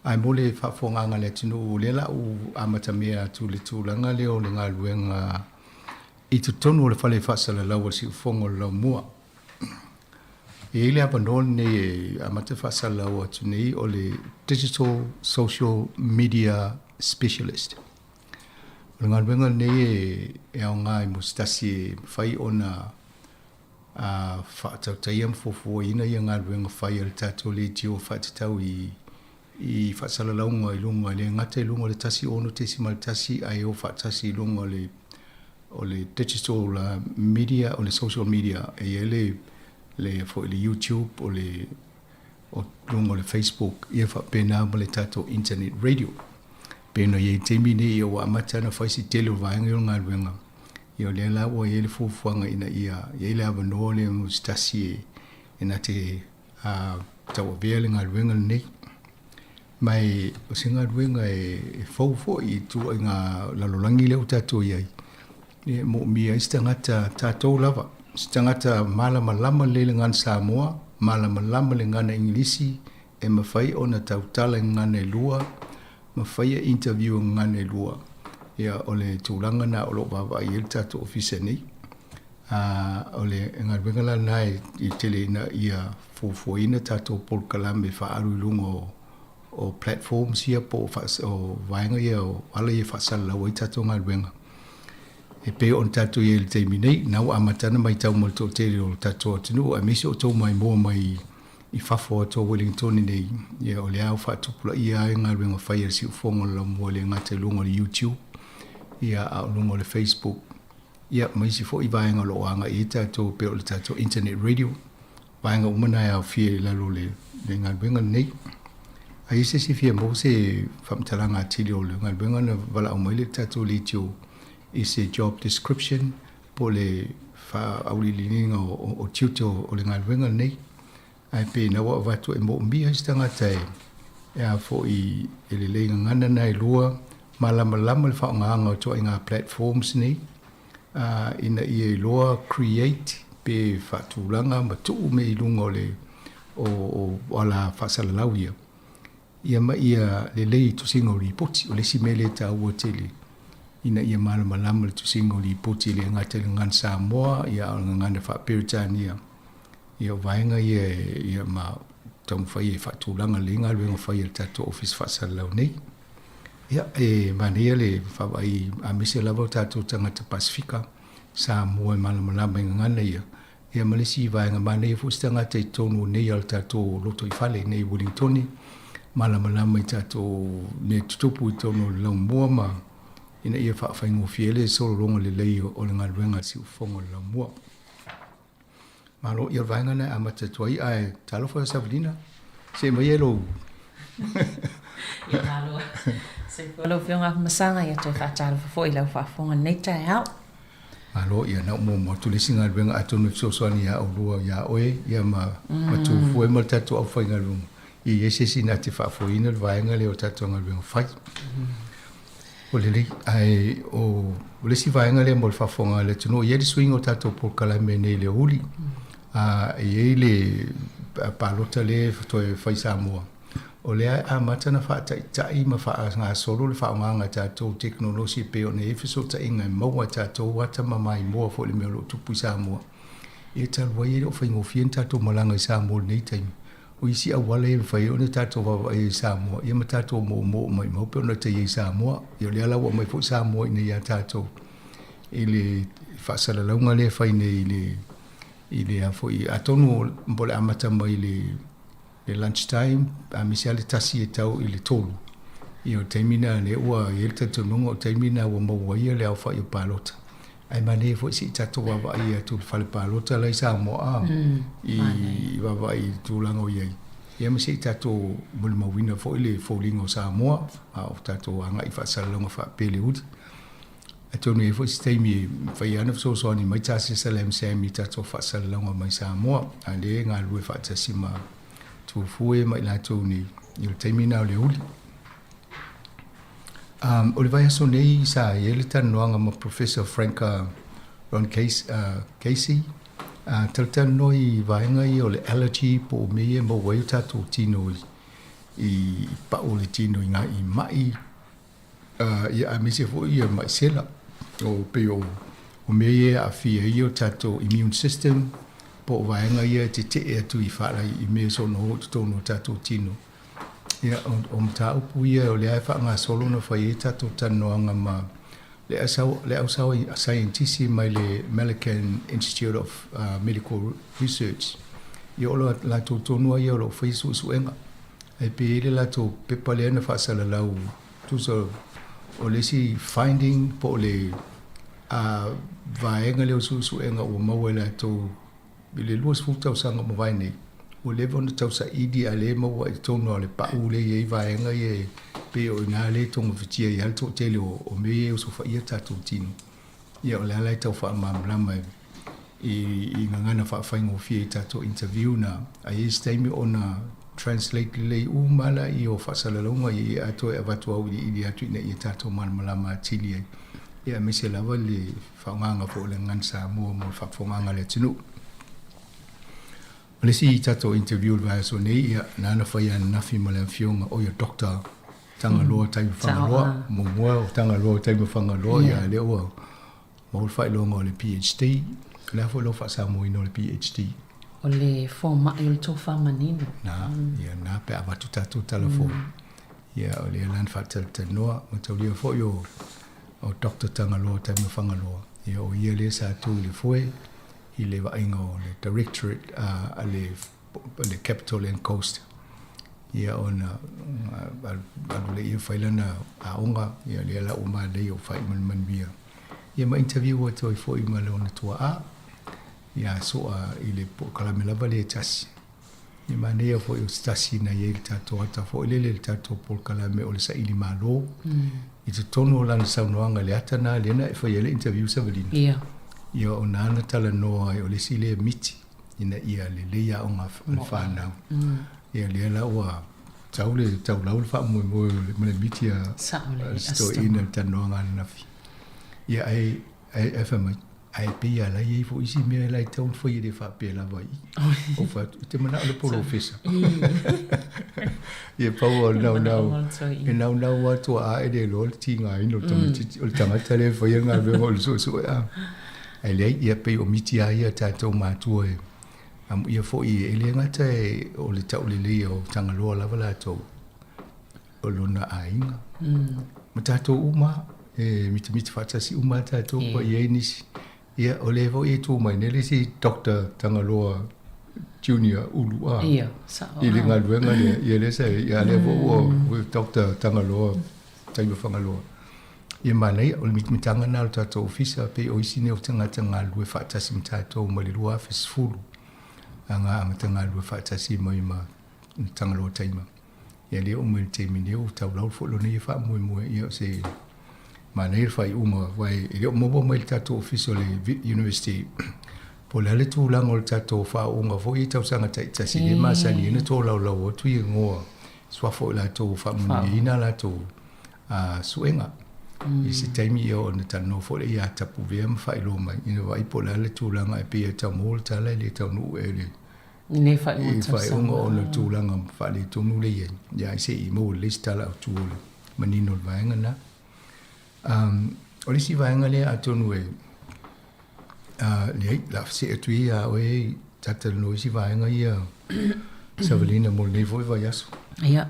Ae mo le faafofogaaga a le atunuu, o lea la ua amatamea atu i le tulaga lea o le galuega i totonu o le fale faasalalau o le Siufofoga o le Laumua. E i ai le avanoa lenei e amata faasalalau atu nei o le Digital Social Media Specialist. O le galuega lenei e, e aoga i mo se tasi e mafai ona a faatautaia ma fuafuaina ia galuega fai a le tatou leitio faatatau i i faasalalauga i luga, e le gata i luga o le 1.6 ae o faatasi i luga o le o le digital media, o le social media, e i ai le le foi le YouTube, o le o luga o le Facebook, ia faapena ma le tatou internet radio. Pei ona i ai i le taimi nei, ia ua amata ona fai se tele o vaega ia o le galuega, ia o lea la ua i ai le fuafuaga ina ia i ai le avanoa lea mo se tasi e e na te a tauavea le galuega lenei. Ma e, o se galuega e, e fou foi i ituaiga lalolagi lea ua tatou i ai, e moomia ai se tagata tatou lava, se tagata malamalama lelei le gagana Samoa, malamalama le gagana Igilisi, e mafai ona tautala i gagana e lua, ma faia interview i gagana e lua. Ia, o le tulaga lena o lo o vaavaai i ai le tatou ofisa nei. A o le galuega la lena e tele ina ia fuafuaina tatou polokalame e faaalu i luga o o platforms ia po o o vaega ia o ala ia e faasalalau ai tatou galuega. E pei ona tatou i ai i le taimi nei, na ua amata ona matau ma le toatele o le tatou atunuu aemaise o outou maimoa mai i fafo atu o Wellington nei, ia o lea ua faatupulaia ai galuega fai a le siufofoga o le laumua e le gata i luga o le YouTube, ia a o luga o le Facebook. Ia, ma isi foi vaega o lo o agai i ai tatou e pei o le tatou internet radio, vaega uma na e aofia i lalo o le, le galuega lenei. A i ai se isi e fia maua se faamatalaga atili o le galuega na valaau mai le tatou leitio i se job description po o le faaauliiliga o, o, o tiute o, o le galuega lenei. Ae pei na ua avatu e moomia ai se tagata e, e a foi e lelei gagana na e lua, malamalama le faaaogaga o ituaiga platforms nei, a, ina ia iloa create pe faatulaga ma tuu mea i luga o le o, o ala faasalalau ia, ia ma ia lelei i tusiga o lipoti. O le isi mea lea e taua tele, ina ia malamalama le tusiga o lipoti e le gata i le gagana Samoa, ia a o le gagana faa-Peretania. Ia o vaega ia ia ma taumafai e faatulaga lelei galuega fai a le tatou Ofisa Faasalalau nei. Ia e manaia le vaavaai aemaise lava o tatou tagata Pasefika, Samoa e malamalama i gagana ia, ia ma le isi vaega manaia foi se tagata i totonu nei o le tatou lotoifale nei i Uelintone, malamalama i tatou mea tutupu i totonu o le laumua ma ina ia faafaigofie ai le solologa lelei o le galuega a le siufofoga o le laumua. Malo, ia o le vaega lena e amata atu ai, ae talofa Savelina, see mai e lou. Ia malo. Soifua lau Afioga Afamasaga, ia toe faatalofa foi i lau faafofoga i lenei taeao. Malo, ia na ou muamua atu le isi galuega atonu e fesoasoani ia oulua ia oe ia ma, mm. ma Tufue ma le tatou aufaigaluega. Ia i ai se isi na te faafoeina le vaega lea o tatou galuega fai. Mm. O lelei, ae o le isi vaega lea mo le faafofoga a le atunuu, e i ai le suiga o tatou polokalame nei i le aoauli. A, e i ai le palota lea e toe fai i Samoa, o lea e amata ona faataitai ma faagasolo le faaaogaga e tatou tekonolosi e pei ona i ai fesootaiga e maua e tatou ata ma maimoa foi i le mea o lo o tupu i Samoa. Ia talu ai e le o faigofie ona tatou malaga i Samoa i lenei taimi. O isi auala ia e mafai ai ona tatou vaavaai ai i Samoa, ia ma tatou moomoo maimau pei ona tai ai i Samoa. Ia o lea la ua aumai foi Samoa iinei ia tatou i le faasalalauga lea e fai nei i le i le a foi atonu mo le amata mai i le le lunch time aemaise lava le 1 e tau i le 3. Ia o le taimi lena lea ua i ai le talitonuga o le taimi lena ua maua ai le aofai o palota. Ae manaia foi se i tatou vaavaai atu i le fale palota la i Samoa i vaavaai i le tulaga o i ai. Ia ma se i tatou molimauina foi le foliga o Samoa a o tatou agai i faasalalauga faapeleuli. Atonu e i ai foi se taimi e mafai lava ona fesoasoani mai Tasesa Lam Sam i tatou faasalalauga mai Samoa, a o lea e galulue faatasi ma Tufue ma i latou nei i le taimi lena o le uli. O le vaiaso nei sa i ai le talanoaga ma Professor Frank Ron Case, Casey, talatalanoa i vaega ia o le allergy po o mea ia e maua ai o tatou tino i, i pau o le tino i ngā i mai, ia aemaise foi ia mai sela. O pei o, o mea ia e aafia ai o tatou immune system, po o vaega ia e tetee atu i faalai i mea soona o i totonu o tatou tino. Ia, o mataupu ia o lea e faagasolo ona fai ai tatou talanoaga ma le le au saienitisi mai le Melican Institute of Medical Research. Ia o latou tonu lava ia o lo o faia suesuega. Ae pei e i ai le latou pepa lea na faasalalau tusa o le isi finding po o le vaega lea o suesuega ua maua e latou i le 20 tausaga ua mavae nei, ua leva ona tausaili a le maua i totonu o le pau lea e i ai vaega ia e pei o i ina lea e togafitia ai lava le toatele o mea ia e osofaia tatou tino. Ia o le ala e tau faamalamalama i gagana faafaigofie i tatou interview na, a i ai se taimi ona translate lelei uma lea o faasalalauga ia atoa e avatu auiliili atu ina ia tatou malamalama atili ai, ia aemaise lava le faaaogaga foi o le gagana Samoa mo le faafofogaaga a le atunuu. O le isi tatou interview o le vaiaso nei, ia, na ana faia ananafi ma le afioga, oi o Doctor Tagaloa Taima Fagaloa, muamua o Tagaloa Taima Fagaloa, ia lea ua maua le faailoga o le PhD. O le a foi lou faasamoaina o le PhD? O le fomai o le tofa manino. Na, ia na pe a avatu tatou tala fou. Ia o lea la na faatalatalanoa, mataulia foi o o Doctor Tagaloa Taima Fagaloa, ia o ia lea sa tu i le foe i le vaaiga o le Directorate a le le Capital and Coast. Ia ona alu lea ia fai lana aoga, ia lea la ua manaia ua faaiu ma le manuia. Ia ma interview atu ai foi ma lona tuaa, ia soa i le polokalame lava lea e tasi. Ia manaia foi o se tasi na i ai le tatou ata foi lele le tatou polokalame o le saili malo. I totonu o lana saunoaga i le ata na lea na e fai ai le interview Savalina. Ia. Ia ona ana talanoa ai o le isi lea miti ina ia lelei aoga a le fanau. Ia lea la ua tau le taulau le faamoemoe ma le miti a si toeaina i le talanoaga ananafi. Ia ae ae fai mai, ae pei lava la e i ai foi isi mea la e tatau ona fai e le faapea lava i i. Ou fai atu, ou te manao i le polofesa. Ia pau o le naunau, e naunau lava tuaa e le iloa le tigaina o le tamaitiiti, o le tagata lea e faia le galuega o le suesue a. Ae leai, ia pei o miti lava ia a tatou matua e amuia foi e le gata o le tauleleia o Tagaloa lava latou, o lona aiga. Ma tatou uma, e mitamita faatasi uma lava tatou pa i ai nisi. Ia, o lea foi e tu mai nei le isi Doctor Tagaloa Junior Ulu a. Ia, sao. I le galuega lea, ia lea sa, ia lea foi ua Doctor Tagaloa Taima Fagaloa. Ia manaia, o le mitamitaga lena o le tatou ofisa, pei o isi nei o tagata galulue faatasi ma tatou mai le 2010, aga amata galulue faatasi mai ma Tagaloa Taima. Ia lea oo mai le taimi nei ua taulau foi lona ia faamoemoe, ia o se manaia le faaiuga aua e le o maua mai le tatou ofisa o le University po o le a le tulaga o le tatou faauuga foi i tausaga taitasi lea e masani ai ona tolaulau atu i igoa suafa o i latou ua faamanuiaina a latou suega. I se taimi ia ona talanoa foi lea ia Tapuvea ma faailoa mai ina vaai po o le a le tulaga e pei e tau maua le tala e le taunuu ea i le Lenei faaiuga tausaga. I faaiuga ona o le tulaga faaletonu lea e i ai, ia ai se i maua lelei se tala autu o le manino o le vaega lena. O le isi vaega lea atonu e, leai, o le a see atu ia ia oe ta talanoa i isi vaega ia Savalina mo lenei foi vaiaso. Ia,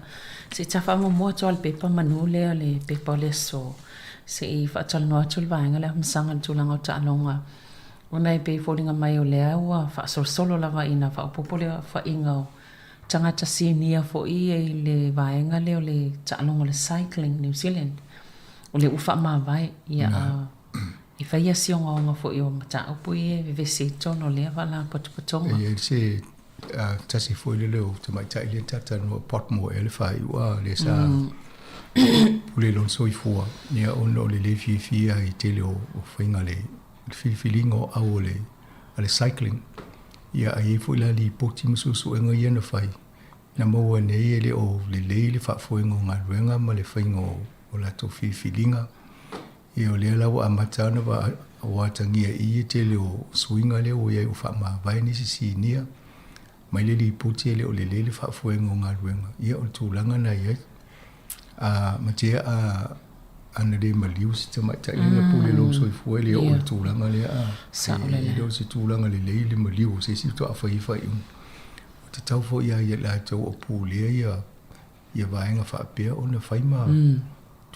se i ta faamuamua atu lava i le pepa manu lea, le pepa o le aso, se i faatalanoa atu le vaega lea Afamasaga i le tulaga o taaloga. Ona e pei e foliga mai o lea ua faasolosolo lava ina faaopoopo le aofaiga o tagata sinia foi ia i le vaega lea o le taaloga o le Cycling New Zealand. O lea ua faamavae, ia, a e fai si ogaoga foi o mataupu ia e vevesi ai totonu o lea faalapotopotoga. E i ai se tasi foi lele o tamaitai lea ta talanoa Potmore ea le faaiuga lea sa pule i lona soifua, ia ona o le le fiafia i tele o faiga le le filifiliga o au o le, a le cycling. Ia, a i ai foi la lipoti ma suesuega ia na fai, na maua nei e le o lelei le faafoega o galuega ma le faiga o, o latou filifiliga. Ia, o lea la ua amata ona va, ua atagia i i tele o suiga lea ua i ai ua faamavae nisi sinia mai le lipoti e le o lelei le faafoega o galuega. Ia, o le tulaga na i ai. A, ma tea a, Ana le maliu se tamaitai lea na pule lou soifua e le oo i le tulaga lea a. Sao lelei. E le o se tulaga lelei le maliu o se isi faatoa fai ai faaiuga. Ua tatau foi ia i latou o pulea ia ia vaega faapea ona fai ma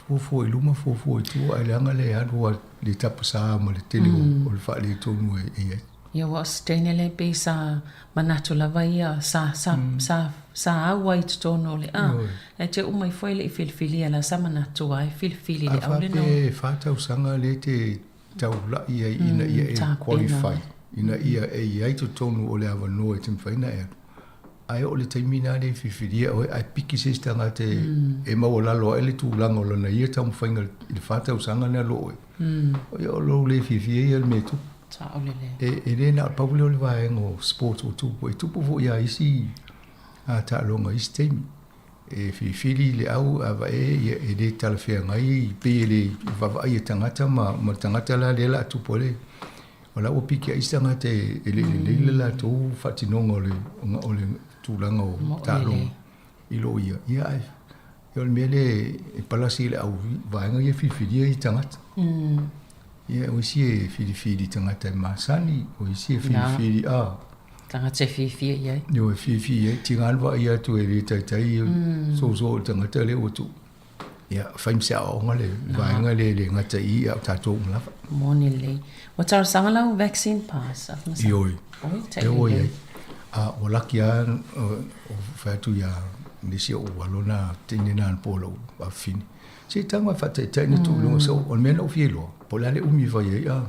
fuafua i luma fuafua i tua ae leaga le alu a le tapasā ma le tele o le faaletonu e i ai. Ia ua o se teine lea pei sa manatu lava ia sa sa sa sa au ai i totonu o le a ae te uma ifo e le i filifilia la sa manatu ai filifili le au lena. A faapea e fa tausaga lea e te taulai ai ina ia e qualify ina ia e i ai totonu o le avanoa e te mafai ona e alu. Ae oo i le taimi lena lea e filifilia oe ae piki se isi tagata e maualalo ae le tulaga o lana ia taumafaiga i le fa tausaga lena lo oe. Ia o lou le fiafia ia i le mea e tupu. E le na o le pau lea o le vaega o sports ua tupu, e tupu foi lava i isi taaloga i isi taimi. E filifili le au a vae ia e le talafeagai pei e le vaavaai e tagata ma le tagata la lea o le a tupu ai le O la ua piki ai isi tagata e le i lelei le latou faatinoga o le o le tulaga o taaloga i lo ia. Ia ae o le mea lea e palasi i le au vaega ia e filifilia i tagata. Ia o isi e filifili tagata e masani, o isi e filifili a. Tagata e fiafia i ai. Ioe, e fiafia i ai. Tiga le vaai atu e le taitai soso i le tagata lea ua tuu. Ia, fai ma se aoaoga le vaega lea e le gata i i, a o tatou uma lava. Moni lelei. Ua talosaga lau vaccine pass? Ioe. Oi, E ua i ai. A ua laki lava o fai atu ia nisi o ou alo na teine na anapo o lou afafine. Se i tago e faataitai na tuu i luga. So, o le mea na ou fia iloa, po o le a le umi e fai ai, a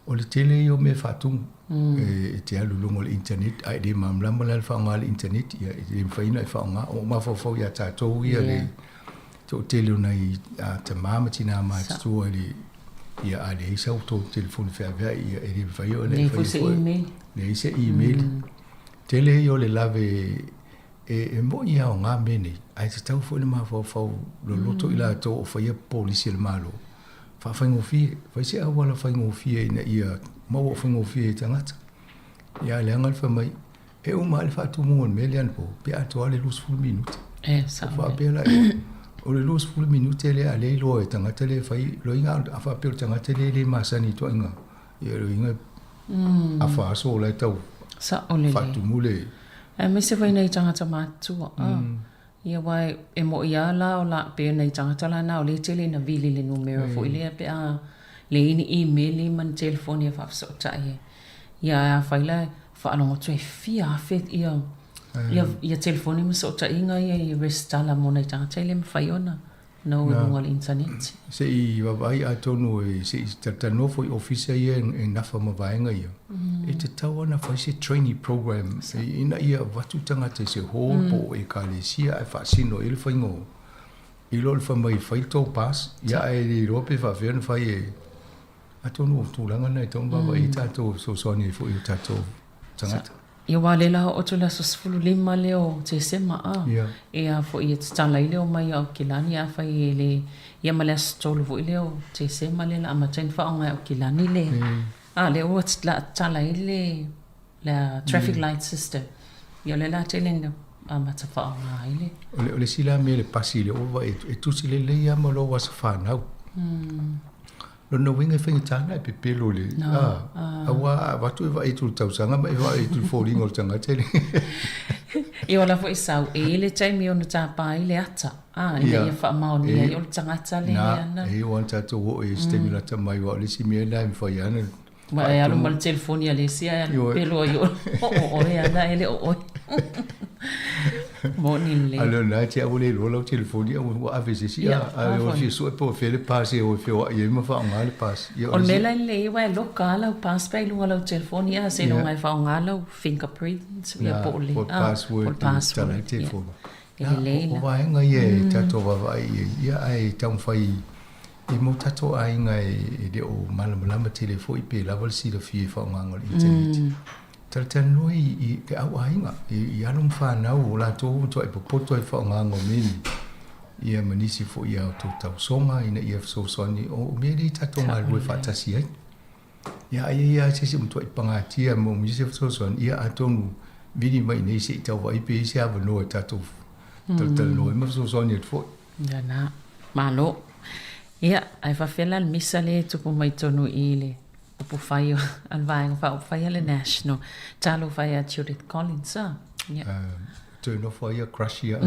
o le tele ia o mea e faatumu. E te alu i luga o le internet, ae le malamalama la i le faaaoga o le internet, ia e le mafai ona e faaaoga. Ua ou mafaufau ia tatou ia le toatele o nai tama ma tina matutua i le ia a leai sau tou telefoni feaveai, ia e le mafai ona e faia foi. Leai se email. Tele ia o le lave e moni e aoga mea nei, ae tatau foi ona mafaufau loloto i latou o faia polisi a le Malo, faafaigofie, fai se auala faigofie ina ia maua faigofie e tagata. Ia leaga le fai mai, e uma lava le faatumuga o le mea lea anapo, pe atoa le 20 minute. E, sao. Faapea la, o le 20 minute lea a lea iloa e tagata lea e fai, loiga a faapea o le tagata lea e le masani i ituaiga, ia loiga afa aso o la e tau Sao lelei. faatumu le... Aemaise foi nai tagata matutua. Ia aua e mo'i lava la o la pei o nai tagata la na o lea e tele ina vili i le numera foi lea pe a leai ni imeli ma ni telefoni e faafesootai ai. Ia ae afai la e faalogo atu e fia afe ia ia ia telefoni ma fesootaiga ia i resitala mo nai tagata e le mafai ona na o i luga o le internet. Se i vaavaai atonu e se i talatalanoa foi i ofisa ia e nafa ma vaega ia, e tatau lava ona fai se training program ina ia avatu tagata i se hall po o ekalesia ae faasino ai le faiga o i lo le fai mai fai le tou pass ia ae le iloa pe faapefea ona fai e atonu o tulaga na e tatau ona vaavaai ai tatou e fesoasoani ai foi i o tatou tagata. Ia aua o lea la oo atu i le aso 15 lea o Tesema a, e a foi e tatala ai le omai a Aukilani afai e le, ia ma le aso 3 foi lea o Tesema lea la amata ai ona faaaoga e Aukilani le, a lea ua la tatala ai le, le traffic light system. Ia o lea la tele ina amata faaaoga ai le. O le isi la mea i le pasi lea ua vaai atu, e tusi lelei lava ma lou aso fanau. Lona uiga e faigata ona e pepelo i le, a, aua a avatu e vaai atu i le tausaga ma e vaai atu i le foliga o le tagata e le. Ia o la foi sau, e i ai le taimi e ono tapa ai le ata, a, ina ia faamaonia ai o le tagata le mea na. Na, e iu lava ona tatou oo i ai i se taimi lata mai, aua o le isi mea lena e mafai lava ona Ua e alu ma le telefoni a le isi ae pelo ai o oe ana e le o oe. Moni lelei. A o lena e te au ua le iloa lau telefoni a ua ave i se isi a o fia sue po o fea le pass e o e feoai ai ma faaaoga le pass. O le mea la e lelei aua e loka lava lau pass pe a i luga o lau telefoni a seiloga e faaaoga lau fingerprint ia po o le password password i le telefoni. E lelei la. O vaega ia e tatou vaavaai i ai ia ae taumafai I mo tatou aiga e le o malamalama tele foi pe lava le silafia i faaaogaga o le internet. Talatalanoa i le au aiga, i alo ma fanau o latou ua matuai popoto ai i faaaogaga o mea nei, ia ma nisi foi a outou tausoga ina ia fesoasoani o mea nei tatou galulue faatasi ai. Ia ai ai lava se isi e matuai pagatia ma umi se fesoasoani, ia atonu vili mai i inei se i tau vaai pe i ai se avanoa e tatou talatalanoa ai ma fesoasoani atu foi. Ia na, malo. Ia, ae faafefea la le misa lea e tupu mai tonu i le upufai o a le Vaega Faaupufai a le National? Talofa ia Judith Collins, a? Ia. Toe nofo ai ia crush ia.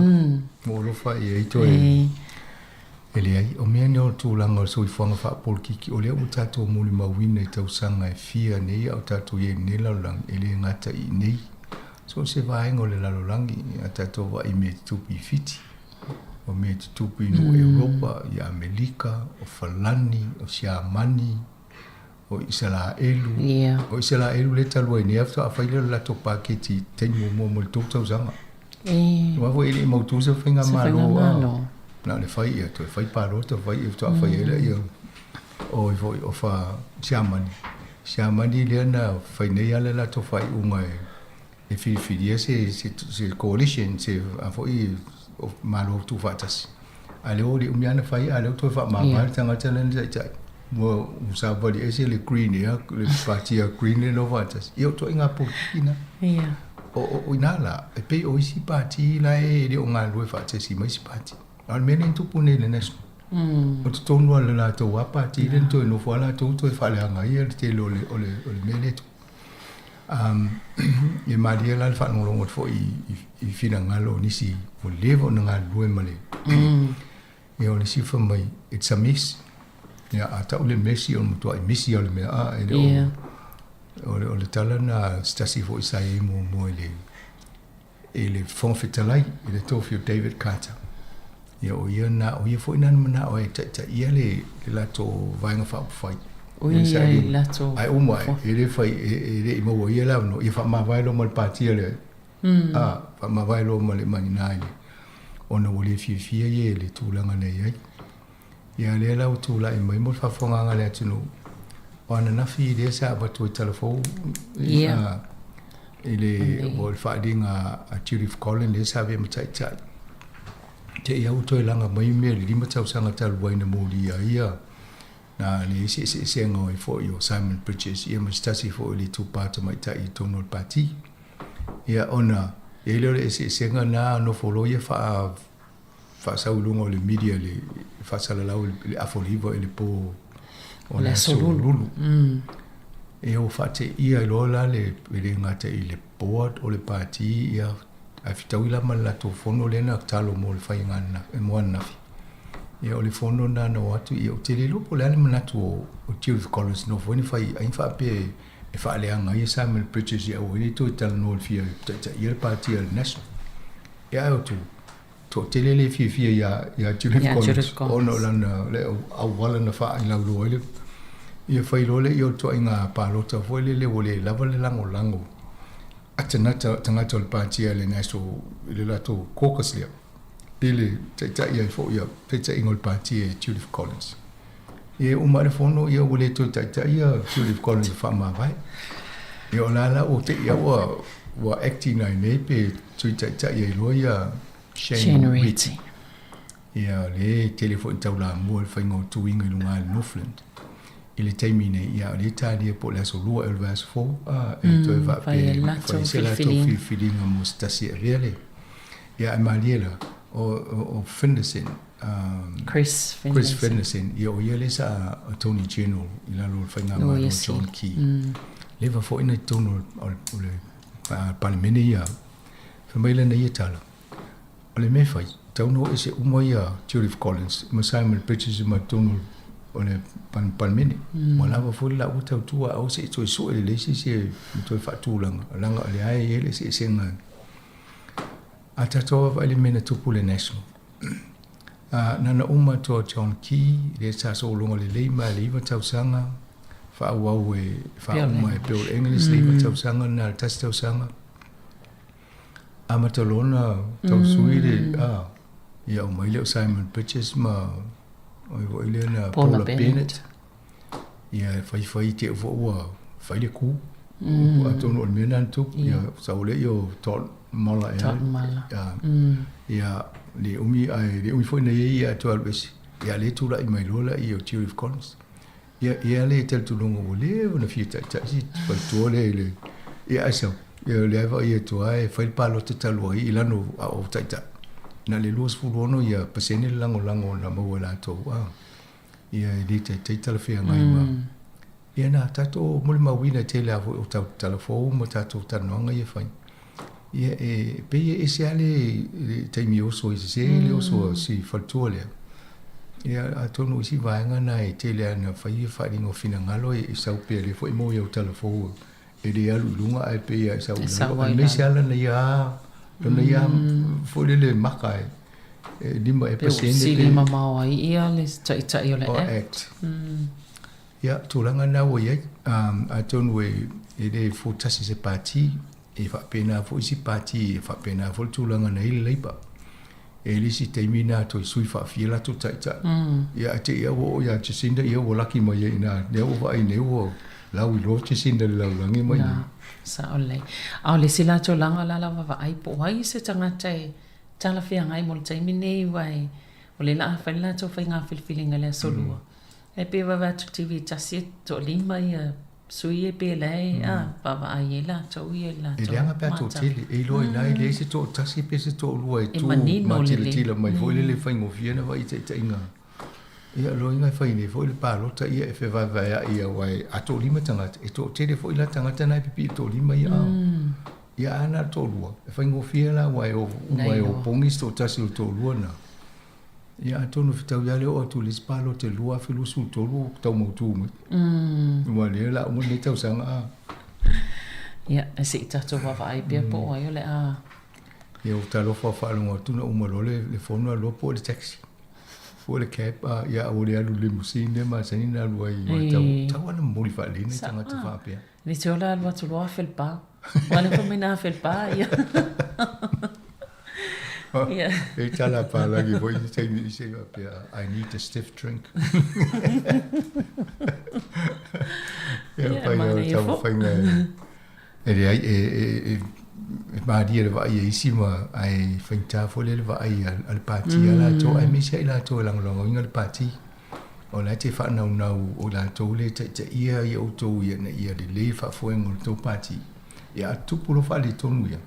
Mo alofa i ai toe. E leai, o mea nei o le tulaga o le soifuaga faapolokiki, o lea ua tatou molimauina i tausaga e fia nei a o tatou i ai i lenei lalolagi, e le gata i inei. So o se vaega o le lalolagi, a tatou vaai i mea e tutupu i Fiti, o mea e tutupu i nuu Europa, i Amelika, o Falani, o Siamani, o Isaraelu. Yeah. O Isaraelu lea talu ai nei a faatoa fai lea o le latou paketi i taimi muamua mo le tou tausaga. E. Aua foi e le i mautu se faigamalo. Faigamalo. Na o le fai ia, toe fai palota, fai ia, faatoa fai ai lea ia o i foi o fa Siamani. Siamani lea na fai nei lava le latou faaiuga e e filifilia se, se, se coalition, se a foi o Malo tuufaatasi. A lea ua le umi lava na fai, a lea ua toe faamama Yeah. le tagata lea na taitai. Ua ua savali ese le Green ea, le pati a Green lea na faatasi. Ia o ituaiga polokiki na. Yeah. O, o, o ina la, e pei o isi pati la e le o galulue faatasi ma isi pati. A o le mea lea na tupu nei i le National. O totonu lava o le latou lava pati lea na toe nofo lava latou toe faaleaga ai le tele o le, o le, o le mea lea e tupu. Um, e malie la le faalogologo atu foi i, i, i finagalo o nisi ua leva ona galulue ma le ia o le isi fai mai it's a mess. Ia a tau le mesi o le matuai misi o le mea a e le o o le, o le tala na se tasi foi sa i ai muamua i le i le Fofoga Fetalai i le tofi o David Carter. Ia o ia na o ia foi na manao e taitaia le le latou Vaega Faaupufai. O ia i latou. Ai uma e le fai e le i maua ia le avanoa ia faamavae loa ma le patia le a faamavae loa ma le ma i le ona ua le fiafia ia i le tulaga na i ai. Ia lea la ua tulai mai mo le faafofogaaga a le atunuu, o ananafi lea sa avatu ai talafou i le o le faaaliga a Judith Collin lea sa avea ma taitai. Te i au toe laga mai mea i le 5 tausaga talu ai na molia ai ia na le eseeseesega ai foi o Simon Bridges ia ma se tasi foi o le itupa tamaitai i totonu o le pati. Ia ona i ai lea o le eseesega na nofo loa ia faa faasau i luga o le media le faasalalau i le afa o le 9 i le po o le aso Lulu. E o faateia ai loa la le e le gata i le board o le pati ia ae fetaui la ma le latou fono lea na tatalo mo le faiga mo ananafi. Ia o le fono lena na o atu ia ou te le iloa po o le a le manatu o o Judith Collins no foi na fai ai faapea e faaleaga ai Simon Bridges ia aua ai ne i toe talanoa i le fia taitaia le pati a le National. Ia ae o tu toatele le fiafia ia ia Judith Collins ona o lana le auala na faailauloa ai le ia fai loa lea o le ituaiga palota foi lele ua le lava le lagolago a tagata tagata o le pati a le National i le latou caucus lea i le taitai ai foi ia taitaiga o le pati e Judith Collins. Ia uma le fono ia ua le toe taitai ia Judith Collins e faamavae. Ia o la la ua te i ua ua acting ai nei pe tui taitai ai loa ia Shane Reti. Ia le tele foi taulamua le faiga o tuiga i luga i le Northland. I le taimi nei, ia o le talia po o le aso 2 e o le vaiaso fou, a, e toe faapea e fai se latou filifiliga mo se tasi e avea le. Ia ae malie la, o, o, o Finlayson, um, Chris Finlayson. Chris Finlayson, ia o ia lea sa Attorney General i lalo o le faigamalo o John Key. Leva foi na i totonu o le, o le Palemene ia, fai mai lana ia tala, o le mea e fai, tau na o ese uma ia Judith Collins ma Simon Bridges ma totonu o le Palemene. Ua lava foi le laua tautua, aua se i toe sue lelei se isi e toe faatulaga, leaga o lea e i ai le eseesega. A tatou vaavaai i le mea na tupu i le National, na ona uma atu o John Key, lea sa sologa lelei mai le 9 tausaga, faaauau e faauma e Bill English le 9 tausaga na le 1 tausaga. Amata loa ona tausui le, a, ia aumai lea o Simon Bridges ma o ai foi lea na Paula Bennett. Ia e faifai te foi ua fai le ku. Atonu o le mea lena na tupu. Ia sau lea o Todd Muller ea. Todd Muller. Ia le umi ae le umi foi na i ai ia toe alu ese. Ia lea tulai mai loa lea o Judith Collins. Ia ia le talitonuga ua leva ona fia taitai si faletua lea i le ia ae sau. Ia lea vaai atu lava e fai le palota talu ai i lano a o taitai. Na o le 26 ia pasene le lagolago na maua e latou. Ia e le taitai talafeagai ma Ia na tatou molimauina i tele lava foi o tatou tala fou ma tatou talanoaga ia e fai. Ia e pei e ese lava le taimi e oso ai sese le oso a si faletua lea. Ia atonu o isi vaega na e tele lava ina fai faaaliga o finagalo e sau pea lea foi e maua i au tala fou e le alu i luga ae pei lava e sau i lalo. Aemaise lava lana ia lana ia foi lele maka e 5 ea pasene. Pe ua sili mamao ai ia le taitai o le Act. Ia, tulaga na ua i ai, atonu e le fotasi se pati, e faapena foi isi pati, e faapena foi le tulaga na i ai le Labour. E i ai le isi taimi na toe sui faafia latou taitai. Ia, ae te i lava ua oo ia Jacinda, ia ua laki mai ai i ina, lea ua vaai nei ua lauiloa Jacinda i le lalolagi ma i inei. Sao lelei. A o le isi la tulaga la lava vaai po o ai se tagata e talafeagai mo le taimi nei aua o lea o le a fai le latou faiga filifiliga i le aso Lua. E pei e vaavaai atu i le TV tasi e toalima ia sui ia pe la e vaavaai ai latou ia i le latou E leaga pe a toatele, e iloa i ina e leai se toatasi pe se toalua e tu matilatila mai foi lele e faigofie ona vaai i taitaiga. Ia o lona uiga e fai nei foi le palota ia e fevaevaeai aua a toalima tagata, e toatele foi la tagata na e pipii i le toalima ia. Ia a na o le toalua, e faigofie la aua e uma e opogi se toatasi o le toalua lena. Ia atonu e fetaui lava le oo atu i le isi palota i le 2023 ua tau mautu mai. Aua o lea o le a uma lenei tausaga a. Ia, se i tatou vaavaai pea po o ai o le a. Ia ua talofa faalogo atu na uma loa le fono alu loa pue le taxi. Pue le cab a ia ua le alu i le limousine lea e masani ona alu ai aua e tau tau lava ona momoli faalelei nai tagata faapea. Le te ola alu atu loa afe le pa. Ua alu foi mai na afe le pa ia. Ia. E tala palagi foi i taimi i se faapea, I need a stiff drink. Ia, pai o le taumafaiga e leai e e e malie le vaai a isi ma ae faigata foi lea le vaai a le pati ia latou aemaise ai latou e lagolagoina le pati. O la e te faanaunau o latou le taitaia ia outou ina ia lelei le faafoega o le tou pati. Ia a tupu loa faaletonu ia,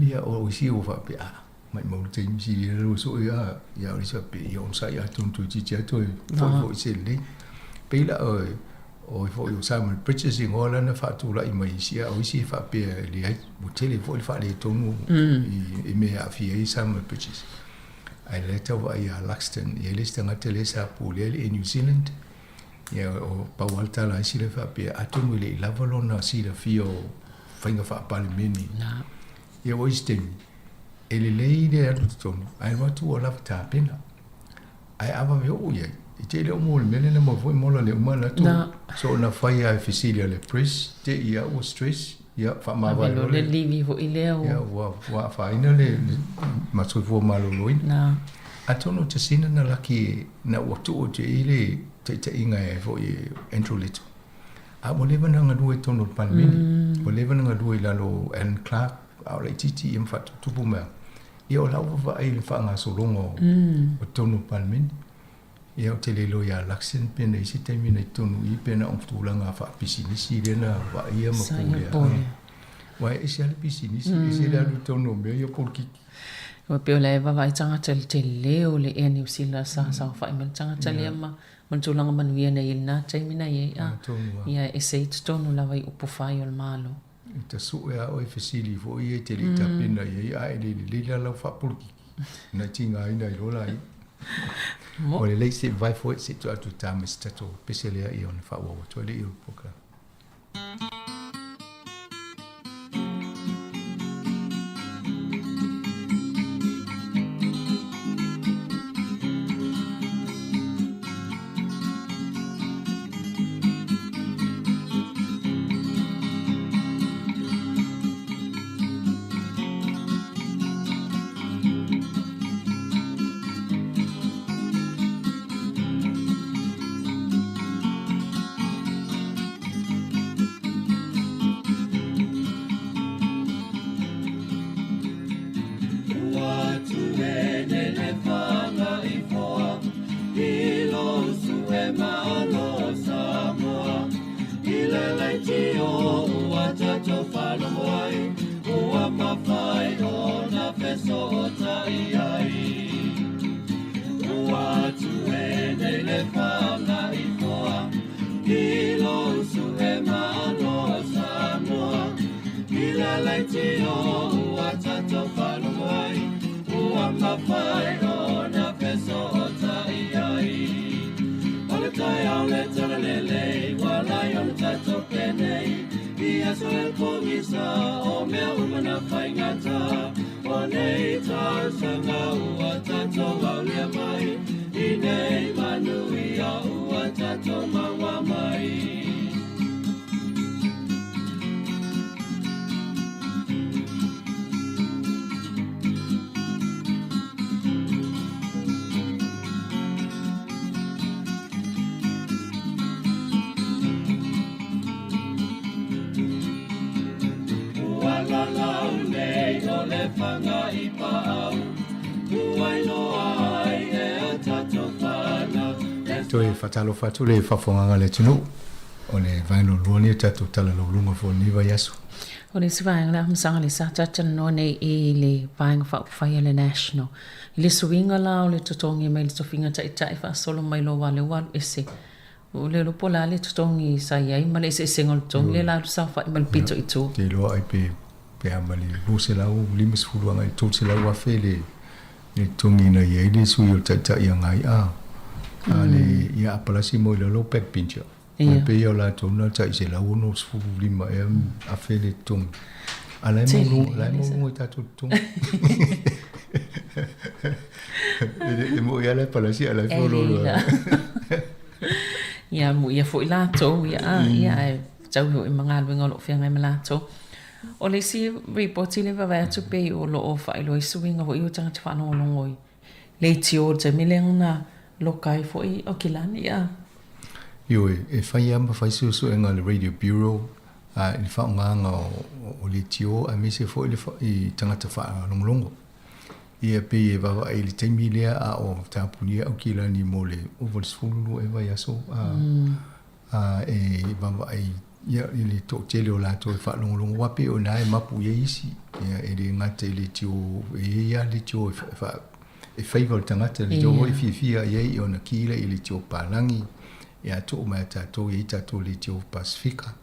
ia o isi ua faapea, a, maimau le taimi sili ia lua soo ia, ia o le isi faapea, ia onosai atonu toeitiiti lava toe foifoi se lelei. Pei la o, o foi o Simon Bridges igoa la na faatulai mai isi, a o isi e faapea e leai, ua tele foi le faaletonu i mea e aafia ai Simon Bridges. Ae lea tau vaai ia Luxton, e i ai le isi tagata lea sa pulea le Air New Zealand, ia o pau lava le tala a isi lea faapea, atonu e le i lava lona silafia o faiga faa-Palemene. Ia ua isi taimi, e lelei le alu i totonu, ae alu atu ua lava tapena. Ae a vave oo i ai, e te le o maua i le mea lea na maua foi mola lea uma alu atu, soona fai lava e fesili a le press, te i lava ua stress, Ia, faamavae loa le livi foi lea ua. Ia, ua afaina le ma soifua maloloina. Na. Atonu o Jacinda na laki na ua tuu atu i ai le taitaiga e foi e Andrew Little. A ua leva ona galue i totonu o le Palemene. Ua leva ona galue i lalo o Alan Clark, a o laitiiti ia ma faatuputupu mai. Ia o lau vaavaai i le faagasologa o totonu o le Palemene. Ia ou te le iloa ia Luxon pe na i se taimi na i totonu i i pe na o tulaga faapisinisi lea na vaaia ma pulea. Aua e ese lava le pisinisi, ese le alu i totonu o mea ia polokiki. Ua pei o la e vaavaai tagata i le tele o le Air New Zealand sa saofai mai le tagata lea ma le tulaga manuia na i ai i lena taimi na i ai a ia e ese i totonu lava i upufai o le Malo. E tasue lava oe fesili foi ia e te le i tapena i ai ae le lelei la lau faapolokiki na tigaina ai loa laia. Ua lelei se i vae foi se i tuu atu i ta ma se tatou pese lea ia ona faaauau atu ai lea o le polokalame. leitio ua tatou faalogo ai, ua mafai ona fesootai ai. O le taeao le talalelei, ua lai ona tatou penei, i aso e pogisa, o mea uma na faigata. O nei tausaga ua tatou aulia mai, i nei manuia ua tatou maua mai. Ua lalau nei o le fanga i paau, ua iloa ai e a tatou fanau. Toe faatalofa atu le faafofogaga a le atunuu, o le vaega lona lua lenei o tatou tala lauluga foi o lenei vaiaso. O le isi vaega le amataga lea sa talatalanoa nei i le Vaega Faaupufai a le National. I le suiga la o le totogi mai le tofiga taitai faasolo mai loa aua lea ua alu ese. Ua le iloa po o le a le totogi sa i ai ma le eseesega o le totogi lea la alu saofai ma le pito i tua. Ou te iloa ai pe pe a ma le 250 agai i le 300 afe le le totogi na i ai le sui o le taitai agai a a le ia apalasi mo i lalo backbencher. Ia. Pei o latou na tai 165 ea afe le totogi. A la e maualuga, la e maualuga i tatou totogi. E moni lava la e palasi ae la e feoloolo lava. Ia, muia foi latou, ia, ia, ae tau foi ma galuega o lo o feagai ma latou. O le isi ripoti lea e vaavaai atu pei o lo o faailoa ai suiga foi o tagata faalogologo i leitio i le taimi lea na loka ai foi Aukilani, ia. Ioe, e fai lava ma fai suesuega a le Radio Bureau i le faaaogaina o leitio aemaise foi le i tagata faalogologo. Ia pei e vaavaai i le taimi lea a o tapunia Aukilani mo le ova i le 12 ea vaiaso a e vaavaai ia i le toatele o latou e faalogologo aua pei o i ina e mapu i ai isi. Ia e le gata i leitio, e i ai lava leitio e e faiva o le tagata, le leitio foi e fiafia i ai ona ki lea i leitio palagi, ia tuu mai ia tatou e i ai tatou leitio Pasefika.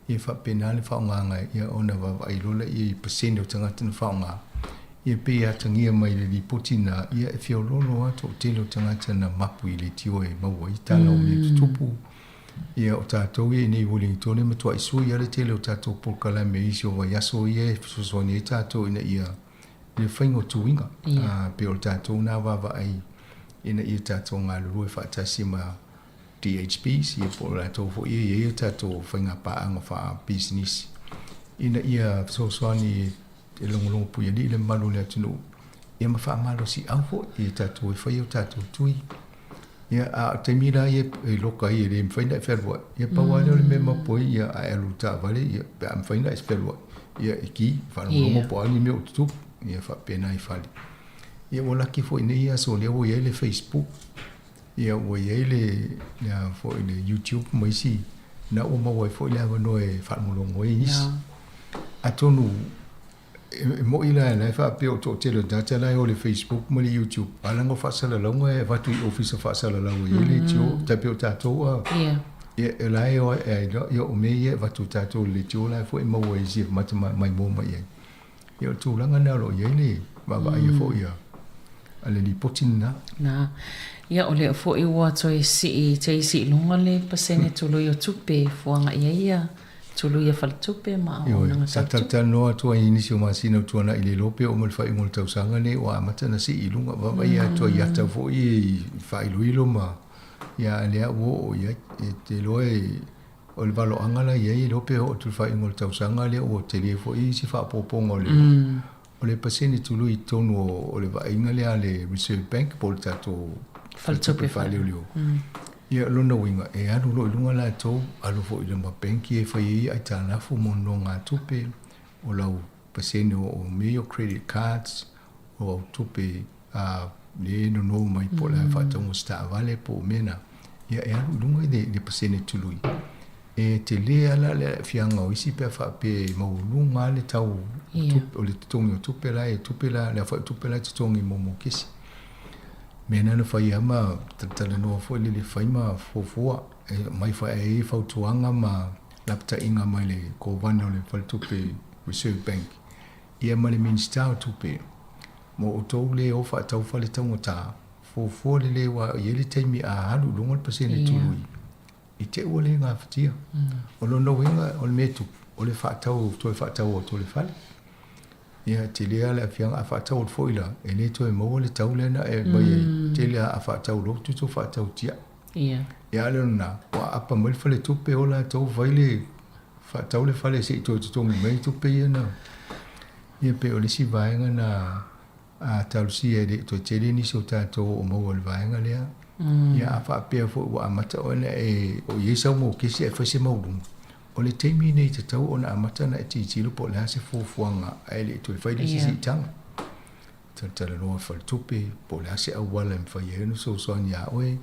Ia faapena le faaaogaga ia ona vaavaai loa lea i pasene o tagata na faaaoga. Ia pei e atagia mai i le lipoti lena, ia e feoloolo lava toatele o tagata na mapu i leitio e maua ai tala o mea tutupu. Ia o tatou ia i nei Wellington e matuai sui lava le tele o tatou polokalame i isi o vaiaso ia e fesoasoani ai tatou ina ia le faiga o tuiga. Pei o le tatou lena vaavaai ina ia tatou galulue faatasi ma DHBs, ia po o latou foi ia e i ai a tatou faiga paaga faapisinisi ina ia fesoasoani e logologo puialii le mamalu o le atunuu, ia ma faamalosiau foi i tatou e fai o tatou tui. Ia, a o taimi la ia e loka ai e le mafai ona e fealuai, ia pau lava lea o le mea e mapu ai, ia a e alu i le taavale, ia pe a mafai ona e fealuai, ia e ki, faalogologo po o a ni mea o tutupu, ia faapena i fale. Ia ua laki foi i nei aso lea ua i ai le Facebook, Ia ua i ai le, le a foi le YouTube ma isi, na ua maua ai foi le avanoa e faalogologo ai isi. Yeah. Atonu e mo'i la la e faapea o toatele o tagata la e o le Facebook ma le YouTube, a leaga o faasalalauga e avatu i ofisa faasalalau e i ai leitio, tai pei o tatou a. Yeah. Ia, e la e o e ia o mea ia e avatu i tatou i le leitio la e foi e maua ai isi e mata maimoa mai ai. Ia o le tulaga lena o lo o i ai le vaavaaia foi a le lipoti lena. Na. Ia o lea foi ua toe sii te isi i luga le pasene tului o tupe e fuaga i ai ia tului a faletupe ma auaunaga tau tupe. Sa talatalanoa atu ai i nisi o masina ua tuanai le iloa pe oo mai le faaiuga o le tausaga lenei ua amata ona sii i luga. Vaavaai atu ai i ata foi i faailoilo ma ia a lea ua oo i ai. E te iloa e O le valoaga la i ai, e le iloa pe oo atu i le faaiuga o le tausaga lea ua tele foi isi faaopoopoga o le o le pasene tului i totonu o le vaaiga lea a le Reserve Bank po o le tatou faletupe faaleoleo. Ia o lona uiga, e alu loa i luga latou, alu foi i luma benki e fai ai aitalafu mo nonogatupe, o lau pasene o mea ia o credit cards, o au tupe a le nono mai po o le a faatauga o se taavale po o mea na, ia e alu i luga i le pasene tului. E tele lava la le aafiaga o isi pe a faapea e maualuga lava le tau o le totogi o tupe la e tupe la le aofai o tupe la e totogi mo mokesi. Mea na na fai lava ma talatalanoa foi le fai ma fuafua e aumai foi ai fautuaga ma lapataiga mai le Kovana o le Faletupe. Reserve Bank, ia ma le Minisita o Tupe, mo outou lē o faatau fale taugata, fuafua lelei aua e i ai le taimi a alu i luga le pasene tului, i te i ua le gafatia. O lona uiga o le mea e tupu, o le faatau, toe faatau atu o le fale. Ia, tele lava le aafiaga, a faatau atu foi la, e le toe maua le tau lea na e aumai ai. Tele lava a faatau loa, tusa faatau tiai. Ia, a o le lona, ua aapa mai le faletupe o latou fai le faatau le fale se i toe totogi mai tupe ia na. Ia pei o le isi vaega na a talosia e le i toe tele nisi o tatou o maua i le vaega lea. Ia a faapea foi ua amata ona e o i ai sau mokesi ae fai se maualuga, o le taimi lenei e tatau ona amata ona e tilotilo po o le a se fuafuaga ae le i toe fai le isi siitaga. Talatalanoa i faletupe po o le a se auala e mafai ai ona fesoasoani ia oe.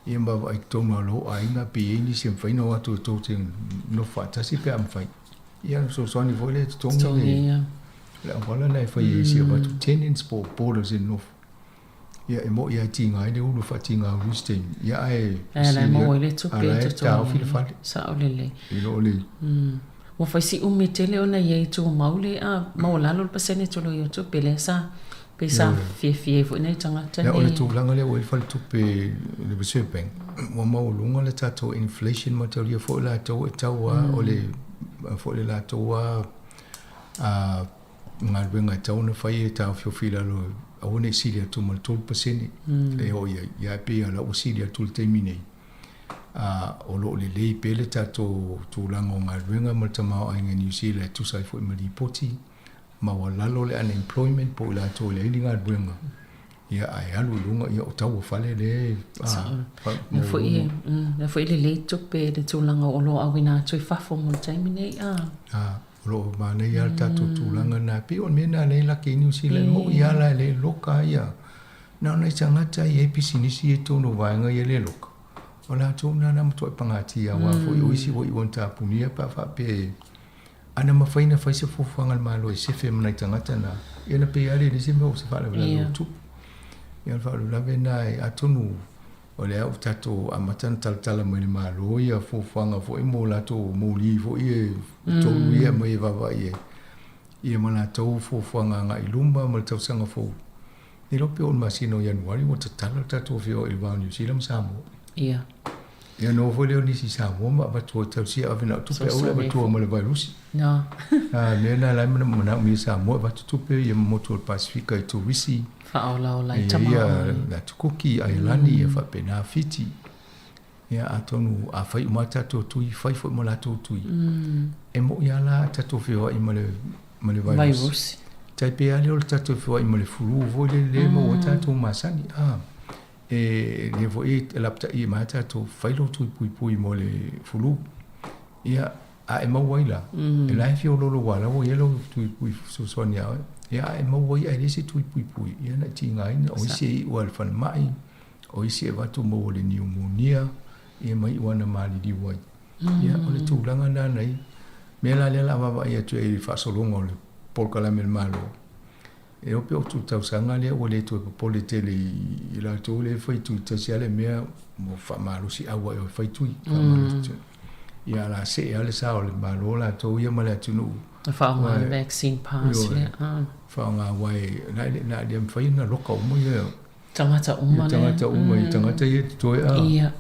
Ia ma vaai totonu lava o lou aiga pe i ai nisi e mafai ona o atu e tou te nofo faatasi pe a mafai. Ia ona fesoasoani foi lea e totogi le le auala lena e fai ai si avatu tenants po o boarders e nonofo. Ia e moni lava e tiga ai le ulu e faatiga ulu isi taimi, ia ae Ae la e maua ai le tupe e totogi taofi le fale. Sao lelei. I lo le Ua fai si umi tele ona i ai tumau le maualalo le pasene tului o tupe lea sa pei sa fiafia ai foi nai tagata nei. O le tulaga lea ua i ai le faletupe le Reserve Bank, ua maualuga le tatou inflation mataulia foi latou e tau lava o le foi le latou lava galuega e tatau ona fai e taofiofi i lalo aua ne i sili atu ma le 3% e oo i ai. Ia ae pei lava o la ua sili atu i le taimi nei. O lo o lelei pea le tatou tulaga o galuega ma le tamaoaiga i Niu Sila e tusa ai foi ma lipoti maualalo le unemployment po o i latou e leai ni galuega, ia ae alu i luga, ia o tau o fale lea e Lea foi, lea foi e lelei tupe i le tulaga o oloa auina atu i fafo mo le taimi nei. O lo o manaia lava le tatou tulaga lena. E pei o le mea lena lea e laki ai Niu Sila, e moni lava la e le loka ia. Na o nai tagata e i ai pisinisi ia i totonu o vaega ia e le loka, o latou lena na matuai pagatia aua foi o isi ua iu ina tapunia pe a faapea e ana mafai ona fai se fuafuaga a le Malo e sefe ma nai tagata na, ia ona pei lava lea e leai se mea o se faalavelave o tupu. Ia o le faalavelave lena atonu O lea ua tatou amata ona talatala mai le Malo ia fuafuaga foi mo latou moli foi e tolu ia e aumai e vaavaai i ai, ia ma latou fuafuaga agai i luma ma le tausaga fou. E le iloa pe oo i le masina o Ianuari ua tatala le tatou feoai i le va o Niu Sila ma Samoa. Ia. Ia ona o foi lea o nisi i Samoa ma avatu ai, talosia ave na o tupe, aua le avatua ma le vairusi. No. A mea na la e manaomia e Samoa e avatu tupe ia ma motu o le Pasefika i turisi. Faaolaola ai tamaoaiga. Ia le Atu Kuki, Ailani, ia faapena Fiti. Ia atonu a fai uma tatou tui, fai foi ma latou tui. E moi lava la tatou feoai ma le ma le vairusi. Tai pei lava lea o le tatou feoai ma le flu foi lele lea e maua ai tatou masani. E lea foi e lapataia mai tatou, fai lou tui puipui mo le flu. Ia, a e maua ai la, e la e feoloolo aua o la ua i ai lou tui pui fesoasoani ia oe. Ia, a e maua ai ae leai se tui puipui, ia na e tigaina, o isi e iu lava i le falemai, o isi e avatu maua i le niumonia, ia ma iu lava ina maliliu ai. Ia, o le tulaga lena na i ai. Mea la lea o le a vaavaai atu ai i le faasologa o le polokalame a le Malo, E iloa pe o tu tausaga lea ua le toe popole tele i latou lea e fai tui tasi lava le mea ua faamalosi au ai e fai tui faamalosi tui. Ia la see lava le sa o le Malo latou ia ma le atunuu. E faaaoga le vaccine pass lea. Faaaoga aua e na le mafai ona loka uma ia tagata uma lea. Tagata uma ia tagata ia totoe a. Ia.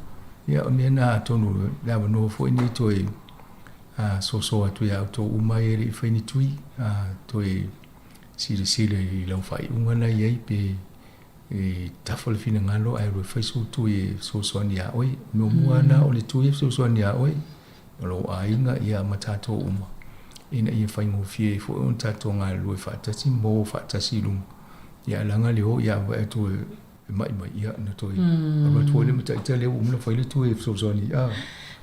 Ia o mea na atonu le avanoa foi nei toe soso atu ia outou uma ia e le i fai ni tui toe Silasila i lau faaiuga la i ai pe e tafa le finagalo ae alu e fai sou tui e fesoasoani ia oe. Muamua lava o le tui e fesoasoani ia oe, o lou aiga ia ma tatou uma ina ia faigofie ai foi ona tatou galulue faatasi ma o faatasi i luma. Ia ae leaga le o ia vaai atu e mai mai ia ona toe alu atu foi lea ma ita lea ua uma ona fai le tui e fesoasoani.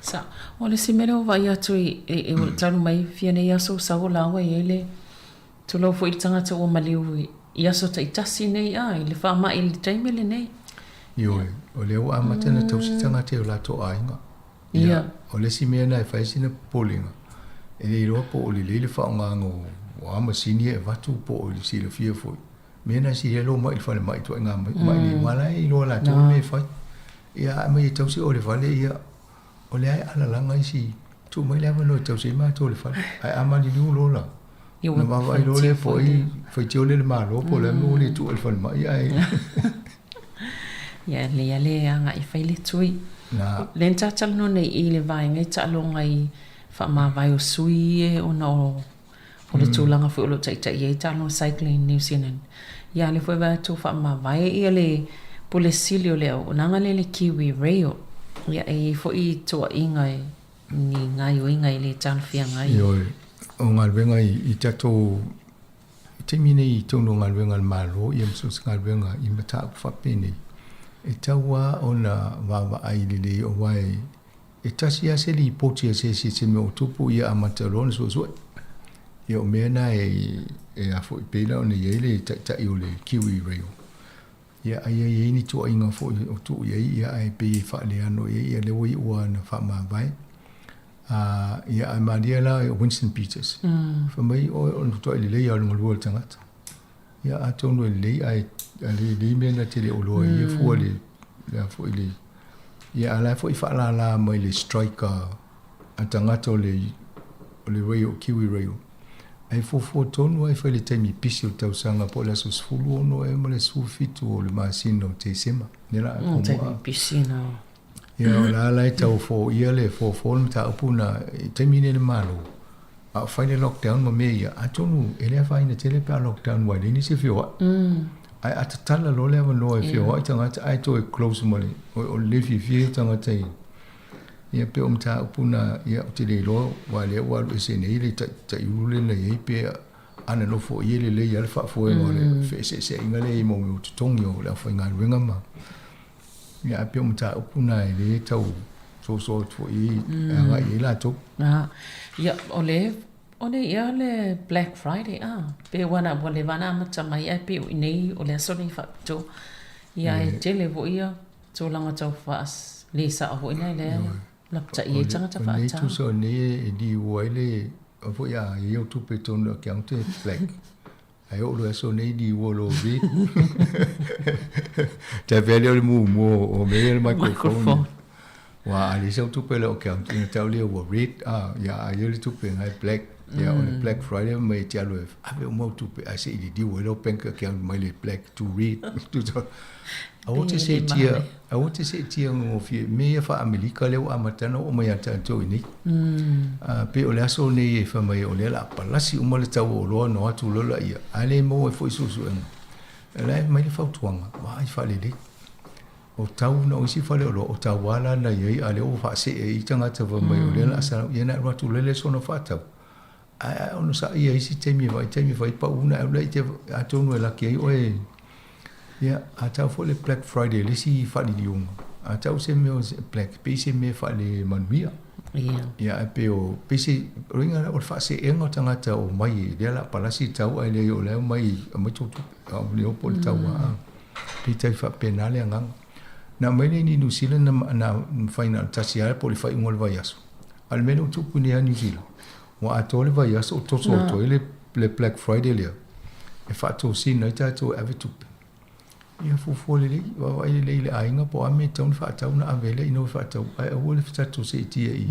Sa, o le isi mea lea ua vaai atu i talu mai fia nei aso o sau o la ua i ai le Tulou foi i le tagata ua maliu i aso taitasi nei a, i le faamai i le taimi lenei. Ioe, o lea ua amata ona tausi tagata i o latou aiga. Ia. O le isi mea lena e fai ai sina popolega, e le iloa po o lelei le faaaogaina o a masini e avatu po o le silafia foi. Mea na e silia lou mai i le falemai ituaiga mai nei, aua o la e iloa e latou le mea e fai. Ia a aumai e tausi oe i le fale, ia, o lea e alalaga isi, tuu mai le avanoa e tausi ai matou i le fale. Ae a maliliu loa la. Ia ua Ona vaavaai loa lea foi, faitio lea i le Malo po o le a le mea ua le tuu ai i le falemai ae. Ia lea le agai e fai le tui. Na. Lea na ta talanoa nei i le vaega i taaloga i faamavae o sui e ona o o le tulaga foi o lo o taitai ai taaloga cycling New Zealand. Ia a lea foi vaai atu faamavae ia le Pule Sili o le auaunaga lea le Kiwi Rail. Ia e i ai foi tuuaiga i ni gaoioiga e le talafeagai. Ioe, o galuega i tatou i taimi nei i totonu o galuega a le Malo ia ma so o se galuega i mataupu faapenei, e tatau lava ona vaavaai lelei aua e tasi lava se lipoti a se isi i se mea o tupu ia amata loa ona suesue. Ia o mea na e e a foi pei la ona i ai le taitai o le Kiwi Rail. Ia ai ai ai ni tuuaiga foi o tuu i ai ia ae pei e faaleano i ai ia lea ua iu lava ina faamavae. A ia ae malie la o Winston Peters. Fai mai oe o le matuai lelei lava o le galue o le tagata. Ia atonu e lelei ae a le lelei mea na te le o iloa ai ia fua le le a foi le ia a la e foi faalala mai le strike a a tagata o le o le Rail Kiwi Rail. Ae fuafua tonu lava e fai i le taimi pisi o le tausaga po o le aso 16 ea ma le 17 o le masina o Tesema. Lea la a Taimi pisi na. Ia o la la e tau foia le fofo le mataupu na i taimi nei le Malo a o fai le lockdown ma mea ia atonu e le afaina tele pe a lockdown aua e leai nisi e feoai. Ae a tatala loa le avanoa e feoai tagata ae toe close ma le o le le fiafia ia o tagata i ia pei o mataupu na ia ou te le iloa aua lea ua alu ese nei le taiulu lea na i ai pe ana nofo i e lelei lava le faafoega o le feeseeseaiga lea i mo mea o totogi o le aufaigaluega ma Ia, ae pei o mataupu na e le tau soso atu foi i e agai i ai latou. Ah, ia, o le, o le ia le Black Friday, ah, pe ua na, ua leva ona amata mai ae pei o i nei, o le aso lenei faapitoa. Ia, e tele foi ia tulaga tau faas, le sao foi na lea lapatai ai tagata O nei faata. tusa o nei e liua ai le, o foi a i au tupe i totonu o le account e black. Ae oo loa i aso nei liua o lo red. Tai pea lea o le muamua o mea ia o le microphone. Ua a leai sau tupe le account ina tau lea ua red a ia a ia le tupe ngai black. Ia o le Black Friday mai e te alu e ave uma au tupe ae se i liliu ai lau bank account mai le black to red. Aua te seetia, aua te seetia gogofie, mea ia faa-Amerika lea ua amata ona oo mai ia tatou i nei. A, pei o le aso nei e fai mai o lea o le a palasi uma le tau o oloa ona o atu loa laia, a le maua ai foi suesuega. O la e aumai le fautuaga, vaai faalelei. O tau na o isi faleoloa, o tau lava la na i ai, a o lea ua faasee ai tagata fai mai o lea o le a salau, ia ona alu atu loa lea sona faatau. Ae a onosai ia isi taimi e vaai taimi e fai pau na alu ai te atonu e laki ai oe. Ia, a tau foi le Black Friday le isi faaliliuga. A tau se mea o se black, pei se mea faale manuia. Ia. Ia, ae pei o, pei se, o le o le faaseega o tagata o mai, lea o le a palasi le tau, ae leai o la e omai, aumai tou tupe, a o le po o le tau a. Pei tai faapena le agaga. Na aumai lea i New Zealand na, na mafai na o le tasi lava po o le faaiuga o le vaiaso. A o le mea lea ua tupu nei a New Zealand, ua atoa le vaiaso o toso atu ai le, le Black Friday lea e faatosina ai tatou e ave tupe. Ia fuafua lelei, vaavaai lelei i le aiga po o a mea e tatau ona faatau ona ave ai lea ina ua faatau, ae aua le tatou seetia i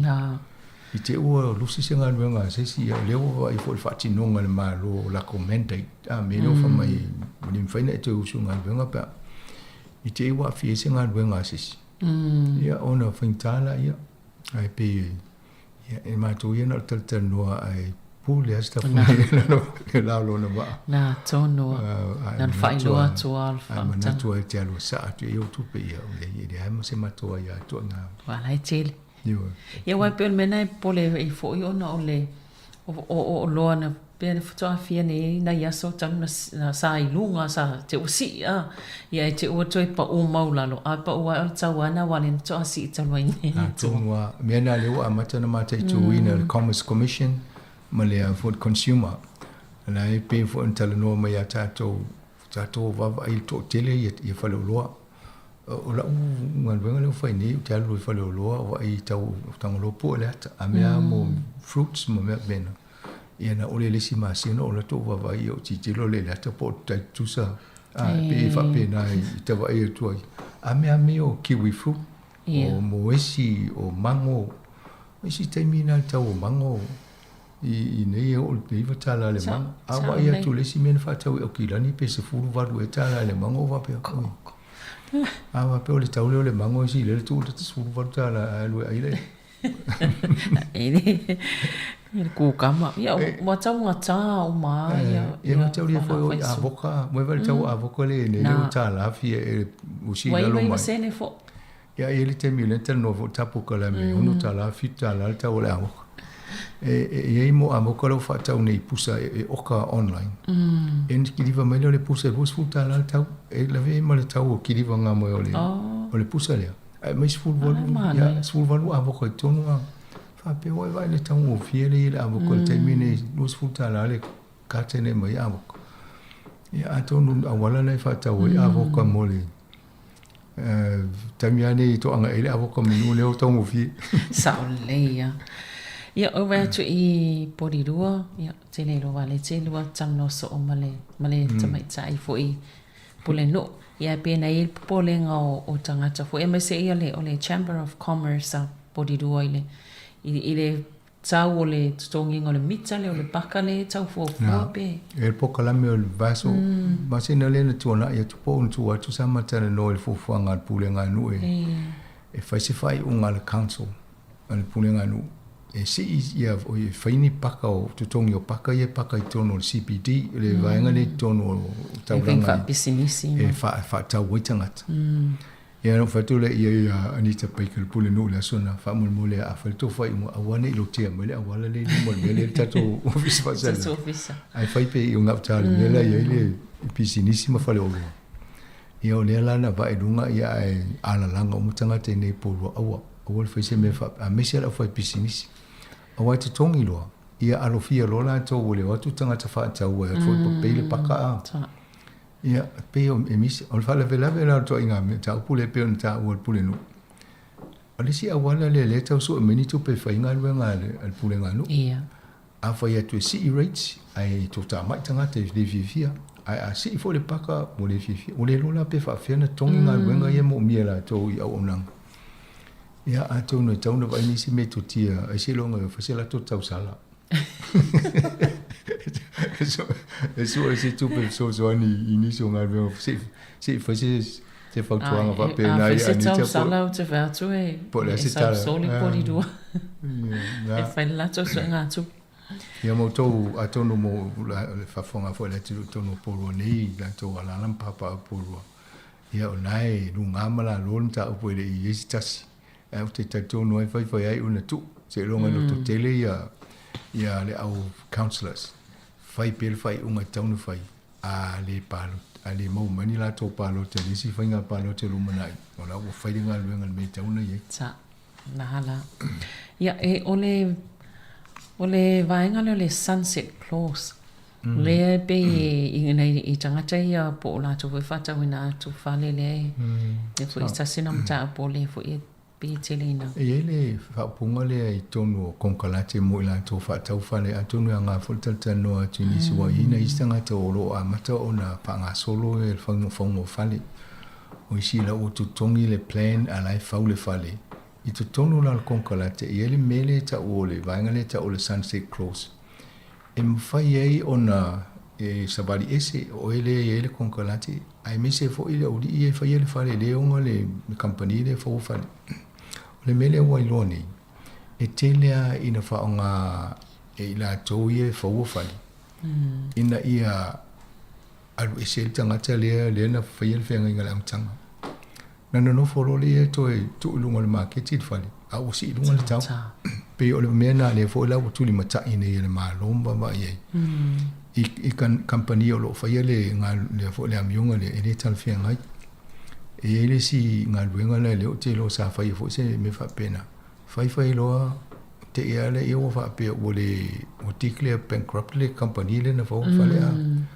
i te i ua lusi se galuega a se isi, ia o lea ua vaai foi i le faatinoga e le Malo o latou mandate, a mea lea ua fai mai ua le mafai ona e toe usu i galuega pe a i te i ua aafia ai se galuega a se isi. Ia ona faigata laia. Ae pei ia, e matou ia na o le talatalanoa ae pule lava Sitafune i le la o lona vaa. Na tonu a. Na faailoa atu lava le faamatalaga. Ae manatu lava e te alu e saa atu i ai ou tupe, ia, e leai ma se matou aia atu i ina. Aua la e tele. Ioe. Ia aua e pei o le mea lena e popole ai foi ona o le o oloa na pei ona faatoa fia nei nai aso talu na sa i luga sa te ua sii a ia e te ua toe pau mau lalo a pau ae o le tau lava na aua lea na faatoa sii talu ai nei. Atonu lava mea na lea ua amata ona mataituina le Commerce Commission ma le foi Consumer la e pei foi ona talanoa mai ia tatou tatou vaavaai i le toatele ia faleoloa. O lau galuega lea ua fai nei, ou te alu i faleoloa o vaai i tau o Tagaloa pue le ata, a mea mo fruits ma mea faapena. Ia na ʻole le isi masina o latou vaavaai ia o tilotilo lea i le ata po o tai tutusa a pei e faapena i tavaai atu ai. A mea mea o kiwi fruit, o moesi, o mango. O isi taimi na le tau o mango. I i nei e oo i le 9 tala i le maga. A vaai atu i le isi mea na faatau i Aukilani pe 18 ea tala i le maga ou faapea, oi. A faapea o le tau lea o le mago e sili ai le tuu le 18 tala ae alu e ai le Le kukama. Ia, ua taugata uma lava ia. Ia, ma tau lia foi o i avoka. Mo e vai le tau avoka le nei le o tala fia e o si lalo mai. Ua sene fo. Ia, e le taimi le talanoa fo tapu ka la me ono tala fitu tala le tau o le avoka. E i ai mo avoka leo faatau nei pusa e oka online. E na kiliva mai lea o le pusa e 20 tala le tau. E lave ai ma le tau o kiliva ngā moe o le, o le pusa lea. Ae mai 18, ia, 18 avoka i totonu a faapea ua e vaai le taugofie lea i le avoka i le taimi nei, 20 tala le katene mai avoka. Ia atonu auala na e faatau ai avoka mo le taimi lava nei e toaga ai le avoka manu lea o taugofie. Sao lelei ia. Ia, ou vaai atu i Porirua, ia, tele loa le tele ua talanoa soo ma le, ma le tamaitai foi Pulenuu. Ia, pei ona i ai le popolega o tagata foi, aemaise ia le, o le Chamber of Commerce a Porirua i le, i le tau o le totogiga o le mita lea o le paka lea e tau fuafua pe. E le polokalame o le vaiaso masina lea na tuanai atu po o na tuu atu sa ma talanoa i le fuafuaga a le Pulega a Nuu e fai se faaiuga a le Council a le Pulega a Nuu e sii ia e fai ni paka o totogi o paka ia e paka i totonu o le CBD le vaega lea i totonu o le taulaga e faatau ai tagata. Ia na ou fai atu lea i ai ia Anita Baker le pulenuu i le aso na, faamolemole a fai le tou faaiuga aua ne i lotea mai le auala lea i luma o le mea lea i le tatou ofisa faasalalau. Ae fai pea i gauta i le mea la e i ai le pisinisi ma faleoloa. Ia o lea la na vaai i luga ia ae alalaga uma tagata i nei Porirua aua, aua le fai se mea faapea, aemaise le aufaipisinisi. Aua e totogi loa, ia alofia loa latou ua le o atu tagata faatau e foi papei le paka a. Ia, pei o e misi, o le faalavelave la o le ituaiga mataupu lea pei ona taua e le Pulenuu. O le isi auala lea lea e tau sue mai ni tupe e fai ai galuega a le Pulega nuu. Ia. A fai atu e sii rates, ae toatamai tagata e le fiafia. Ae a sii foi le paka, ua le fiafia. Ua le iloa la pe faapefea ona totogi galuega ia e moomia e latou i auaunaga. Ia, atonu e tatau ona vaai nisi metotia, ai seiloga e fai se latou tausala. E sue se tupe fesoasoani i nisi o galuega se i fai se fautuaga faapena i Anita. Po o ou te fai atu e po o le a se tala. Soli Porirua. E fai le latou suega tupe. Ia ma outou atonu mo le faafofoga foi a le atunuu i totonu o Porirua nei, latou alaala ma papaaao i Porirua. Ia o lena e luga ma lalo le mataupu e le i i ai se tasi. Ae ou te talitonu ai faifai ai ona tuu seiloga mm. loto tele ia ia le au councillors fai pea le faaiuga e tatau ona fai a le palo a le maua mai ni latou palota i le isi faiga palota i lumanai o la ua fai le galuega i le mea e tatau ona i ai. Sa na hala. Ia e o le o le vaega lea o le sunset clause. Mm. Lea e pei mm. i, i, i tagata ia po o latou foi faatauina atu fale lea e mm. e foi tasi na mataupu o lea foi e pei e tele ina. E i ai le faaupuga lea i totonu o konekarate mo i latou faatau fale atonu e aoga foi le talatalanoa atu i nisi ua i ai nai isi tagata o lo o amata ona faagasolo le fauga o fale. O isi la ua totogi le plan a la e fau le fale. I totonu la o le konekarate e i ai le mea lea e tau o le vaega lea e tau o le sunset clause. E mafai ai ona e savali ese o oe lea e i ai le konekarate, aemaise foi le aualii ia e faia le fale, lea e ona le kamupani lea e faua fale. O le mea lea ua iloa nei, e tele lava ina faaaoga e i latou ia e faua fale, ina ia alu ese ai le tagata lea lea na faia le feagaiga i le amataga. Na nonofo loa lea e toe tuu i luga o le maketi le fale, a ua sii i luga le tau. Pei o le mea lena lea foi la ua tulimatai nei e le Malo ma vaavaai ai i kamupani o lo o faia le lea foi le amioga lea e le talafeagai. E i ai le isi galuega lea lea ou te iloa sa faia foi se mea faapena. Fai fai loa te i lava lea ua faapea ua le ua declare bankrupt le kamupani lea na faua le fale a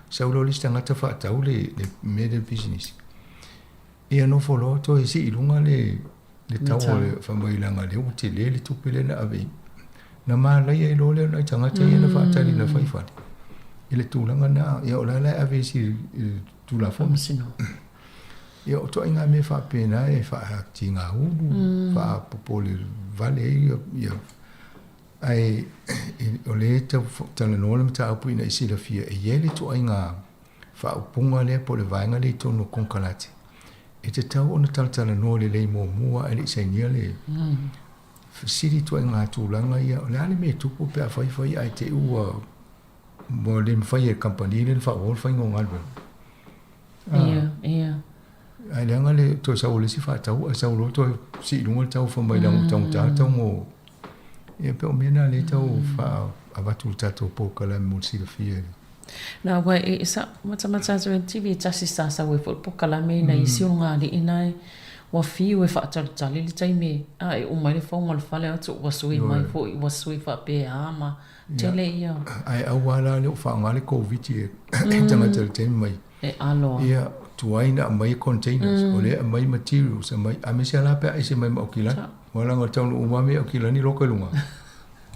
sau loa le isi tagata faatau le mea lea le pisinisi. Ia nofo loa toe sii i luga le le tau o le fai mai leaga lea ua tele le tupe lea na ave i Na malaia ai loa lea o nai tagata ia na faatali na fai fale i le tulaga na ia o la la e ave isi i le Tulafono. Ia o ituaiga mea faapena e faatigaulu, faapopole vale ai ia. Ae o lea e tau talanoa le mataupu ina ia silafia e i ai le ituaiga faaupuga lea po o le vaega lea i totonu o konekarate e tatau ona talatalanoa lelei muamua ae le i sainia le fesili ituaiga tulaga ia, o le a le mea e tupu pe a fai fai ae te i ua ua le mafai e le kamupani lea ona faaauau le faiga o galuega. Ia, ia. Ae leaga le toe sau o le isi faatau ae sau loa toe sii i luga le tau fai mai leaga ua taugata le tau o Ia pei o mea na lea e tau faa avatu i le tatou polokalame mo le silafia e le. Na ua e sa matamata atu ai le TV tasi sa sau ai foi le polokalame ina isi o ngā aliʻi na e ua fiu e faatalitali le taimi a e uma ai le fauga o le fale atu ua sui mai foi ua sui faapea ma tele ia. Ae aua la le o faaaoga le Koviti e tagata i le taimi mai. E aloa. Ia, tuai na aumai containers, o lea e aumai materials, aumai, aemaise lava la pe a ese mai ma Aukilani. Aua leaga o le taunuu uma lava mea i Aukilani loka i luga.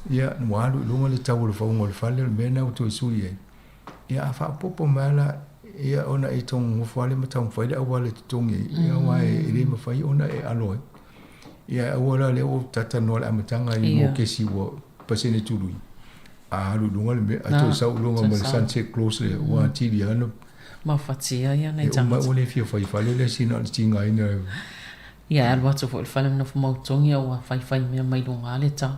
Ia, ua alu i luga le tau o le fauga o le fale, o le mea lena ua toe sui ai. Ia, a faaopoopo mai lava la, ia ona e taugofo lava lea ma taumafai le auala e totogi ai, ia aua e le mafai ona e alo ai. Ia, aua la lea ua ou talatalanoa i le amataga i mokesi ua pasene tului. A alu i luga le mea, a toe sau i luga ma le sunset clause lea, ua atili lava ona mafatia ia nai tagata. E uma ua le fia fai fale lea sina o le tigaina. Ia e alu atu foi i le fale ma nofo mautogi a ua faifai mea mai luga lava le tau.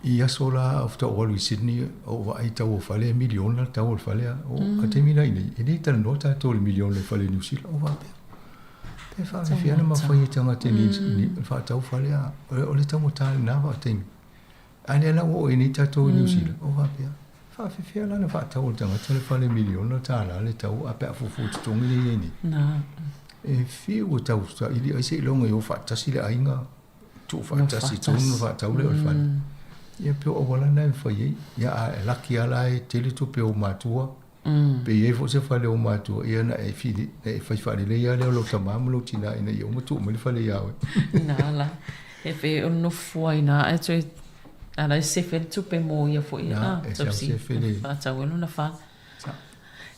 I aso la faatoa ou alu i Sydney ou vaai i tau o fale e miliona le tau o le fale a o mm. taimi la inei e le talanoa tatou i le miliona i fale i Niu Sila o faapea pe faafefea ona mafai e tagata ni mm. faatau fale a o le taugata lena vaataimi A lea la ua oo ai nei tatou i Niu Sila, o faapea, faafefea la ona faatau e le tagata le fale miliona tala le tau a pe a fuafua totogi lea e i ai nei. Na. E fiu e tau saili ai seiloga e o faatasi le aiga, tuu faatasi tonu ona faatau lea o le fale. Ia pei o auala na e mafai ai. Ia a e laki lava la e tele tupe a ou matua, pe i ai foi se fale o ou matua, ia ona e fili, ona e fai faalelei lava lea o lou tama ma lou tina ina ia uma tuu mai le fale ia oe. Na la. E pei o le nofo ai ina ae toe ala e sefe le tupe mo ia foi Na, e sau sefe le. Faatau ai lona fale.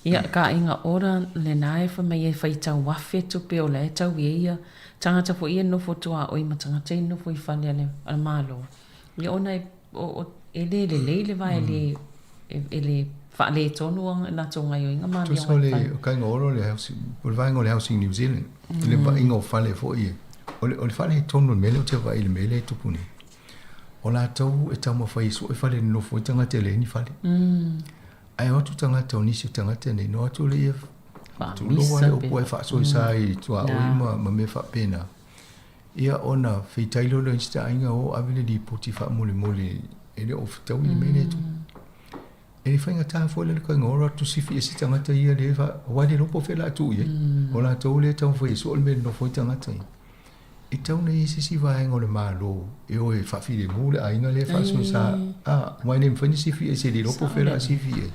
Ia, ka aiga ora lena e fai mai e faitau afe tupe o la e tau i ai ia tagata foi ia e nofo tuaoi ma tagata ia e nofo i fale a le Malo. Ia ona e e le lelei le va e le e le faaletonu latou gaioiga ma amio. Tusa o le kaiga olo le housing, o le vaega o le Housing New Zealand, mm. le vaaiga o fale foi e, o le, o le faaletonu o le mea lea ou te vaai i le mea lea e tupu nei. O latou e taumafai e sue fale e nonofo ai tagata e leai ni fale. Mm. Ae o atu tagata o nisi o tagata nei, no atu le ia tuloa le upu ai faasoesa i tuaoi ma, ma mea faapena. Ia ona feitai loa lea o isi aiga o ave le lipoti faamolemole e le o fetaui le mea lea e tupu. E le faigata foi la le kaiga ora atu sifi ese tagata ia le fa aua e le iloa po o fea o le a tuu i ai. O latou lea e taumafai e sue le mea e nonofo ai tagata ia. E tatau ona i ai se isi vaega o le Malo e o e faafilemu le aiga lea e faasoesa a aua e le mafai ona sifi ese e le iloa po o fea o le a sifi i ai.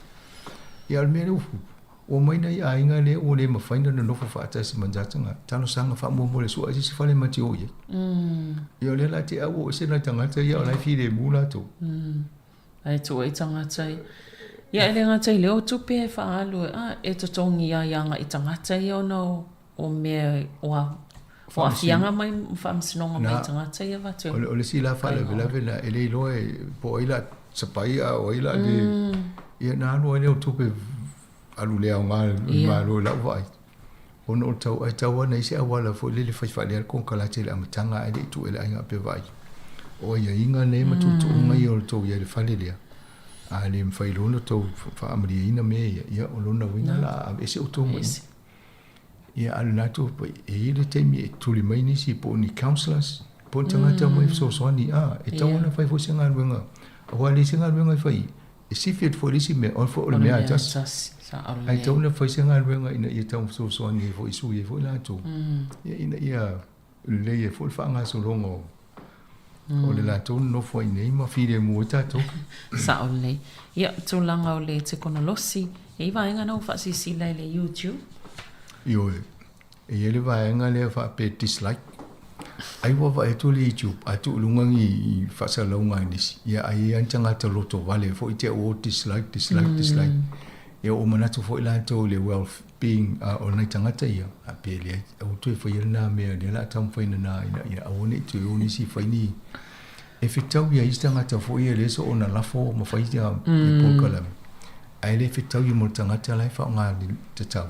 Ia a o le mea lea ua Ua omai nai aiga lea ua le mafai ona nonofo faatasi ma tagata talosaga faamuamua le sua ai se isi fale ma te o i ai. Ia o lea la te au o ese nai tagata ia o la e filemu latou. Ae tuu ai tagata ia. Ia e le gata i lea o tupe e faaalu a e totogi ai agai tagata ia ona o mea o o aafiaga mai ma faamasinoga mai tagata ia avatu e. O le isi la faalavelave lena e le iloa po o ai la sapai a o ai la le ia na alu ai lea o tupe alu le aoga i le Malo i lau vaai, ona o le tau, ae tau lava na i ai se auala foi lele fai faalea le konekarate i le amataga ae le i tuu i le aiga pe vaai. O aiaiga nei ma tuutuuga ia o le tou i ai i le fale lea, a le mafai loa ona tou faamalieina mea ia, ia o lona uiga o le a aveese outou mai i ina. Ia a o lena tou e i ai le taimi e tuli mai nisi po o ni counsellors, po o ni tagata e omai e fesoasoani, a, e tatau ona fai foi se galuega, aua e leai se galuega e fai E sifi atu foi i le isi mea, o le mea lava e tasi. Ae tatau ona fai se galuega ina ia tau fesoasoani ai foi i sui ai foi latou, ia ina ia lelei ai foi le faagasologa o o le latou nonofo ai nei ma filemu ai tatou. Sao lelei. Ia, tulaga o le tekonolosi, e i ai vaega na ua faasilasila i le YouTube? Ioe. E i ai le vaega lea faapea dislike. Ai ua vaai atu le YouTube ae tuu i luga ni faasalalauga a nisi. Ia ai i ai lava ni tagata loto vale foi te au o dislike, dislike, dislike. Ia ua manatu foi latou i le well being o nai tagata ia, a pe leai, aua toe faia lena mea, lea o le a taumafai nana ina ia aua ne i toe o nisi e fai ni. E fetaui ai isi tagata foi ia e leai soona lafo ma fai ia polokalame, ae le fetaui mo le tagata la e faaaoga tatau.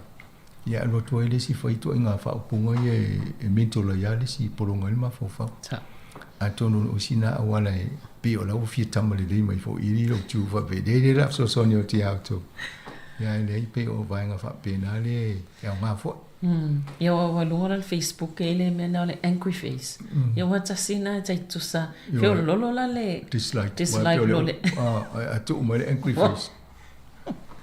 Ia alu atu ai le isi fai ituaiga faaupuga ia e mental ai lava le isi pologa ai le mafaufau. Atonu o isi na auala e pei o la ua fia tama lelei mai foi i lou tiu faapea, leai lea o le a fesoasoani atu ia outou. Ia ae leai pei o vaega faapena lea e aoga foi. Ia ua luga o le Facebook e i ai le mea lena o le angry face. Ia ua tasi lena e tai tutusa feololo la le dislike, dislike lo le. A tuu mai le angry face.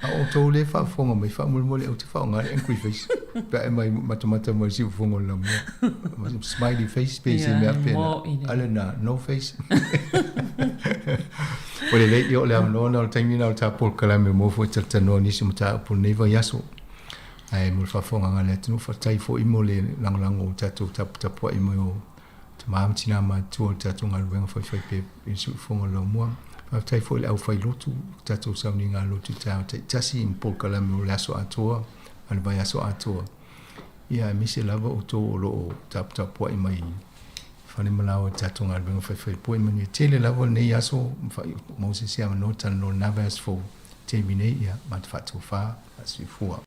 A o outou lea e faafofoga mai, faamolemole ou te faaaoga le angry face pe a e mai matamata mai i le siufofoga o le laumua. Smiley face pe se mea faapena. A lena, no face. Ua lelei, ia o le avanoa lena o le taimi lena o le ta polokalame mo foi talatalanoa nisi o mataupu o lenei vaiaso. Ae mo le faafofogaaga a le atunuu, faafetai foi mo le lagolago o tatou taputapuai mai o tama ma tina matutua o le tatou galuega faifaipea i le siufofoga o le laumua. Faafetai foi i le aufailotu, tatou sauniga lotu i taeao taitasi ma polokalame o le aso atoa ma le vaiaso atoa. Ia aemaise lava outou o lo o taputapuai mai fale ma laoa i le tatou galuega faifaipea. Manuia tele lava lenei aso, maua se isi avanoa talanoa i lena vaiaso fou. Taimi nei, ia, ma te faatofa, faasuifua.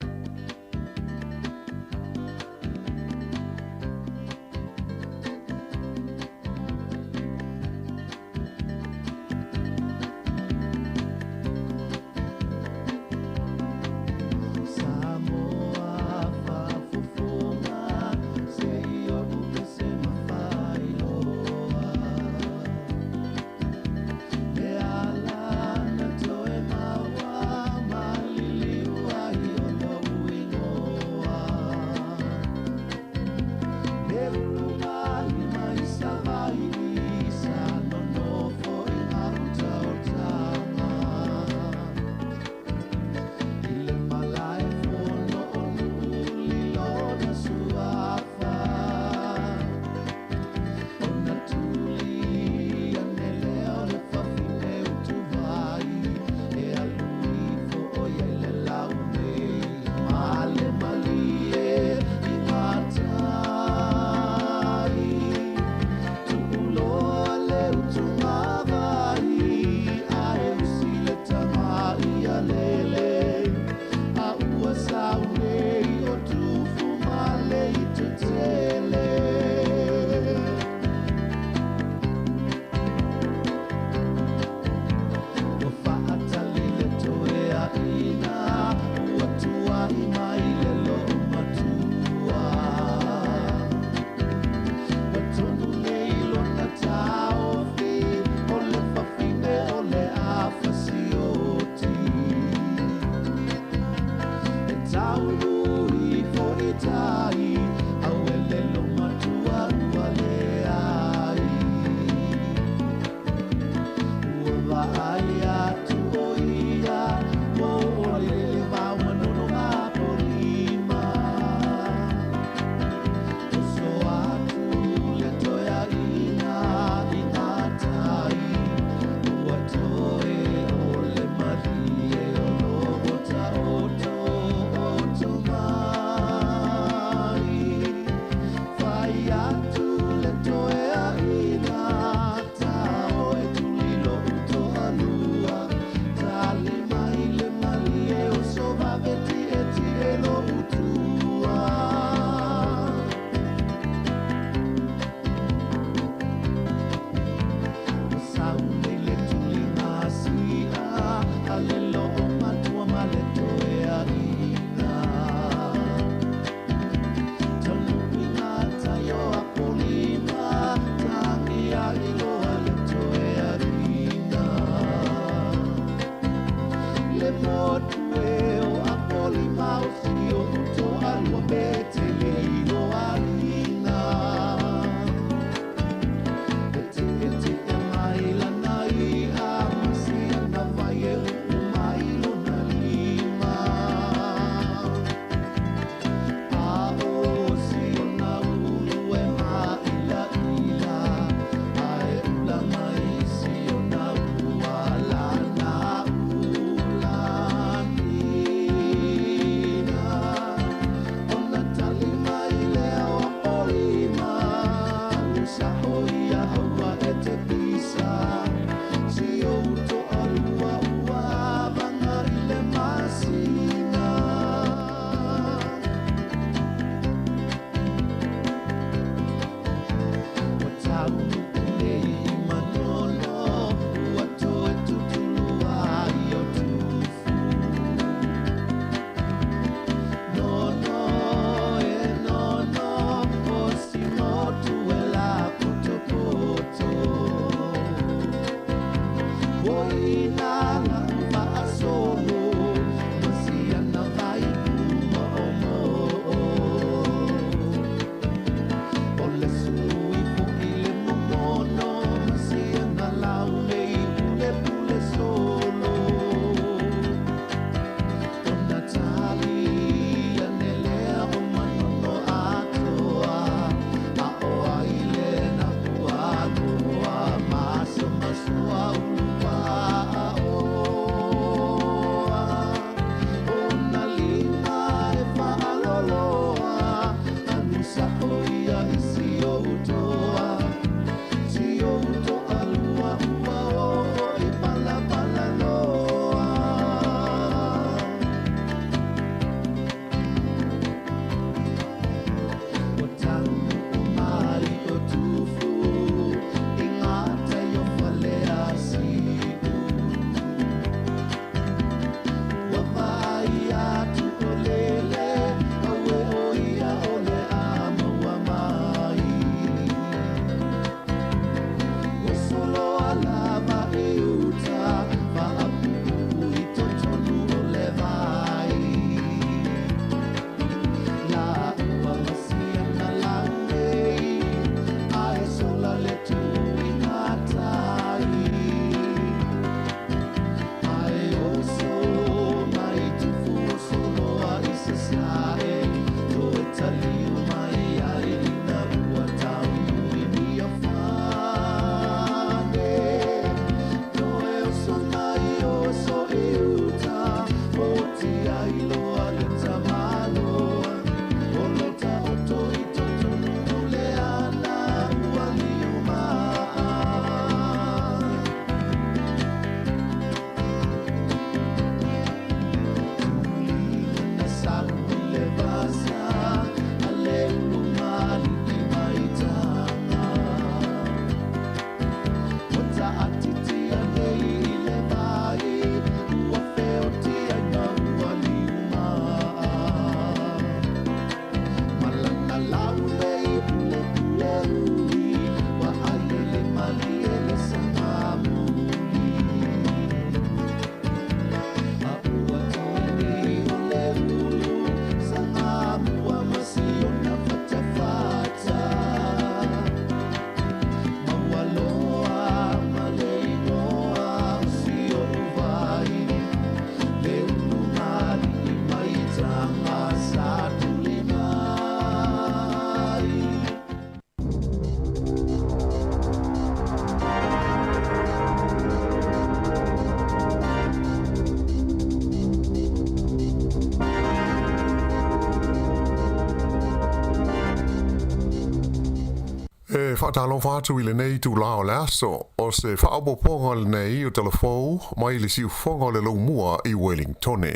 faatalofa atu i lenei itulā o le aso, o se faaopoopoga lenei o Talafou mai le siufofoga o le Laumua i Welingtone.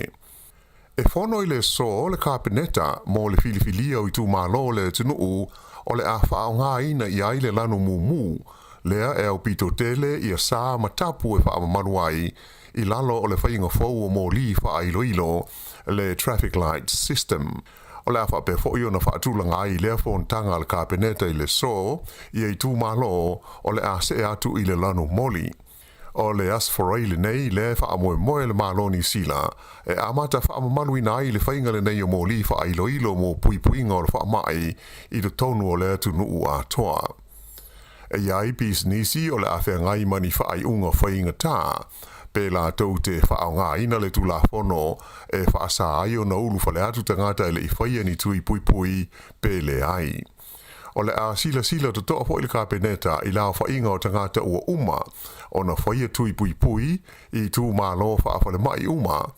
E fono i le aso le Kapeneta mo le filifilia o itumalo o le atunuu o le a faaaogaina i ai le lanu mumu lea e aupito tele ia sa ma tapu e faamamalu ai i lalo o le faiga fou o moli faailoilo, le Traffic Light System. O le a faapea foi ona faatulaga ai lea fonotaga a le Kapeneta i le aso ia itumalo o le a see atu i le lanu moli. O le Aso Faraile lenei lea e faamoemoe le Malo o Niu Sila e amata faamamaluina ai le faiga lenei o moli faailoilo mo puipuiga o le faamai i totonu o le atunuu atoa. E i ai pisinisi o le a feagai ma ni faaiuga faigata pe latou te faaaogaina le Tulafono e faasa ai ona ulufale atu tagata e le i faia ni tui puipui pe leai. O le a silasila totoa foi le Kapeneta i le aofaiga o tagata ua uma ona faia tui puipui i itumalo faafalemai uma,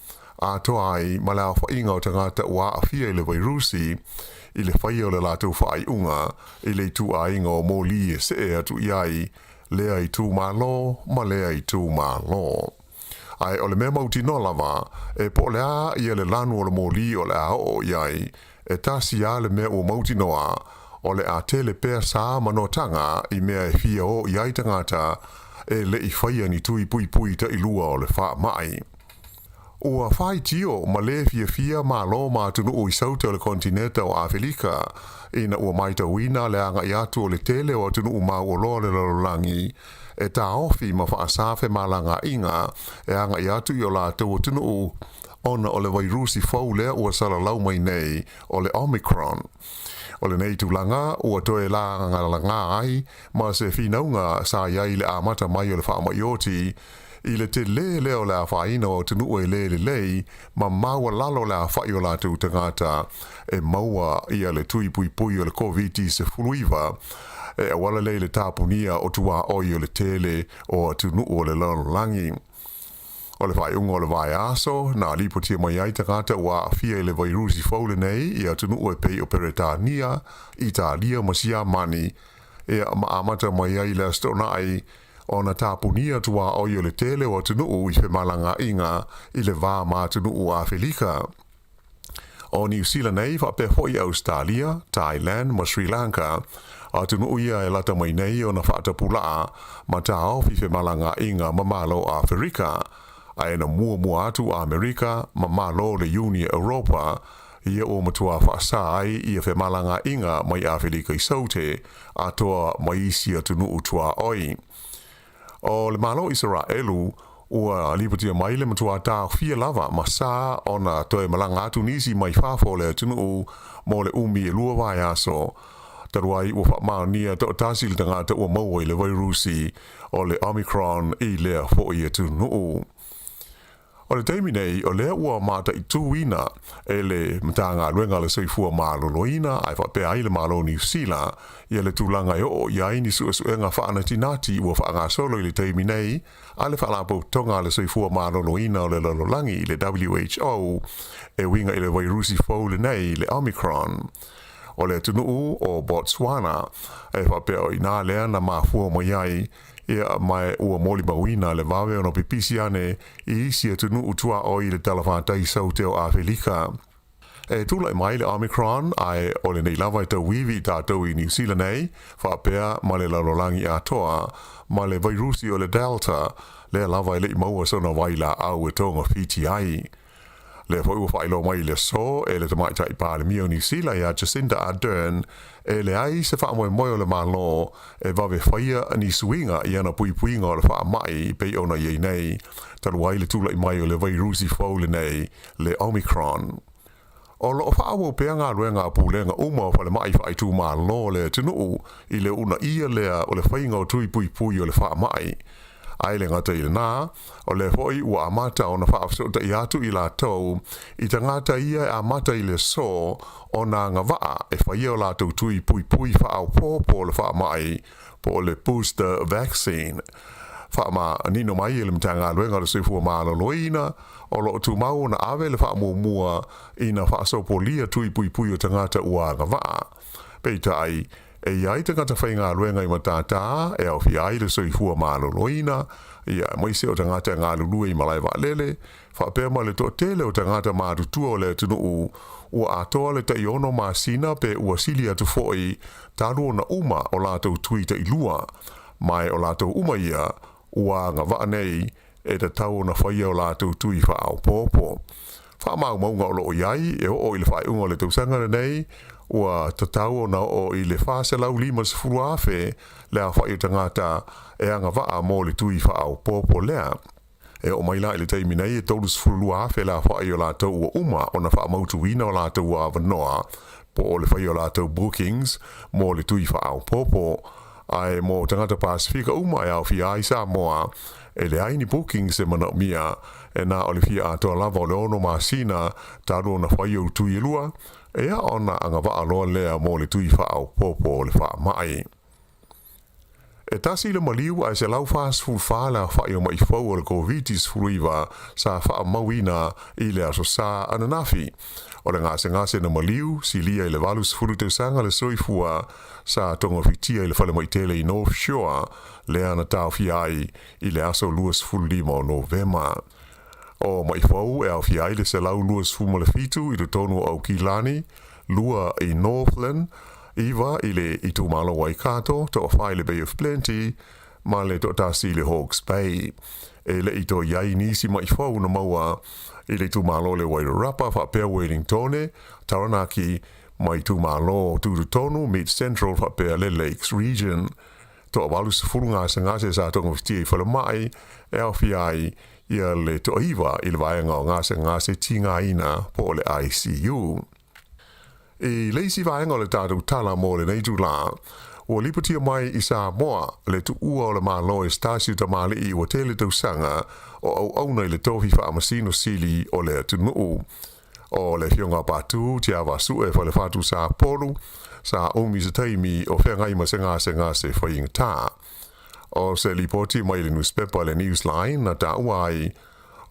atoa ai ma le aofaiga o tagata ua aafia i le vairusi i le faia o le latou faaiuga i le ituaiga o moli e see atu i ai lea itumalo ma lea itumalo. Ae o le mea mautinoa lava, e po o le a ia le lanu o le moli o le a oo i ai, e tasi lava le mea ua mautinoa, o le a tele pea sa ma notaga i mea e fia o i ai tagata e le i faia ni tui puipui tailua o le faamai. Ua faitio ma lē fiafia Malo ma atunuu i sauta o le kontineta o Afelika ina ua maitauina le agai atu o le tele o atunuu mauoloa o le lalolagi e taofi ma faasā femalagaaiga e agai atu i o latou atunuu ona o le vairusi fou lea ua salalau mai nei o le Omicron. O lenei tulaga ua toe lagalaga ai ma se finauga sa i ai i le amata mai o le faamai oti i le telē lea o le afaina o atunuu e lē lelei ma maualalo le afa'i o latou tagata e maua ia le tui puipui o le Koviti-19 e auala lea i le tapunia o tuaoi o le tele o atunuu o le lalolagi. O le faaiuga o le vaiaso, na lipotia mai ai tagata ua aafia i le vairusi fou lenei i atunuu e pei o Peretania, Italia ma Siamani, ia ma amata mai ai le Aso Toonai ona tapunia tuaoi o le tele o atunuu i femalagaaiga i le va ma atunuu o Afelika. O Niu Sila nei faapea foi Ausetalia, Thailand ma Sri Lanka, atunuu ia e lata mai nei ona faatapulaa ma taofi femalagaaiga ma Malo o Aferika, ae na muamua atu Amerika ma Malo o le Iuni Europa ia ua matua faasā ai ia femalagaaiga mai Afelika i Saute atoa ma isi atunuu tuaoi. O le Malo o Isaraelu, ua lipotia mai le matua taofia lava ma sa ona toe malaga atu nisi mai fafo o le atunuu mo le umi e lua vaiaso, talu ai ua faamaonia toatasi le tagata ua maua i le vairusi o le Omicron i lea foi atunuu. O le taimi nei, o lea ua mataituina e le Matagaluega a le Soifua Maloloina ae faapea ai le Malo o Niu Sila ia le tulaga e oo i ai ni suesuega faanatinati ua faagasolo i le taimi nei a le Faalapotopotoga a le Soifua Maloloina o le Lalolagi, le WHO, e uiga i le vairusi fou lenei, le Omicron. O le atunuu o Botswana e faapea o i ina lea na mafua mai ai Ia, ma ua molimauina le vave ona pipisi ane i isi atunuu tuaoi i le talafatai saute o Afelika. E tulai mai le Omicron, ae o lenei lava e tauivi i tatou i Niu Sila nei, faapea ma le lalolagi atoa, ma le vairusi o le Delta, lea lava e le i maua sona vailaau e togafiti ai. Lea foi ua faailoa mai i le aso e le Tamaitai Palemia o Niu Sila ia Jacinda Ardern e leai se faamoemoe o le Malo e vave faia ni suiga i ana puipuiga o le faamai pei ona i ai nei, talu ai le tulai mai o le vairusi fou lenei, le Omicron. O lo o faaauau pea galuega a pulega uma o falemai faaitumalo o le atunuu i le uunaia lea o le faiga o tui puipui o le faamai. Ae le gata i lena, o lea foi ua amata ona faafesootai atu i latou i tagata ia e amata i le aso ona agavaa e faia o latou tui puipui faaopoopo o le faamai po o le booster vaccine. Faamanino mai e le Matagaluega o le Soifua Maloloina, o lo o tumau ona ave le faamuamua ina faasopolia tui puipui o tagata ua agavaa. Peitai, E i ai tagata faigaluega i matātā e aofia ai le soifua maloloina, ia, aemaise o tagata e galulue i malae vaalele, faapea ma le toatele o tagata matutua o le atunuu ua atoa le tai-ono masina pe ua sili atu foi talu ona uma o latou tui tailua, ma o latou uma ia ua agavaa nei e tatau ona faia o latou tui faaopoopo. Faamaumauga o lo o i ai e oo i le faaiuga o le tausaga lenei, ua tatau ona oo i le 450,000 le aofai o tagata e agavaa mo le tui faaopoopo lea. E oo mai la i le taimi nei e 32,000 le aofai o latou ua uma ona faamautuina o latou avanoa po o le faia o latou bookings mo le tui faaopoopo. Ae mo tagata Pasefika uma e aofia ai Samoa, e leai ni bookings e manaomia, e na o le fia atoa lava o le 6 masina talu ona fai ou tui e lua, ia ona agavaa loa lea mo le tui faaopoopo o le faamai. E tasi le maliu ae 144 le aofai o ma'i fou o le Koviti-19 sa faamauina i le Aso Sa ananafi. O le gasegase na maliu, silia i le 80 tausaga le soifua, sa togafitia i le falemai tele i North Shore, lea na taofia ai i le aso 25 o Novema. O ma'i fou e aofia ai le 127 i totonu o Aukilani, lua i Northland, iva i le itumalo Waikato, toafa i le Bay of Plenty, ma le toatasi i le Hawke's Bay. E le i toe i ai nisi ma'i fou na maua i le itumalo le Wairarapa faapea Wellingtone, Taranaki, ma itumalo tutotonu Mid Central faapea le Lakes Region. Toa 80 gasegase sa togafitia i falemai e aofia ai ia le toaiva i le vaega o gasegase tigaina po o le ICU. I le isi vaega o le tatou tala mo lenei itulā, ua lipotia mai i Samoa le tuua o le Malo e se tasi o tamalii ua tele tausaga o auauna i le tofi faamasino sili o le atunuu. O le Afioga a Patu Tiavasue Falefatu Sapolu sa umi se taimi o feagai ma se gasegase faigata. O se lipoti mai le nusipepa le Newsline na taua ai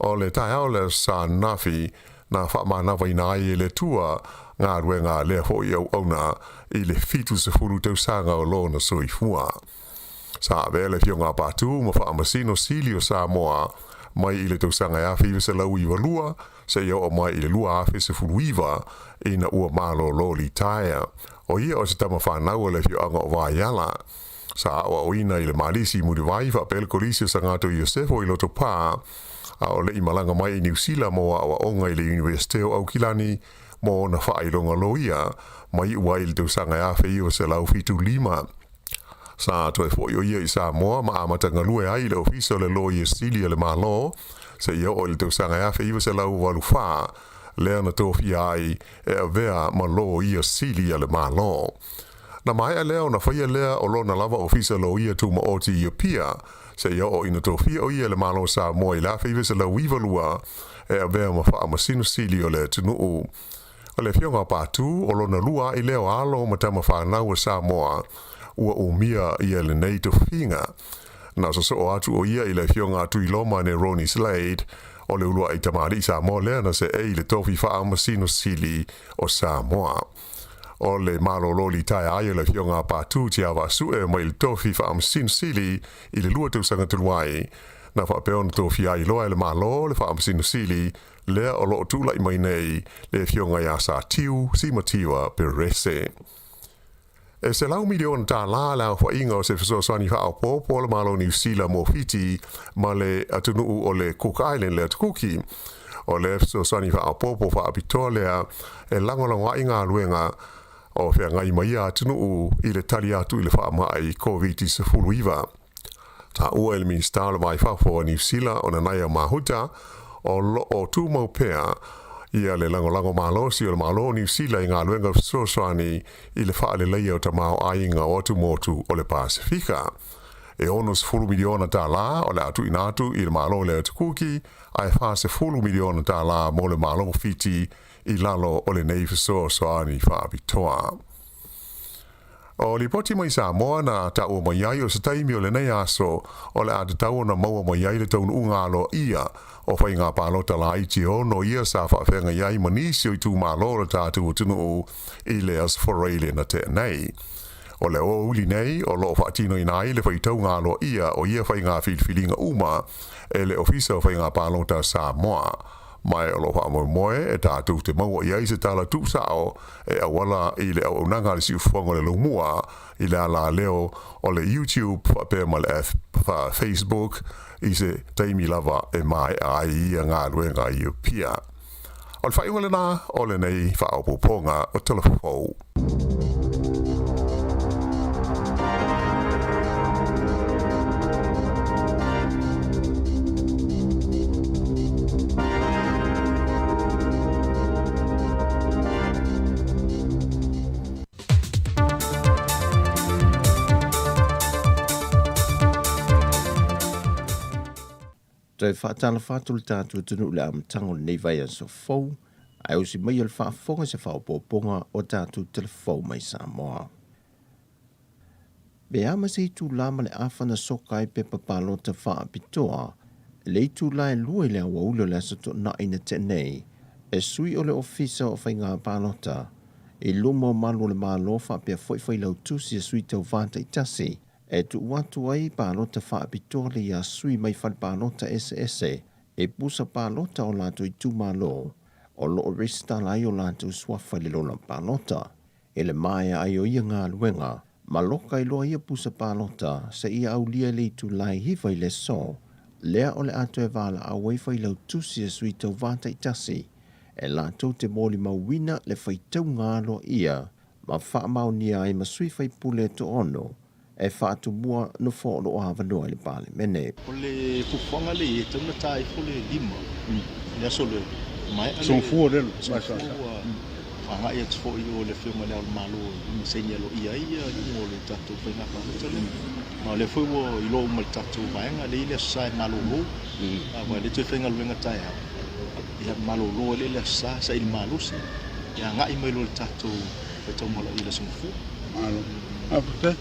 o le taeao le Aso Sa ananafi na faamanavaina ai e le Atua galuega a lea foi auauna i le 70 tausaga o lona soifua. Sa avea le Afioga a Patu ma Faamasino Sili o Samoa mai i le tausaga e 1992 seia oo mai i le 2019 ina ua malolo litaea. O ia o se tama fanau a le afioaga o Vaiala. Sa aoaoina i le Malisi i Mulivai faapea le Kolisi o Sagato Iosefo i Lotopa, a o le i malaga mai i Niu Sila mo aoaoga i le Iunivesite o Aukilani mo ona faailoga loia ma iu ai i le tausaga e 1975. Sa toe foi o ia i Samoa ma amata galue ai i le Ofisa o le Loia Sili a le Malo seia oo i le tausaga e 1984, lea na tofia ai e avea ma Loia Sili a le Malo. Na maea lea ona faia lea o lona lava Ofisa Loia Tumaoti i Apia, seia oo ina tofia o ia e le Malo o Samoa i le 1992 e avea ma Faamasino Sili o le atunuu. O le Afioga a Patu, o lona lua a'i lea o alo ma tama fanau a Samoa ua umia ia lenei tofiga. Na sosoo atu o ia i le Afioga a Tuiloma Neroni Slade, o le ulua'i tamalii Samoa lea na seei i le tofi Faamasino Sili o Samoa. O le malolo litaea ai o le Afioga a Patu Tiavaasue mai le tofi Faamasino Sili i le 2 tausaga talu ai, na faapea ona tofia ai loa e le Malo le Faamasino Sili lea o lo o tulai mai nei le Afioga ia Satiu Simativa Perese. E $100 miliona le aofaiga o se fesoasoani faaopoopo a le Malo o Niu Sila mo Fiti ma le atunuu o le Cook Island, le Atu Kuki. O le fesoasoani faaopoopo faapitoa lea e lagolago ai galuega o feagai ma ia atunuu i le tali atu i le faamai Koviti-19. Taua e le Minisita o le Va i Fafo a Niu Sila o Nanaia Mahuta, o lo o tumau pea ia le lagolago malosi o le Malo o Niu Sila i galuega fesoasoani i le faaleleia o tamaoaiga o atumotu o le Pasefika. E $60 miliona o le a tuuina atu i le Malo o le Atu Kuki, ae $40 miliona mo le Malo o Fiti i lalo o lenei fesoasoani faapitoa. O lipoti mai Samoa na taua mai ai o se taimi o lenei aso o le a tatau ona maua mai ai le taunuuga aloaia o faiga palota laiti e ono ia sa faafeagai ai ma nisi o itumalo o le tatou atunuu i le Aso Faraile na tea nei. O le aoauli nei o loo faatinoina ai le faitauga aloaia o ia faiga filifiliga uma e le Ofisa o Faiga Palota a Samoa. Ma o loo faamoemoe e tatou te maua i ai se tala tuusao e auala i le auaunaga a le Siufofoga o le Laumua i le alaleo o le YouTube faapea ma le Facebook i se taimi lava e maea ai ia galuega i Apia. O le faaiuga lena o lenei faaopoopoga o Tala Fou. Toe faatalofa atu le tatou atunuu i le amataga o lenei vaiaso fou, ae osi mai o le faafofoga i se faaopoopoga o tatou telefou mai Samoa. Pe a ma se itulā ma le afa na soka ai pepa palota faapitoa, le itulā e lua i le aoauli o le Aso Toonai na tea nei, e sui o le Ofisa o Faiga Palota i luma o malu o le Malo faapea foi Failautusi a Sui Tauva taitasi e tuu atu ai palota faapitoa le iā sui mai fale palota eseese e pusa palota o latou itumalo o lo o resitala ai o latou suafa i le lola palota. I le maea ai o ia galuega, ma loka ai loa ia pusa palota seia aulia i le itula e 9 i le aso, lea o le a toe valaau ai Failautusi a Sui Tauva taitasi e latou te molimauina le faitauga aloaia ma faamaonia ai ma sui faipule e toaono e faatumua nofoa o lo o avanoa i le Palemene. O le fuafuaga lea e tatau ona ta ifo le 5 i le aso lea, maea le Sofua ua agai atu foi i o le Afioga i Le Ao o le Malo i saini aloaia ai iuga o le tatou faiga palota lea. Ma o lea foi ua iloa uma e le tatou vaega lea i le Aso Sa e malolo, aua e le toe faigaluega taeao, ia malolo ai lea i le Aso Sa, saili malosi, ia agai mai loa i le tatou faitauga aloaia i le Aso Gafua. Malo. Faafetai.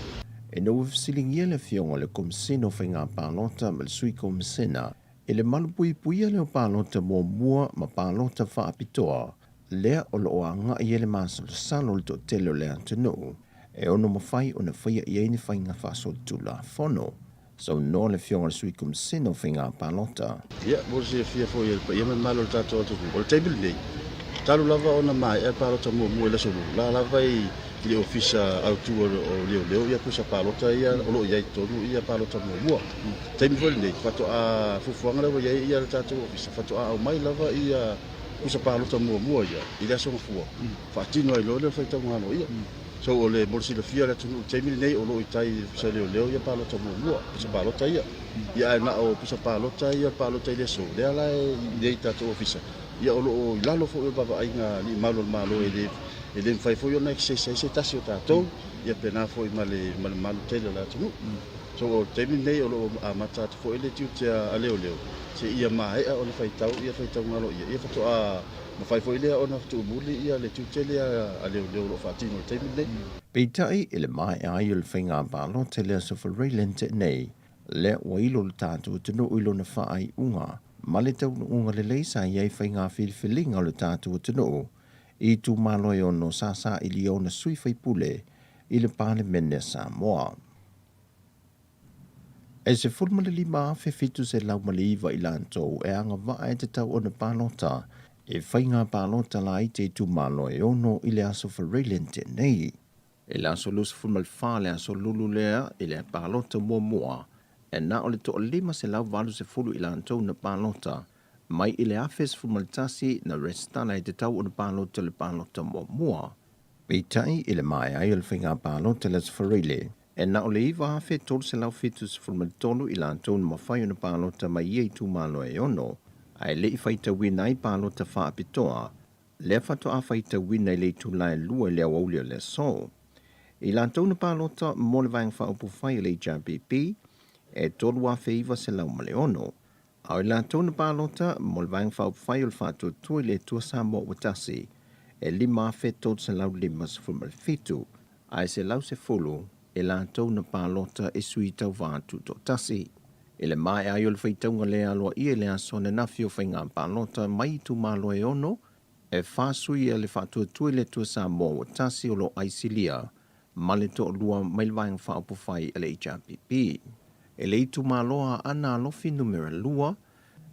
Ina ua fesiligia le Afioga i le Komesina o Faiga Palota ma le Sui Komesina i le malupuipuia lea o palota muamua ma palota faapitoa lea o lo o agai ai le masalosalo o le toatele o le atunuu e ono mafai ona faia i ai ni faiga faasolitulafono, saunoa le Afioga i le Sui Komesina o Faiga Palota. Ia, mo le silafia foi e le paia ma le mamalu o le tatou atunuu, o le taimi lenei, talu lava ona maea le palota muamua i le Aso Lulu, la lava i le Ofisa Autu o Leoleo ia pusa palota ia o lo o i ai i totonu ia palota muamua. O le taimi foi lenei, faatoa fuafuaga lea ua i ai le tatou Ofisa, faatoa aumai lava ia pusa palota muamua ia i le Aso Gafua, faatino ai loa lea o le faitauga aloaia. So o le mo le silafia o le atunuu i le taimi lenei o lo o i tai i le Ofisa o Leoleo ia palota muamua, pusa palota ia. Ia ae na o pusa palota ia o le palota i le aso, lea la e i ai i tatou ofisa, ia o lo o i lalo foi o le vaavaaiga a alii malu o le Malo e le e le mafai foi ona access ai se tasi o tatou, ia pena foi ma le ma le mamalu tele o le atunuu. So o le taimi lenei o lo o amata atu foi le tiute a leoleo seia maea ona faitau ia faitauga aloaia, ia faatoa Mafai foi lea ona tuumuli ia le tiute lea a leoleo o lo o faatino i le taimi lenei. Peitai, i le maea ai o le faiga palota i le Aso Faraile na tea nei, lea ua ilo le tatou atunuu i lona faaiuga ma le taunuuga lelei sa i ai faiga filifiliga o le tatou atunuu i itumalo e ono sa sailia ona sui faipule i le Palemene a Samoa. E 15,709 i latou e agavaa e tatau ona palota i faiga palota laiti i itumalo e ono i le Aso Faraile na tea nei. I le aso 24 le aso lulu lea i le palota muamua, e na o le toa-580 i latou na palota mai i le 1,011 na resitala e tatau ona palota i le palota muamua. Peitai, i le maea ai o le faiga palota i le Aso Faraile, E na o le 9,373 i latou na mafai ona palota mai ia itumalo e ono, ae le i faitauina ai palota faapitoa, lea faatoa faitauina i le itula e 2 i le aoauli o le aso. I latou na palota mo le Vaega Faaupufai a le HRPP, e 3,906, a o i latou na palota mo le Vaega Faaupufai o le Faatuatua i le Atua Samoa Ua Tasi, e 5,357, ae 110 e latou na palota e sui tauva tutoatasi. I le maea ai o le faitauga le aloaia i le aso ananafi o faiga palota mai itumalo e ono, e fa sui a le Faatuatua i le Atua Samoa Ua Tasi o lo o aisilia. ma le toalua mai le Vaega Faaupufai a le HRPP. I le itumalo o Aana Alofi Numera 2,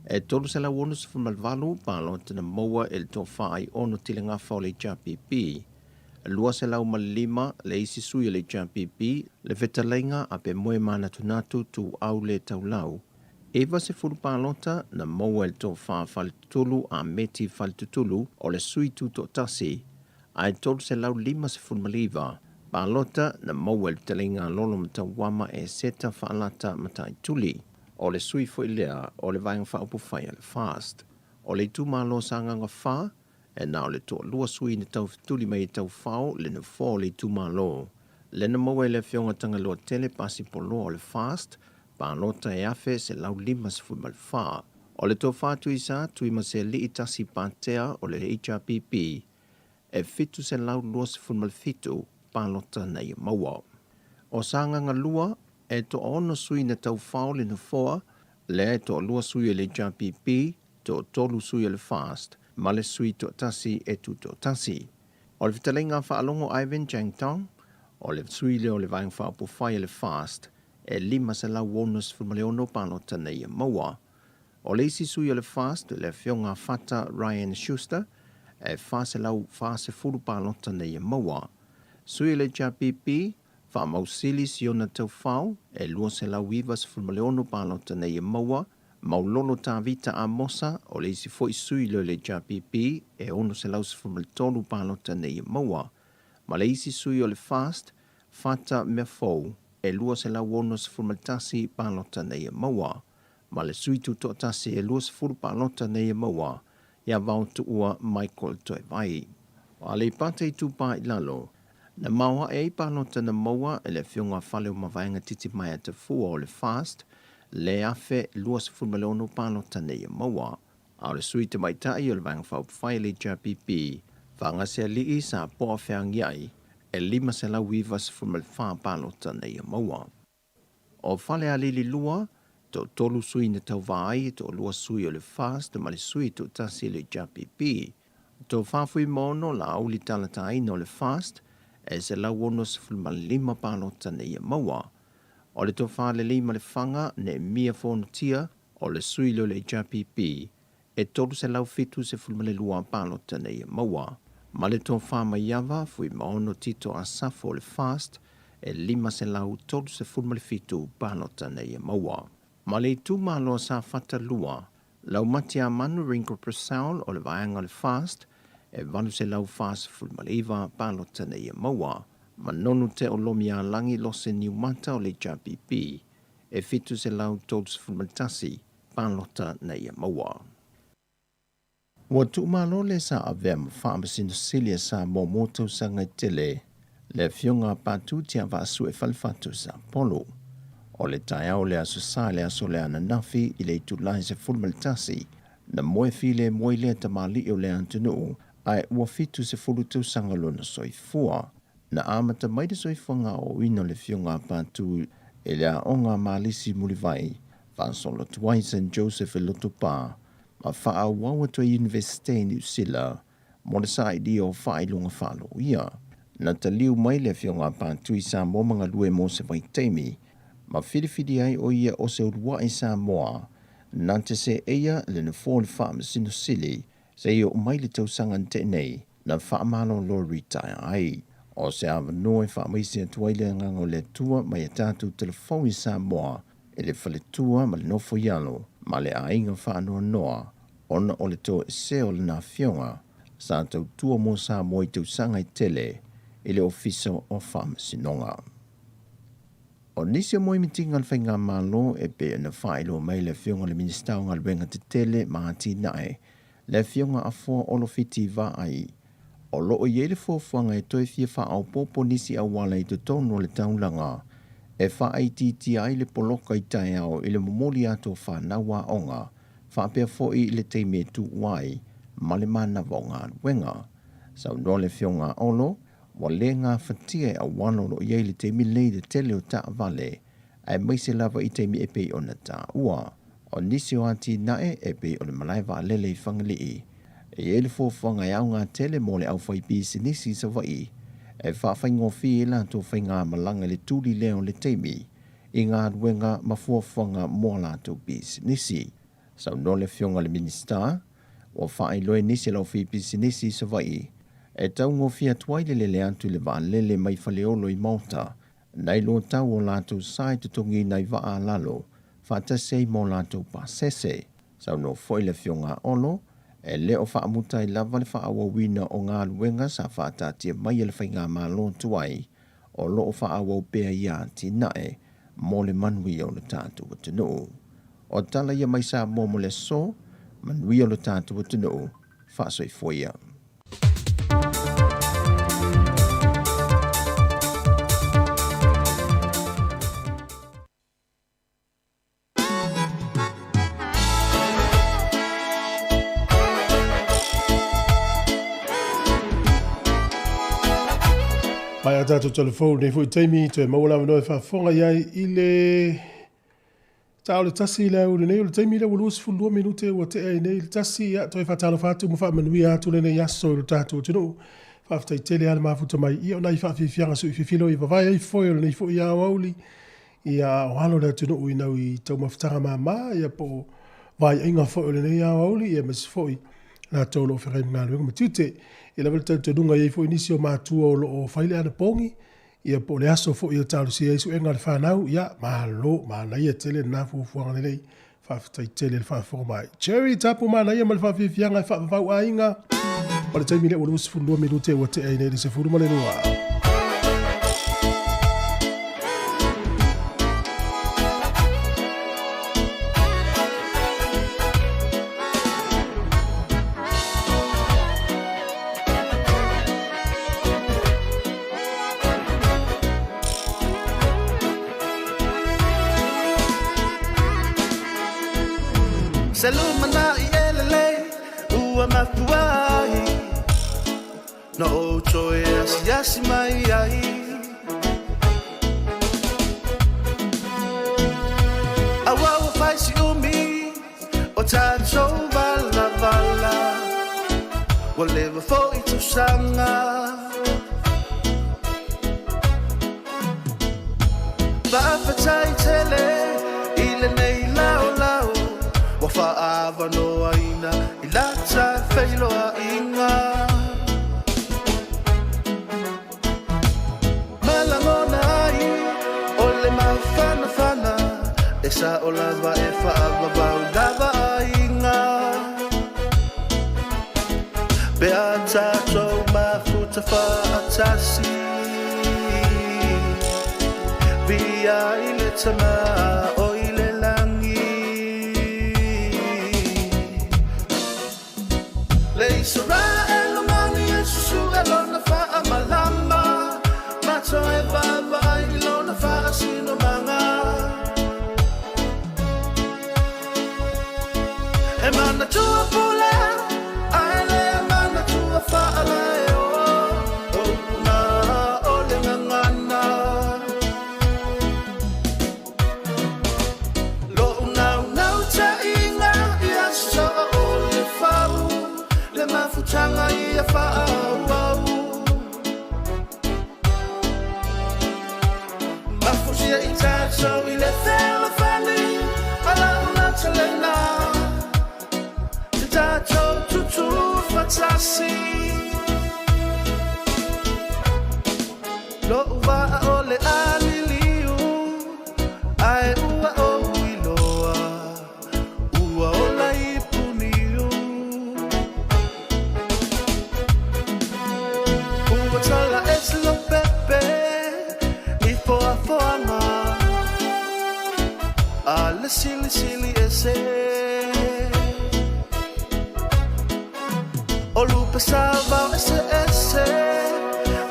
e 368 palota na maua e le Tofa Aiono Tile Gafa o le HRPP, 205 le isi sui o le HRPP, le Fetalaiga a Pemoe Manatunatu Tuau Le Taulau, 90 palota na maua e le Tofa Faletutulu a Meti Faletutulu o le sui tutoatasi, ae 359 palota na maua e le Fetalaiga a Lolo Matauama Eseta Faalata Mataituli, o le sui foi lea o le Vaega Faaupufai a le FAST. O le itumalo o Sagaga 4, e na o le toalua sui na taufetuli mai e taufao le nofoa o le itumalo, lea na maua e le Afioga Tagaloatele Pasi Poloa o le FAST, palota e 1,154. O le Tofa Tuisa Tuimasealii Tasi Patea o le HRPP, e 727 palota na ia maua. O Sagaga 2, e toaono sui na taufao le nofoa, lea e toalua sui o le HRPP, toatolu sui o le FAST, ma le sui toatasi e tutoatasi. O le fetalaiga a Faalogo Ivan Chang Tong, o le sui lea o le Vaega Faaupufai a le FAST, e 566 palota na ia maua. O le isi sui o le FAST, le Afioga Fata Ryan Schuster, e 440 palota na ia maua. Sui o le HRPP, Faamausili Siona Taufao, e 296 palota na ia maua. Maulolo Tavita Amosa, o le isi foi sui lea o le HRPP, e 613 palota na ia maua. Ma le isi sui o le FAST, Fata Meafou, e 261 palota na ia maua. Ma le sui tutoatasi e 20 palota na ia maua ia Vaotuua Michael Toevai. O Aleipata Itupa i Lalo, na maoae ai palota na maua e le Afioga a Faleomavaega Titimaea Tafua o le FAST le 1026 palota na ia maua. A o le sui tamaitai o le Vaega Faaupufai a le HRPP, Fagasealii Sapoa Feagiai, e 594 palota na ia maua. O Falealili 2, toatolu sui na tauva ai, e toalua sui o le FAST ma le sui toatasi o le HRPP. Tofa Fuimaono Laauli Talataina o le FAST, e 165 palota na ia maua. O le Tofa Leleimalefanga Neemia Fonotia o le sui lea o le HRPP, e 372 palota na ia maua. Ma le Tofa Maiava Fuimaono Tito Asafo o le FAST, e 537 palota na ia maua. Ma le itumalo o Safata 2, Laumatiamanu Ringo Purcell o le vaega o le FAST, e 849 palota na ia maua. Ma Nonu Teolomialagi Lose Niumata o le HRPP, e 731 palota na ia maua. Ua tuumalo le sa avea ma Faamasino Sili a Samoa mo tausaga e tele, le Afioga a Patu Tiavaasue Falefatu Sapolu. O le taeao o le Aso Sa i le aso lea ananafi i le itula e 11, na moe filemu ai lea tamalii o le atunuu ae ua 70 tausaga lona soifua. Na amata mai le soifuaga aoaoina o le Afioga a Patu i le Aoga a Malisi Mulivai, faasolo atu ai Saint Joseph i Lotopa, ma faaauau atu ai Iunivesite i Niu Sila mo le sailia o faailoga faaloia. Na taliu mai le Afioga a Patu i Samoa ma galue mo se vaitaimi, ma filifili ai o ia o se uluai Samoa na te seeia le nofoa o le Faamasino Sili seia oo mai le tausaga na tea nei na faamalolo retire ai. O se avanoa e faamaise atu ai le agaga o le Atua mai a tatou telefoni i Samoa i le faletua ma le nofo i alo ma le aiga faanoanoa ona o le toesea o lana afioga sa tautua mo Samoa i tausaga e tele i le Ofisa o Faamasinoga. O nisi o moemitiga a le Faigamalo e pei ona faailoa mai e le Afioga i le Minisita o Galuega Tetele ma Atinae, le Afioga Afoa Olofiti Vaai, o lo o i ai le fuafuaga e toe fia faaopoopo nisi auala i totonu o le taulaga e faaitiitia ai le poloka i taeao i le momoli atu o fanau aoga faapea foi i le taimi e tuua ai ma le manava o galuega. Saunoa le Afioga a Olo, Ua le gafatia e auala o lo o i ai i le taimi lenei le tele o taavale, aemaise lava i taimi e pei ona taua. O nisi o atinae e pei o le malae vaalele i Fagalii, e i ai le fuafuaga e aoga tele mo le aufaipisinisi i Savaii e faafaigofie ai latou faigamalaga i le tuli lea o le taimi i galuega ma fuafuaga mo a latou pisinisi. Saunoa le Afioga i le Minisita, ua faailoa e nisi o le aufaipisinisi i Savaii e taugofie atu ai le lele atu i le vaalele mai Faleolo i Malta nai lo tau o latou sa e totogiina ai vaa a lalo faatasi ai ma o latou pasese. Saunoa foi le Afioga a Olo, e le o faamuta ai lava le faaauauina o galuega sa faataatia mai e le Faigamalo tuai o lo o faaauau pea ia atinae mo le manuia o le tatou atunuu. O tala ia mai Samoa mo le aso, manuia lo tatou atunuu, faasoifua ia. Mai a tātou telefou nei foi taimi toe maua le avanoa e faafofoga i ai i le Ta o le 1 i le aoauli nei, o le taimi lea ua 22 minute ua tea ai nei i le 1, ia, toe faatalofa atu ma faamanuia atu lenei aso i lo tatou atunuu. Faafetai tele lava le mafuta mai, ia o nai faafiafiaga suififi i vavae ai foe o lenei foi aoauli, ia a o alo le atunuu i nau i taumafataga mama, ia po o vaiaiga foi o lenei aoauli, ia aemaise foi latou o lo o feagai ma galuega ma tiute. E lava le talitonuga e i ai foi nisi o matua o lo o fai le anapogi, Ia po o le aso foi e talosia ai suega a le fanau, ia, malo, manaia tele lena fuafuaga lelei. Faafetai tele le faafofoga mai. Cherry tapu manaia ma le faafiafiaga e faavavau aiga. O le taimi lea ua 22 minute ua tea ai nei le 12. Se lumanai e lelei ua mafua ai Na ou toe asiasi mai ai Aua ua fai si umi o tatou valavala Ua leva foi tausaga Faafetai tele i lenei laolao Ua faaavanoaina i lata feiloaiga Ma lagona ai o le mafanafana E sao lava e faavavau lava aiga Pe a tatou mafuta faatasi Viia i le Tama o i le lagi Le Isaraelu mani e susue lona faamalama Ma toe vaavaai i lona faasinomaga E manatua pule ae le manatua faalaeo O upu na o le gagana Lo'u naunautaiga ia soa o le fau Le mafutaga ia faaauau Mafusia i tatou i le fealofani Ma lau natalena Te tatou tutū faatasi Lo'u vaa o le a liliu Ae ua ou iloa Ua ola i Puniu Ua tala ese Lopepe i foafoaga A le silisili ese O lupe saovao eseese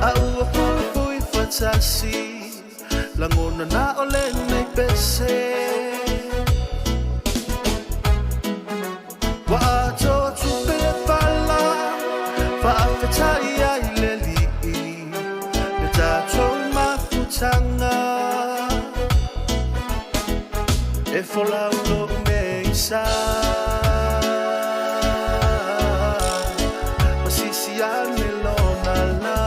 A ua fuifui faatasi Lagona na o lenei pese Ua atoa tupe le pala Faafetai ai le Alii Le tatou mafutaga E folau lou meisa Ma sisi ane lona la.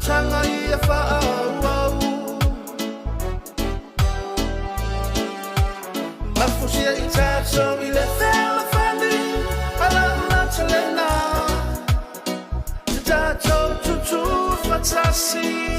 mafutanga ia fa'aauau Mafusia i tatou i le fealofani Alaulata lena Te tatou tutu fatasi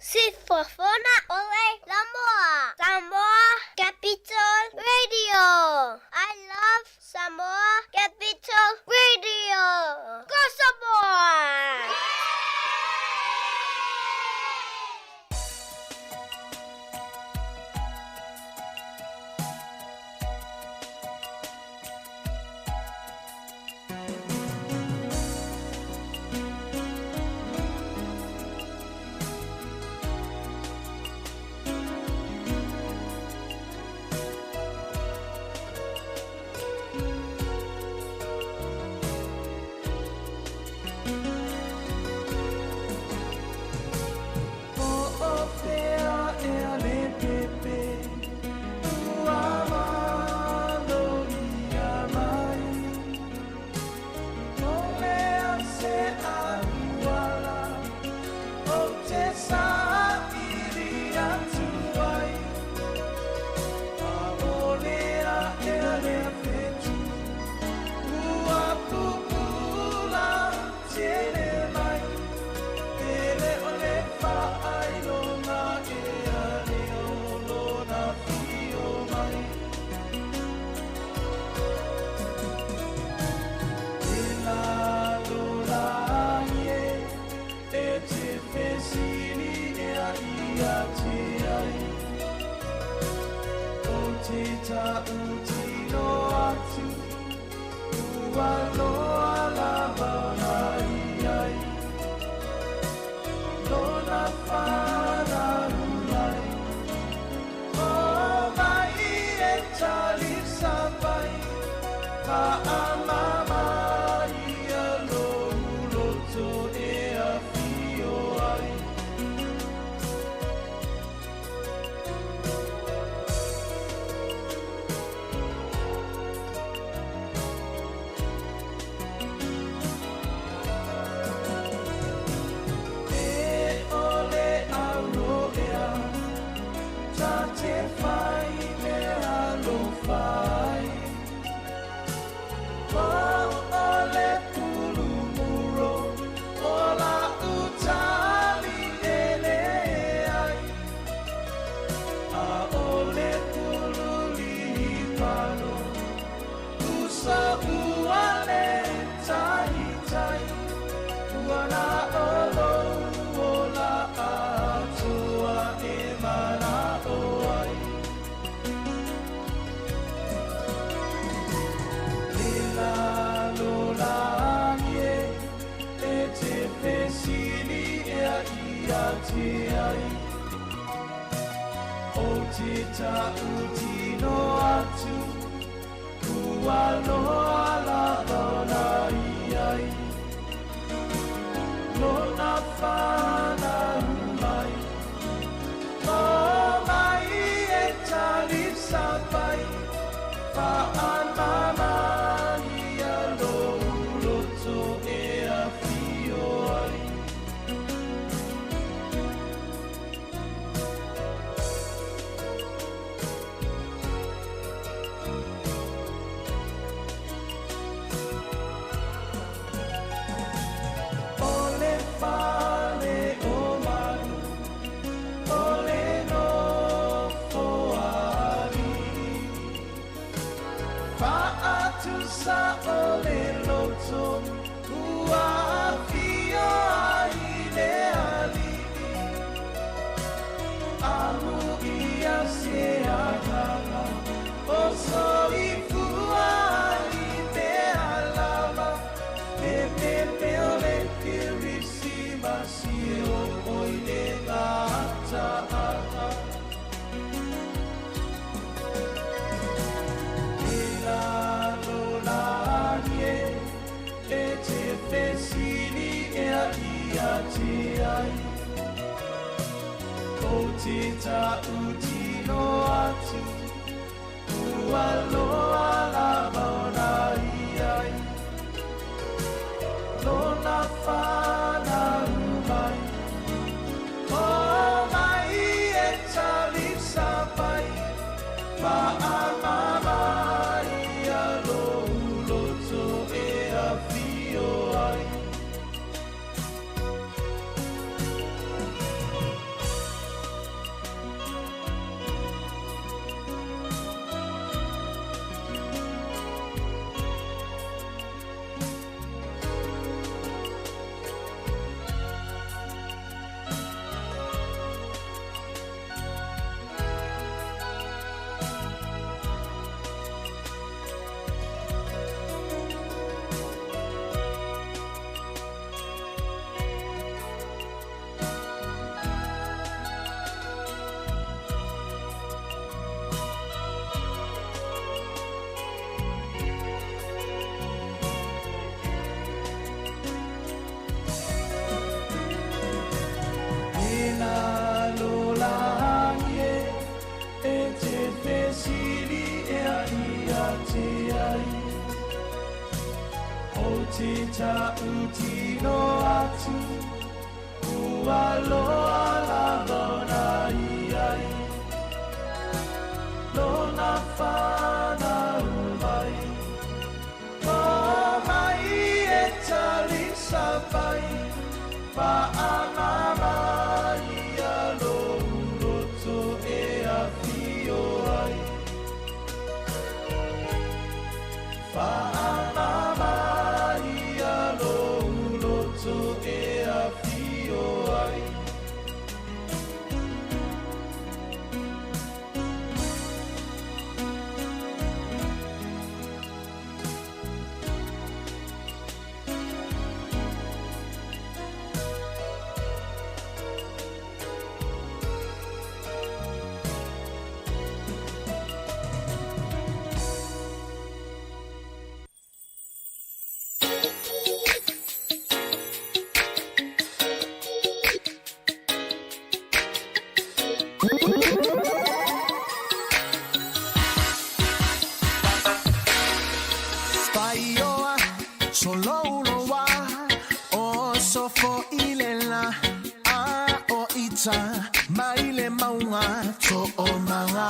Sifofoga ole Samoa. Samoa Capital Radio. I love Samoa Capital Radio. Go Samoa! O te tautino atu Ua loa lava ona i ai Lona whanau mai O mai e talisapai Whaamama ia lou loto e afio ai. O le fale o manu, o le nofo a alii. Faatusa o le loto, ua afio ai le alii. Amuia se agaga, o soifua i mea lava. E pepe o le Kerisimasi e oo i le gataaga. E lalolagi e, e te fesili ea ia te ai. O te tautino atu, ua loa lava ona i ai. Lona whanau mai, o mai e talisapai, whaamama ia lou loto e afio ai. Te tautino atu, ua loa lava ona i ai. Lona whanau mai, o mai e talisapai, whaamama ia lou loto e afio ai. Whaamama ia lou loto e afio ai. Faioa, solouloa, o sofo i le la, a o ita, mai le maunga, to'omaga.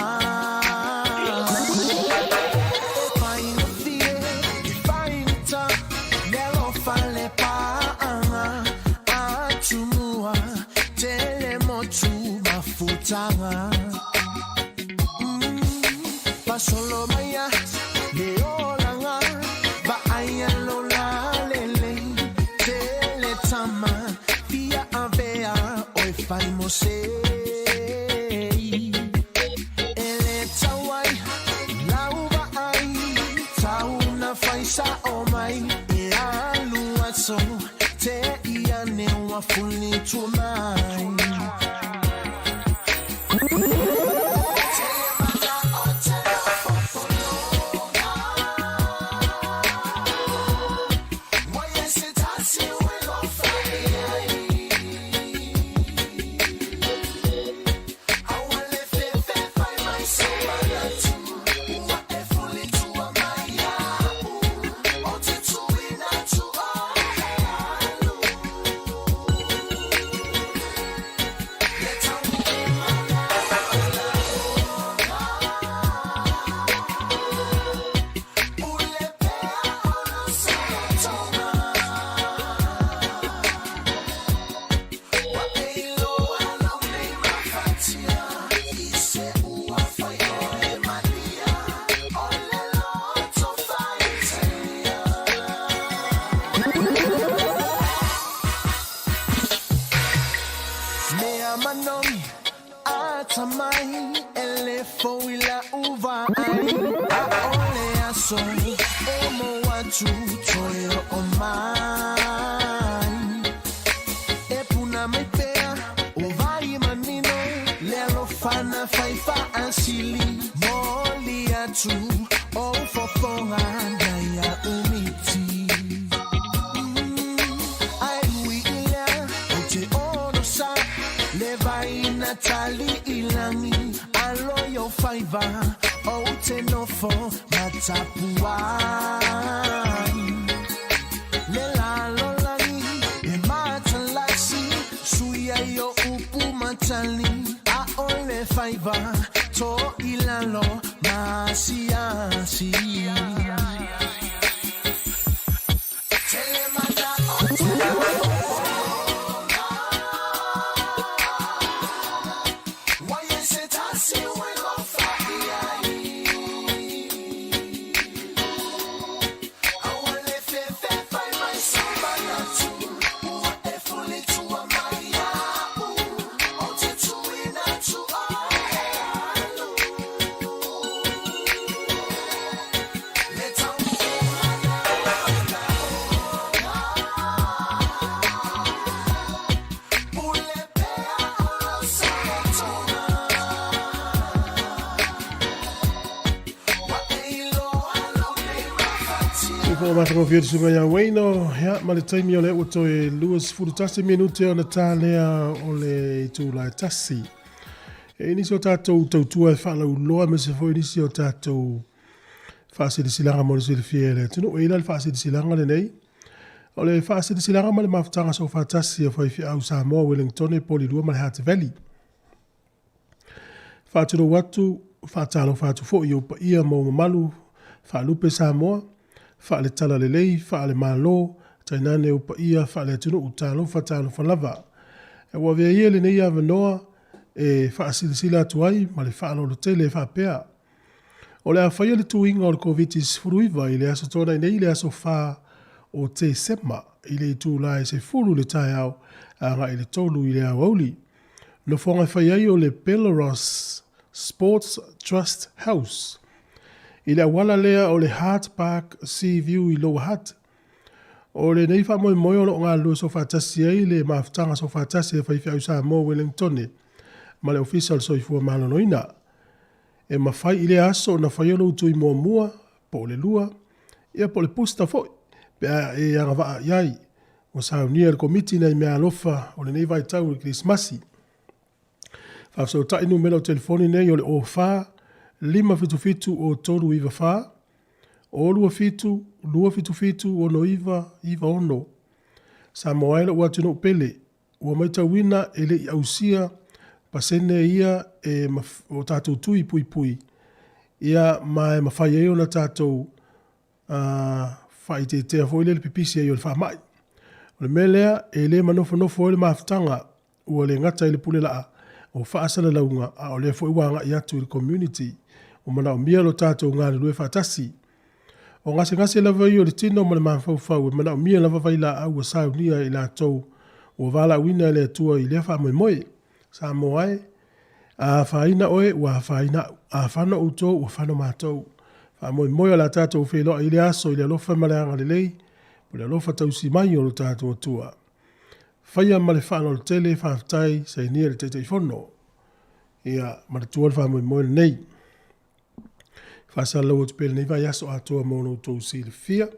E faigofie, e faigata, le alofa le pa'aga, atumua, tele motu mafutaga. Fasolo maia, le olaga, vaaia lo lalelei, tele tama, fia avea, oe fai mo sei. E le tauai, lau vaai, tau na fai sa'o mai, e alu aso, te ia ne ua fuli tumai. fou i la'u vaai ʻAʻole aso e mō atu toe o'o mai E puna mai pea o vai manino Le alofa na fai fa'asili Moli atu ou fofoga nai a'u miti Ae ui i lea ou te onosa Le vai na tali i lagi Alo i ou faiva ou te nofo ma tapuai Le lalolagi e matalasi Sui ai o upu ma tali ʻAʻole faiva to i lalo ma asiasi Tele mana'o Ua i ai se tasi ua alofa i ai Aua le fefe fai mai sou manatu Ua e fulitua mai iaʻu Ou te tuuina atu oe e alu Le taunuuga Pule pea o lou solotoga Ua e iloa lou lima E whakamatagofie te sunga ia Wayno, ia, ma le taimi o lea ua toe 21 minute ona tā lea o le itula e tasi. E nisi o tātou tautua e whaalauloa me se foi nisi o tātou faasilasilaga mo le silafia e le atunuu. E i ai la le faasilasilaga lenei, o le faasilasilaga ma le mafutaga soofaatasi a faifeau Samoa Wellingtone Polilua ma le Hutt Valley. Faatulou atu, faatalofa atu foi i ou paia ma ou mamalu faalupe Samoa, faale-talalelei, faale-Malo, tainane ou paia faale-atunuu, talofa talofa lava. Ua avea ia lenei avanoa e faasilasila atu ai ma le faaaloalo tele e faapea, O le a faia le tuiga o le Koviti-19 i le Aso Toonai nei i le aso 4 o Tesema i le itula e 10 i le taeao agai i le 3 i le aoauli. Nofoaga e fai ai o le Belarus Sports Trust House i le auala lea o le Hart Park Sea View i Lower Hutt. O lenei faamoemoe o lo o galulue soofaatasi ai le mafutaga soofaatasi a faifeau Samoa Wellingtone ma le Ofisa o le Soifua Maloloina. E mafai i lea aso ona faia lou tui muamua, po o le lua, ia po o le booster foi, pe a e agavaa i ai. Ua saunia e le Komiti nai meaalofa o lenei vaitau o le Kerisimasi. Faafesootai numera o telefoni nei o le 04 577 0394, 027 277 6996. Samoa e lou atunuu pele, Ua matauina e le i ausia pasene ia e o tatou tui puipui, ia ma e mafai ai ona tatou faaitetea foi lea le pipisi ai o le faamai. O le mea lea e le manofonofo ai le mafutaga ua le gata i le pule laa o faasalalauga a o lea foi ua agai atu i le community. Ua manaomia lo tatou galulue faatasi. O gasegase lava ia o le tino ma le mafaufau e manaomia lava vailaau ua saunia e i latou ua valaauina e le Atua i lea faamoemoe. Samoa e, a afaina oe, ua afaina au. A fano outou, ua fano matou. Faamoemoe o le a tatou feiloai i lea aso i le alofa ma le agalelei, po le alofa tausi mai o lo tatou Atua. Faia ma le faaaloalo tele, faafetai, sainia le Taitaifono. Ia, manatua le faamoemoe lenei. Faasalalau atu pea lenei vaiaso atoa mo lo outou silafia. Ia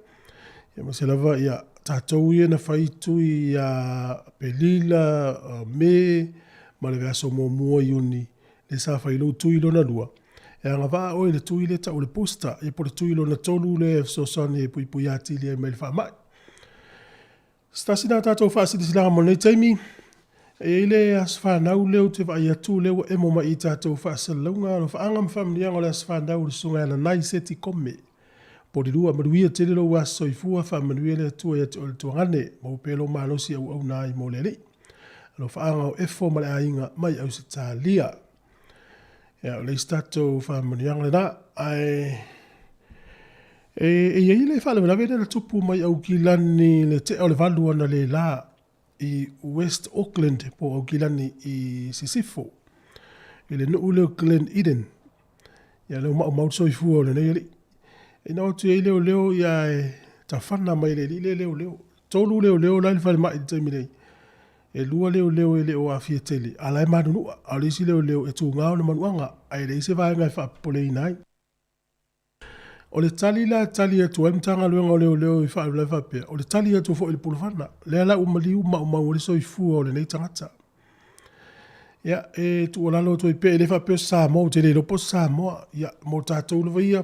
aemaise lava ia tatou ia na fai tui ia Apelila, Me ma le vaiaso muamua Iuni lea sa fai lou tui lona lua. E agavaa oe i le tui lea tau o le booster, ia po o le tui lona tolu lea e fesoasoani e puipui atili ai mai le faamai. Se tasi lena o tatou faasilasilaga mo lenei taimi. E i ai le aso fanau lea ou te vaai atu lea ua emo mai i tatou faasalalauga, alofaaga ma faamanuiaga o le aso fanau o le Susuga ia Lanai Seti Kome. Polilua, manuia tele lou aso soifua, faamanuia le Atua ia te oe le tuagane, maua pea lou malosi auauna ai mo le Alii. Alofaaga o Efo ma le aiga mai Ausetalia. Ia, o le isi tatou faamanuiaga lena. Ae e, e i ai le faalavelave lea na tupu mai Aukilani le tea o le valu analeila i West Auckland po o Aukilani i Sisifo i le nuu lea o Glen Eden. Ia lea ua maumau le soifua o lenei alii. Ina o atu i ai leoleo ia e tafana mai le alii lea leoleo. Tolu leoleo la i le falemai i le taimi nei. E lua leoleo e le o aafia tele, a la e manunua. A o le isi leoleo e tuga ona manuaga, ae leai se vaega e faapopoleina ai. O le tali la e tali atu ai le Matagaluega o Leoleo i faalavelave faapea, o le tali atu foi i le pulufana, lea la ua maliu maumau ai le soifua o lenei tagata. Ia, e tuualalo atu ai pea, e le faapea o se Samoa, ou te le iloa po o se Samoa. Ia, mo tatou lava ia,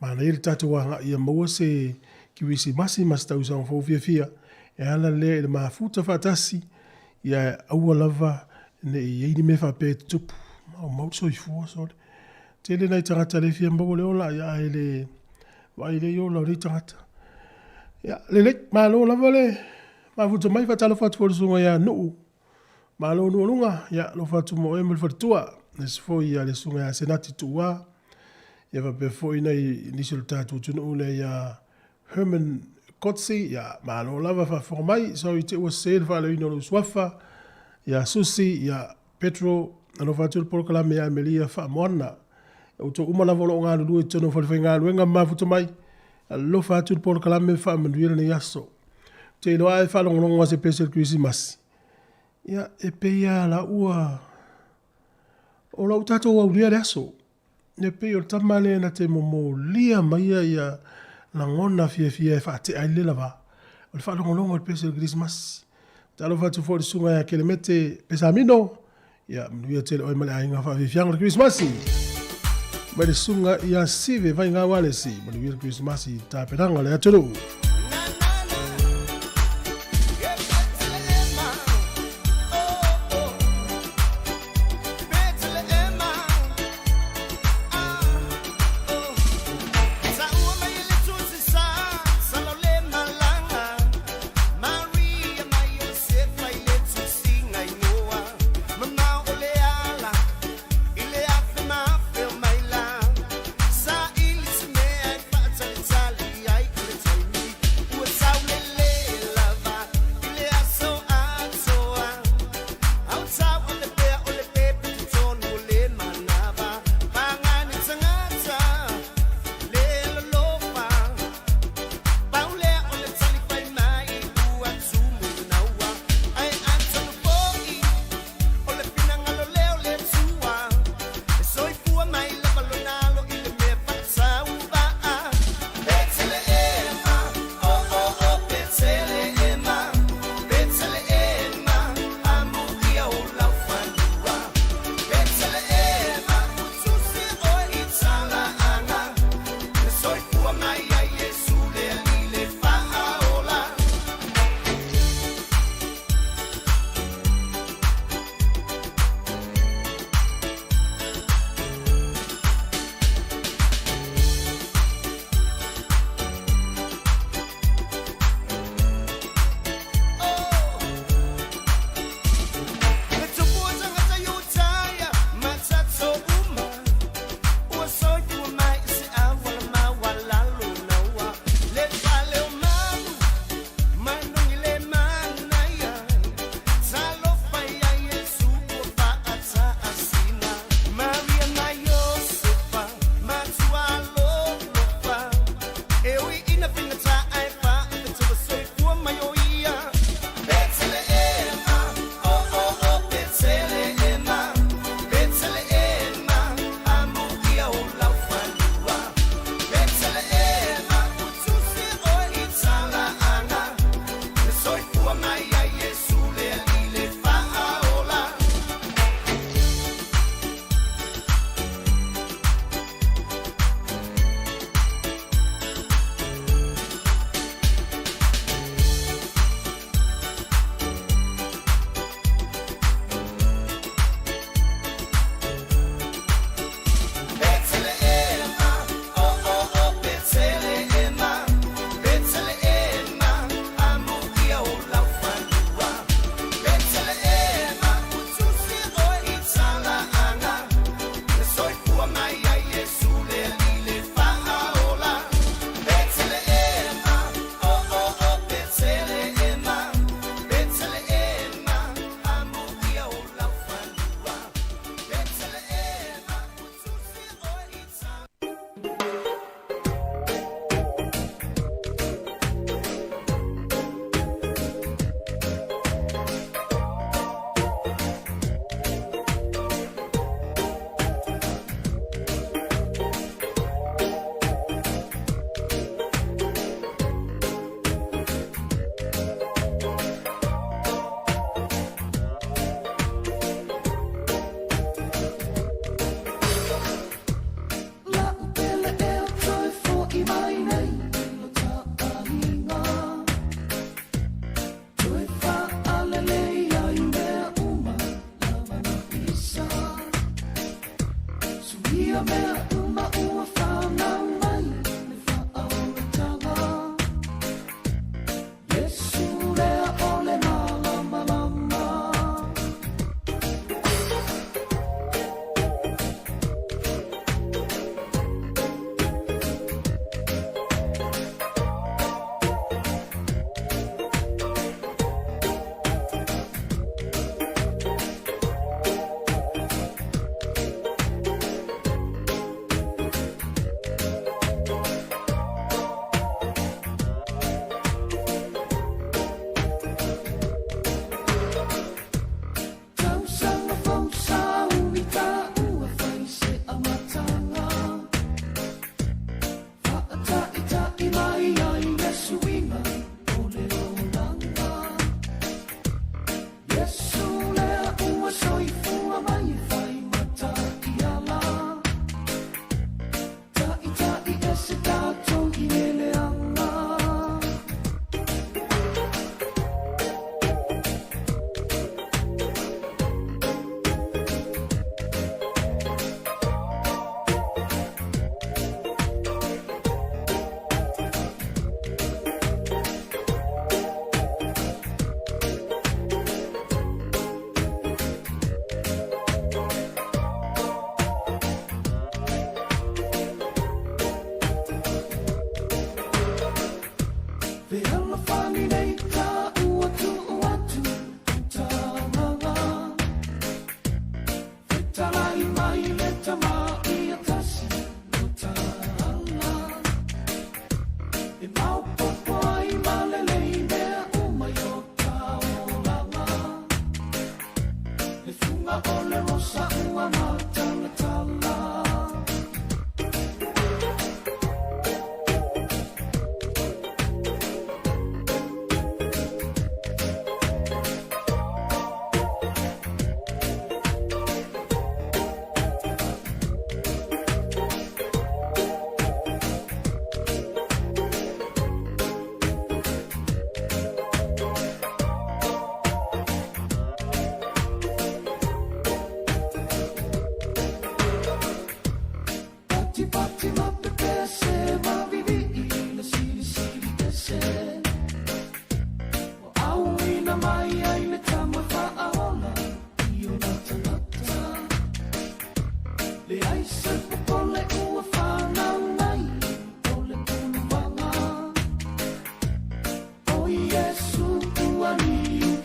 manaia le tatou agai ia maua se kirisimasi ma se tausaga fou fiafia, e ala lea i le mafuta faatasi, ia aua lava ne i i ai ni mea faapea e tutupu. Maumau le soifua, sole. Tele nai tagata le fia maua le ola, ia ae le vaai lei ola o nei tagata. Ia, lelei, malo lava le mafuta mai, faatalofa atu foi i le susuga ia Nuu. Malo Nuu Luga, ia alofa atu mo oe ma le faletua. Nisi foi ia le susuga ia Senati Tuua. Ia faapea foi nai nisi o le tatou atunuu lea ia Herman Kotsi, ia malo lava faafofoga mai. Sorry te ua sese le faaleoina o lou suafa. Ia Susi, ia Petro, alofa atu le polokalame ia Amelia Faamoana. Ia outou uma lava o lo o galulue i totonu o falefaigaluega ma mafuta mai, alofa atu le polokalame faamanuia lenei aso. Ou te iloa a e faalogologo i se pese o le Kerisimasi, ia e pei lava la ua o la ua tatou aulia le aso. E pei o le tama lea na te momolia maia ia lagona fiafia e faatea ai le lava. O le faalogologo i le pese o le Kerisimasi. Talofa atu foi i le susuga ia Kelemete Pesamino, ia manuia tele oe ma le aiga faafiafiaga o le Kerisimasi. Mai le susuga ia Sive Vaigau Alesi, manuia le Kerisimasi i tapenaga o le atunuu.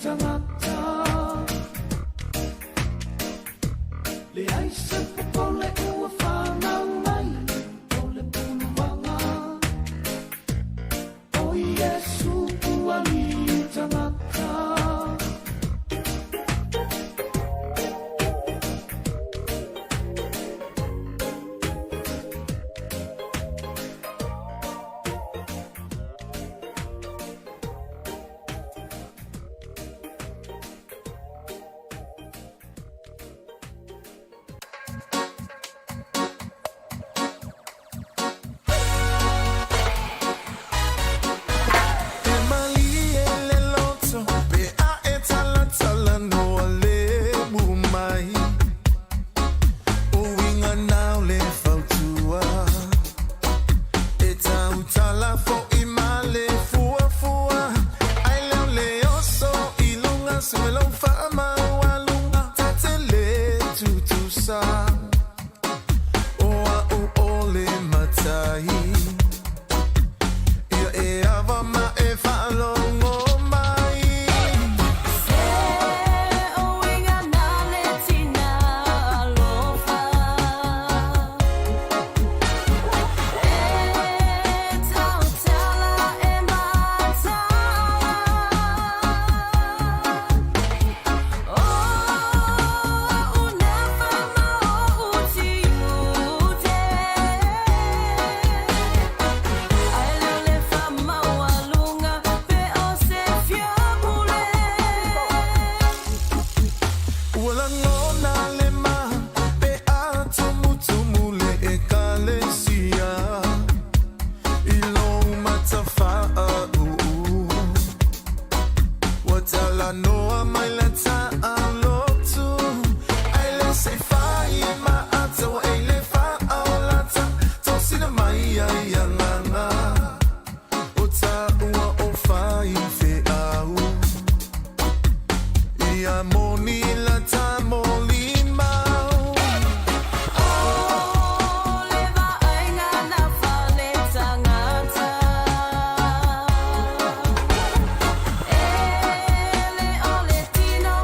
tagata Leai se popole ua fanau mai o le puluvaga O Iesu ua li tagata. E malie le loto pe a e talatalanoa lebu mai. O uiga na o le fautua e tautala fo'i ma le fuafua. Ai lea o le oso i luga se lou faamaualuga ta te lē tutusa. O a'u o le matai ia e ava ma e faalogo mai. Se uiga na le tina alofa e tautala e mataala O a'u na faamao'u tiute Ai lea o le faamaualuga pe o se fiapule. Ua lagona le ma pe a tumutumu le ekalesia i lou matafaauu. Ua talanoa mai le taalotu ai le se i fai e maata ua e le faaolata tosina mai ai agaga o taua o faifeau ia moni la tamolimau. O le vaaiga na fale tagata E le o le tino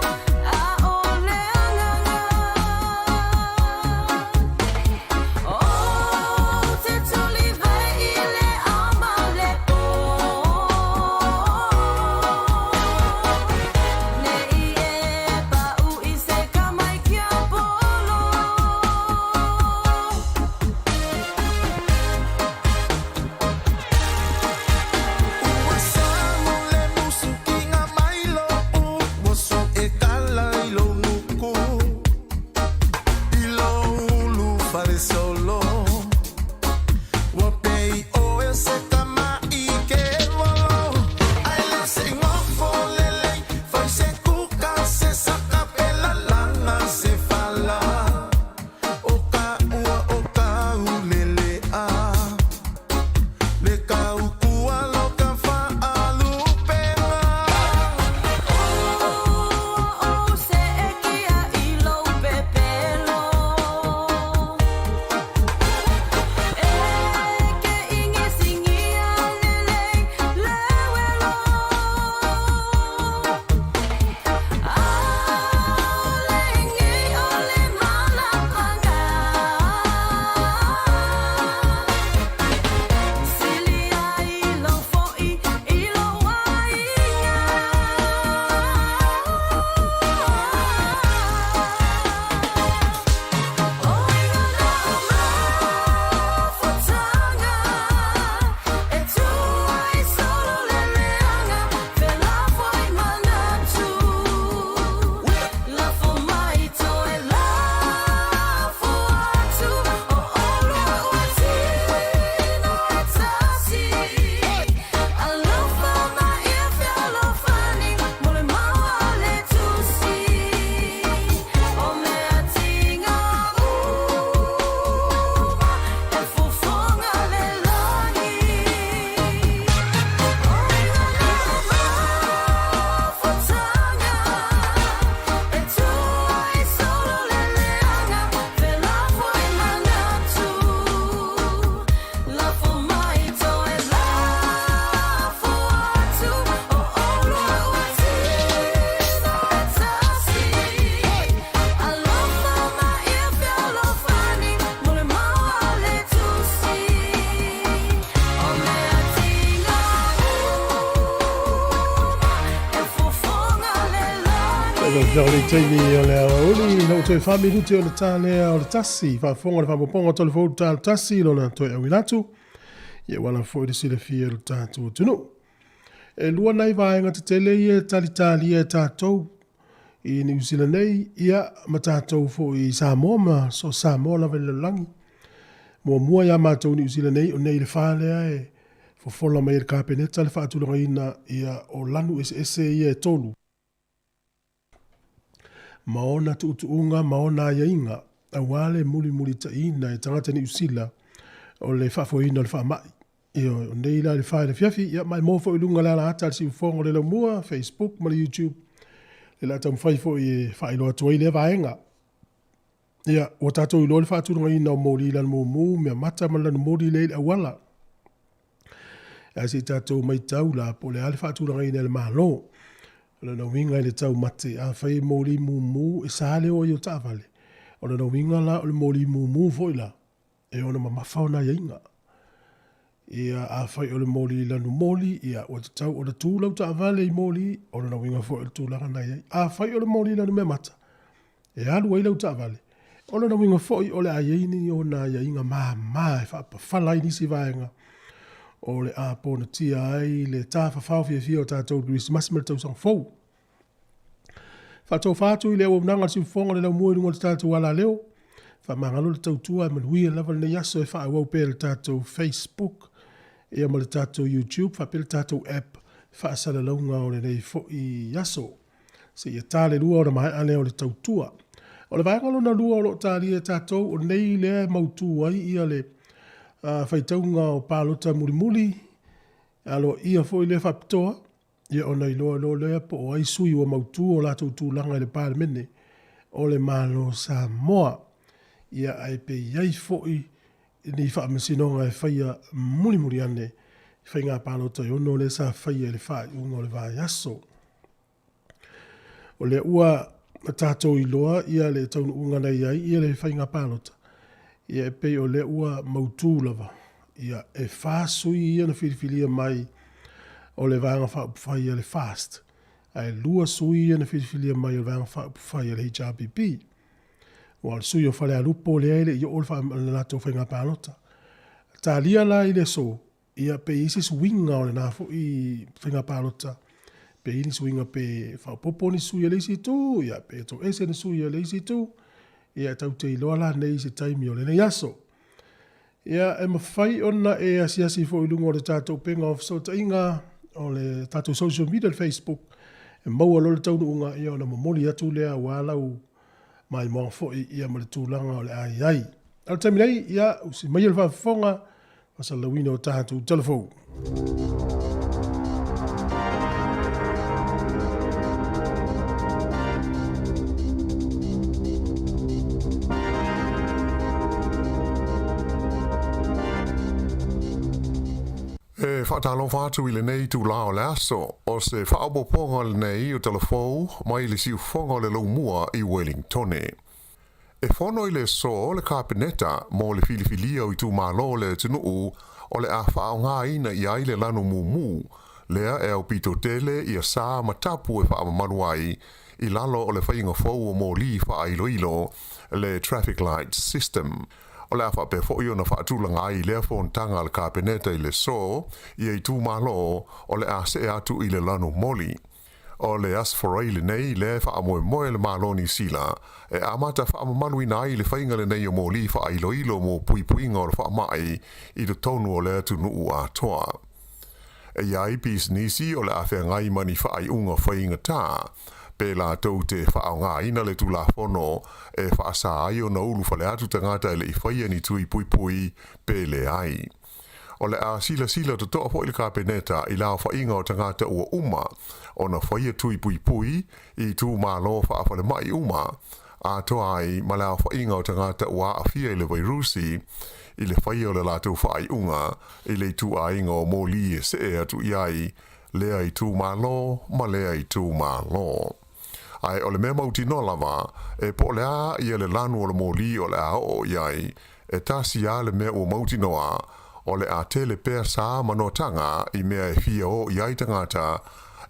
Lau Afioga i le taimi o le aoauli, ina ua toe 4 minute o le ta lea o le tasi, faafofoga le faamopoga o Tolofou le ta o le tasi, lona toe auina atu, ia ua ala foi le silafia e lo tatou atunuu. E lua nai vaega tetele ia e talitalia e tatou i Niu Sila nei, ia ma tatou foi i Samoa ma so o Samoa lava i le lalolagi. Muamua ia matou i Niu Sila nei, o nei le fa lea e fofola mai e le Kapeneta le faatulagaina ia o lanu eseese ia e tolu, ma ona tuutuuga ma ona aiaiga aua le mulimulitaina e tagata Niu Sila o le faafoeina o le faamai. Ioe, o nei la i le fa i le afiafi, ia ma e maua foi i luga o le alaata a le Siufofoga o le Laumua, Facebook ma le YouTube, le la taumafai foi e faailoa atu ai lea vaega. Ia, ua tatou iloa le faatulagaina o moli lanumumu, meamata ma le lanumoli lea i le auala. Ae se i tatou matau la po o le a le faatulagaina e le Malo. O lona uiga i le taumate, afai e moli mumu, e sa le o ai o taavale. O lona uiga la o le moli mumu foi la, e ono mamafa ona aiaiga. Ia, afai o le moli lanu moli, ia, ua tatau ona tu lau taavale i moli, o lona uiga foi o le tulaga na i ai. Afai o le moli lanu meamata, e alu ai lau taavale, o lona uiga foi o le a i ai ni ona aiaiga mama e faapafala ai nisi vaega o le a ponatia ai le tafafao fiafia o tatou i le Kerisimasi ma le tausaga fou. Faatofa atu i le auaunaga a le Siufofoga o le Laumua i luga o le tatou alaleo. Faamagalo le tautua ae manuia lava lenei aso e faaauau pea i le tatou Facebook ia ma le tatou YouTube faapea le tatou app faasalalauga o lenei foi aso. Seia ta le lua ona maea lea o le tautua. O le vaega lona lua o lo o talia e tatou, o nei lea e mautu ai ia le faitauga o palota mulimuli, aloaia foi lea faapitoa, ia ona iloa loa lea po o ai sui ua mautu o latou tulaga i le Palemene o le Malo o Samoa. Ia ae pe i ai foi ni faamasinoga e faia mulimuli ane i faiga palota e ono lea sa faia i le faaiuga o le vaiaso. O lea ua tatou iloa ia le taunuuga na i ai ia le faiga palota, ia e pei o lea ua mautu lava, ia e fa sui ia na filifilia mai o le Vaega Faaupufai a le FAST, ae lua sui ia na filifilia mai o le Vaega Faaupufai a le HRPP. Aua o le sui o Falealupo lea e le i oo le latou faiga palota. Talia la i le aso, Ia, pe i ai se suiga o lena foi faiga palota, pe i ai ni suiga pe faaopoopo ni sui a le isi itu, ia, pe toese ni sui a le isi itu, ia, e tatou te iloa la nei i se taimi o lenei aso. Ia, e mafai ona e asiasi foi i luga o le tatou upega o fesootaiga, o le tatou social media, le Facebook, e maua loa le taunuuga, ia, ona momoli atu lea aua lau maimoaga foi, ia, ma le tulaga o le a i ai. A o le taimi nei, ia, usi maia le faafofoga, Faasalalauina o tatou tala fou. E faatalofa atu i lenei itulā o le aso, o se faaopoopoga lenei o tala fou mai le siufofoga o le Laumua i Wellingtone. E fono i le aso le Kapeneta mo le filifilia o itumalo o le atunuu o le a faaaogaina i ai le lanu mumu lea e aupito tele ia sa ma tapu e faamamalu ai i lalo o le faiga fou o moli faailoilo, le Traffic Light System. O le a faapea foi ona faatulaga ai lea fonotaga a le Kapeneta i le aso ia itumalo o le a see atu i le lanu moli. O le Aso Faraile lenei lea e faamoemoe le Malo o Niu Sila e amata faamamaluina ai le faiga lenei o moli faailoilo mo puipuiga o le faamai i totonu o le atunuu atoa. E i ai pisinisi o le a feagai ma ni faaiuga faigata pe latou te faaaogaina le Tulafono e faasa ai ona ulufale atu tagata e le i faia ni tui puipui pe leai. O le a silasila totoa foi le Kapeneta i le aofaiga o tagata ua uma ona faia tui puipui i itumalo faafalemai uma, atoa ai ma le aofaiga o tagata ua aafia i le vairusi i le faia o le latou faaiuga i le ituaiga o moli e see atu i ai lea itumalo ma lea itumalo. Ae o le mea mautinoa lava, e po o le a ia le lanu o le moli o le a oo i ai, e tasi lava le mea ua mautinoa, o le a tele pea sa ma notaga i mea e fia o i ai tagata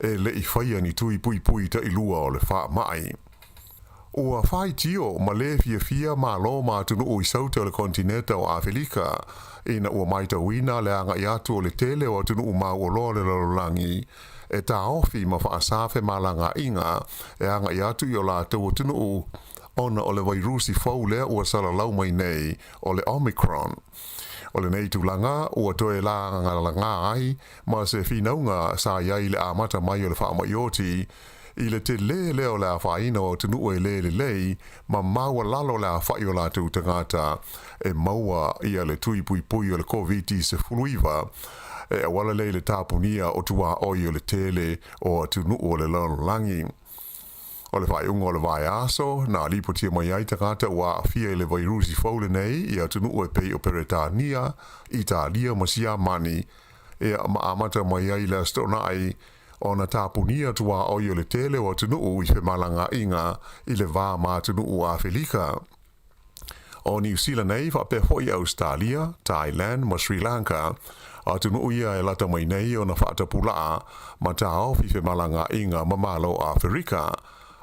e le i faia ni tui puipui taʻilua o le faamaʻi. Ua faitio ma lē fiafia Malo ma atunuu i saute o le kontineta o Afelika ina ua matauina le agaʻi atu o le tele o atunuu mauoloa o le lalolagi e taofi ma faasā femalagaaiga e agaʻi atu i o latou atunuu ona o le vairusi fou lea ua salalau mai nei o le Omicron. O lenei tulaga ua toe lagalaga ai ma se finauga sa i ai i le amata mai o le faamaʻi oti i le telē lea o le afaina o atunuu e lē lelei ma maualalo le afaʻi o latou tagata e maua ia le tui puipui o le Koviti-19 e auala lea i le tapunia o tuaoi o le tele o atunuu o le lalolagi. O le faaiuga o le vaiaso, na lipotia mai ai tagata ua aafia i le vairusi fou lenei i atunuu e pei o Peretania, Italia ma Siamani, ia ma amata mai ai le Aso Toonai ona tapunia tuaoi o le tele o atunuu i femalagaaiga i le va ma atunuu o Afelika. O Niu Sila nei faapea foi Ausetalia, Thailand ma Sri Lanka, atunuu ia e lata mai nei ona faatapulaa ma taofi femalagaaiga ma Malo o Aferika,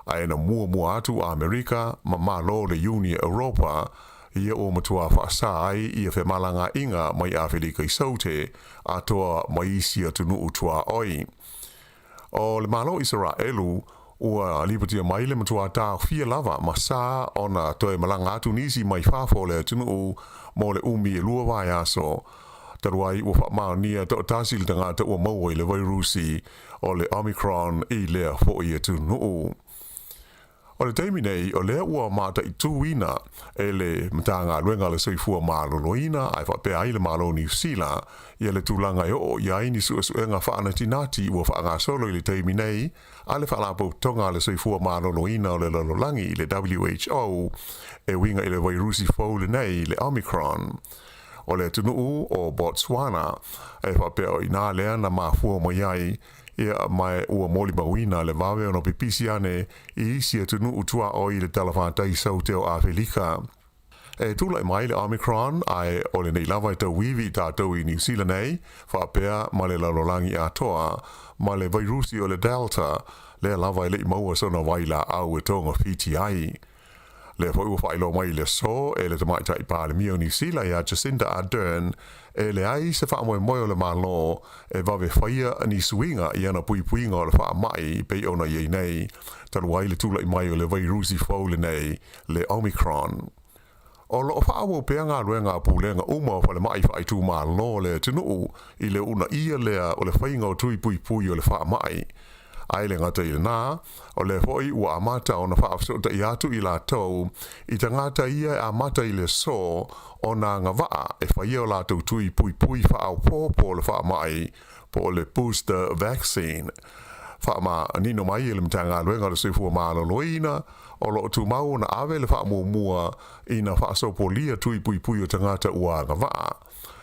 ae na muamua atu Amerika ma Malo o le Iuni Europa ia ua matuā faasā ai ia femalagaaiga mai Afelika i Saute atoa ma isi atunuu tuaoi. O le Malo o Isaraelu, ua lipotia mai le matuā taofia lava ma sa ona toe malaga atu nisi mai fafo o le atunuu mo le umi e lua vaiaso talu ai ua faamaonia toatasi le tagata ua maua i le vairusi o le Omicron i lea foʻi atunuu. O le taimi nei, o lea ua mataituina e le Matagaluega a le Soifua Maloloina ae faapea ai le Malo o Niu Sila ia le tulaga e oo i ai ni suesuega faanatinati ua faagasolo i le taimi nei a le Faalapotopotoga a le Soifua Maloloina o le Lalolagi, le WHO, e uiga i le vairusi fou lenei, le Omicron. O le atunuu o Botswana e faapea o i inā lea na mafua mai ai Ia, ma ua molimauina le vave ona pipisi ane i isi atunuu tuaoi i le talafatai saute o Afelika. E tulai mai le Omicron, ae o lenei lava e tauivi i tatou i Niu Sila nei, faapea ma le lalolagi atoa, ma le vairusi o le Delta, lea lava e le i maua sona vailaau e togafiti ai. Lea foi ua faailoa mai i le aso e le Tamaitai Palemia o Niu Sila ia Jacinda Ardern e leai se faamoemoe o le Malo e vave faia ni suiga i ana puipuiga o le faamai pei ona i ai nei talu ai le tulai mai o le vairusi fou lenei, le Omicron. O lo o faaauau pea galuega a pulega uma o falemai faaitumalo o le atunuu i le uunaia lea o le faiga o tui puipui o le faamai. Ae le gata i lena, o lea foi ua amata ona faafesootai atu i latou i tagata ia e amata i le aso ona agavaa e faia o latou tui puipui faaopoopo o le faamai po o le booster vaccine. Faamanino mai e le Matagaluega o le Soifua Maloloina, o lo o tumau ona ave le faamuamua ina faasopolia tui puipui o tagata ua agavaa.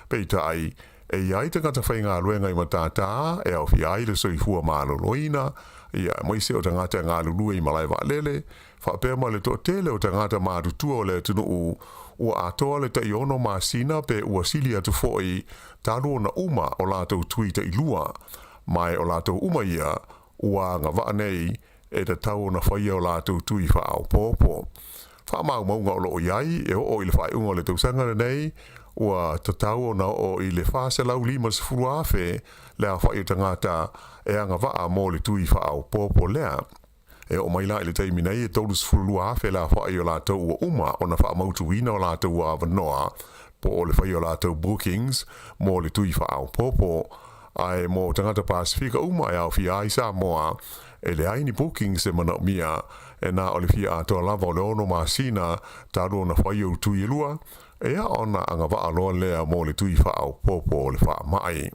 Peitai, e i ai tagata faigaluega i matātā e aofia ai le soifua maloloina, ia, aemaise o tagata e galulue i malae vaalele, faapea ma le toatele o tagata matutua o le atunuu ua atoa le taiono masina pe ua sili atu foi talu ona uma o latou tui tailua, ma o latou uma ia ua agavaa nei e tatau ona faia o latou tui faaopoopo. Faamaumauga o lo o i ai e oo i le faaiuga o le tausaga lenei, ua tatau ona oo i le 450,000 le aofai o tagata e agavaa mo le tui faaopoopo lea. E oo mai la i le taimi nei e 32,000 le aofai o latou ua uma ona faamautuina o latou avanoa po o le faia o latou bookings mo le tui faaopoopo. Ae mo tagata Pasefika uma e aofia ai Samoa, e leai ni bookings e manaomia, e na o le fia atoa lava o le ono masina talu ona fai ou tui e lua, ea ona agavaa loa lea mo le tui faaopoopo o le faamai.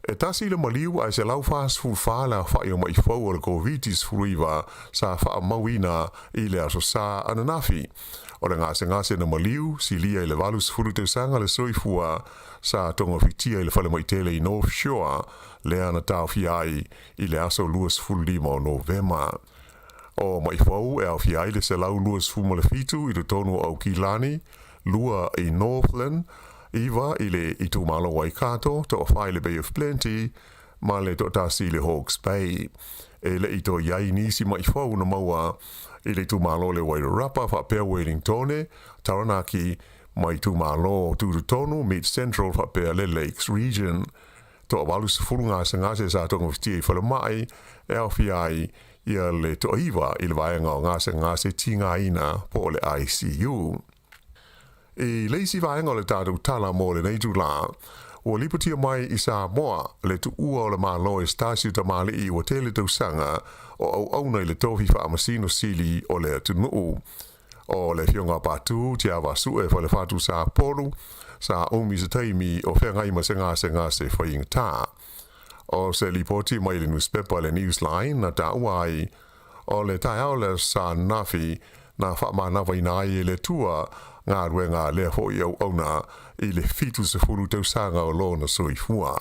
E tasi le maliu ae 144 le aofai o maʻi fou o le Koviti-19 sa faamauina i le Aso Sa ananafi. O le gasegase na maliu, silia i le 80 tausaga le soifua sa togafitia i le falemai tele i North Shore, lea na taofia ai i le aso 25 o Novema. O maʻi fou e aofia ai le 127 i totonu o Aukilani, lua i Northland, iva i le itumalo Waikato, toafa i le Bay of Plenty, ma le toatasi i le Hawke's Bay. E leʻi toe i ai nisi maʻi fou na maua i le itumalo o le Wairarapa faapea Wellingtone, Taranaki, ma itumalo tutotonu Mid Central faapea le Lakes Region. Toa 80 gasegase sa togafitia i falemai e aofia ai ia le toaiva i le vaega o gasegase tigaina po o le ICU. I le isi vaega o le tatou tala mo lenei itulā, ua lipotia mai i Samoa le tuua o le Malo e se tasi o tamalii ua tele tausaga o auauna i le tofi faamasino sili o le atunuu. O le Afioga a Patu Tiavaasue Falefatu Sapolu sa umi se taimi o feagai ma se gasegase faigata. O se lipoti mai le nusipepa le Newsline na taua ai, o le taeao le Aso Sa ananafi na faamanavaina ai e le Atua galuega a lea foi auauna i le 70 tausaga o lona soifua.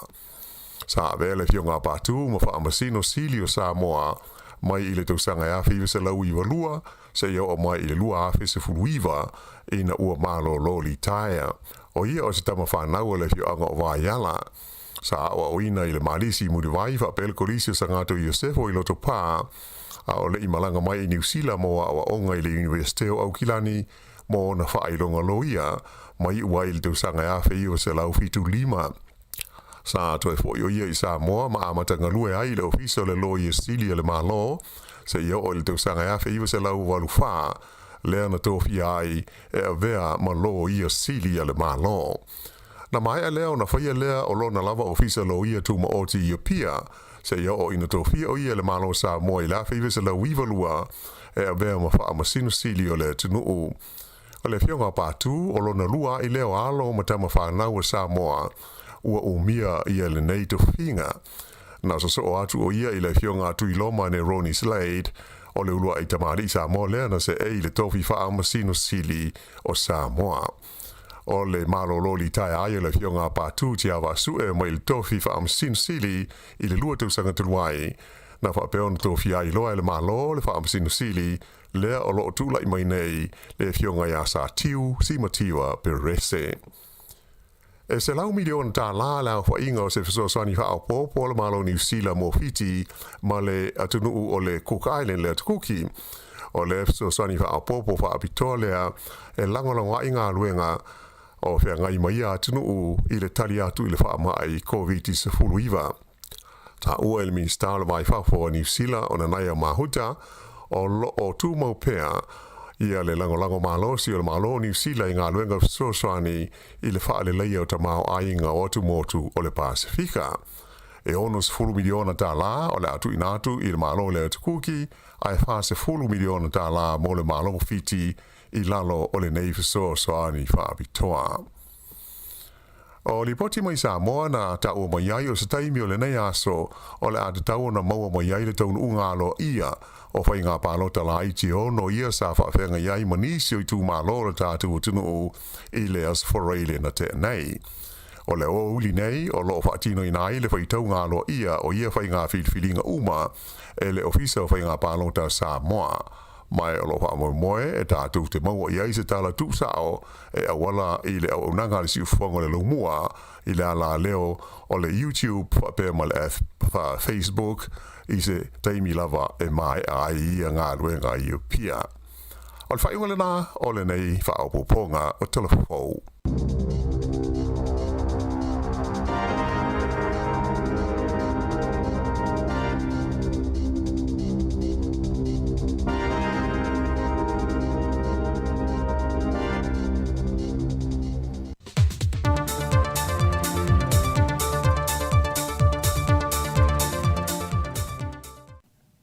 Sa avea le Afioga a Patu ma Faamasino Sili o Samoa mai i le tausaga e 1992 seia oo mai i le 2019 ina ua malolo litaea. O ia o se tama fanau a le afioaga o Vaiala. Sa aoaoina i le Malisi i Mulivai faapea le Kolisi o Sagato Iosefo i Lotopa, a o leʻi malaga mai i Niu Sila mo aoaoga i le Iunivesite o Aukilani mo ona faailoga loia, ma iu ai i le tausaga e 1975. Sa toe foi o ia i Samoa ma amata galue ai i le Ofisa o le Loia Sili a le Malo seia oo i le tausaga e 1984, lea na tofia ai e avea ma Loia Sili a le Malo. Na maea lea ona faia lea o lona lava Ofisa Loia Tumaoti i Apia, seia oo ina tofia o ia e le Malo o Samoa i le 1992 e avea ma Faamasino Sili o le atunuu. O le Afioga a Patu, o lona lua aʻi lea o alo ma tama fanau a Samoa, ua umia ia lenei tofiga. Na sosoo atu o ia i le Afioga a Tuiloma Neroni Slade, o le uluaʻi tamalii Samoa lea na seei i le tofi Faamasino Sili o Samoa. O le malolo litaea ai o le Afioga a Patu Tiavaasue mai le tofi Faamasino Sili i le 2 tausaga talu ai, na faapea ona tofia ai loa e le Malo le Faamasino Sili lea o loo tulai mai nei le Afioga ia Satiu Simativa Perese. E $100 miliona le aofaiga o se fesoasoani faaopoopo a le Malo o Niu Sila mo Fiti ma le atunuu o le Cook Island, le Atukuki. O le fesoasoani faaopoopo faapitoa lea e lagolago ai galuega o feagai ma ia atunuu i le tali atu i le faamai Koviti-19. Taua e le Minisita o le Va i Fafo a Niu Sila o Nanaia Mahuta, o loo tumau pea ia le lagolago malosi o le Malo o Niu Sila i galuega fesoasoani i le faaleleia o tamaoaiga o atumotu o le Pasefika. E $60 miliona o le a tuuina atu i le Malo o le Atukuki, ae $40 miliona mo le Malo o Fiti i lalo o lenei fesoasoani faapitoa. O lipoti mai Samoa na taua mai ai o se taimi o lenei aso o le a tatau ona maua mai ai le taunuuga aloaia o faiga palota laiti e 6 ia sa faafeagai ai ma nisi o itumalo o le tatou atunuu i le Aso Faraile na tea nei. O le aoauli nei o loo faatinoina ai le faitauga aloaia o ia faiga filifiliga uma e le Ofisa o Faiga Palota a Samoa, ma o loo faamoemoe e tatou te maua i ai se tala tuusao e auala i le auaunaga a le Siufofoga o le Laumua i le alaleo o le YouTube faapea ma le Facebook i se taimi lava e maea ai ia galuega i Apia. O le faaiuga lenā o lenei faaopoopoga o Tala Fou.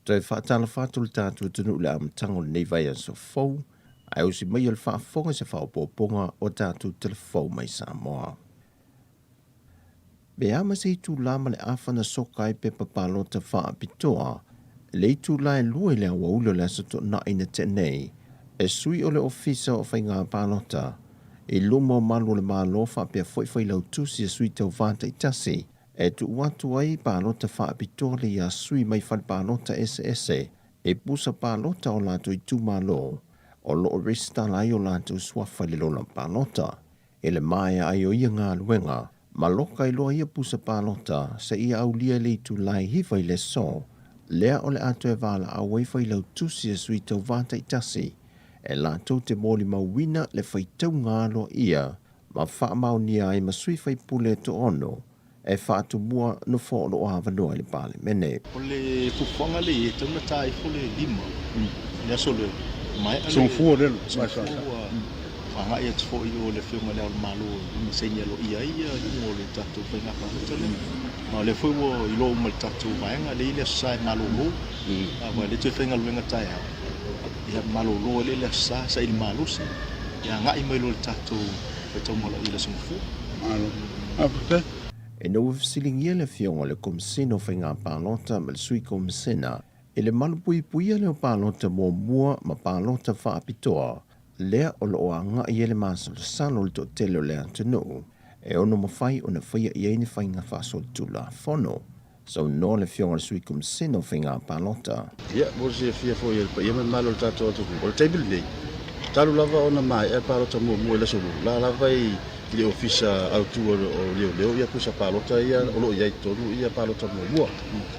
Toe faatalofa atu le tatou atunuu i le amataga o lenei vaiaso fou, ae osi mai o le faafofoga i se faaopoopoga o tatou telefou mai Samoa. Pe a ma se itulā ma le afa na soka ai pepa palota faapitoa, le itulā e 2 i le aoauli o le Aso Toonai na tea nei, e sui o le Ofisa o Faiga Palota i luma o malu o le Malo faapea foi failautusi a sui tauva taitasi e tuu atu ai palota faapitoa le ia sui mai fale palota eseese e pusa palota o latou itumalo o loo resitala ai o latou suafa i le lola palota. I le maea ai o ia galuega, Ma loka ai loa ia pusa palota seia aulia i le itula e 9 i le aso, lea o le a toe valaau ai failautusi a sui tauva taitasi e latou te molimauina le faitauga aloaia ma faamaonia ai ma sui faipule e toaono e faatumua nofoa o lo o avanoa i le Palemene. O le fuafuaga lea i ai, e tatau ona ta ifo le 5 i le aso lea, maea le Aso Gafua ua agai atu foi i o i le Afioga i Le Ao o le Malo i saini aloaia ai iuga o le tatou faiga palota lea. Ma o lea foi ua iloa uma e le tatou vaega lea i le Aso Sa e malolo, aua e le toe faigaluega taeao, ia malolo ai lea i le Aso Sa, saili malosi, ia agai mai loa i le tatou faitauga aloaia i le Aso Gafua. Malo. Faafetai. Ina ua fesiligia le Afioga i le Komesina o Faiga Palota ma le Sui Komesina i le malupuipuia lea o palota muamua ma palota faapitoa, lea o lo o agai ai le masalosalo o le toatele o le atunuu e ono mafai ona faia i ai ni faiga faasolitulafono. Saunoa le Afioga i le Sui Komesina o Faiga Palota. Ia, mo le silafia foi e le paia ma le mamalu o le tatou atunuu, o le taimi lenei, talu lava ona maea le palota muamua i le Aso Lulu, la lava i le Ofisa Autu o Leoleo ia pusa palota ia o lo o i ai i totonu ia palota muamua. O le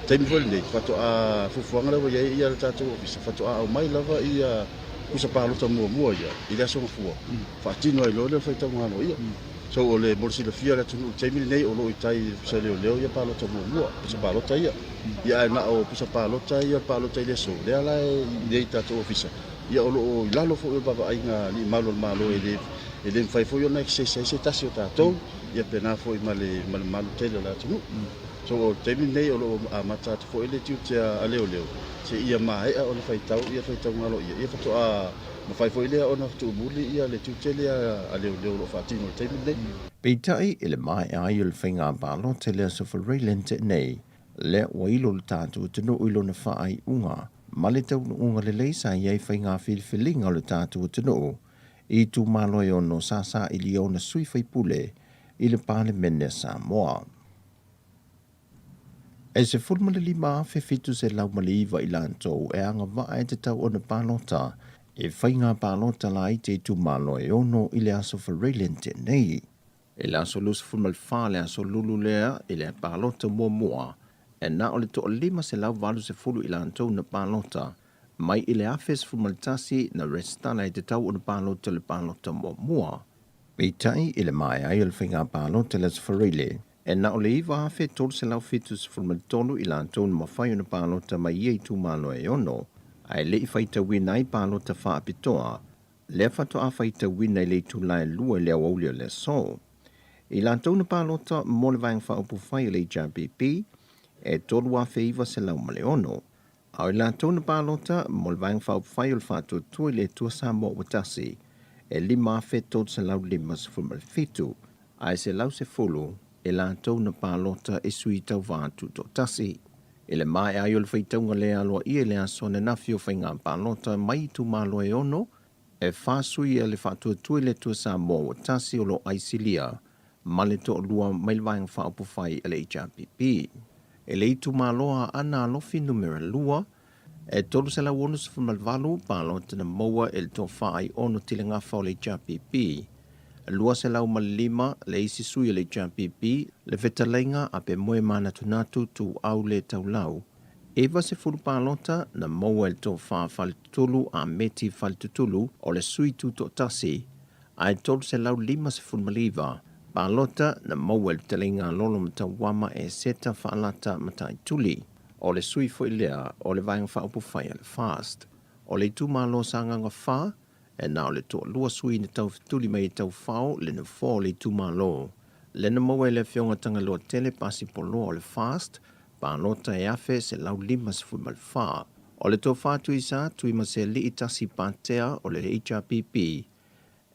taimi foi lenei, faatoa fuafuaga lea ua i ai le tatou Ofisa, faatoa aumai lava ia pusa palota muamua ia i le Aso Gafua, faatino ai loa lea o le faitauga aloaia. So o le mo le silafia e le atunuu i le taimi lenei o lo o i tai i le Ofisa Leoleo ia palota muamua, pusa palota ia. Ia ae na o pusa palota ia o le palota i le aso, lea la e i inei i tatou ofisa, ia o lo o i lalo foi o le vaavaaiga a alii malu o le Malo e le e le mafai foi ona access ai se tasi o tatou, ia pena foi ma le ma le mamalu tele o le atunuu. So o le taimi lenei o lo o amata atu foi le tiute a leoleo seia maea ona faitau ia faitauga aloaia, ia faatoa Mafai foi lea ona tuumuli ia le tiute lea a leoleo o lo o faatino i le taimi lenei. Peitai, i le maea ai o le faiga palota i le Aso Faraile na tea nei, lea ua ilo le tatou atunuu i lona faaiuga ma le taunuuga lelei sa i ai faiga filifiliga o le tatou atunuu i itumalo e ono sa sailia ona sui faipule i le Palemene a Samoa. E 15,709 i latou e agavaa e tatau ona palota i faiga palota laiti a itumalo e ono i le Aso Faraile na tea nei. I le aso 24 le aso lulu lea i le palota muamua, e na o le 1,580 i latou na palota mai i le 1,011 na resitala e tatau ona palota i le palota muamua. Peitai, i le maea ai o le faiga palota i le Aso Faraile, E na o le 9,373 i latou na mafai ona palota mai ia itumalo e ono, ae le i faitauina ai palota faapitoa, lea faatoa faitauina i le itula e 2 i le aoauli o le aso. I latou na palota mo le Vaega Faaupufai a le HRPP, e 3,906, a o i latou na palota mo le Vaega Faaupufai o le Faatuatua i le Atua Samoa Ua Tasi, e 5,357, ae 110 e latou na palota e sui tauva tutoatasi. I le maea ai o le faitauga le aloaia i le aso ananafi o faiga palota mai itumalo e ono, e fa sui a le Faatuatua i le Atua Samoa Ua Tasi o lo o aisilia ma le toalua mai le Vaega Faaupufai a le HRPP. I le itumalo a Aana Alofi Numera 2, e 368 palota na maua e le Tofa Aiono Tile Gafa o le HRPP, 205 le isi sui o le HRPP, le fetalaiga a Pemoe Manatunatu Tuau Le Taulau, 90 palota na maua e le Tofa Faletutulu a Meti Faletutulu o le sui tutoatasi, ae 359 palota na maua e le fetalaiga a Lolo Matauama Eseta Faalata Mataituli. O le sui foi lea o le Vaega Faaupufai a le FAST. O le itumalo Sagaga 4, e na o le toalua sui na taufetuli mai e taufao le nofoa o le itumalo. Lea na maua e le Afioga Tagaloatele Pasi Poloa o le FAST palota e 1,154. O le Tofa Tuisa Tuimasealii Tasi Patea o le HRPP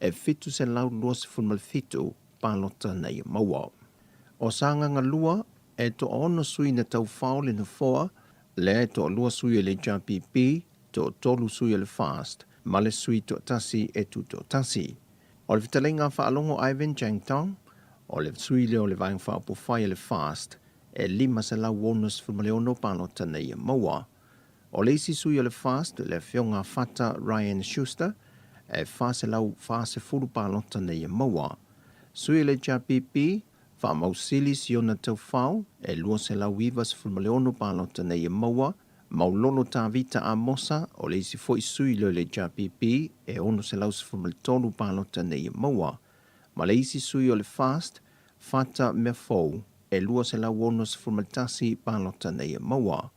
e 727 palota na ia maua. O Sagaga 2, e toaono sui na taufao le nofoa, lea e toalua sui o le HRPP, toatolu sui o le FAST ma le sui toatasi e tutoatasi. O le fetalaiga faalogo Ivan Chang Tong, o le sui lea o le Vaega Faaupufai a le FAST, e 566 palota na ia maua. O le isi sui o le FAST, le Afioga Fata Ryan Schuster, e 440 palota na ia maua. Sui o le HRPP, Faamausili Siona Taufao, e 296 palota na ia maua, Maulolo Tavita Amosa, o le isi foi sui lea o le HRPP, e 613 palota na ia maua, ma le isi sui o le FAST, Fata Meafou, e 261 palota na ia maua,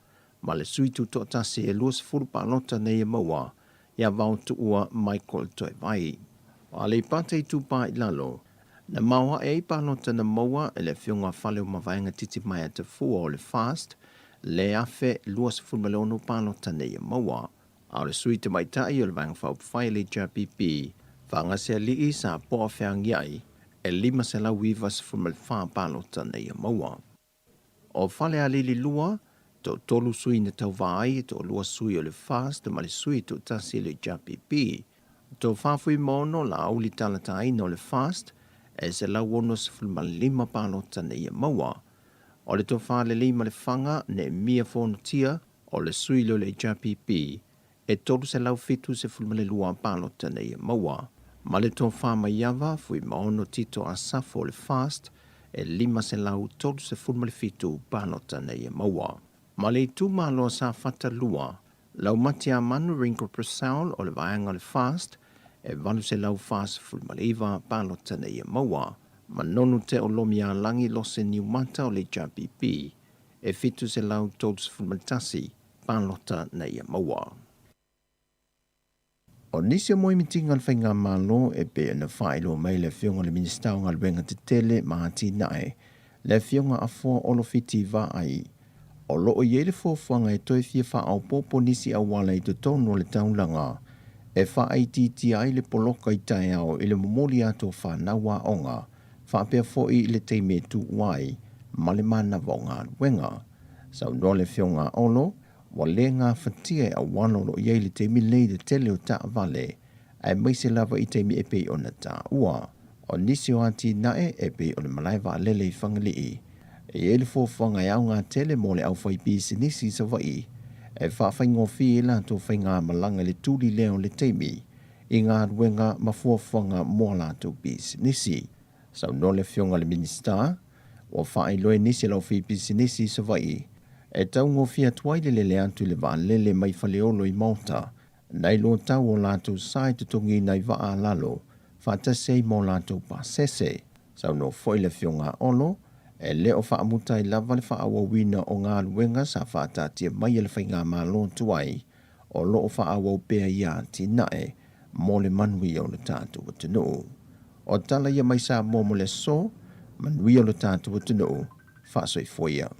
ma le sui tutoatasi e 20 palota na ia maua ia Vaotuua Michael Toevai. O Aleipata Itupa i Lalo, na maoae ai palota na maua e le Afioga Faleomavaega Titimaea Tafua o le FAST le 1026 palota na ia maua. A o le sui tamaitai o le Vaega Faaupufai a le HRPP, Fagasealii Sapoa Feagiai, e 594 palota na ia maua. O Falealili 2, toatolu sui na tauva ai, e toalua sui o le FAST ma le sui toatasi o le HRPP. Tofa Fuimaono Laauli Talataina o le FAST, e 165 palota na ia maua. O le Tofa Leleimalefanga Neemia Fonotia o le sui lea o le HRPP, e 372 palota na ia maua. Ma le Tofa Maiava Fuimaono Tito Asafo o le FAST, e 537 palota na ia maua. Ma le itumalo o Safata 2, Laumatiamanu Ringo Purcell o le vaega o le FAST, e 849 palota na ia maua. Ma Nonu Teolomialagi Lose Niumata o le HRPP, e 731 palota na ia maua. O nisi o moemitiga a le Faigamalo e pei ona faailoa mai e le Afioga i le Minisita o Galuega Tetele ma Atinae, le Afioga Afoa Olofiti Vaai, o lo o i ai le fuafuaga e toe fia faaopoopo nisi auala i totonu o le taulaga e faaitiitia ai le poloka i taeao i le momoli atu o fanau aoga faapea foi i le taimi e tuua ai ma le manava o galuega. Saunoa le Afioga a Olo, ua le gafatia e auala o lo o i ai i le taimi lenei le tele o taavale, aemaise lava i taimi e pei ona taua. O nisi o atinae e pei o le malae vaalele i Fagalii, e i ai le fuafuaga e aoga tele mo le aufaipisinisi i Savaii e faafaigofie ai latou faigamalaga i le tuli lea o le taimi i galuega ma fuafuaga mo a latou pisinisi. Saunoa le Afioga i le Minisita, ua faailoa e nisi o le aufaipisinisi i Savaii e taugofie atu ai le lele atu i le vaalele mai Faleolo i Maota nai lo tau o latou sa e totogiina ai vaa a lalo faatasi ai ma o latou pasese. Saunoa foi le Afioga a Olo, e le o faamuta ai lava le faaauauina o galuega sa faataatia mai e le Faigamalo tuai o lo o faaauau pea ia atinae mo le manuia o le tatou atunuu. O tala ia mai Samoa mo le aso, manuia lo tatou atunuu, faasoifua ia.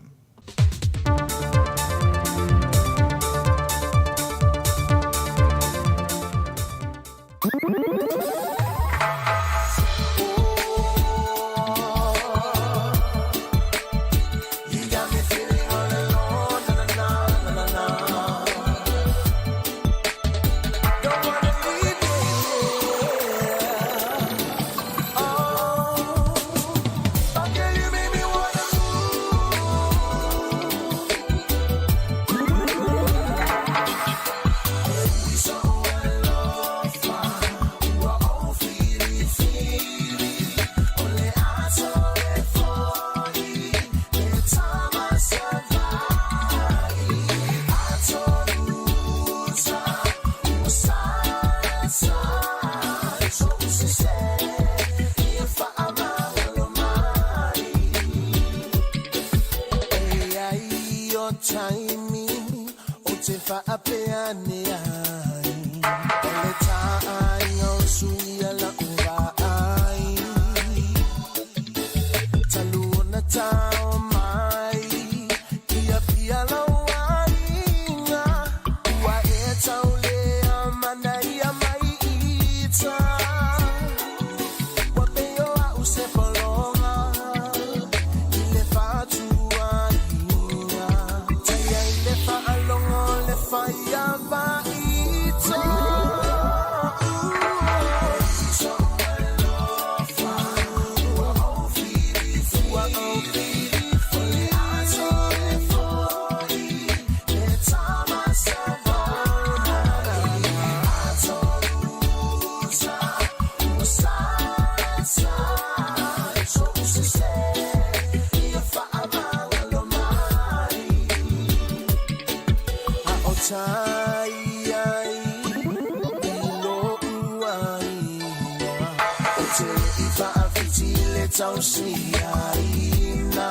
tausiaina.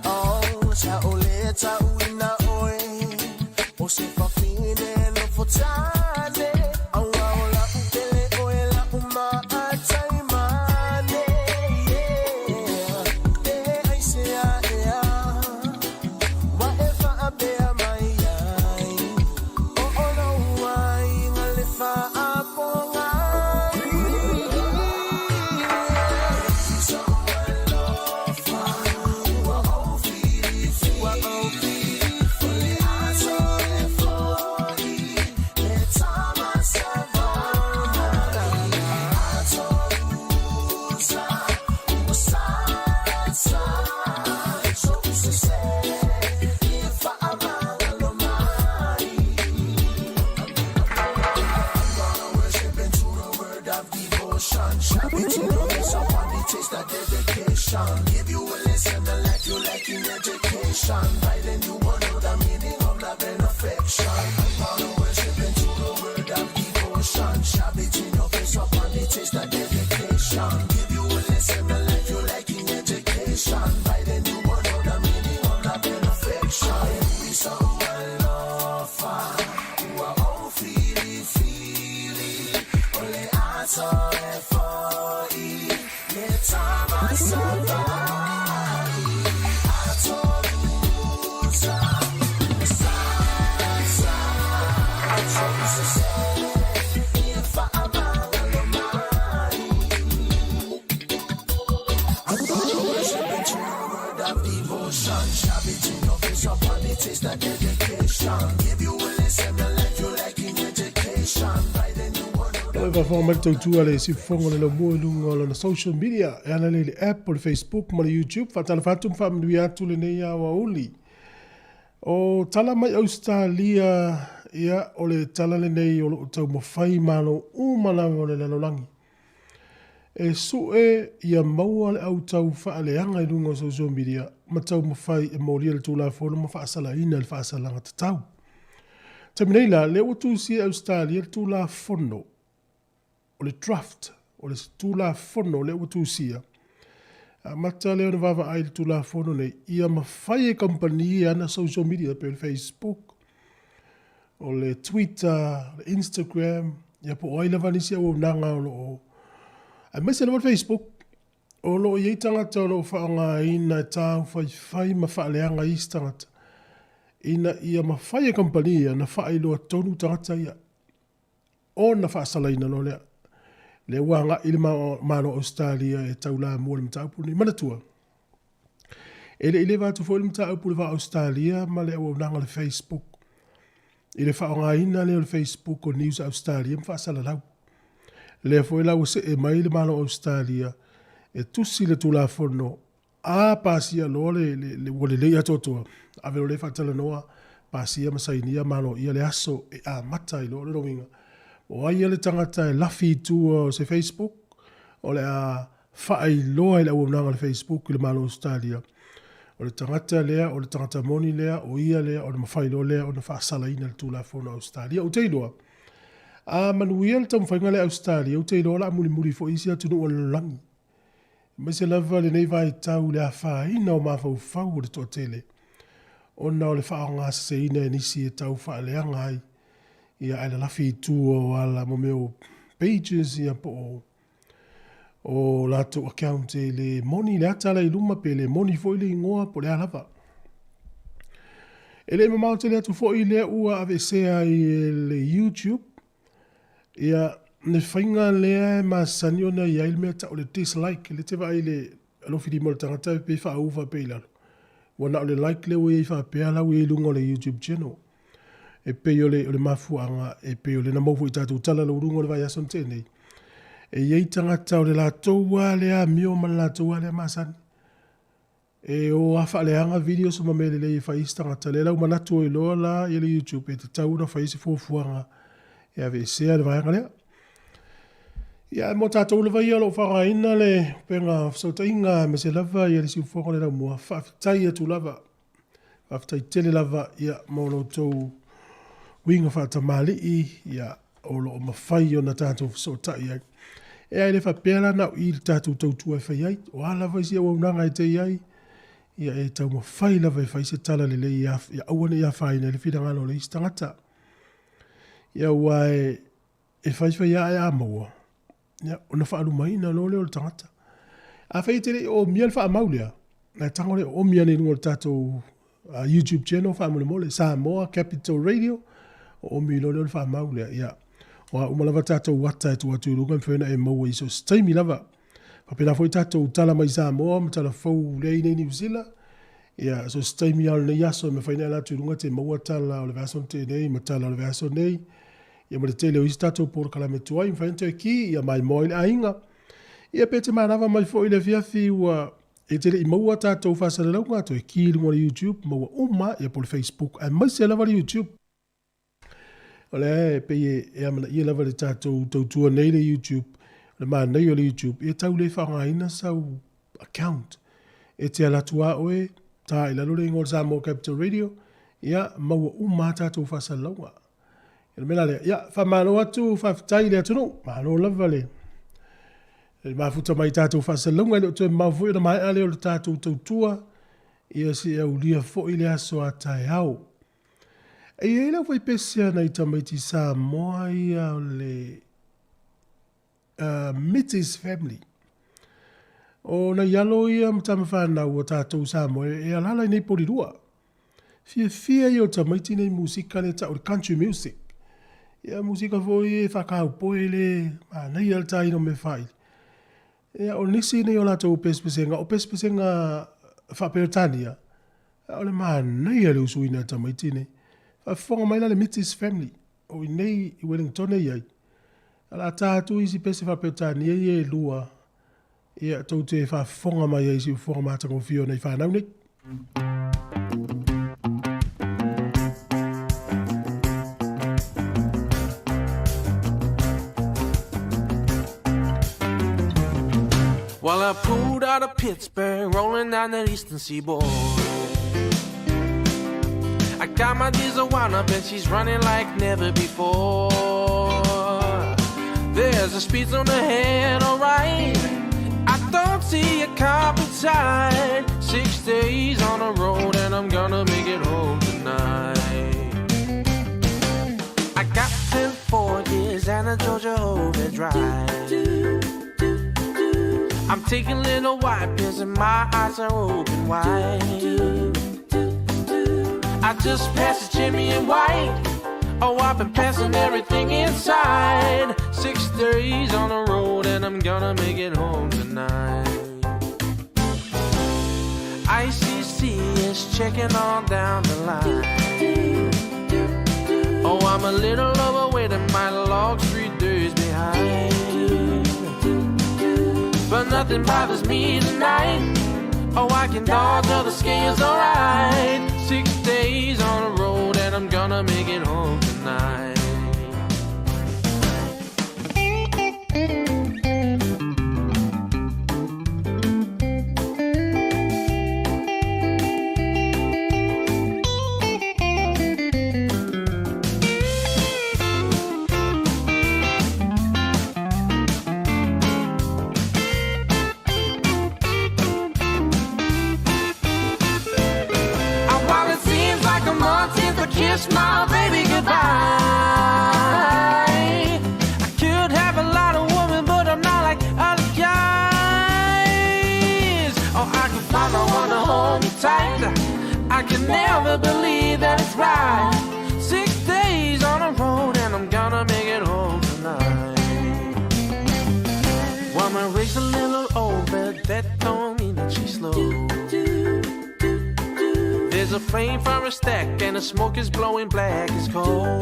Oh, sa o le tauina oe, o se fafine nofo tane. Aua o lau pele oe lau maataimane. Yeah. E ai se a ea, wa e faapea mai ai. O o lou aiga le faapogai. Give you a lesson, a life you like in education. By then you will know the meaning of love and affection. I'm gonna worship into the word of devotion. Shove it in your face upon the taste of dedication. Give you a lesson, a life you like in education. By then you will know the meaning of love and affection. We so alofa, ua o fili fili, ole ato e foi, le tama savai, atorusa, sa sa, so se se, e faamanga lo mai. I'm gonna worship into the word of devotion. Shove it in your face upon the taste of dedication. Give you a lesson, a life you like in education. By then you will know O e faafofoga mai le tautua a le Siufofoga o le Laumua i luga o lona social media e ala lea i le app o le Facebook ma le YouTube. Faatalofa atu ma faamanuia atu lenei aoauli. O tala mai Ausetalia, ia, o le tala lenei o lo o taumafai malo uma lava o le lalolagi e sue ia maua le autau faaleaga i luga o social media ma taumafai e molia le Tulafono ma faasalaina le faasalaga tatau. Taimi nei la, lea ua tusia e Ausetalia le Tulafono o le draft o le Tulafono lea ua tusia. Amata lea ona vaavaai i le Tulafono nei, ia mafai e kamupani e ana social media pei o le Facebook, o le Twitter, o le Instagram, ia po o ai lava nisi auaunaga o lo o, aemaise lava le Facebook, o lo o i ai tagata o lo o faaaogaina e taufaifai ma faaleaga isi tagata, ina ia mafai e kamupani ia ona faailoa tonu tagata ia ona faasalaina loa lea. Lea ua agai le Malo o Ausetalia e taulamua i le mataupu lenei. Manatua, e le i leva atu foi le mataupu i le va o Ausetalia ma le auaunaga o le Facebook i le faaaogaina lea o le Facebook o News Australia ma faasalalau. Lea foi la ua see mai le Malo o Ausetalia e tusi le Tulafono A pasia loa le, le, le, ua lelei atoatoa, ave loa lea faatalanoa, pasia ma sainia maloia le aso e amata ai loa le logiga. O ai ia le tagata e lafi i tua o se Facebook, o le a faailoa i le auaunaga o le Facebook i le Malo o Ausetalia, o le tagata lea, o le tagata moni lea, o ia lea, ona mafai loa lea ona faasalaina le Tulafono a Ausetalia. Ou te iloa, a manuia le taumafaiga lea a Ausetalia, ou te iloa o le a mulimuli foi isi atunuu o le lalolagi. Aemaise lava lenei vaitau i le afaina o mafaufau o le toatele ona o le faaaogaseseina e nisi e tau faaleaga ai ia ae lalafi i tua o ala mo mea o pages ia po o o latou account e le moni le ata la i luma pe le moni foi le igoa po o le a lava. E le i mamao tele atu foi lea ua aveesea ai e le YouTube Ia, le faiga lea e masani ona i ai le mea tau o le dislike, lea e te vaai i le alofilima o le tagata e pei faauu faapea i lalo. Ua na o le like lea ua i ai faapea la ua i ai i luga o le YouTube channel. E pei o le, o le mafuaaga, e pei o lea na maua foi i tatou tala lauuluga o le vaiaso na tea nei. E i ai tagata o le latou lava lea amio ma le latou lava lea masani. E o a faaleaga videos ma mea lelei e fai isi tagata. Lea la ua manatu ai loa la ia le YouTube e tatau ona fai se fuafuaga e aveesea le vaega lea. Ia ae mo tatou lava ia o lo o faaaogaina le upega fesootaiga aemaise lava ia le siufofoga o le laumua, faafetai atu lava. Faafetai tele lava ia mo lo outou uiga faatamalii ia o lo o mafai ona tatou fesootai ai. Ea e le faapea la na o i le tatou tautua e fai ai, o a lava isi auaunaga e te i ai, ia e taumafai lava e fai se tala lelei ia, ia aua ne i afaina ai le finagalo o le isi tagata. Ia aua e, e faifai lava ae a maua, ia, ona faalumaina loa lea o le tagata. Afai e te le i oomia le faamau lea, ae tago lea oomi ane i luga o le tatou YouTube channel faamolemole, Samoa Capital Radio, oomi loa lea o le faamau lea. Ia, o a uma lava tatou ata e tuu atu i luga, e mafai ona e maua i so o se taimi lava. Faapena foi tatou tala mai Samoa ma tala fou lea i inei Niu Sila, ia, so o se taimi lava o lenei aso e mafai ona e ala atu i luga te maua tala o le vaiaso na tea nei ma tala o le vaiaso nei, ia ma le tele o isi tatou polokalame tuai, mafai ona toe ki, ia maimoa ai le aiga. Ia pe te manava mai foi i le afiafi ua e te le i maua tatou faasalalauga, toe ki i luga o le YouTube, maua uma, ia po o le Facebook, aemaise lava le YouTube. O lea e pei e amanaia lava le tatou tautua nei le YouTube, o le manaia o le YouTube, ia tau le faaaogaina sau account. E te alu atu lava oe, ta i lalo le igoa o le Samoa Capital Radio, ia maua uma lava tatou faasalalauga. O le mea la lea, ia faamalo atu, faafetai i le atunuu, malo lava le le mafuta mai i tatou faasalalauga, e le o toe mamao foi ona maea lea o le tatou tautua, ia se i aulia foi le aso a taeao. E i ai le aufaipese a nai tamaiti Samoa ia o le Mitty's Family. O nai alo ia ma tama fanau a tatou Samoa e alaala i nei polilua. Fiafia ia o tamaiti nei musika lea tau o le country music. Ia musika foi e whakaupoe le manaia le taina o mea whaili. Ia o nisi nei o latou pesepesega, o pesepesega faa-Peretania, a o le manaia le usuina e tamaiti nei. Faafofoga mai la le Mitty's Family, o i nei i Wellington e i ai. O le a ta atu isi pese faa-Peretania ia e lua, ia tou te faafofoga mai ai i siufofoga matagofie o nai fanau nei. Well, I pulled out of Pittsburgh, rolling down the eastern seaboard. I got my diesel wound up and she's running like never before. There's a speed zone ahead, alright. I don't see a car beside. 6 days on the road and I'm gonna make it home tonight. I got 10 4 gears and a Georgia overdrive. I'm taking little white pills and my eyes are open wide. I just passed a Jimmy and White. Oh, I've been passing everything inside. 6 days on the road and I'm gonna make it home tonight. ICC is checking on down the line. Oh, I'm a little overweight and my log's 3 days behind. But nothing bothers me tonight. Oh, I can dodge all the scales, all right. 6 days on the road and I'm gonna make it home tonight. Kiss my baby goodbye. I could have a lot of women, but I'm not like other guys. Oh, I can find no one to hold me tight. I can never believe that it's right. 6 days on the road and I'm gonna make it home tonight. Well, my race a little old, but that don't mean that she's slow. There's a flame from a stack and the smoke is blowing black as coal.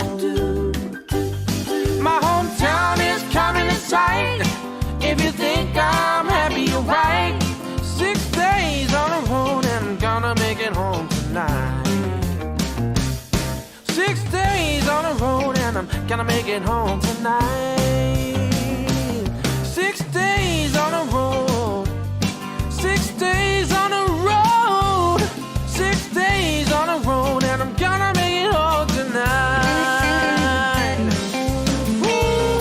My hometown is coming in sight. If you think I'm happy, you're right. 6 days on the road and I'm gonna make it home tonight. 6 days on the road and I'm gonna make it home tonight. 6 days on the road. 6 days on the road. 6 days on the road and I'm gonna make it home tonight. Ooh.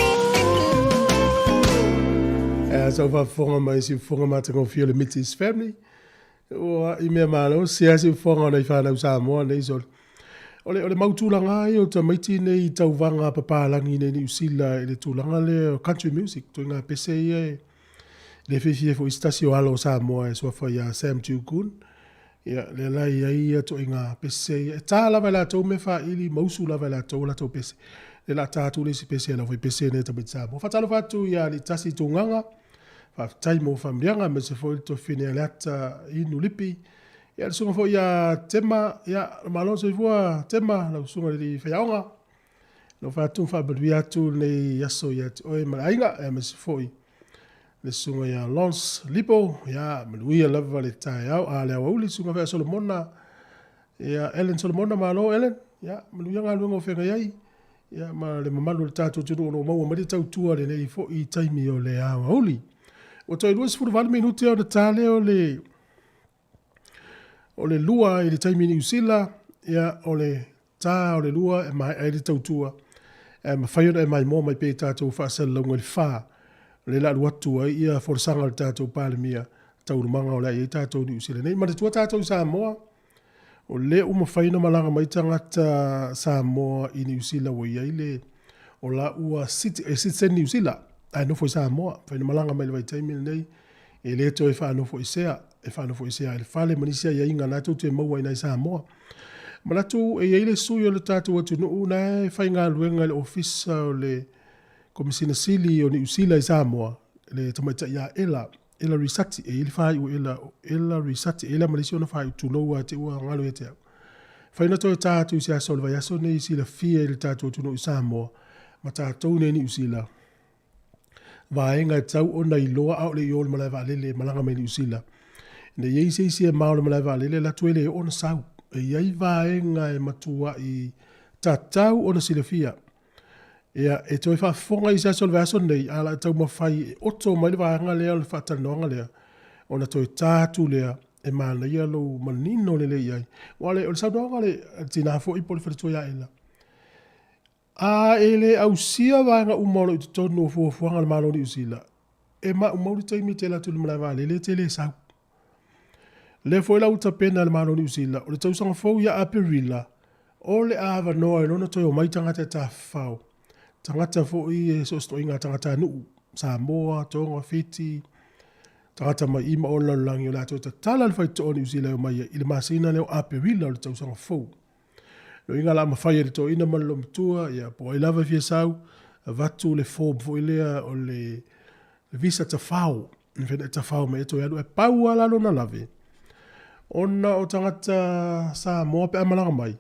Sa faafofoga mai i siufofoga matagofie o le Mitty's Family. Ua i mea malo sea siufofoga o nai fanau Samoa nei sole. O le, o le mau tulaga ia o tamaiti nei i tauvaga papalagi nei Niu Sila i le tulaga lea o country music, toiga pese ia e le fiafia foi se tasi o alo o Samoa e suafa ia Sam Tugun. Ia, lea la e i ai ia toaiga pese ia. E ta lava e latou mea faili ma usu lava e latou a latou pese. Lea la ta atu le isi pese a le aufaipese nei a tamaiti Samoa. Faatalofa atu ia Aliitasi Tugaga, faafetai mo faamiliaga, aemaise foi le Tofine Aleata Inu Lipi. Ia, le susuga foi ia Tema, ia, malo le soifua Tema, lau susuga i le alii faiaoga. Alofa atu ma faamanuia atu lenei aso ia te oe ma le aiga, aemaise foi le susuga ia Lawrence Lipo, ia manuia lava le taeao, a le aoauli, susuga foi ia Solomona, ia Ellen Solomona, malo Ellen, ia manuia galuega o feagai ai, ia ma le mamalu o le tatou atunuu o lo o maua mai le tautua lenei foi taimi o le aoauli. Ua toe 28 minute ona ta lea o le o le 2 i le taimi i Niu Sila, ia o le Ta o le 2 e maea ai le tautua, ae mafai ona e maimoa mai pea i tatou faasalalauga i le fa, o lea la alu atu ai ia folasaga a le tatou Palemia, taualumaga o le a i ai tatou i Niu Sila nei. Manatua tatou i Samoa, o lea ua mafai ona malaga mai tagata Samoa i Niu Sila ua i ai le, o la ua e citizen Niu Sila, ae nofo i Samoa, mafai ona malaga mai i le vaitaimi lenei, e le toe faanofoesea, e faanofoesea i le fale ma nisi aiaiga na tou te maua i ina i Samoa. Manatu e i ai le sui o le tatou atunuu na e faigaluega i le Ofisa o le Komesina Sili o Niu Sila i Samoa, le tamaitai ia Ella, Ella Risati, e i ai le faaiu Ella, Ella Risati, e i ai la ma le isi ona faaiu, tulou lava te i ua galo ia te au. Fai na toe ta atu i se aso o le vaiaso nei silafia i le tatou atunuu i Samoa ma tatou nei i Niu Sila. Vaega e tatau ona iloa a o le i o i le malae vaalele e malaga mai Niu Sila. Ina i ai se isi e mao i le malae vaalele alu atu e le oo ona sau. E i ai vaega e matuai tatau ona silafia. Ia, e toe faafofoga i se aso o le vaiaso lenei, a o le a taumafai e oto mai le vaega lea o le faatalanoaga lea, ona toe ta atu lea e manaia lou manino lelei i ai. Aua o le saunoaga a le tina foi po o le faletua ia Ella, A e le ausia vaega uma o lo o i totonu o fuafuaga a le Malo o Niu Sila, e maumau le taimi e te alu atu i le malae vaalele e te le sau. Lea foi la ua tapena e le Malo o Niu Sila, o le tausaga fou ia Aperila, o le a avanoa ai loa ona toe omai tagata e tafafao, tagata foi e soosootoaiga a tagatanuu, Samoa, Toga, Fiti, tagata mai i ma o le lalolagi o le a toe tatala le faitotoa o Niu Sila e omai ai i le masina lea o Aperila o le tausaga fou. Loiga la mafai e le toeaina ma le loomatua, ia, po o ai lava e fia sau, avatu le form foi lea o le visa tafao, e mafai ona e tafao mai e toe alu. Ae pau lava la lona lave, ona o tagata Samoa pe a malaga mai,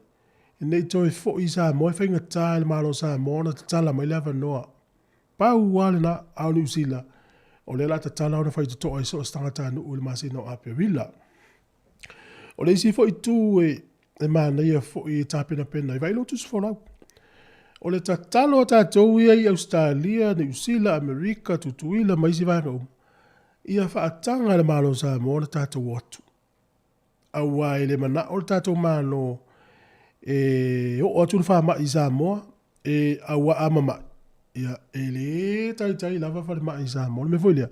ne i toe foi i Samoa e faigata i le Malo o Samoa ona tatala mai le avanoa. Pau lava lena, a o Niu Sila, o lea o le a tatala ona faitotoa i so o se tagatanuu i le masina o Aperila. O le isi foi itu e, e manaia foi e tapenapena ai, vaai lou tusi folau. O le tatalo a tatou ia i Ausetalia, Niu Sila, Amerika, Tutuila ma isi vaega uma, ia faataga e le Malo o Samoa ona tatou o atu. Aua e le manao le tatou Malo e oo atu le faamai i Samoa, e aua a mamai, ia, e le taitai lava falemai i Samoa. O le mea foi lea,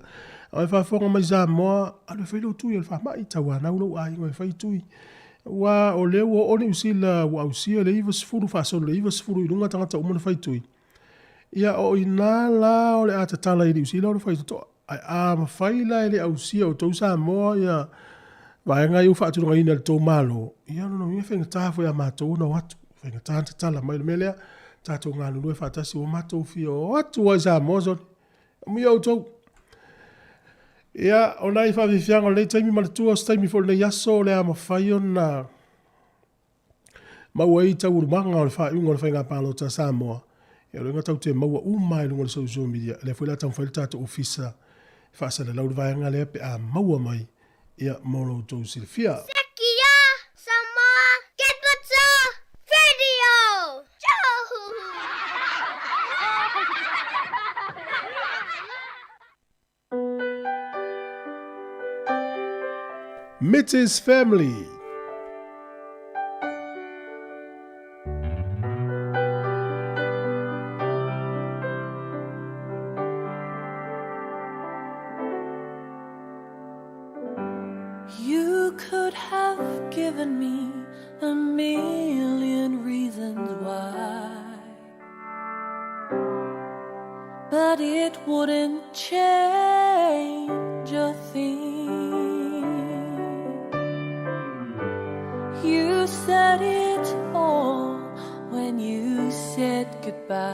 a e faafofoga mai Samoa, alu e fai lou tui o le faamai, tauanau lou aiga e fai tui. Aua o lea ua oo Niu Sila ua ausia le 90 faasolo le 90 i luga tagata uma na fai tui. Ia, o i ina la o le a tatala i Niu Sila ona faitotoa. Ae a mafai la e le ausia e outou Samoa ia vaega ia ua faatulagaina e le tou Malo, ia o lona uiga e faigata foi ia matou ona o atu, faigata ona tatala mai. O le mea lea, tatou galulue faatasi, ua matou fia o atu lava i Samoa sole. Amuia outou. Ia, o nai faafiafiaga o lenei taimi, manatua o se taimi foi o lenei aso o le a mafai ona maua ai taualumaga o le faaiuga o le faiga palota a Samoa, ia o lea tatou te maua uma i luga o le social media. O lea foi o le a taumafai le tatou ofisa e faasalalau le vaega lea pe a maua mai ia mo lo outou silafia. Sekia Samoa Capital Radio! Mitty's Family. given me a million reasons why. But it wouldn't change a thing. You said it all when you said goodbye.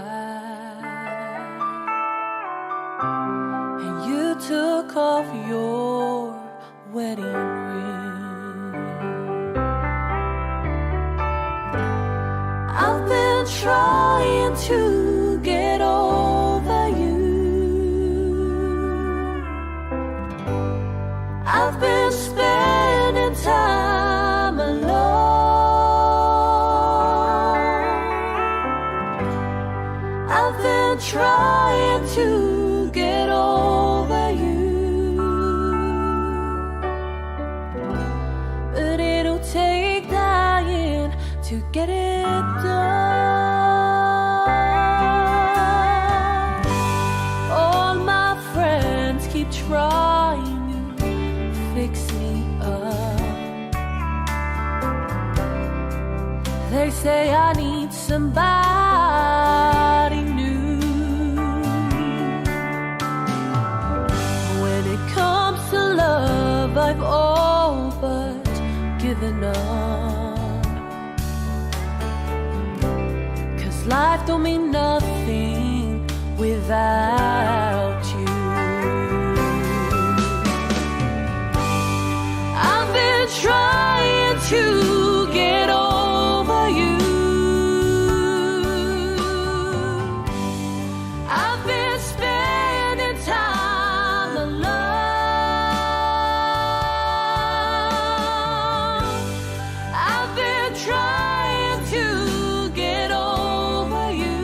And you took off your wedding ring. I've been trying to get over you. I've been spending time alone. I've been trying to get over you. But it'll take dying to get it done. All my friends keep trying to fix me up. They say I need somebody new. When it comes to love, I've all but given up. 'Cause life don't mean nothing without you. I've been trying to get over you. I've been spending time alone. I've been trying to get over you.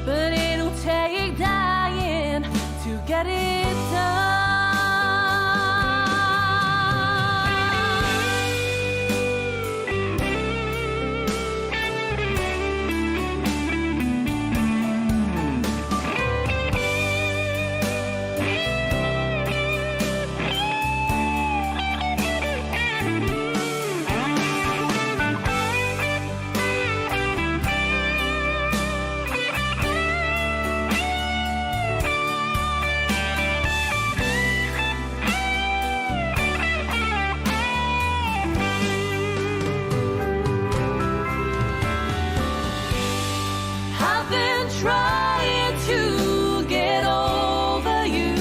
But it'll take dying to get it done. I've been trying to get over you.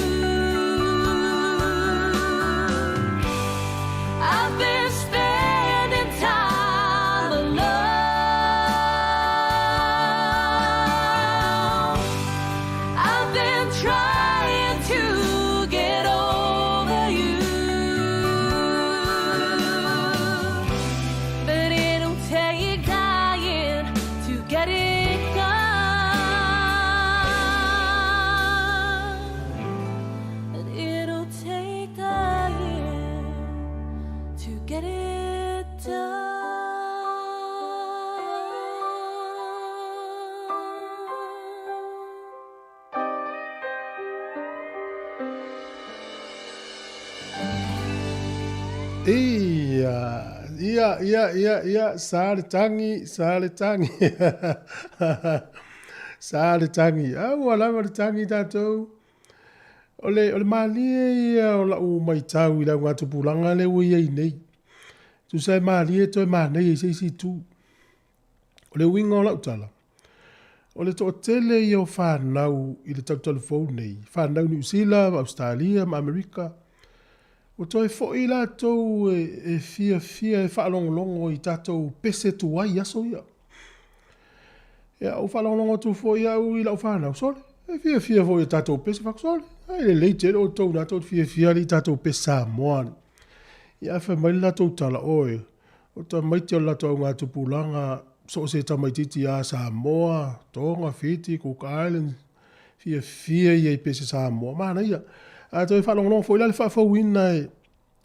I've been spending time alone. I've been trying to get over you. But it'll take dying to get it done. But it'll take dying to get it done. Ia, ia, ia, ia, ia, sa le tagi, sa le tagi. Sa le tagi. A ua lava le tagi tatou. O le, o le malie ia o lau maitau i le augatupulaga lea ua i ai nei. Tusa e malie toe manaia i se isi itu. O le uiga o lau tala, o le toatele ia o fanau i le talutalufou nei, fanau Niu Sila ma Ausetalia ma Amerika, ua toe foi latou e fiafia e faalogologo i tatou pese tuai i aso ia. Ia, ua faalogologo atu foi au i lau fanau, sole, e fiafia foi i tatou pese, fai atu, sole, ai lelei tele outou na tou te fiafia alii i tatou pese Samoa alii. Ia, ae fai mai le latou tala, oe, o tamaiti o le latou augatupulaga, so o se tamaitiiti a Samoa, Tonga, Fiti, Cook Islands, fiafia ia i pese Samoa, manaia. A toe faalogologo foi la le faafouina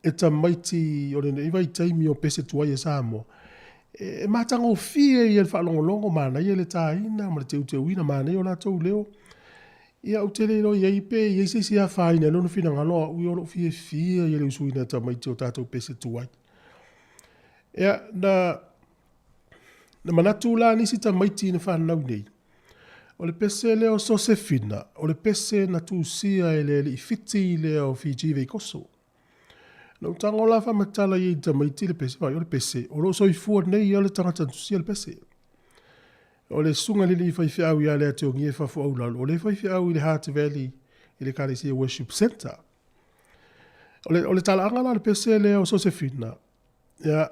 e tamaiti o lenei vaitaimi o pese tuai a Samoa, e matagofie ia le faalogologo, manaia le taina ma le teuteuina, manaia o latou leo. Ia, ou te le iloa i ai pe i ai se isi e afaina ai lona finagalo o au ia o lou fiafia ia i le usuina e tamaiti o tatou pese tuai. Ia, na, na manatu la nisi tamaiti na fanau nei, o le pese lea o Sosefina, o le pese na tusia e le alii Fiti lea o Fiji Veikoso. Na ou tago la faamatala i ai i tamaiti le pese, vaai o le pese, o lo o soifua nei ia le tagata na tusia le pese. O le susuga i le alii faifeau ia Leationgie Fafo Aulalo, o le faifeau i le Heart Valley i le Ekalesia Worship Centre. O le, o le talaaga la o le pese lea o Sosefina, ia,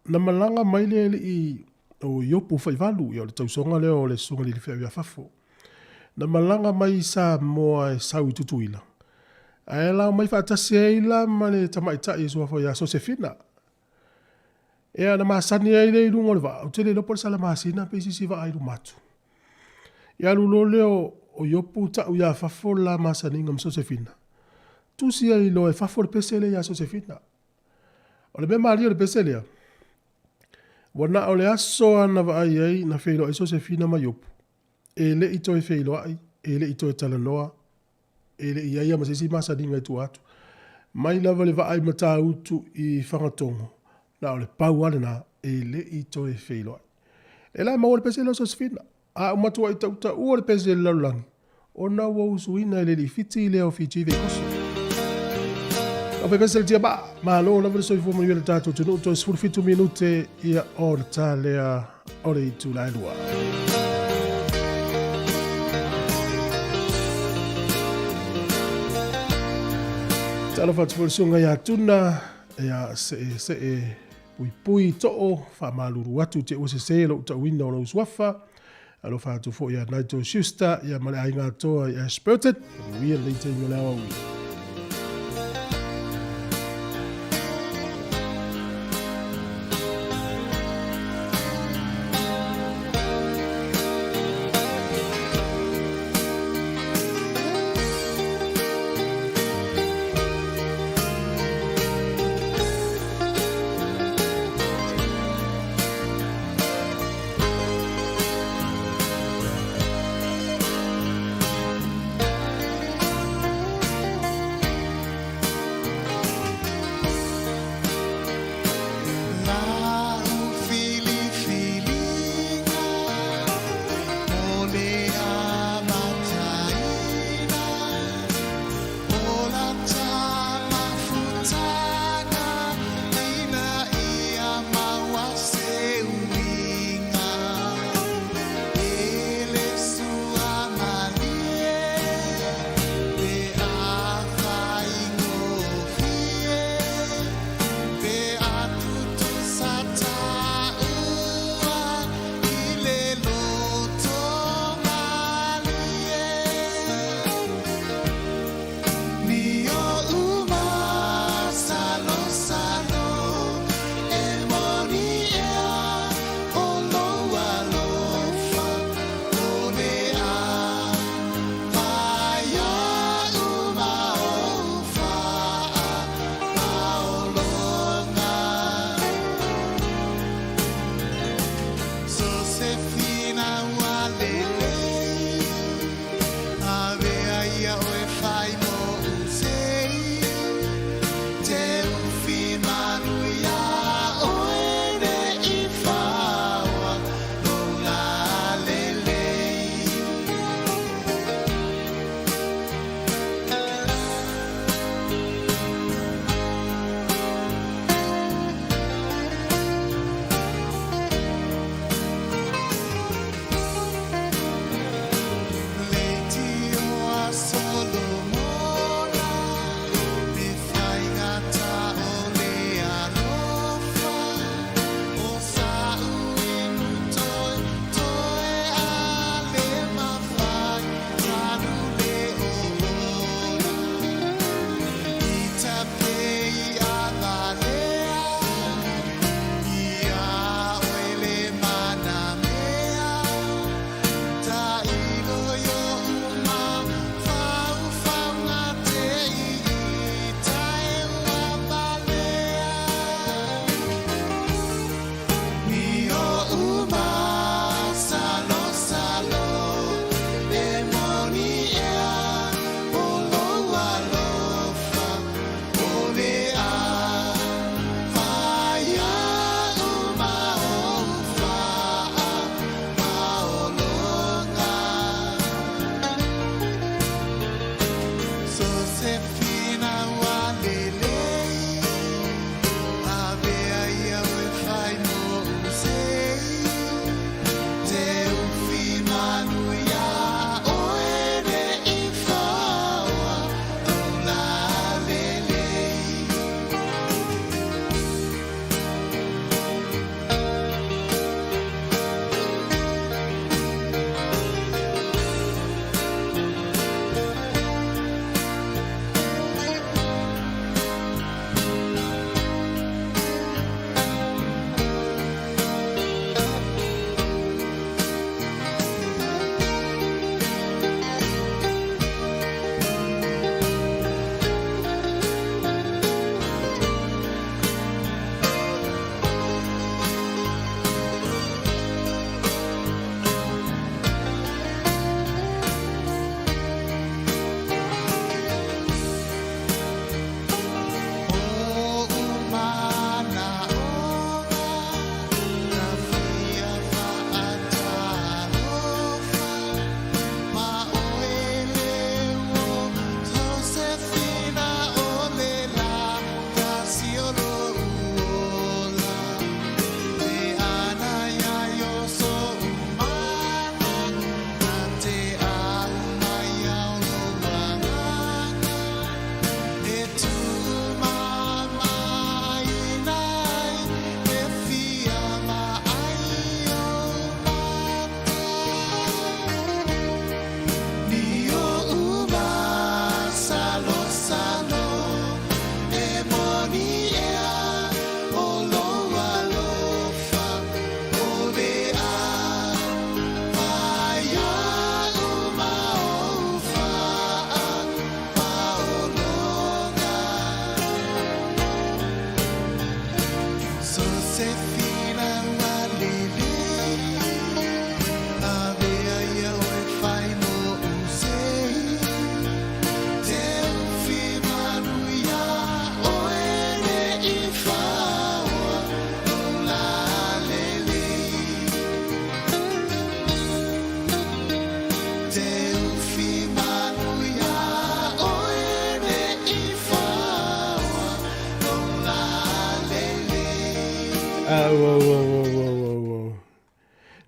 na malaga mai le alii o Iopu Faivalu, ia o le tausoga lea o le susuga i le alii faifeau ia Fafo. Na malaga mai i Samoa e sau i Tutuila, ae lao mai faatasi ai la ma le tamaitai e suafa ia Sosefina. Ea na masani ai lea i luga o le vaa, ou te le iloa po o le Salamasina pe se isi vaa i luma atu. Ia alu loa lea o Iopu tau ia Fafo le la masaniga ma Sosefina. Tusi ai loa e Fafo le pese lea ia Sosefina. O le mea malie o le pese lea, ua na o le aso lava na vaai ai na feiloai Sosefina ma Iopu, e le i toe feiloai, e le i toe talanoa, E le i i ai lava ma se isi masaniga i tua atu. Mai lava le vaa i Matautu i Fagatogo, na o le pau lava lena, e le i toe feiloai. E la maua le pese lea o Sosefina, a ua matuai tautaua le pese i le lalolagi, ona ua usuina e le alii Fiti lea o Fiji Veikoso. Lau faipese le tiamaa, malo lava le soifua manuia i le tatou atunuu, toe 17 minute ia ona ta lea o le itula e 2. Talofa atu foi le susuga ia Tuna, ia see see puipui too, faamalulu atu te ua sese lou tauina o lou suafa. Alofa atu foi ia Nigel Schuster, ia ma le aiga atoa i Ashburton. Manuia lenei taimi o le aoauli.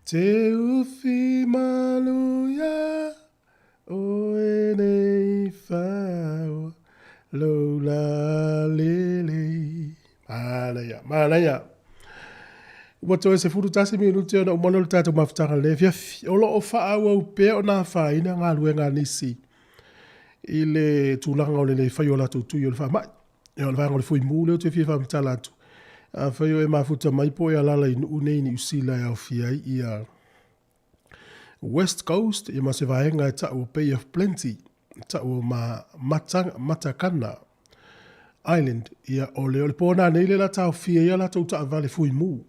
Te ufi maluia o e nei whaoa lou lalelei. Manaia, manaia. Ua toe 11 minute ona uma lea o le tatou mafutaga i lenei afiafi. O lo o faaauau pea ona afaina galuega a nisi i le tulaga o le le faia o latou tui o le faamai. Ia, o le vaega o le fuimu lea ou te fia faamatala atu. Afai o e mafuta mai po o e alaala i nuu nei i Niu Sila e aofia ai ia West Coast ia ma se vaega e tau o Bay of Plenty, tau o ma Mata, Matakana Island, ia o le, o le pō nanei lea la taofia ai a latou taavale fuimu.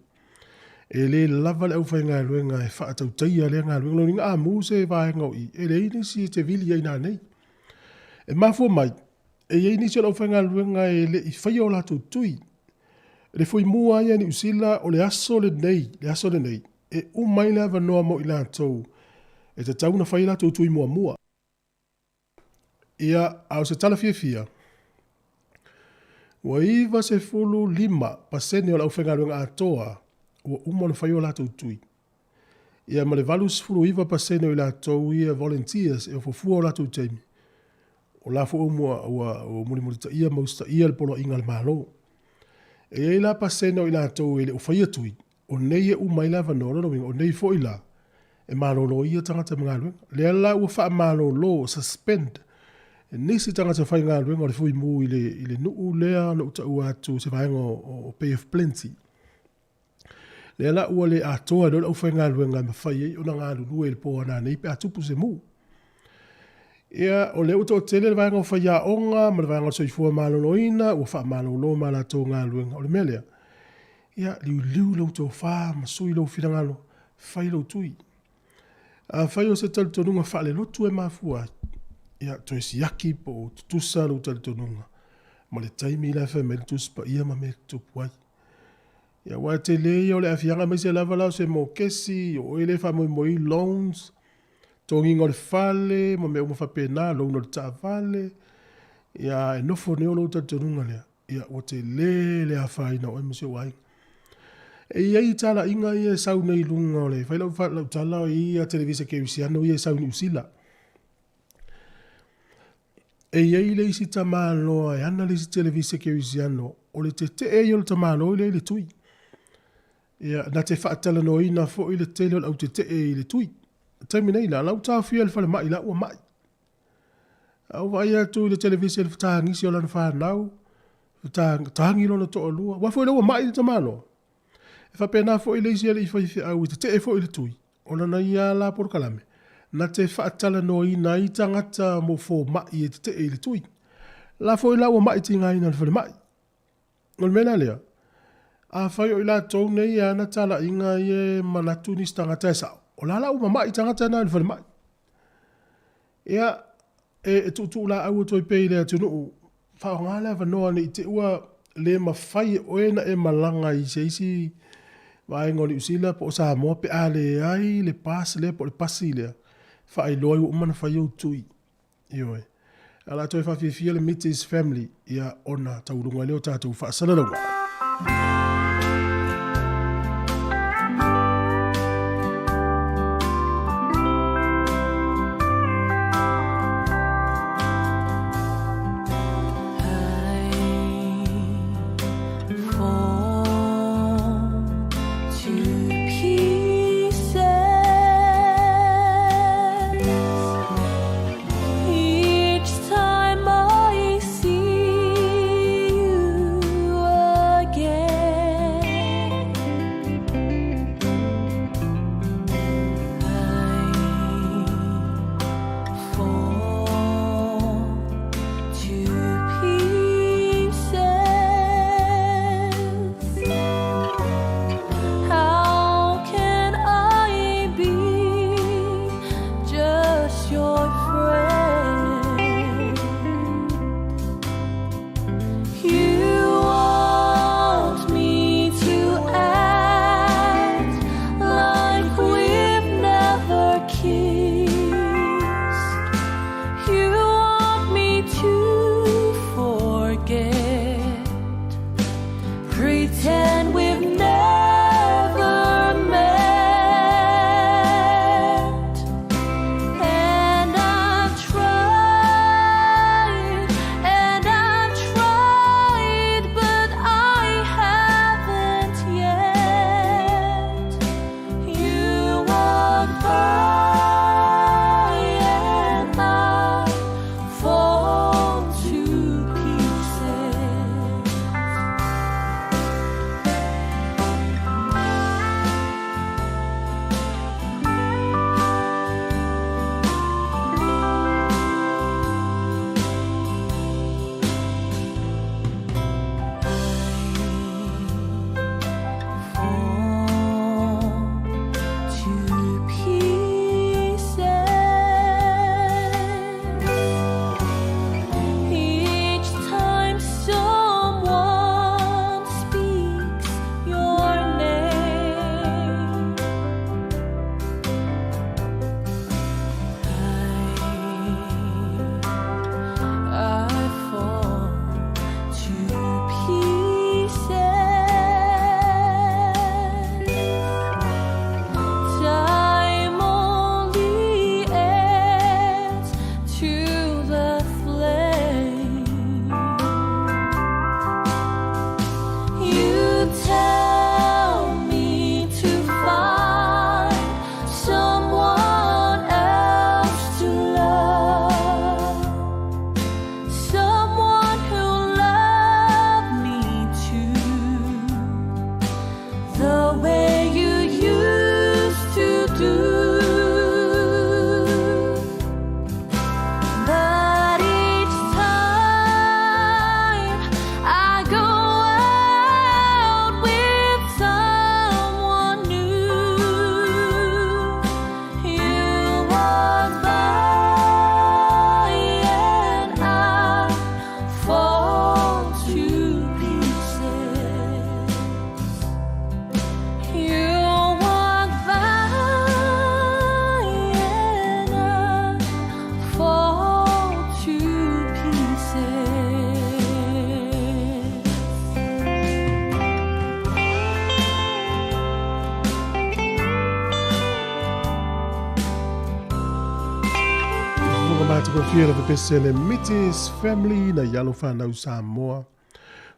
E le lava le aufaigaluega e faatautaia lea galuega. Lona uiga a mu se vaega o i, e leai nisi e te vili ai nanei. E mafua mai, E i ai nisi o le aufaigaluega e le i faia o latou tui. Le fuimu lava ia Niu Sila o le aso lenei, le aso lenei, e uma ai le avanoa mo i latou e tatau ona fai a latou tui muamua. Ia, a o se tala fiafia, ua 95% o le aufaigaluega atoa ua uma ona fai o latou tui. Ia ma le 89% o i latou ia volunteers e ofo fua o latou taimi, o la foi ua, ua, ua mulimulitaia ma usitaia le poloaiga a le Malo. E i ai la pasene o i latou e le o faia tui, o nei e uma ai le avanoa, o lona uiga, o nei foi la e malolo ai ia tagata ma galuega. Lea la ua faamalolo, suspend, nisi tagata faigaluega o le Fuimu i le, i le nuu lea na ou taua atu, se vaega o, o Bay of Plenty. Lea la ua le atoa ai loa le aufaigaluega e mafai ai ona galulue i le po a nanei pe a tupu se mu. Ia, o lea ua toatele le vaega o faiaoga ma le vaega o le soifua maloloina ua faamalolo ma latou galuega. O le mea lea, ia, liuliu lau tofa ma sui lou finagalo, fai lou tui. Afai o se talitonuga faalelotu e mafua ai, ia, toe siaki po o tutusa lou talitonuga ma le taimi la e fai mai ai le Tusi Paia ma mea e tutupu ai. Ia, aua e tele ia o le aafiaga aemaise lava la o se mokesi, o oe lea e faamoemoe i loans, togiga o le fale ma mea uma faapena, loan o le taavale, ia e nofo nei o lou talitonuga lea, ia ua tele le afaina o oe ma si ou aiga. E i ai talaiga ia e sau nei i luga o le, fai lau, lau tala i ia televise kerisiano ia e sau i Niu Sila. E i ai le isi tamaloa e ana le isi televise kerisiano, o le tetee ia o le tamaloa lea i le tui. Ia, na te faatalanoaina foi le tele o le au tetee i le tui. Le taimi nei la, la ua taofia i le falemai, la ua mai. A ou vaai atu i le televise i le fetagisi o lana fanau, tagi lona toalua, aua foi la ua mai le tamaloa. E faapena foi le isi alii faifeau e tetee foi i le tui, o lana ia la polokalame, na te faatalanoaina ai tagata mo fomai e tetee i le tui. La foi la ua mai tigaina i le falemai. O le mea la lea, afai o i latou nei e ana talaiga ia e manatu nisi tagata e sao, o la la ua mamai tagata na i le falemai. Ia, e, e tuutuu laau atu ai pea i le atunuu, faaaoga le avanoa ne i te i ua le mafai e oe ona e malaga i se isi vaega o Niu Sila po o Samoa pe a leai le pass lea po o le pasi lea, faailoa ai ua uma ona fai ou tui. Ioe. Ae o le a toe faafiafia le Mitty's Family, ia, ona tauluga ai lea o tatou faasalalauga. matagofie le pepese le Mitis Family na i alo whanau Samoa.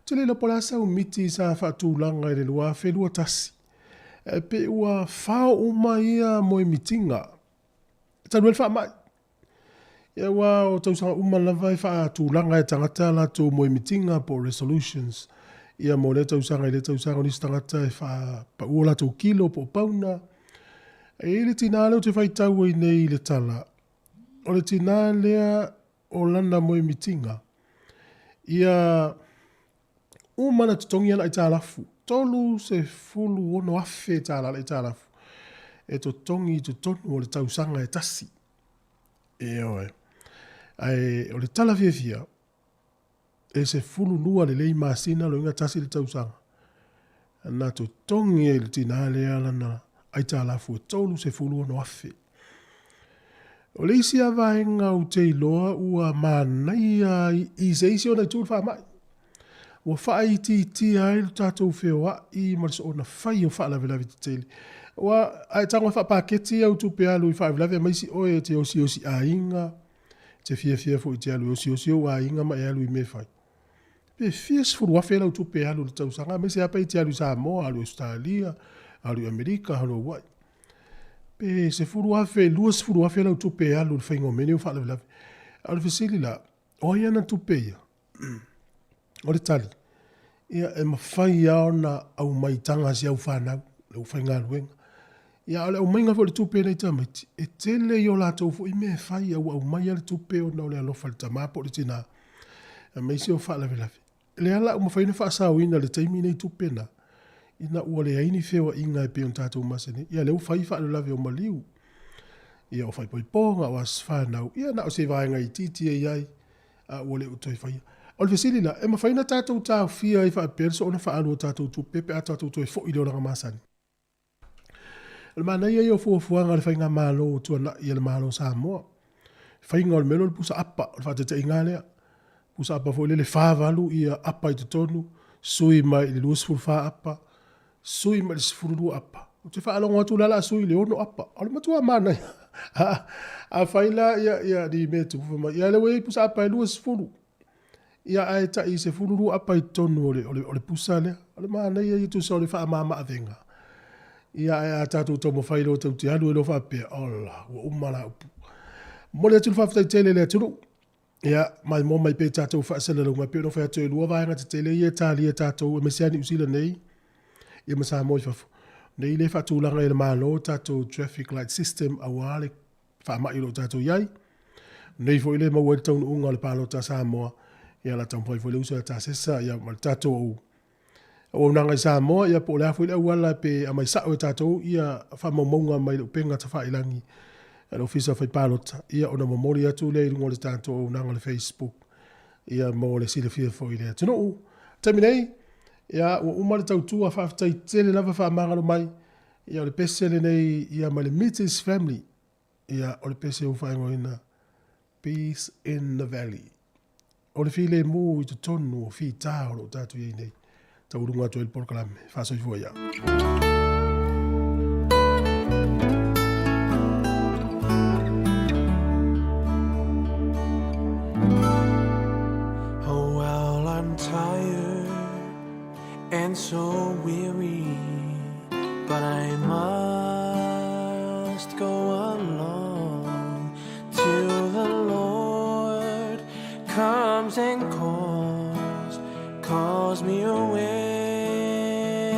Te le po le a sau miti sa faatulaga i le 2021. E pe ua fao uma ia moemitiga talu ai le faamai. Ia aua o tausaga uma lava e faatulaga e tagata a latou moemitiga po o resolutions ia mo lea tausaga i lea tausaga. O nisi tagata e faapaua o latou kilo po o pauna. E i ai le tinā lea ou te faitau ai nei i le tala, o le tinā lea o lana moemitiga ia uma ona totogi ana aitalafu, $36,000 tala le aitalafu e totogi i totonu o le tausaga e tasi. Ioe. Ae o le tala fiafia, e 12 lelei masina loiga tasi le tausaga, na totogi ai le tinā lea lana aitalafu e $36,000. O le isi lava vaega ou te iloa ua manaia i se isi ona itu le faamai, ua faaitiitia ai lo tatou feoai ma le soona fai o faalavelave tetele. Aua a e tago e faapaketi au tupe alu i faalavelave aemaise oe e te osiosi aiga, e te fiafia foi e te alu e osiosi ou aiga ma e alu i mea e fai. Pe fia sefulu afe lau tupe e alu i le tausaga, aemaise lava pe e te alu i Samoa, alu i Ausetalia, alu i Amerika, alu Hawaii. Pe 10,000, 20,000 lau tupe e alu i le faiga o mea nei o faalavelave. A o le fesili la, o ai ana tupe ia? O le tali, ia e mafai lava ona aumai taga a si au fanau, le aufaigaluega. Ia a o le aumaiga foi o le tupe e nai tamaiti, e tele i o latou foi mea e fai, a ua aumai lava le tupe ona o le alofa i le tama po o le tina, aemaise o faalavelave. Lea la ua mafai ona faasaoina i le taimi nei tupe na, ina ua leai ni feoaiga e pei ona tatou masani ai. Ia lea ua fai faalavelave o maliu, ia o faaipoipoga, o aso fanau, ia na o se vaega itiiti e i ai, a ua le o toe faia. O le fesili la, e mafai ona tatou taofia ai faapea le soona faaalu o tatou tupe pe a tatou toe foi i le olaga masani? O le manaia ia o fuafuaga a le faigamalo ua tuanai a le Malo o Samoa. Faiga o le mea lea o le pusa apa, o le faataitaiga lava lea. Pusa apa foi lele 48 ia apa i totonu, sui mai i le 24 apa, sui mai i le 12 apa. Ou te faalogo atu la o le a sui i le 6 apa. O le matua manaia. Afai la ia ni mea tupu mai, ia lea ua i ai pusa apa e 20. Ia ae tai 12 apa i totonu o le, o le, o le pusa lea. O le manaia ia tusa o le faamama-avega. Ia ae a tatou taumafai loa tatou te alu ai loa faapea, ola, ua uma la upu. Momoli atu le faafetai tele i le atunuu. Ia, maimoa mai pea i tatou faasalalauga, e pei ona fai atu e lua vaega tetele ia e talia e tatou, aemaise lava Niu Sila nei, ia ma Samoa i fafo. Nei lea e faatulaga e le Malo tatou traffic light system aua le faamai o lo o tatou i ai. Nei foi lea e maua ai le taunuuga o le palota a Samoa, ia o le a taumafai foi le uso ia Tasesa ia ma le tatou auaunaga i Samoa, ia po o le a foi le auala pe aumai sao e tatou ia faamaumauga mai le upega tafailagi a le Ofisa Fai Palota, ia ona momoli atu lea i luga o le tatou auaunaga o le Facebook, ia mo le silafia foi i le atunuu. Taimi nei, ia ua uma le tautua, faafetai tele lava faamagalo mai, ia o le pese lenei ia ma le Mitty's Family, ia o le pese ua faaigoaina Peace in the Valley. O le filemu i totonu o fita o lo o tatou i ai nei. Taualuga atu ai le polokalame. Faasoifua ia. Oh well, I'm tired and so weary, but I must go along till the Lord comes and calls, calls me away.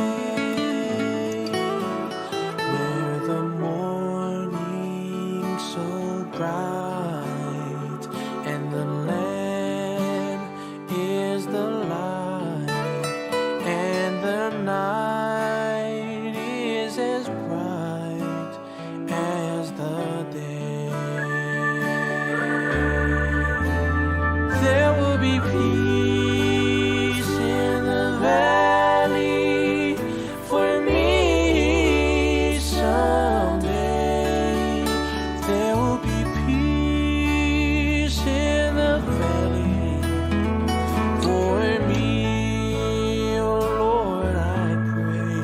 Where the morning so bright and the Lamb is the light, and the night is as bright as the day. There will be peace in the valley for me someday. There will be peace in the valley for me, oh Lord, I pray.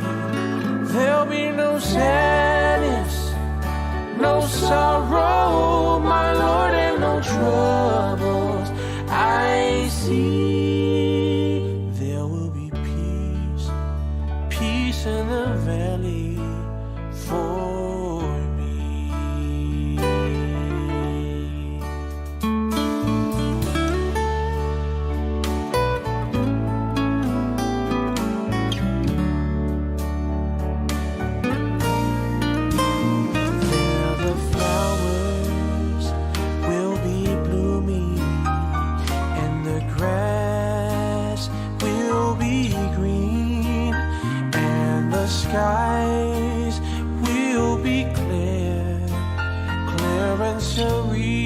There'll be no sadness, no sorrow, my Lord, and no trouble. serene.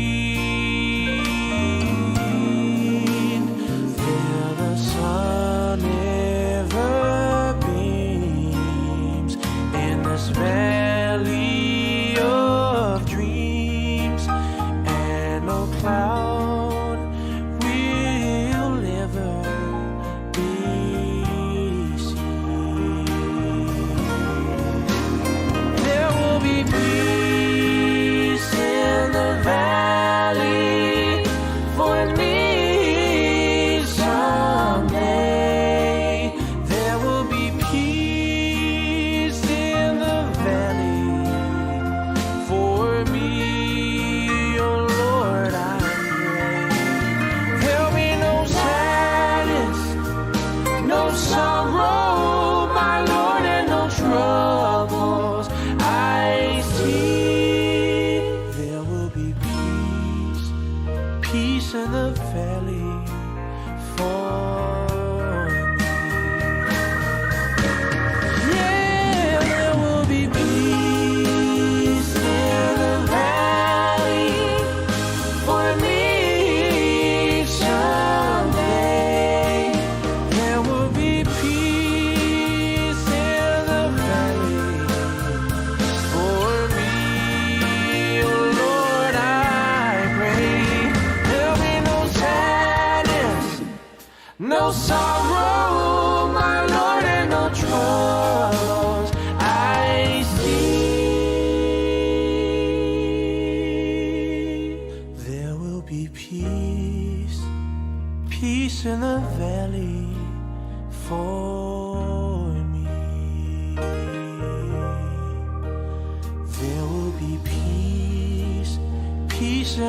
There the sun ever beams in this valley of dreams, and no cloud will ever be seen. There will be peace in the valley for me someday. There will be peace in the valley for me, oh Lord, I pray. There'll be no sadness, no sorrow, my Lord, and no troubles I see. There will be peace, peace in the valley for me. Yeah, there will be peace in the valley for me someday. There will be peace in the valley for me, oh Lord, I pray. There'll be no sadness, no sorrow, my Lord, and no troubles I see. There will be peace, peace in the valley for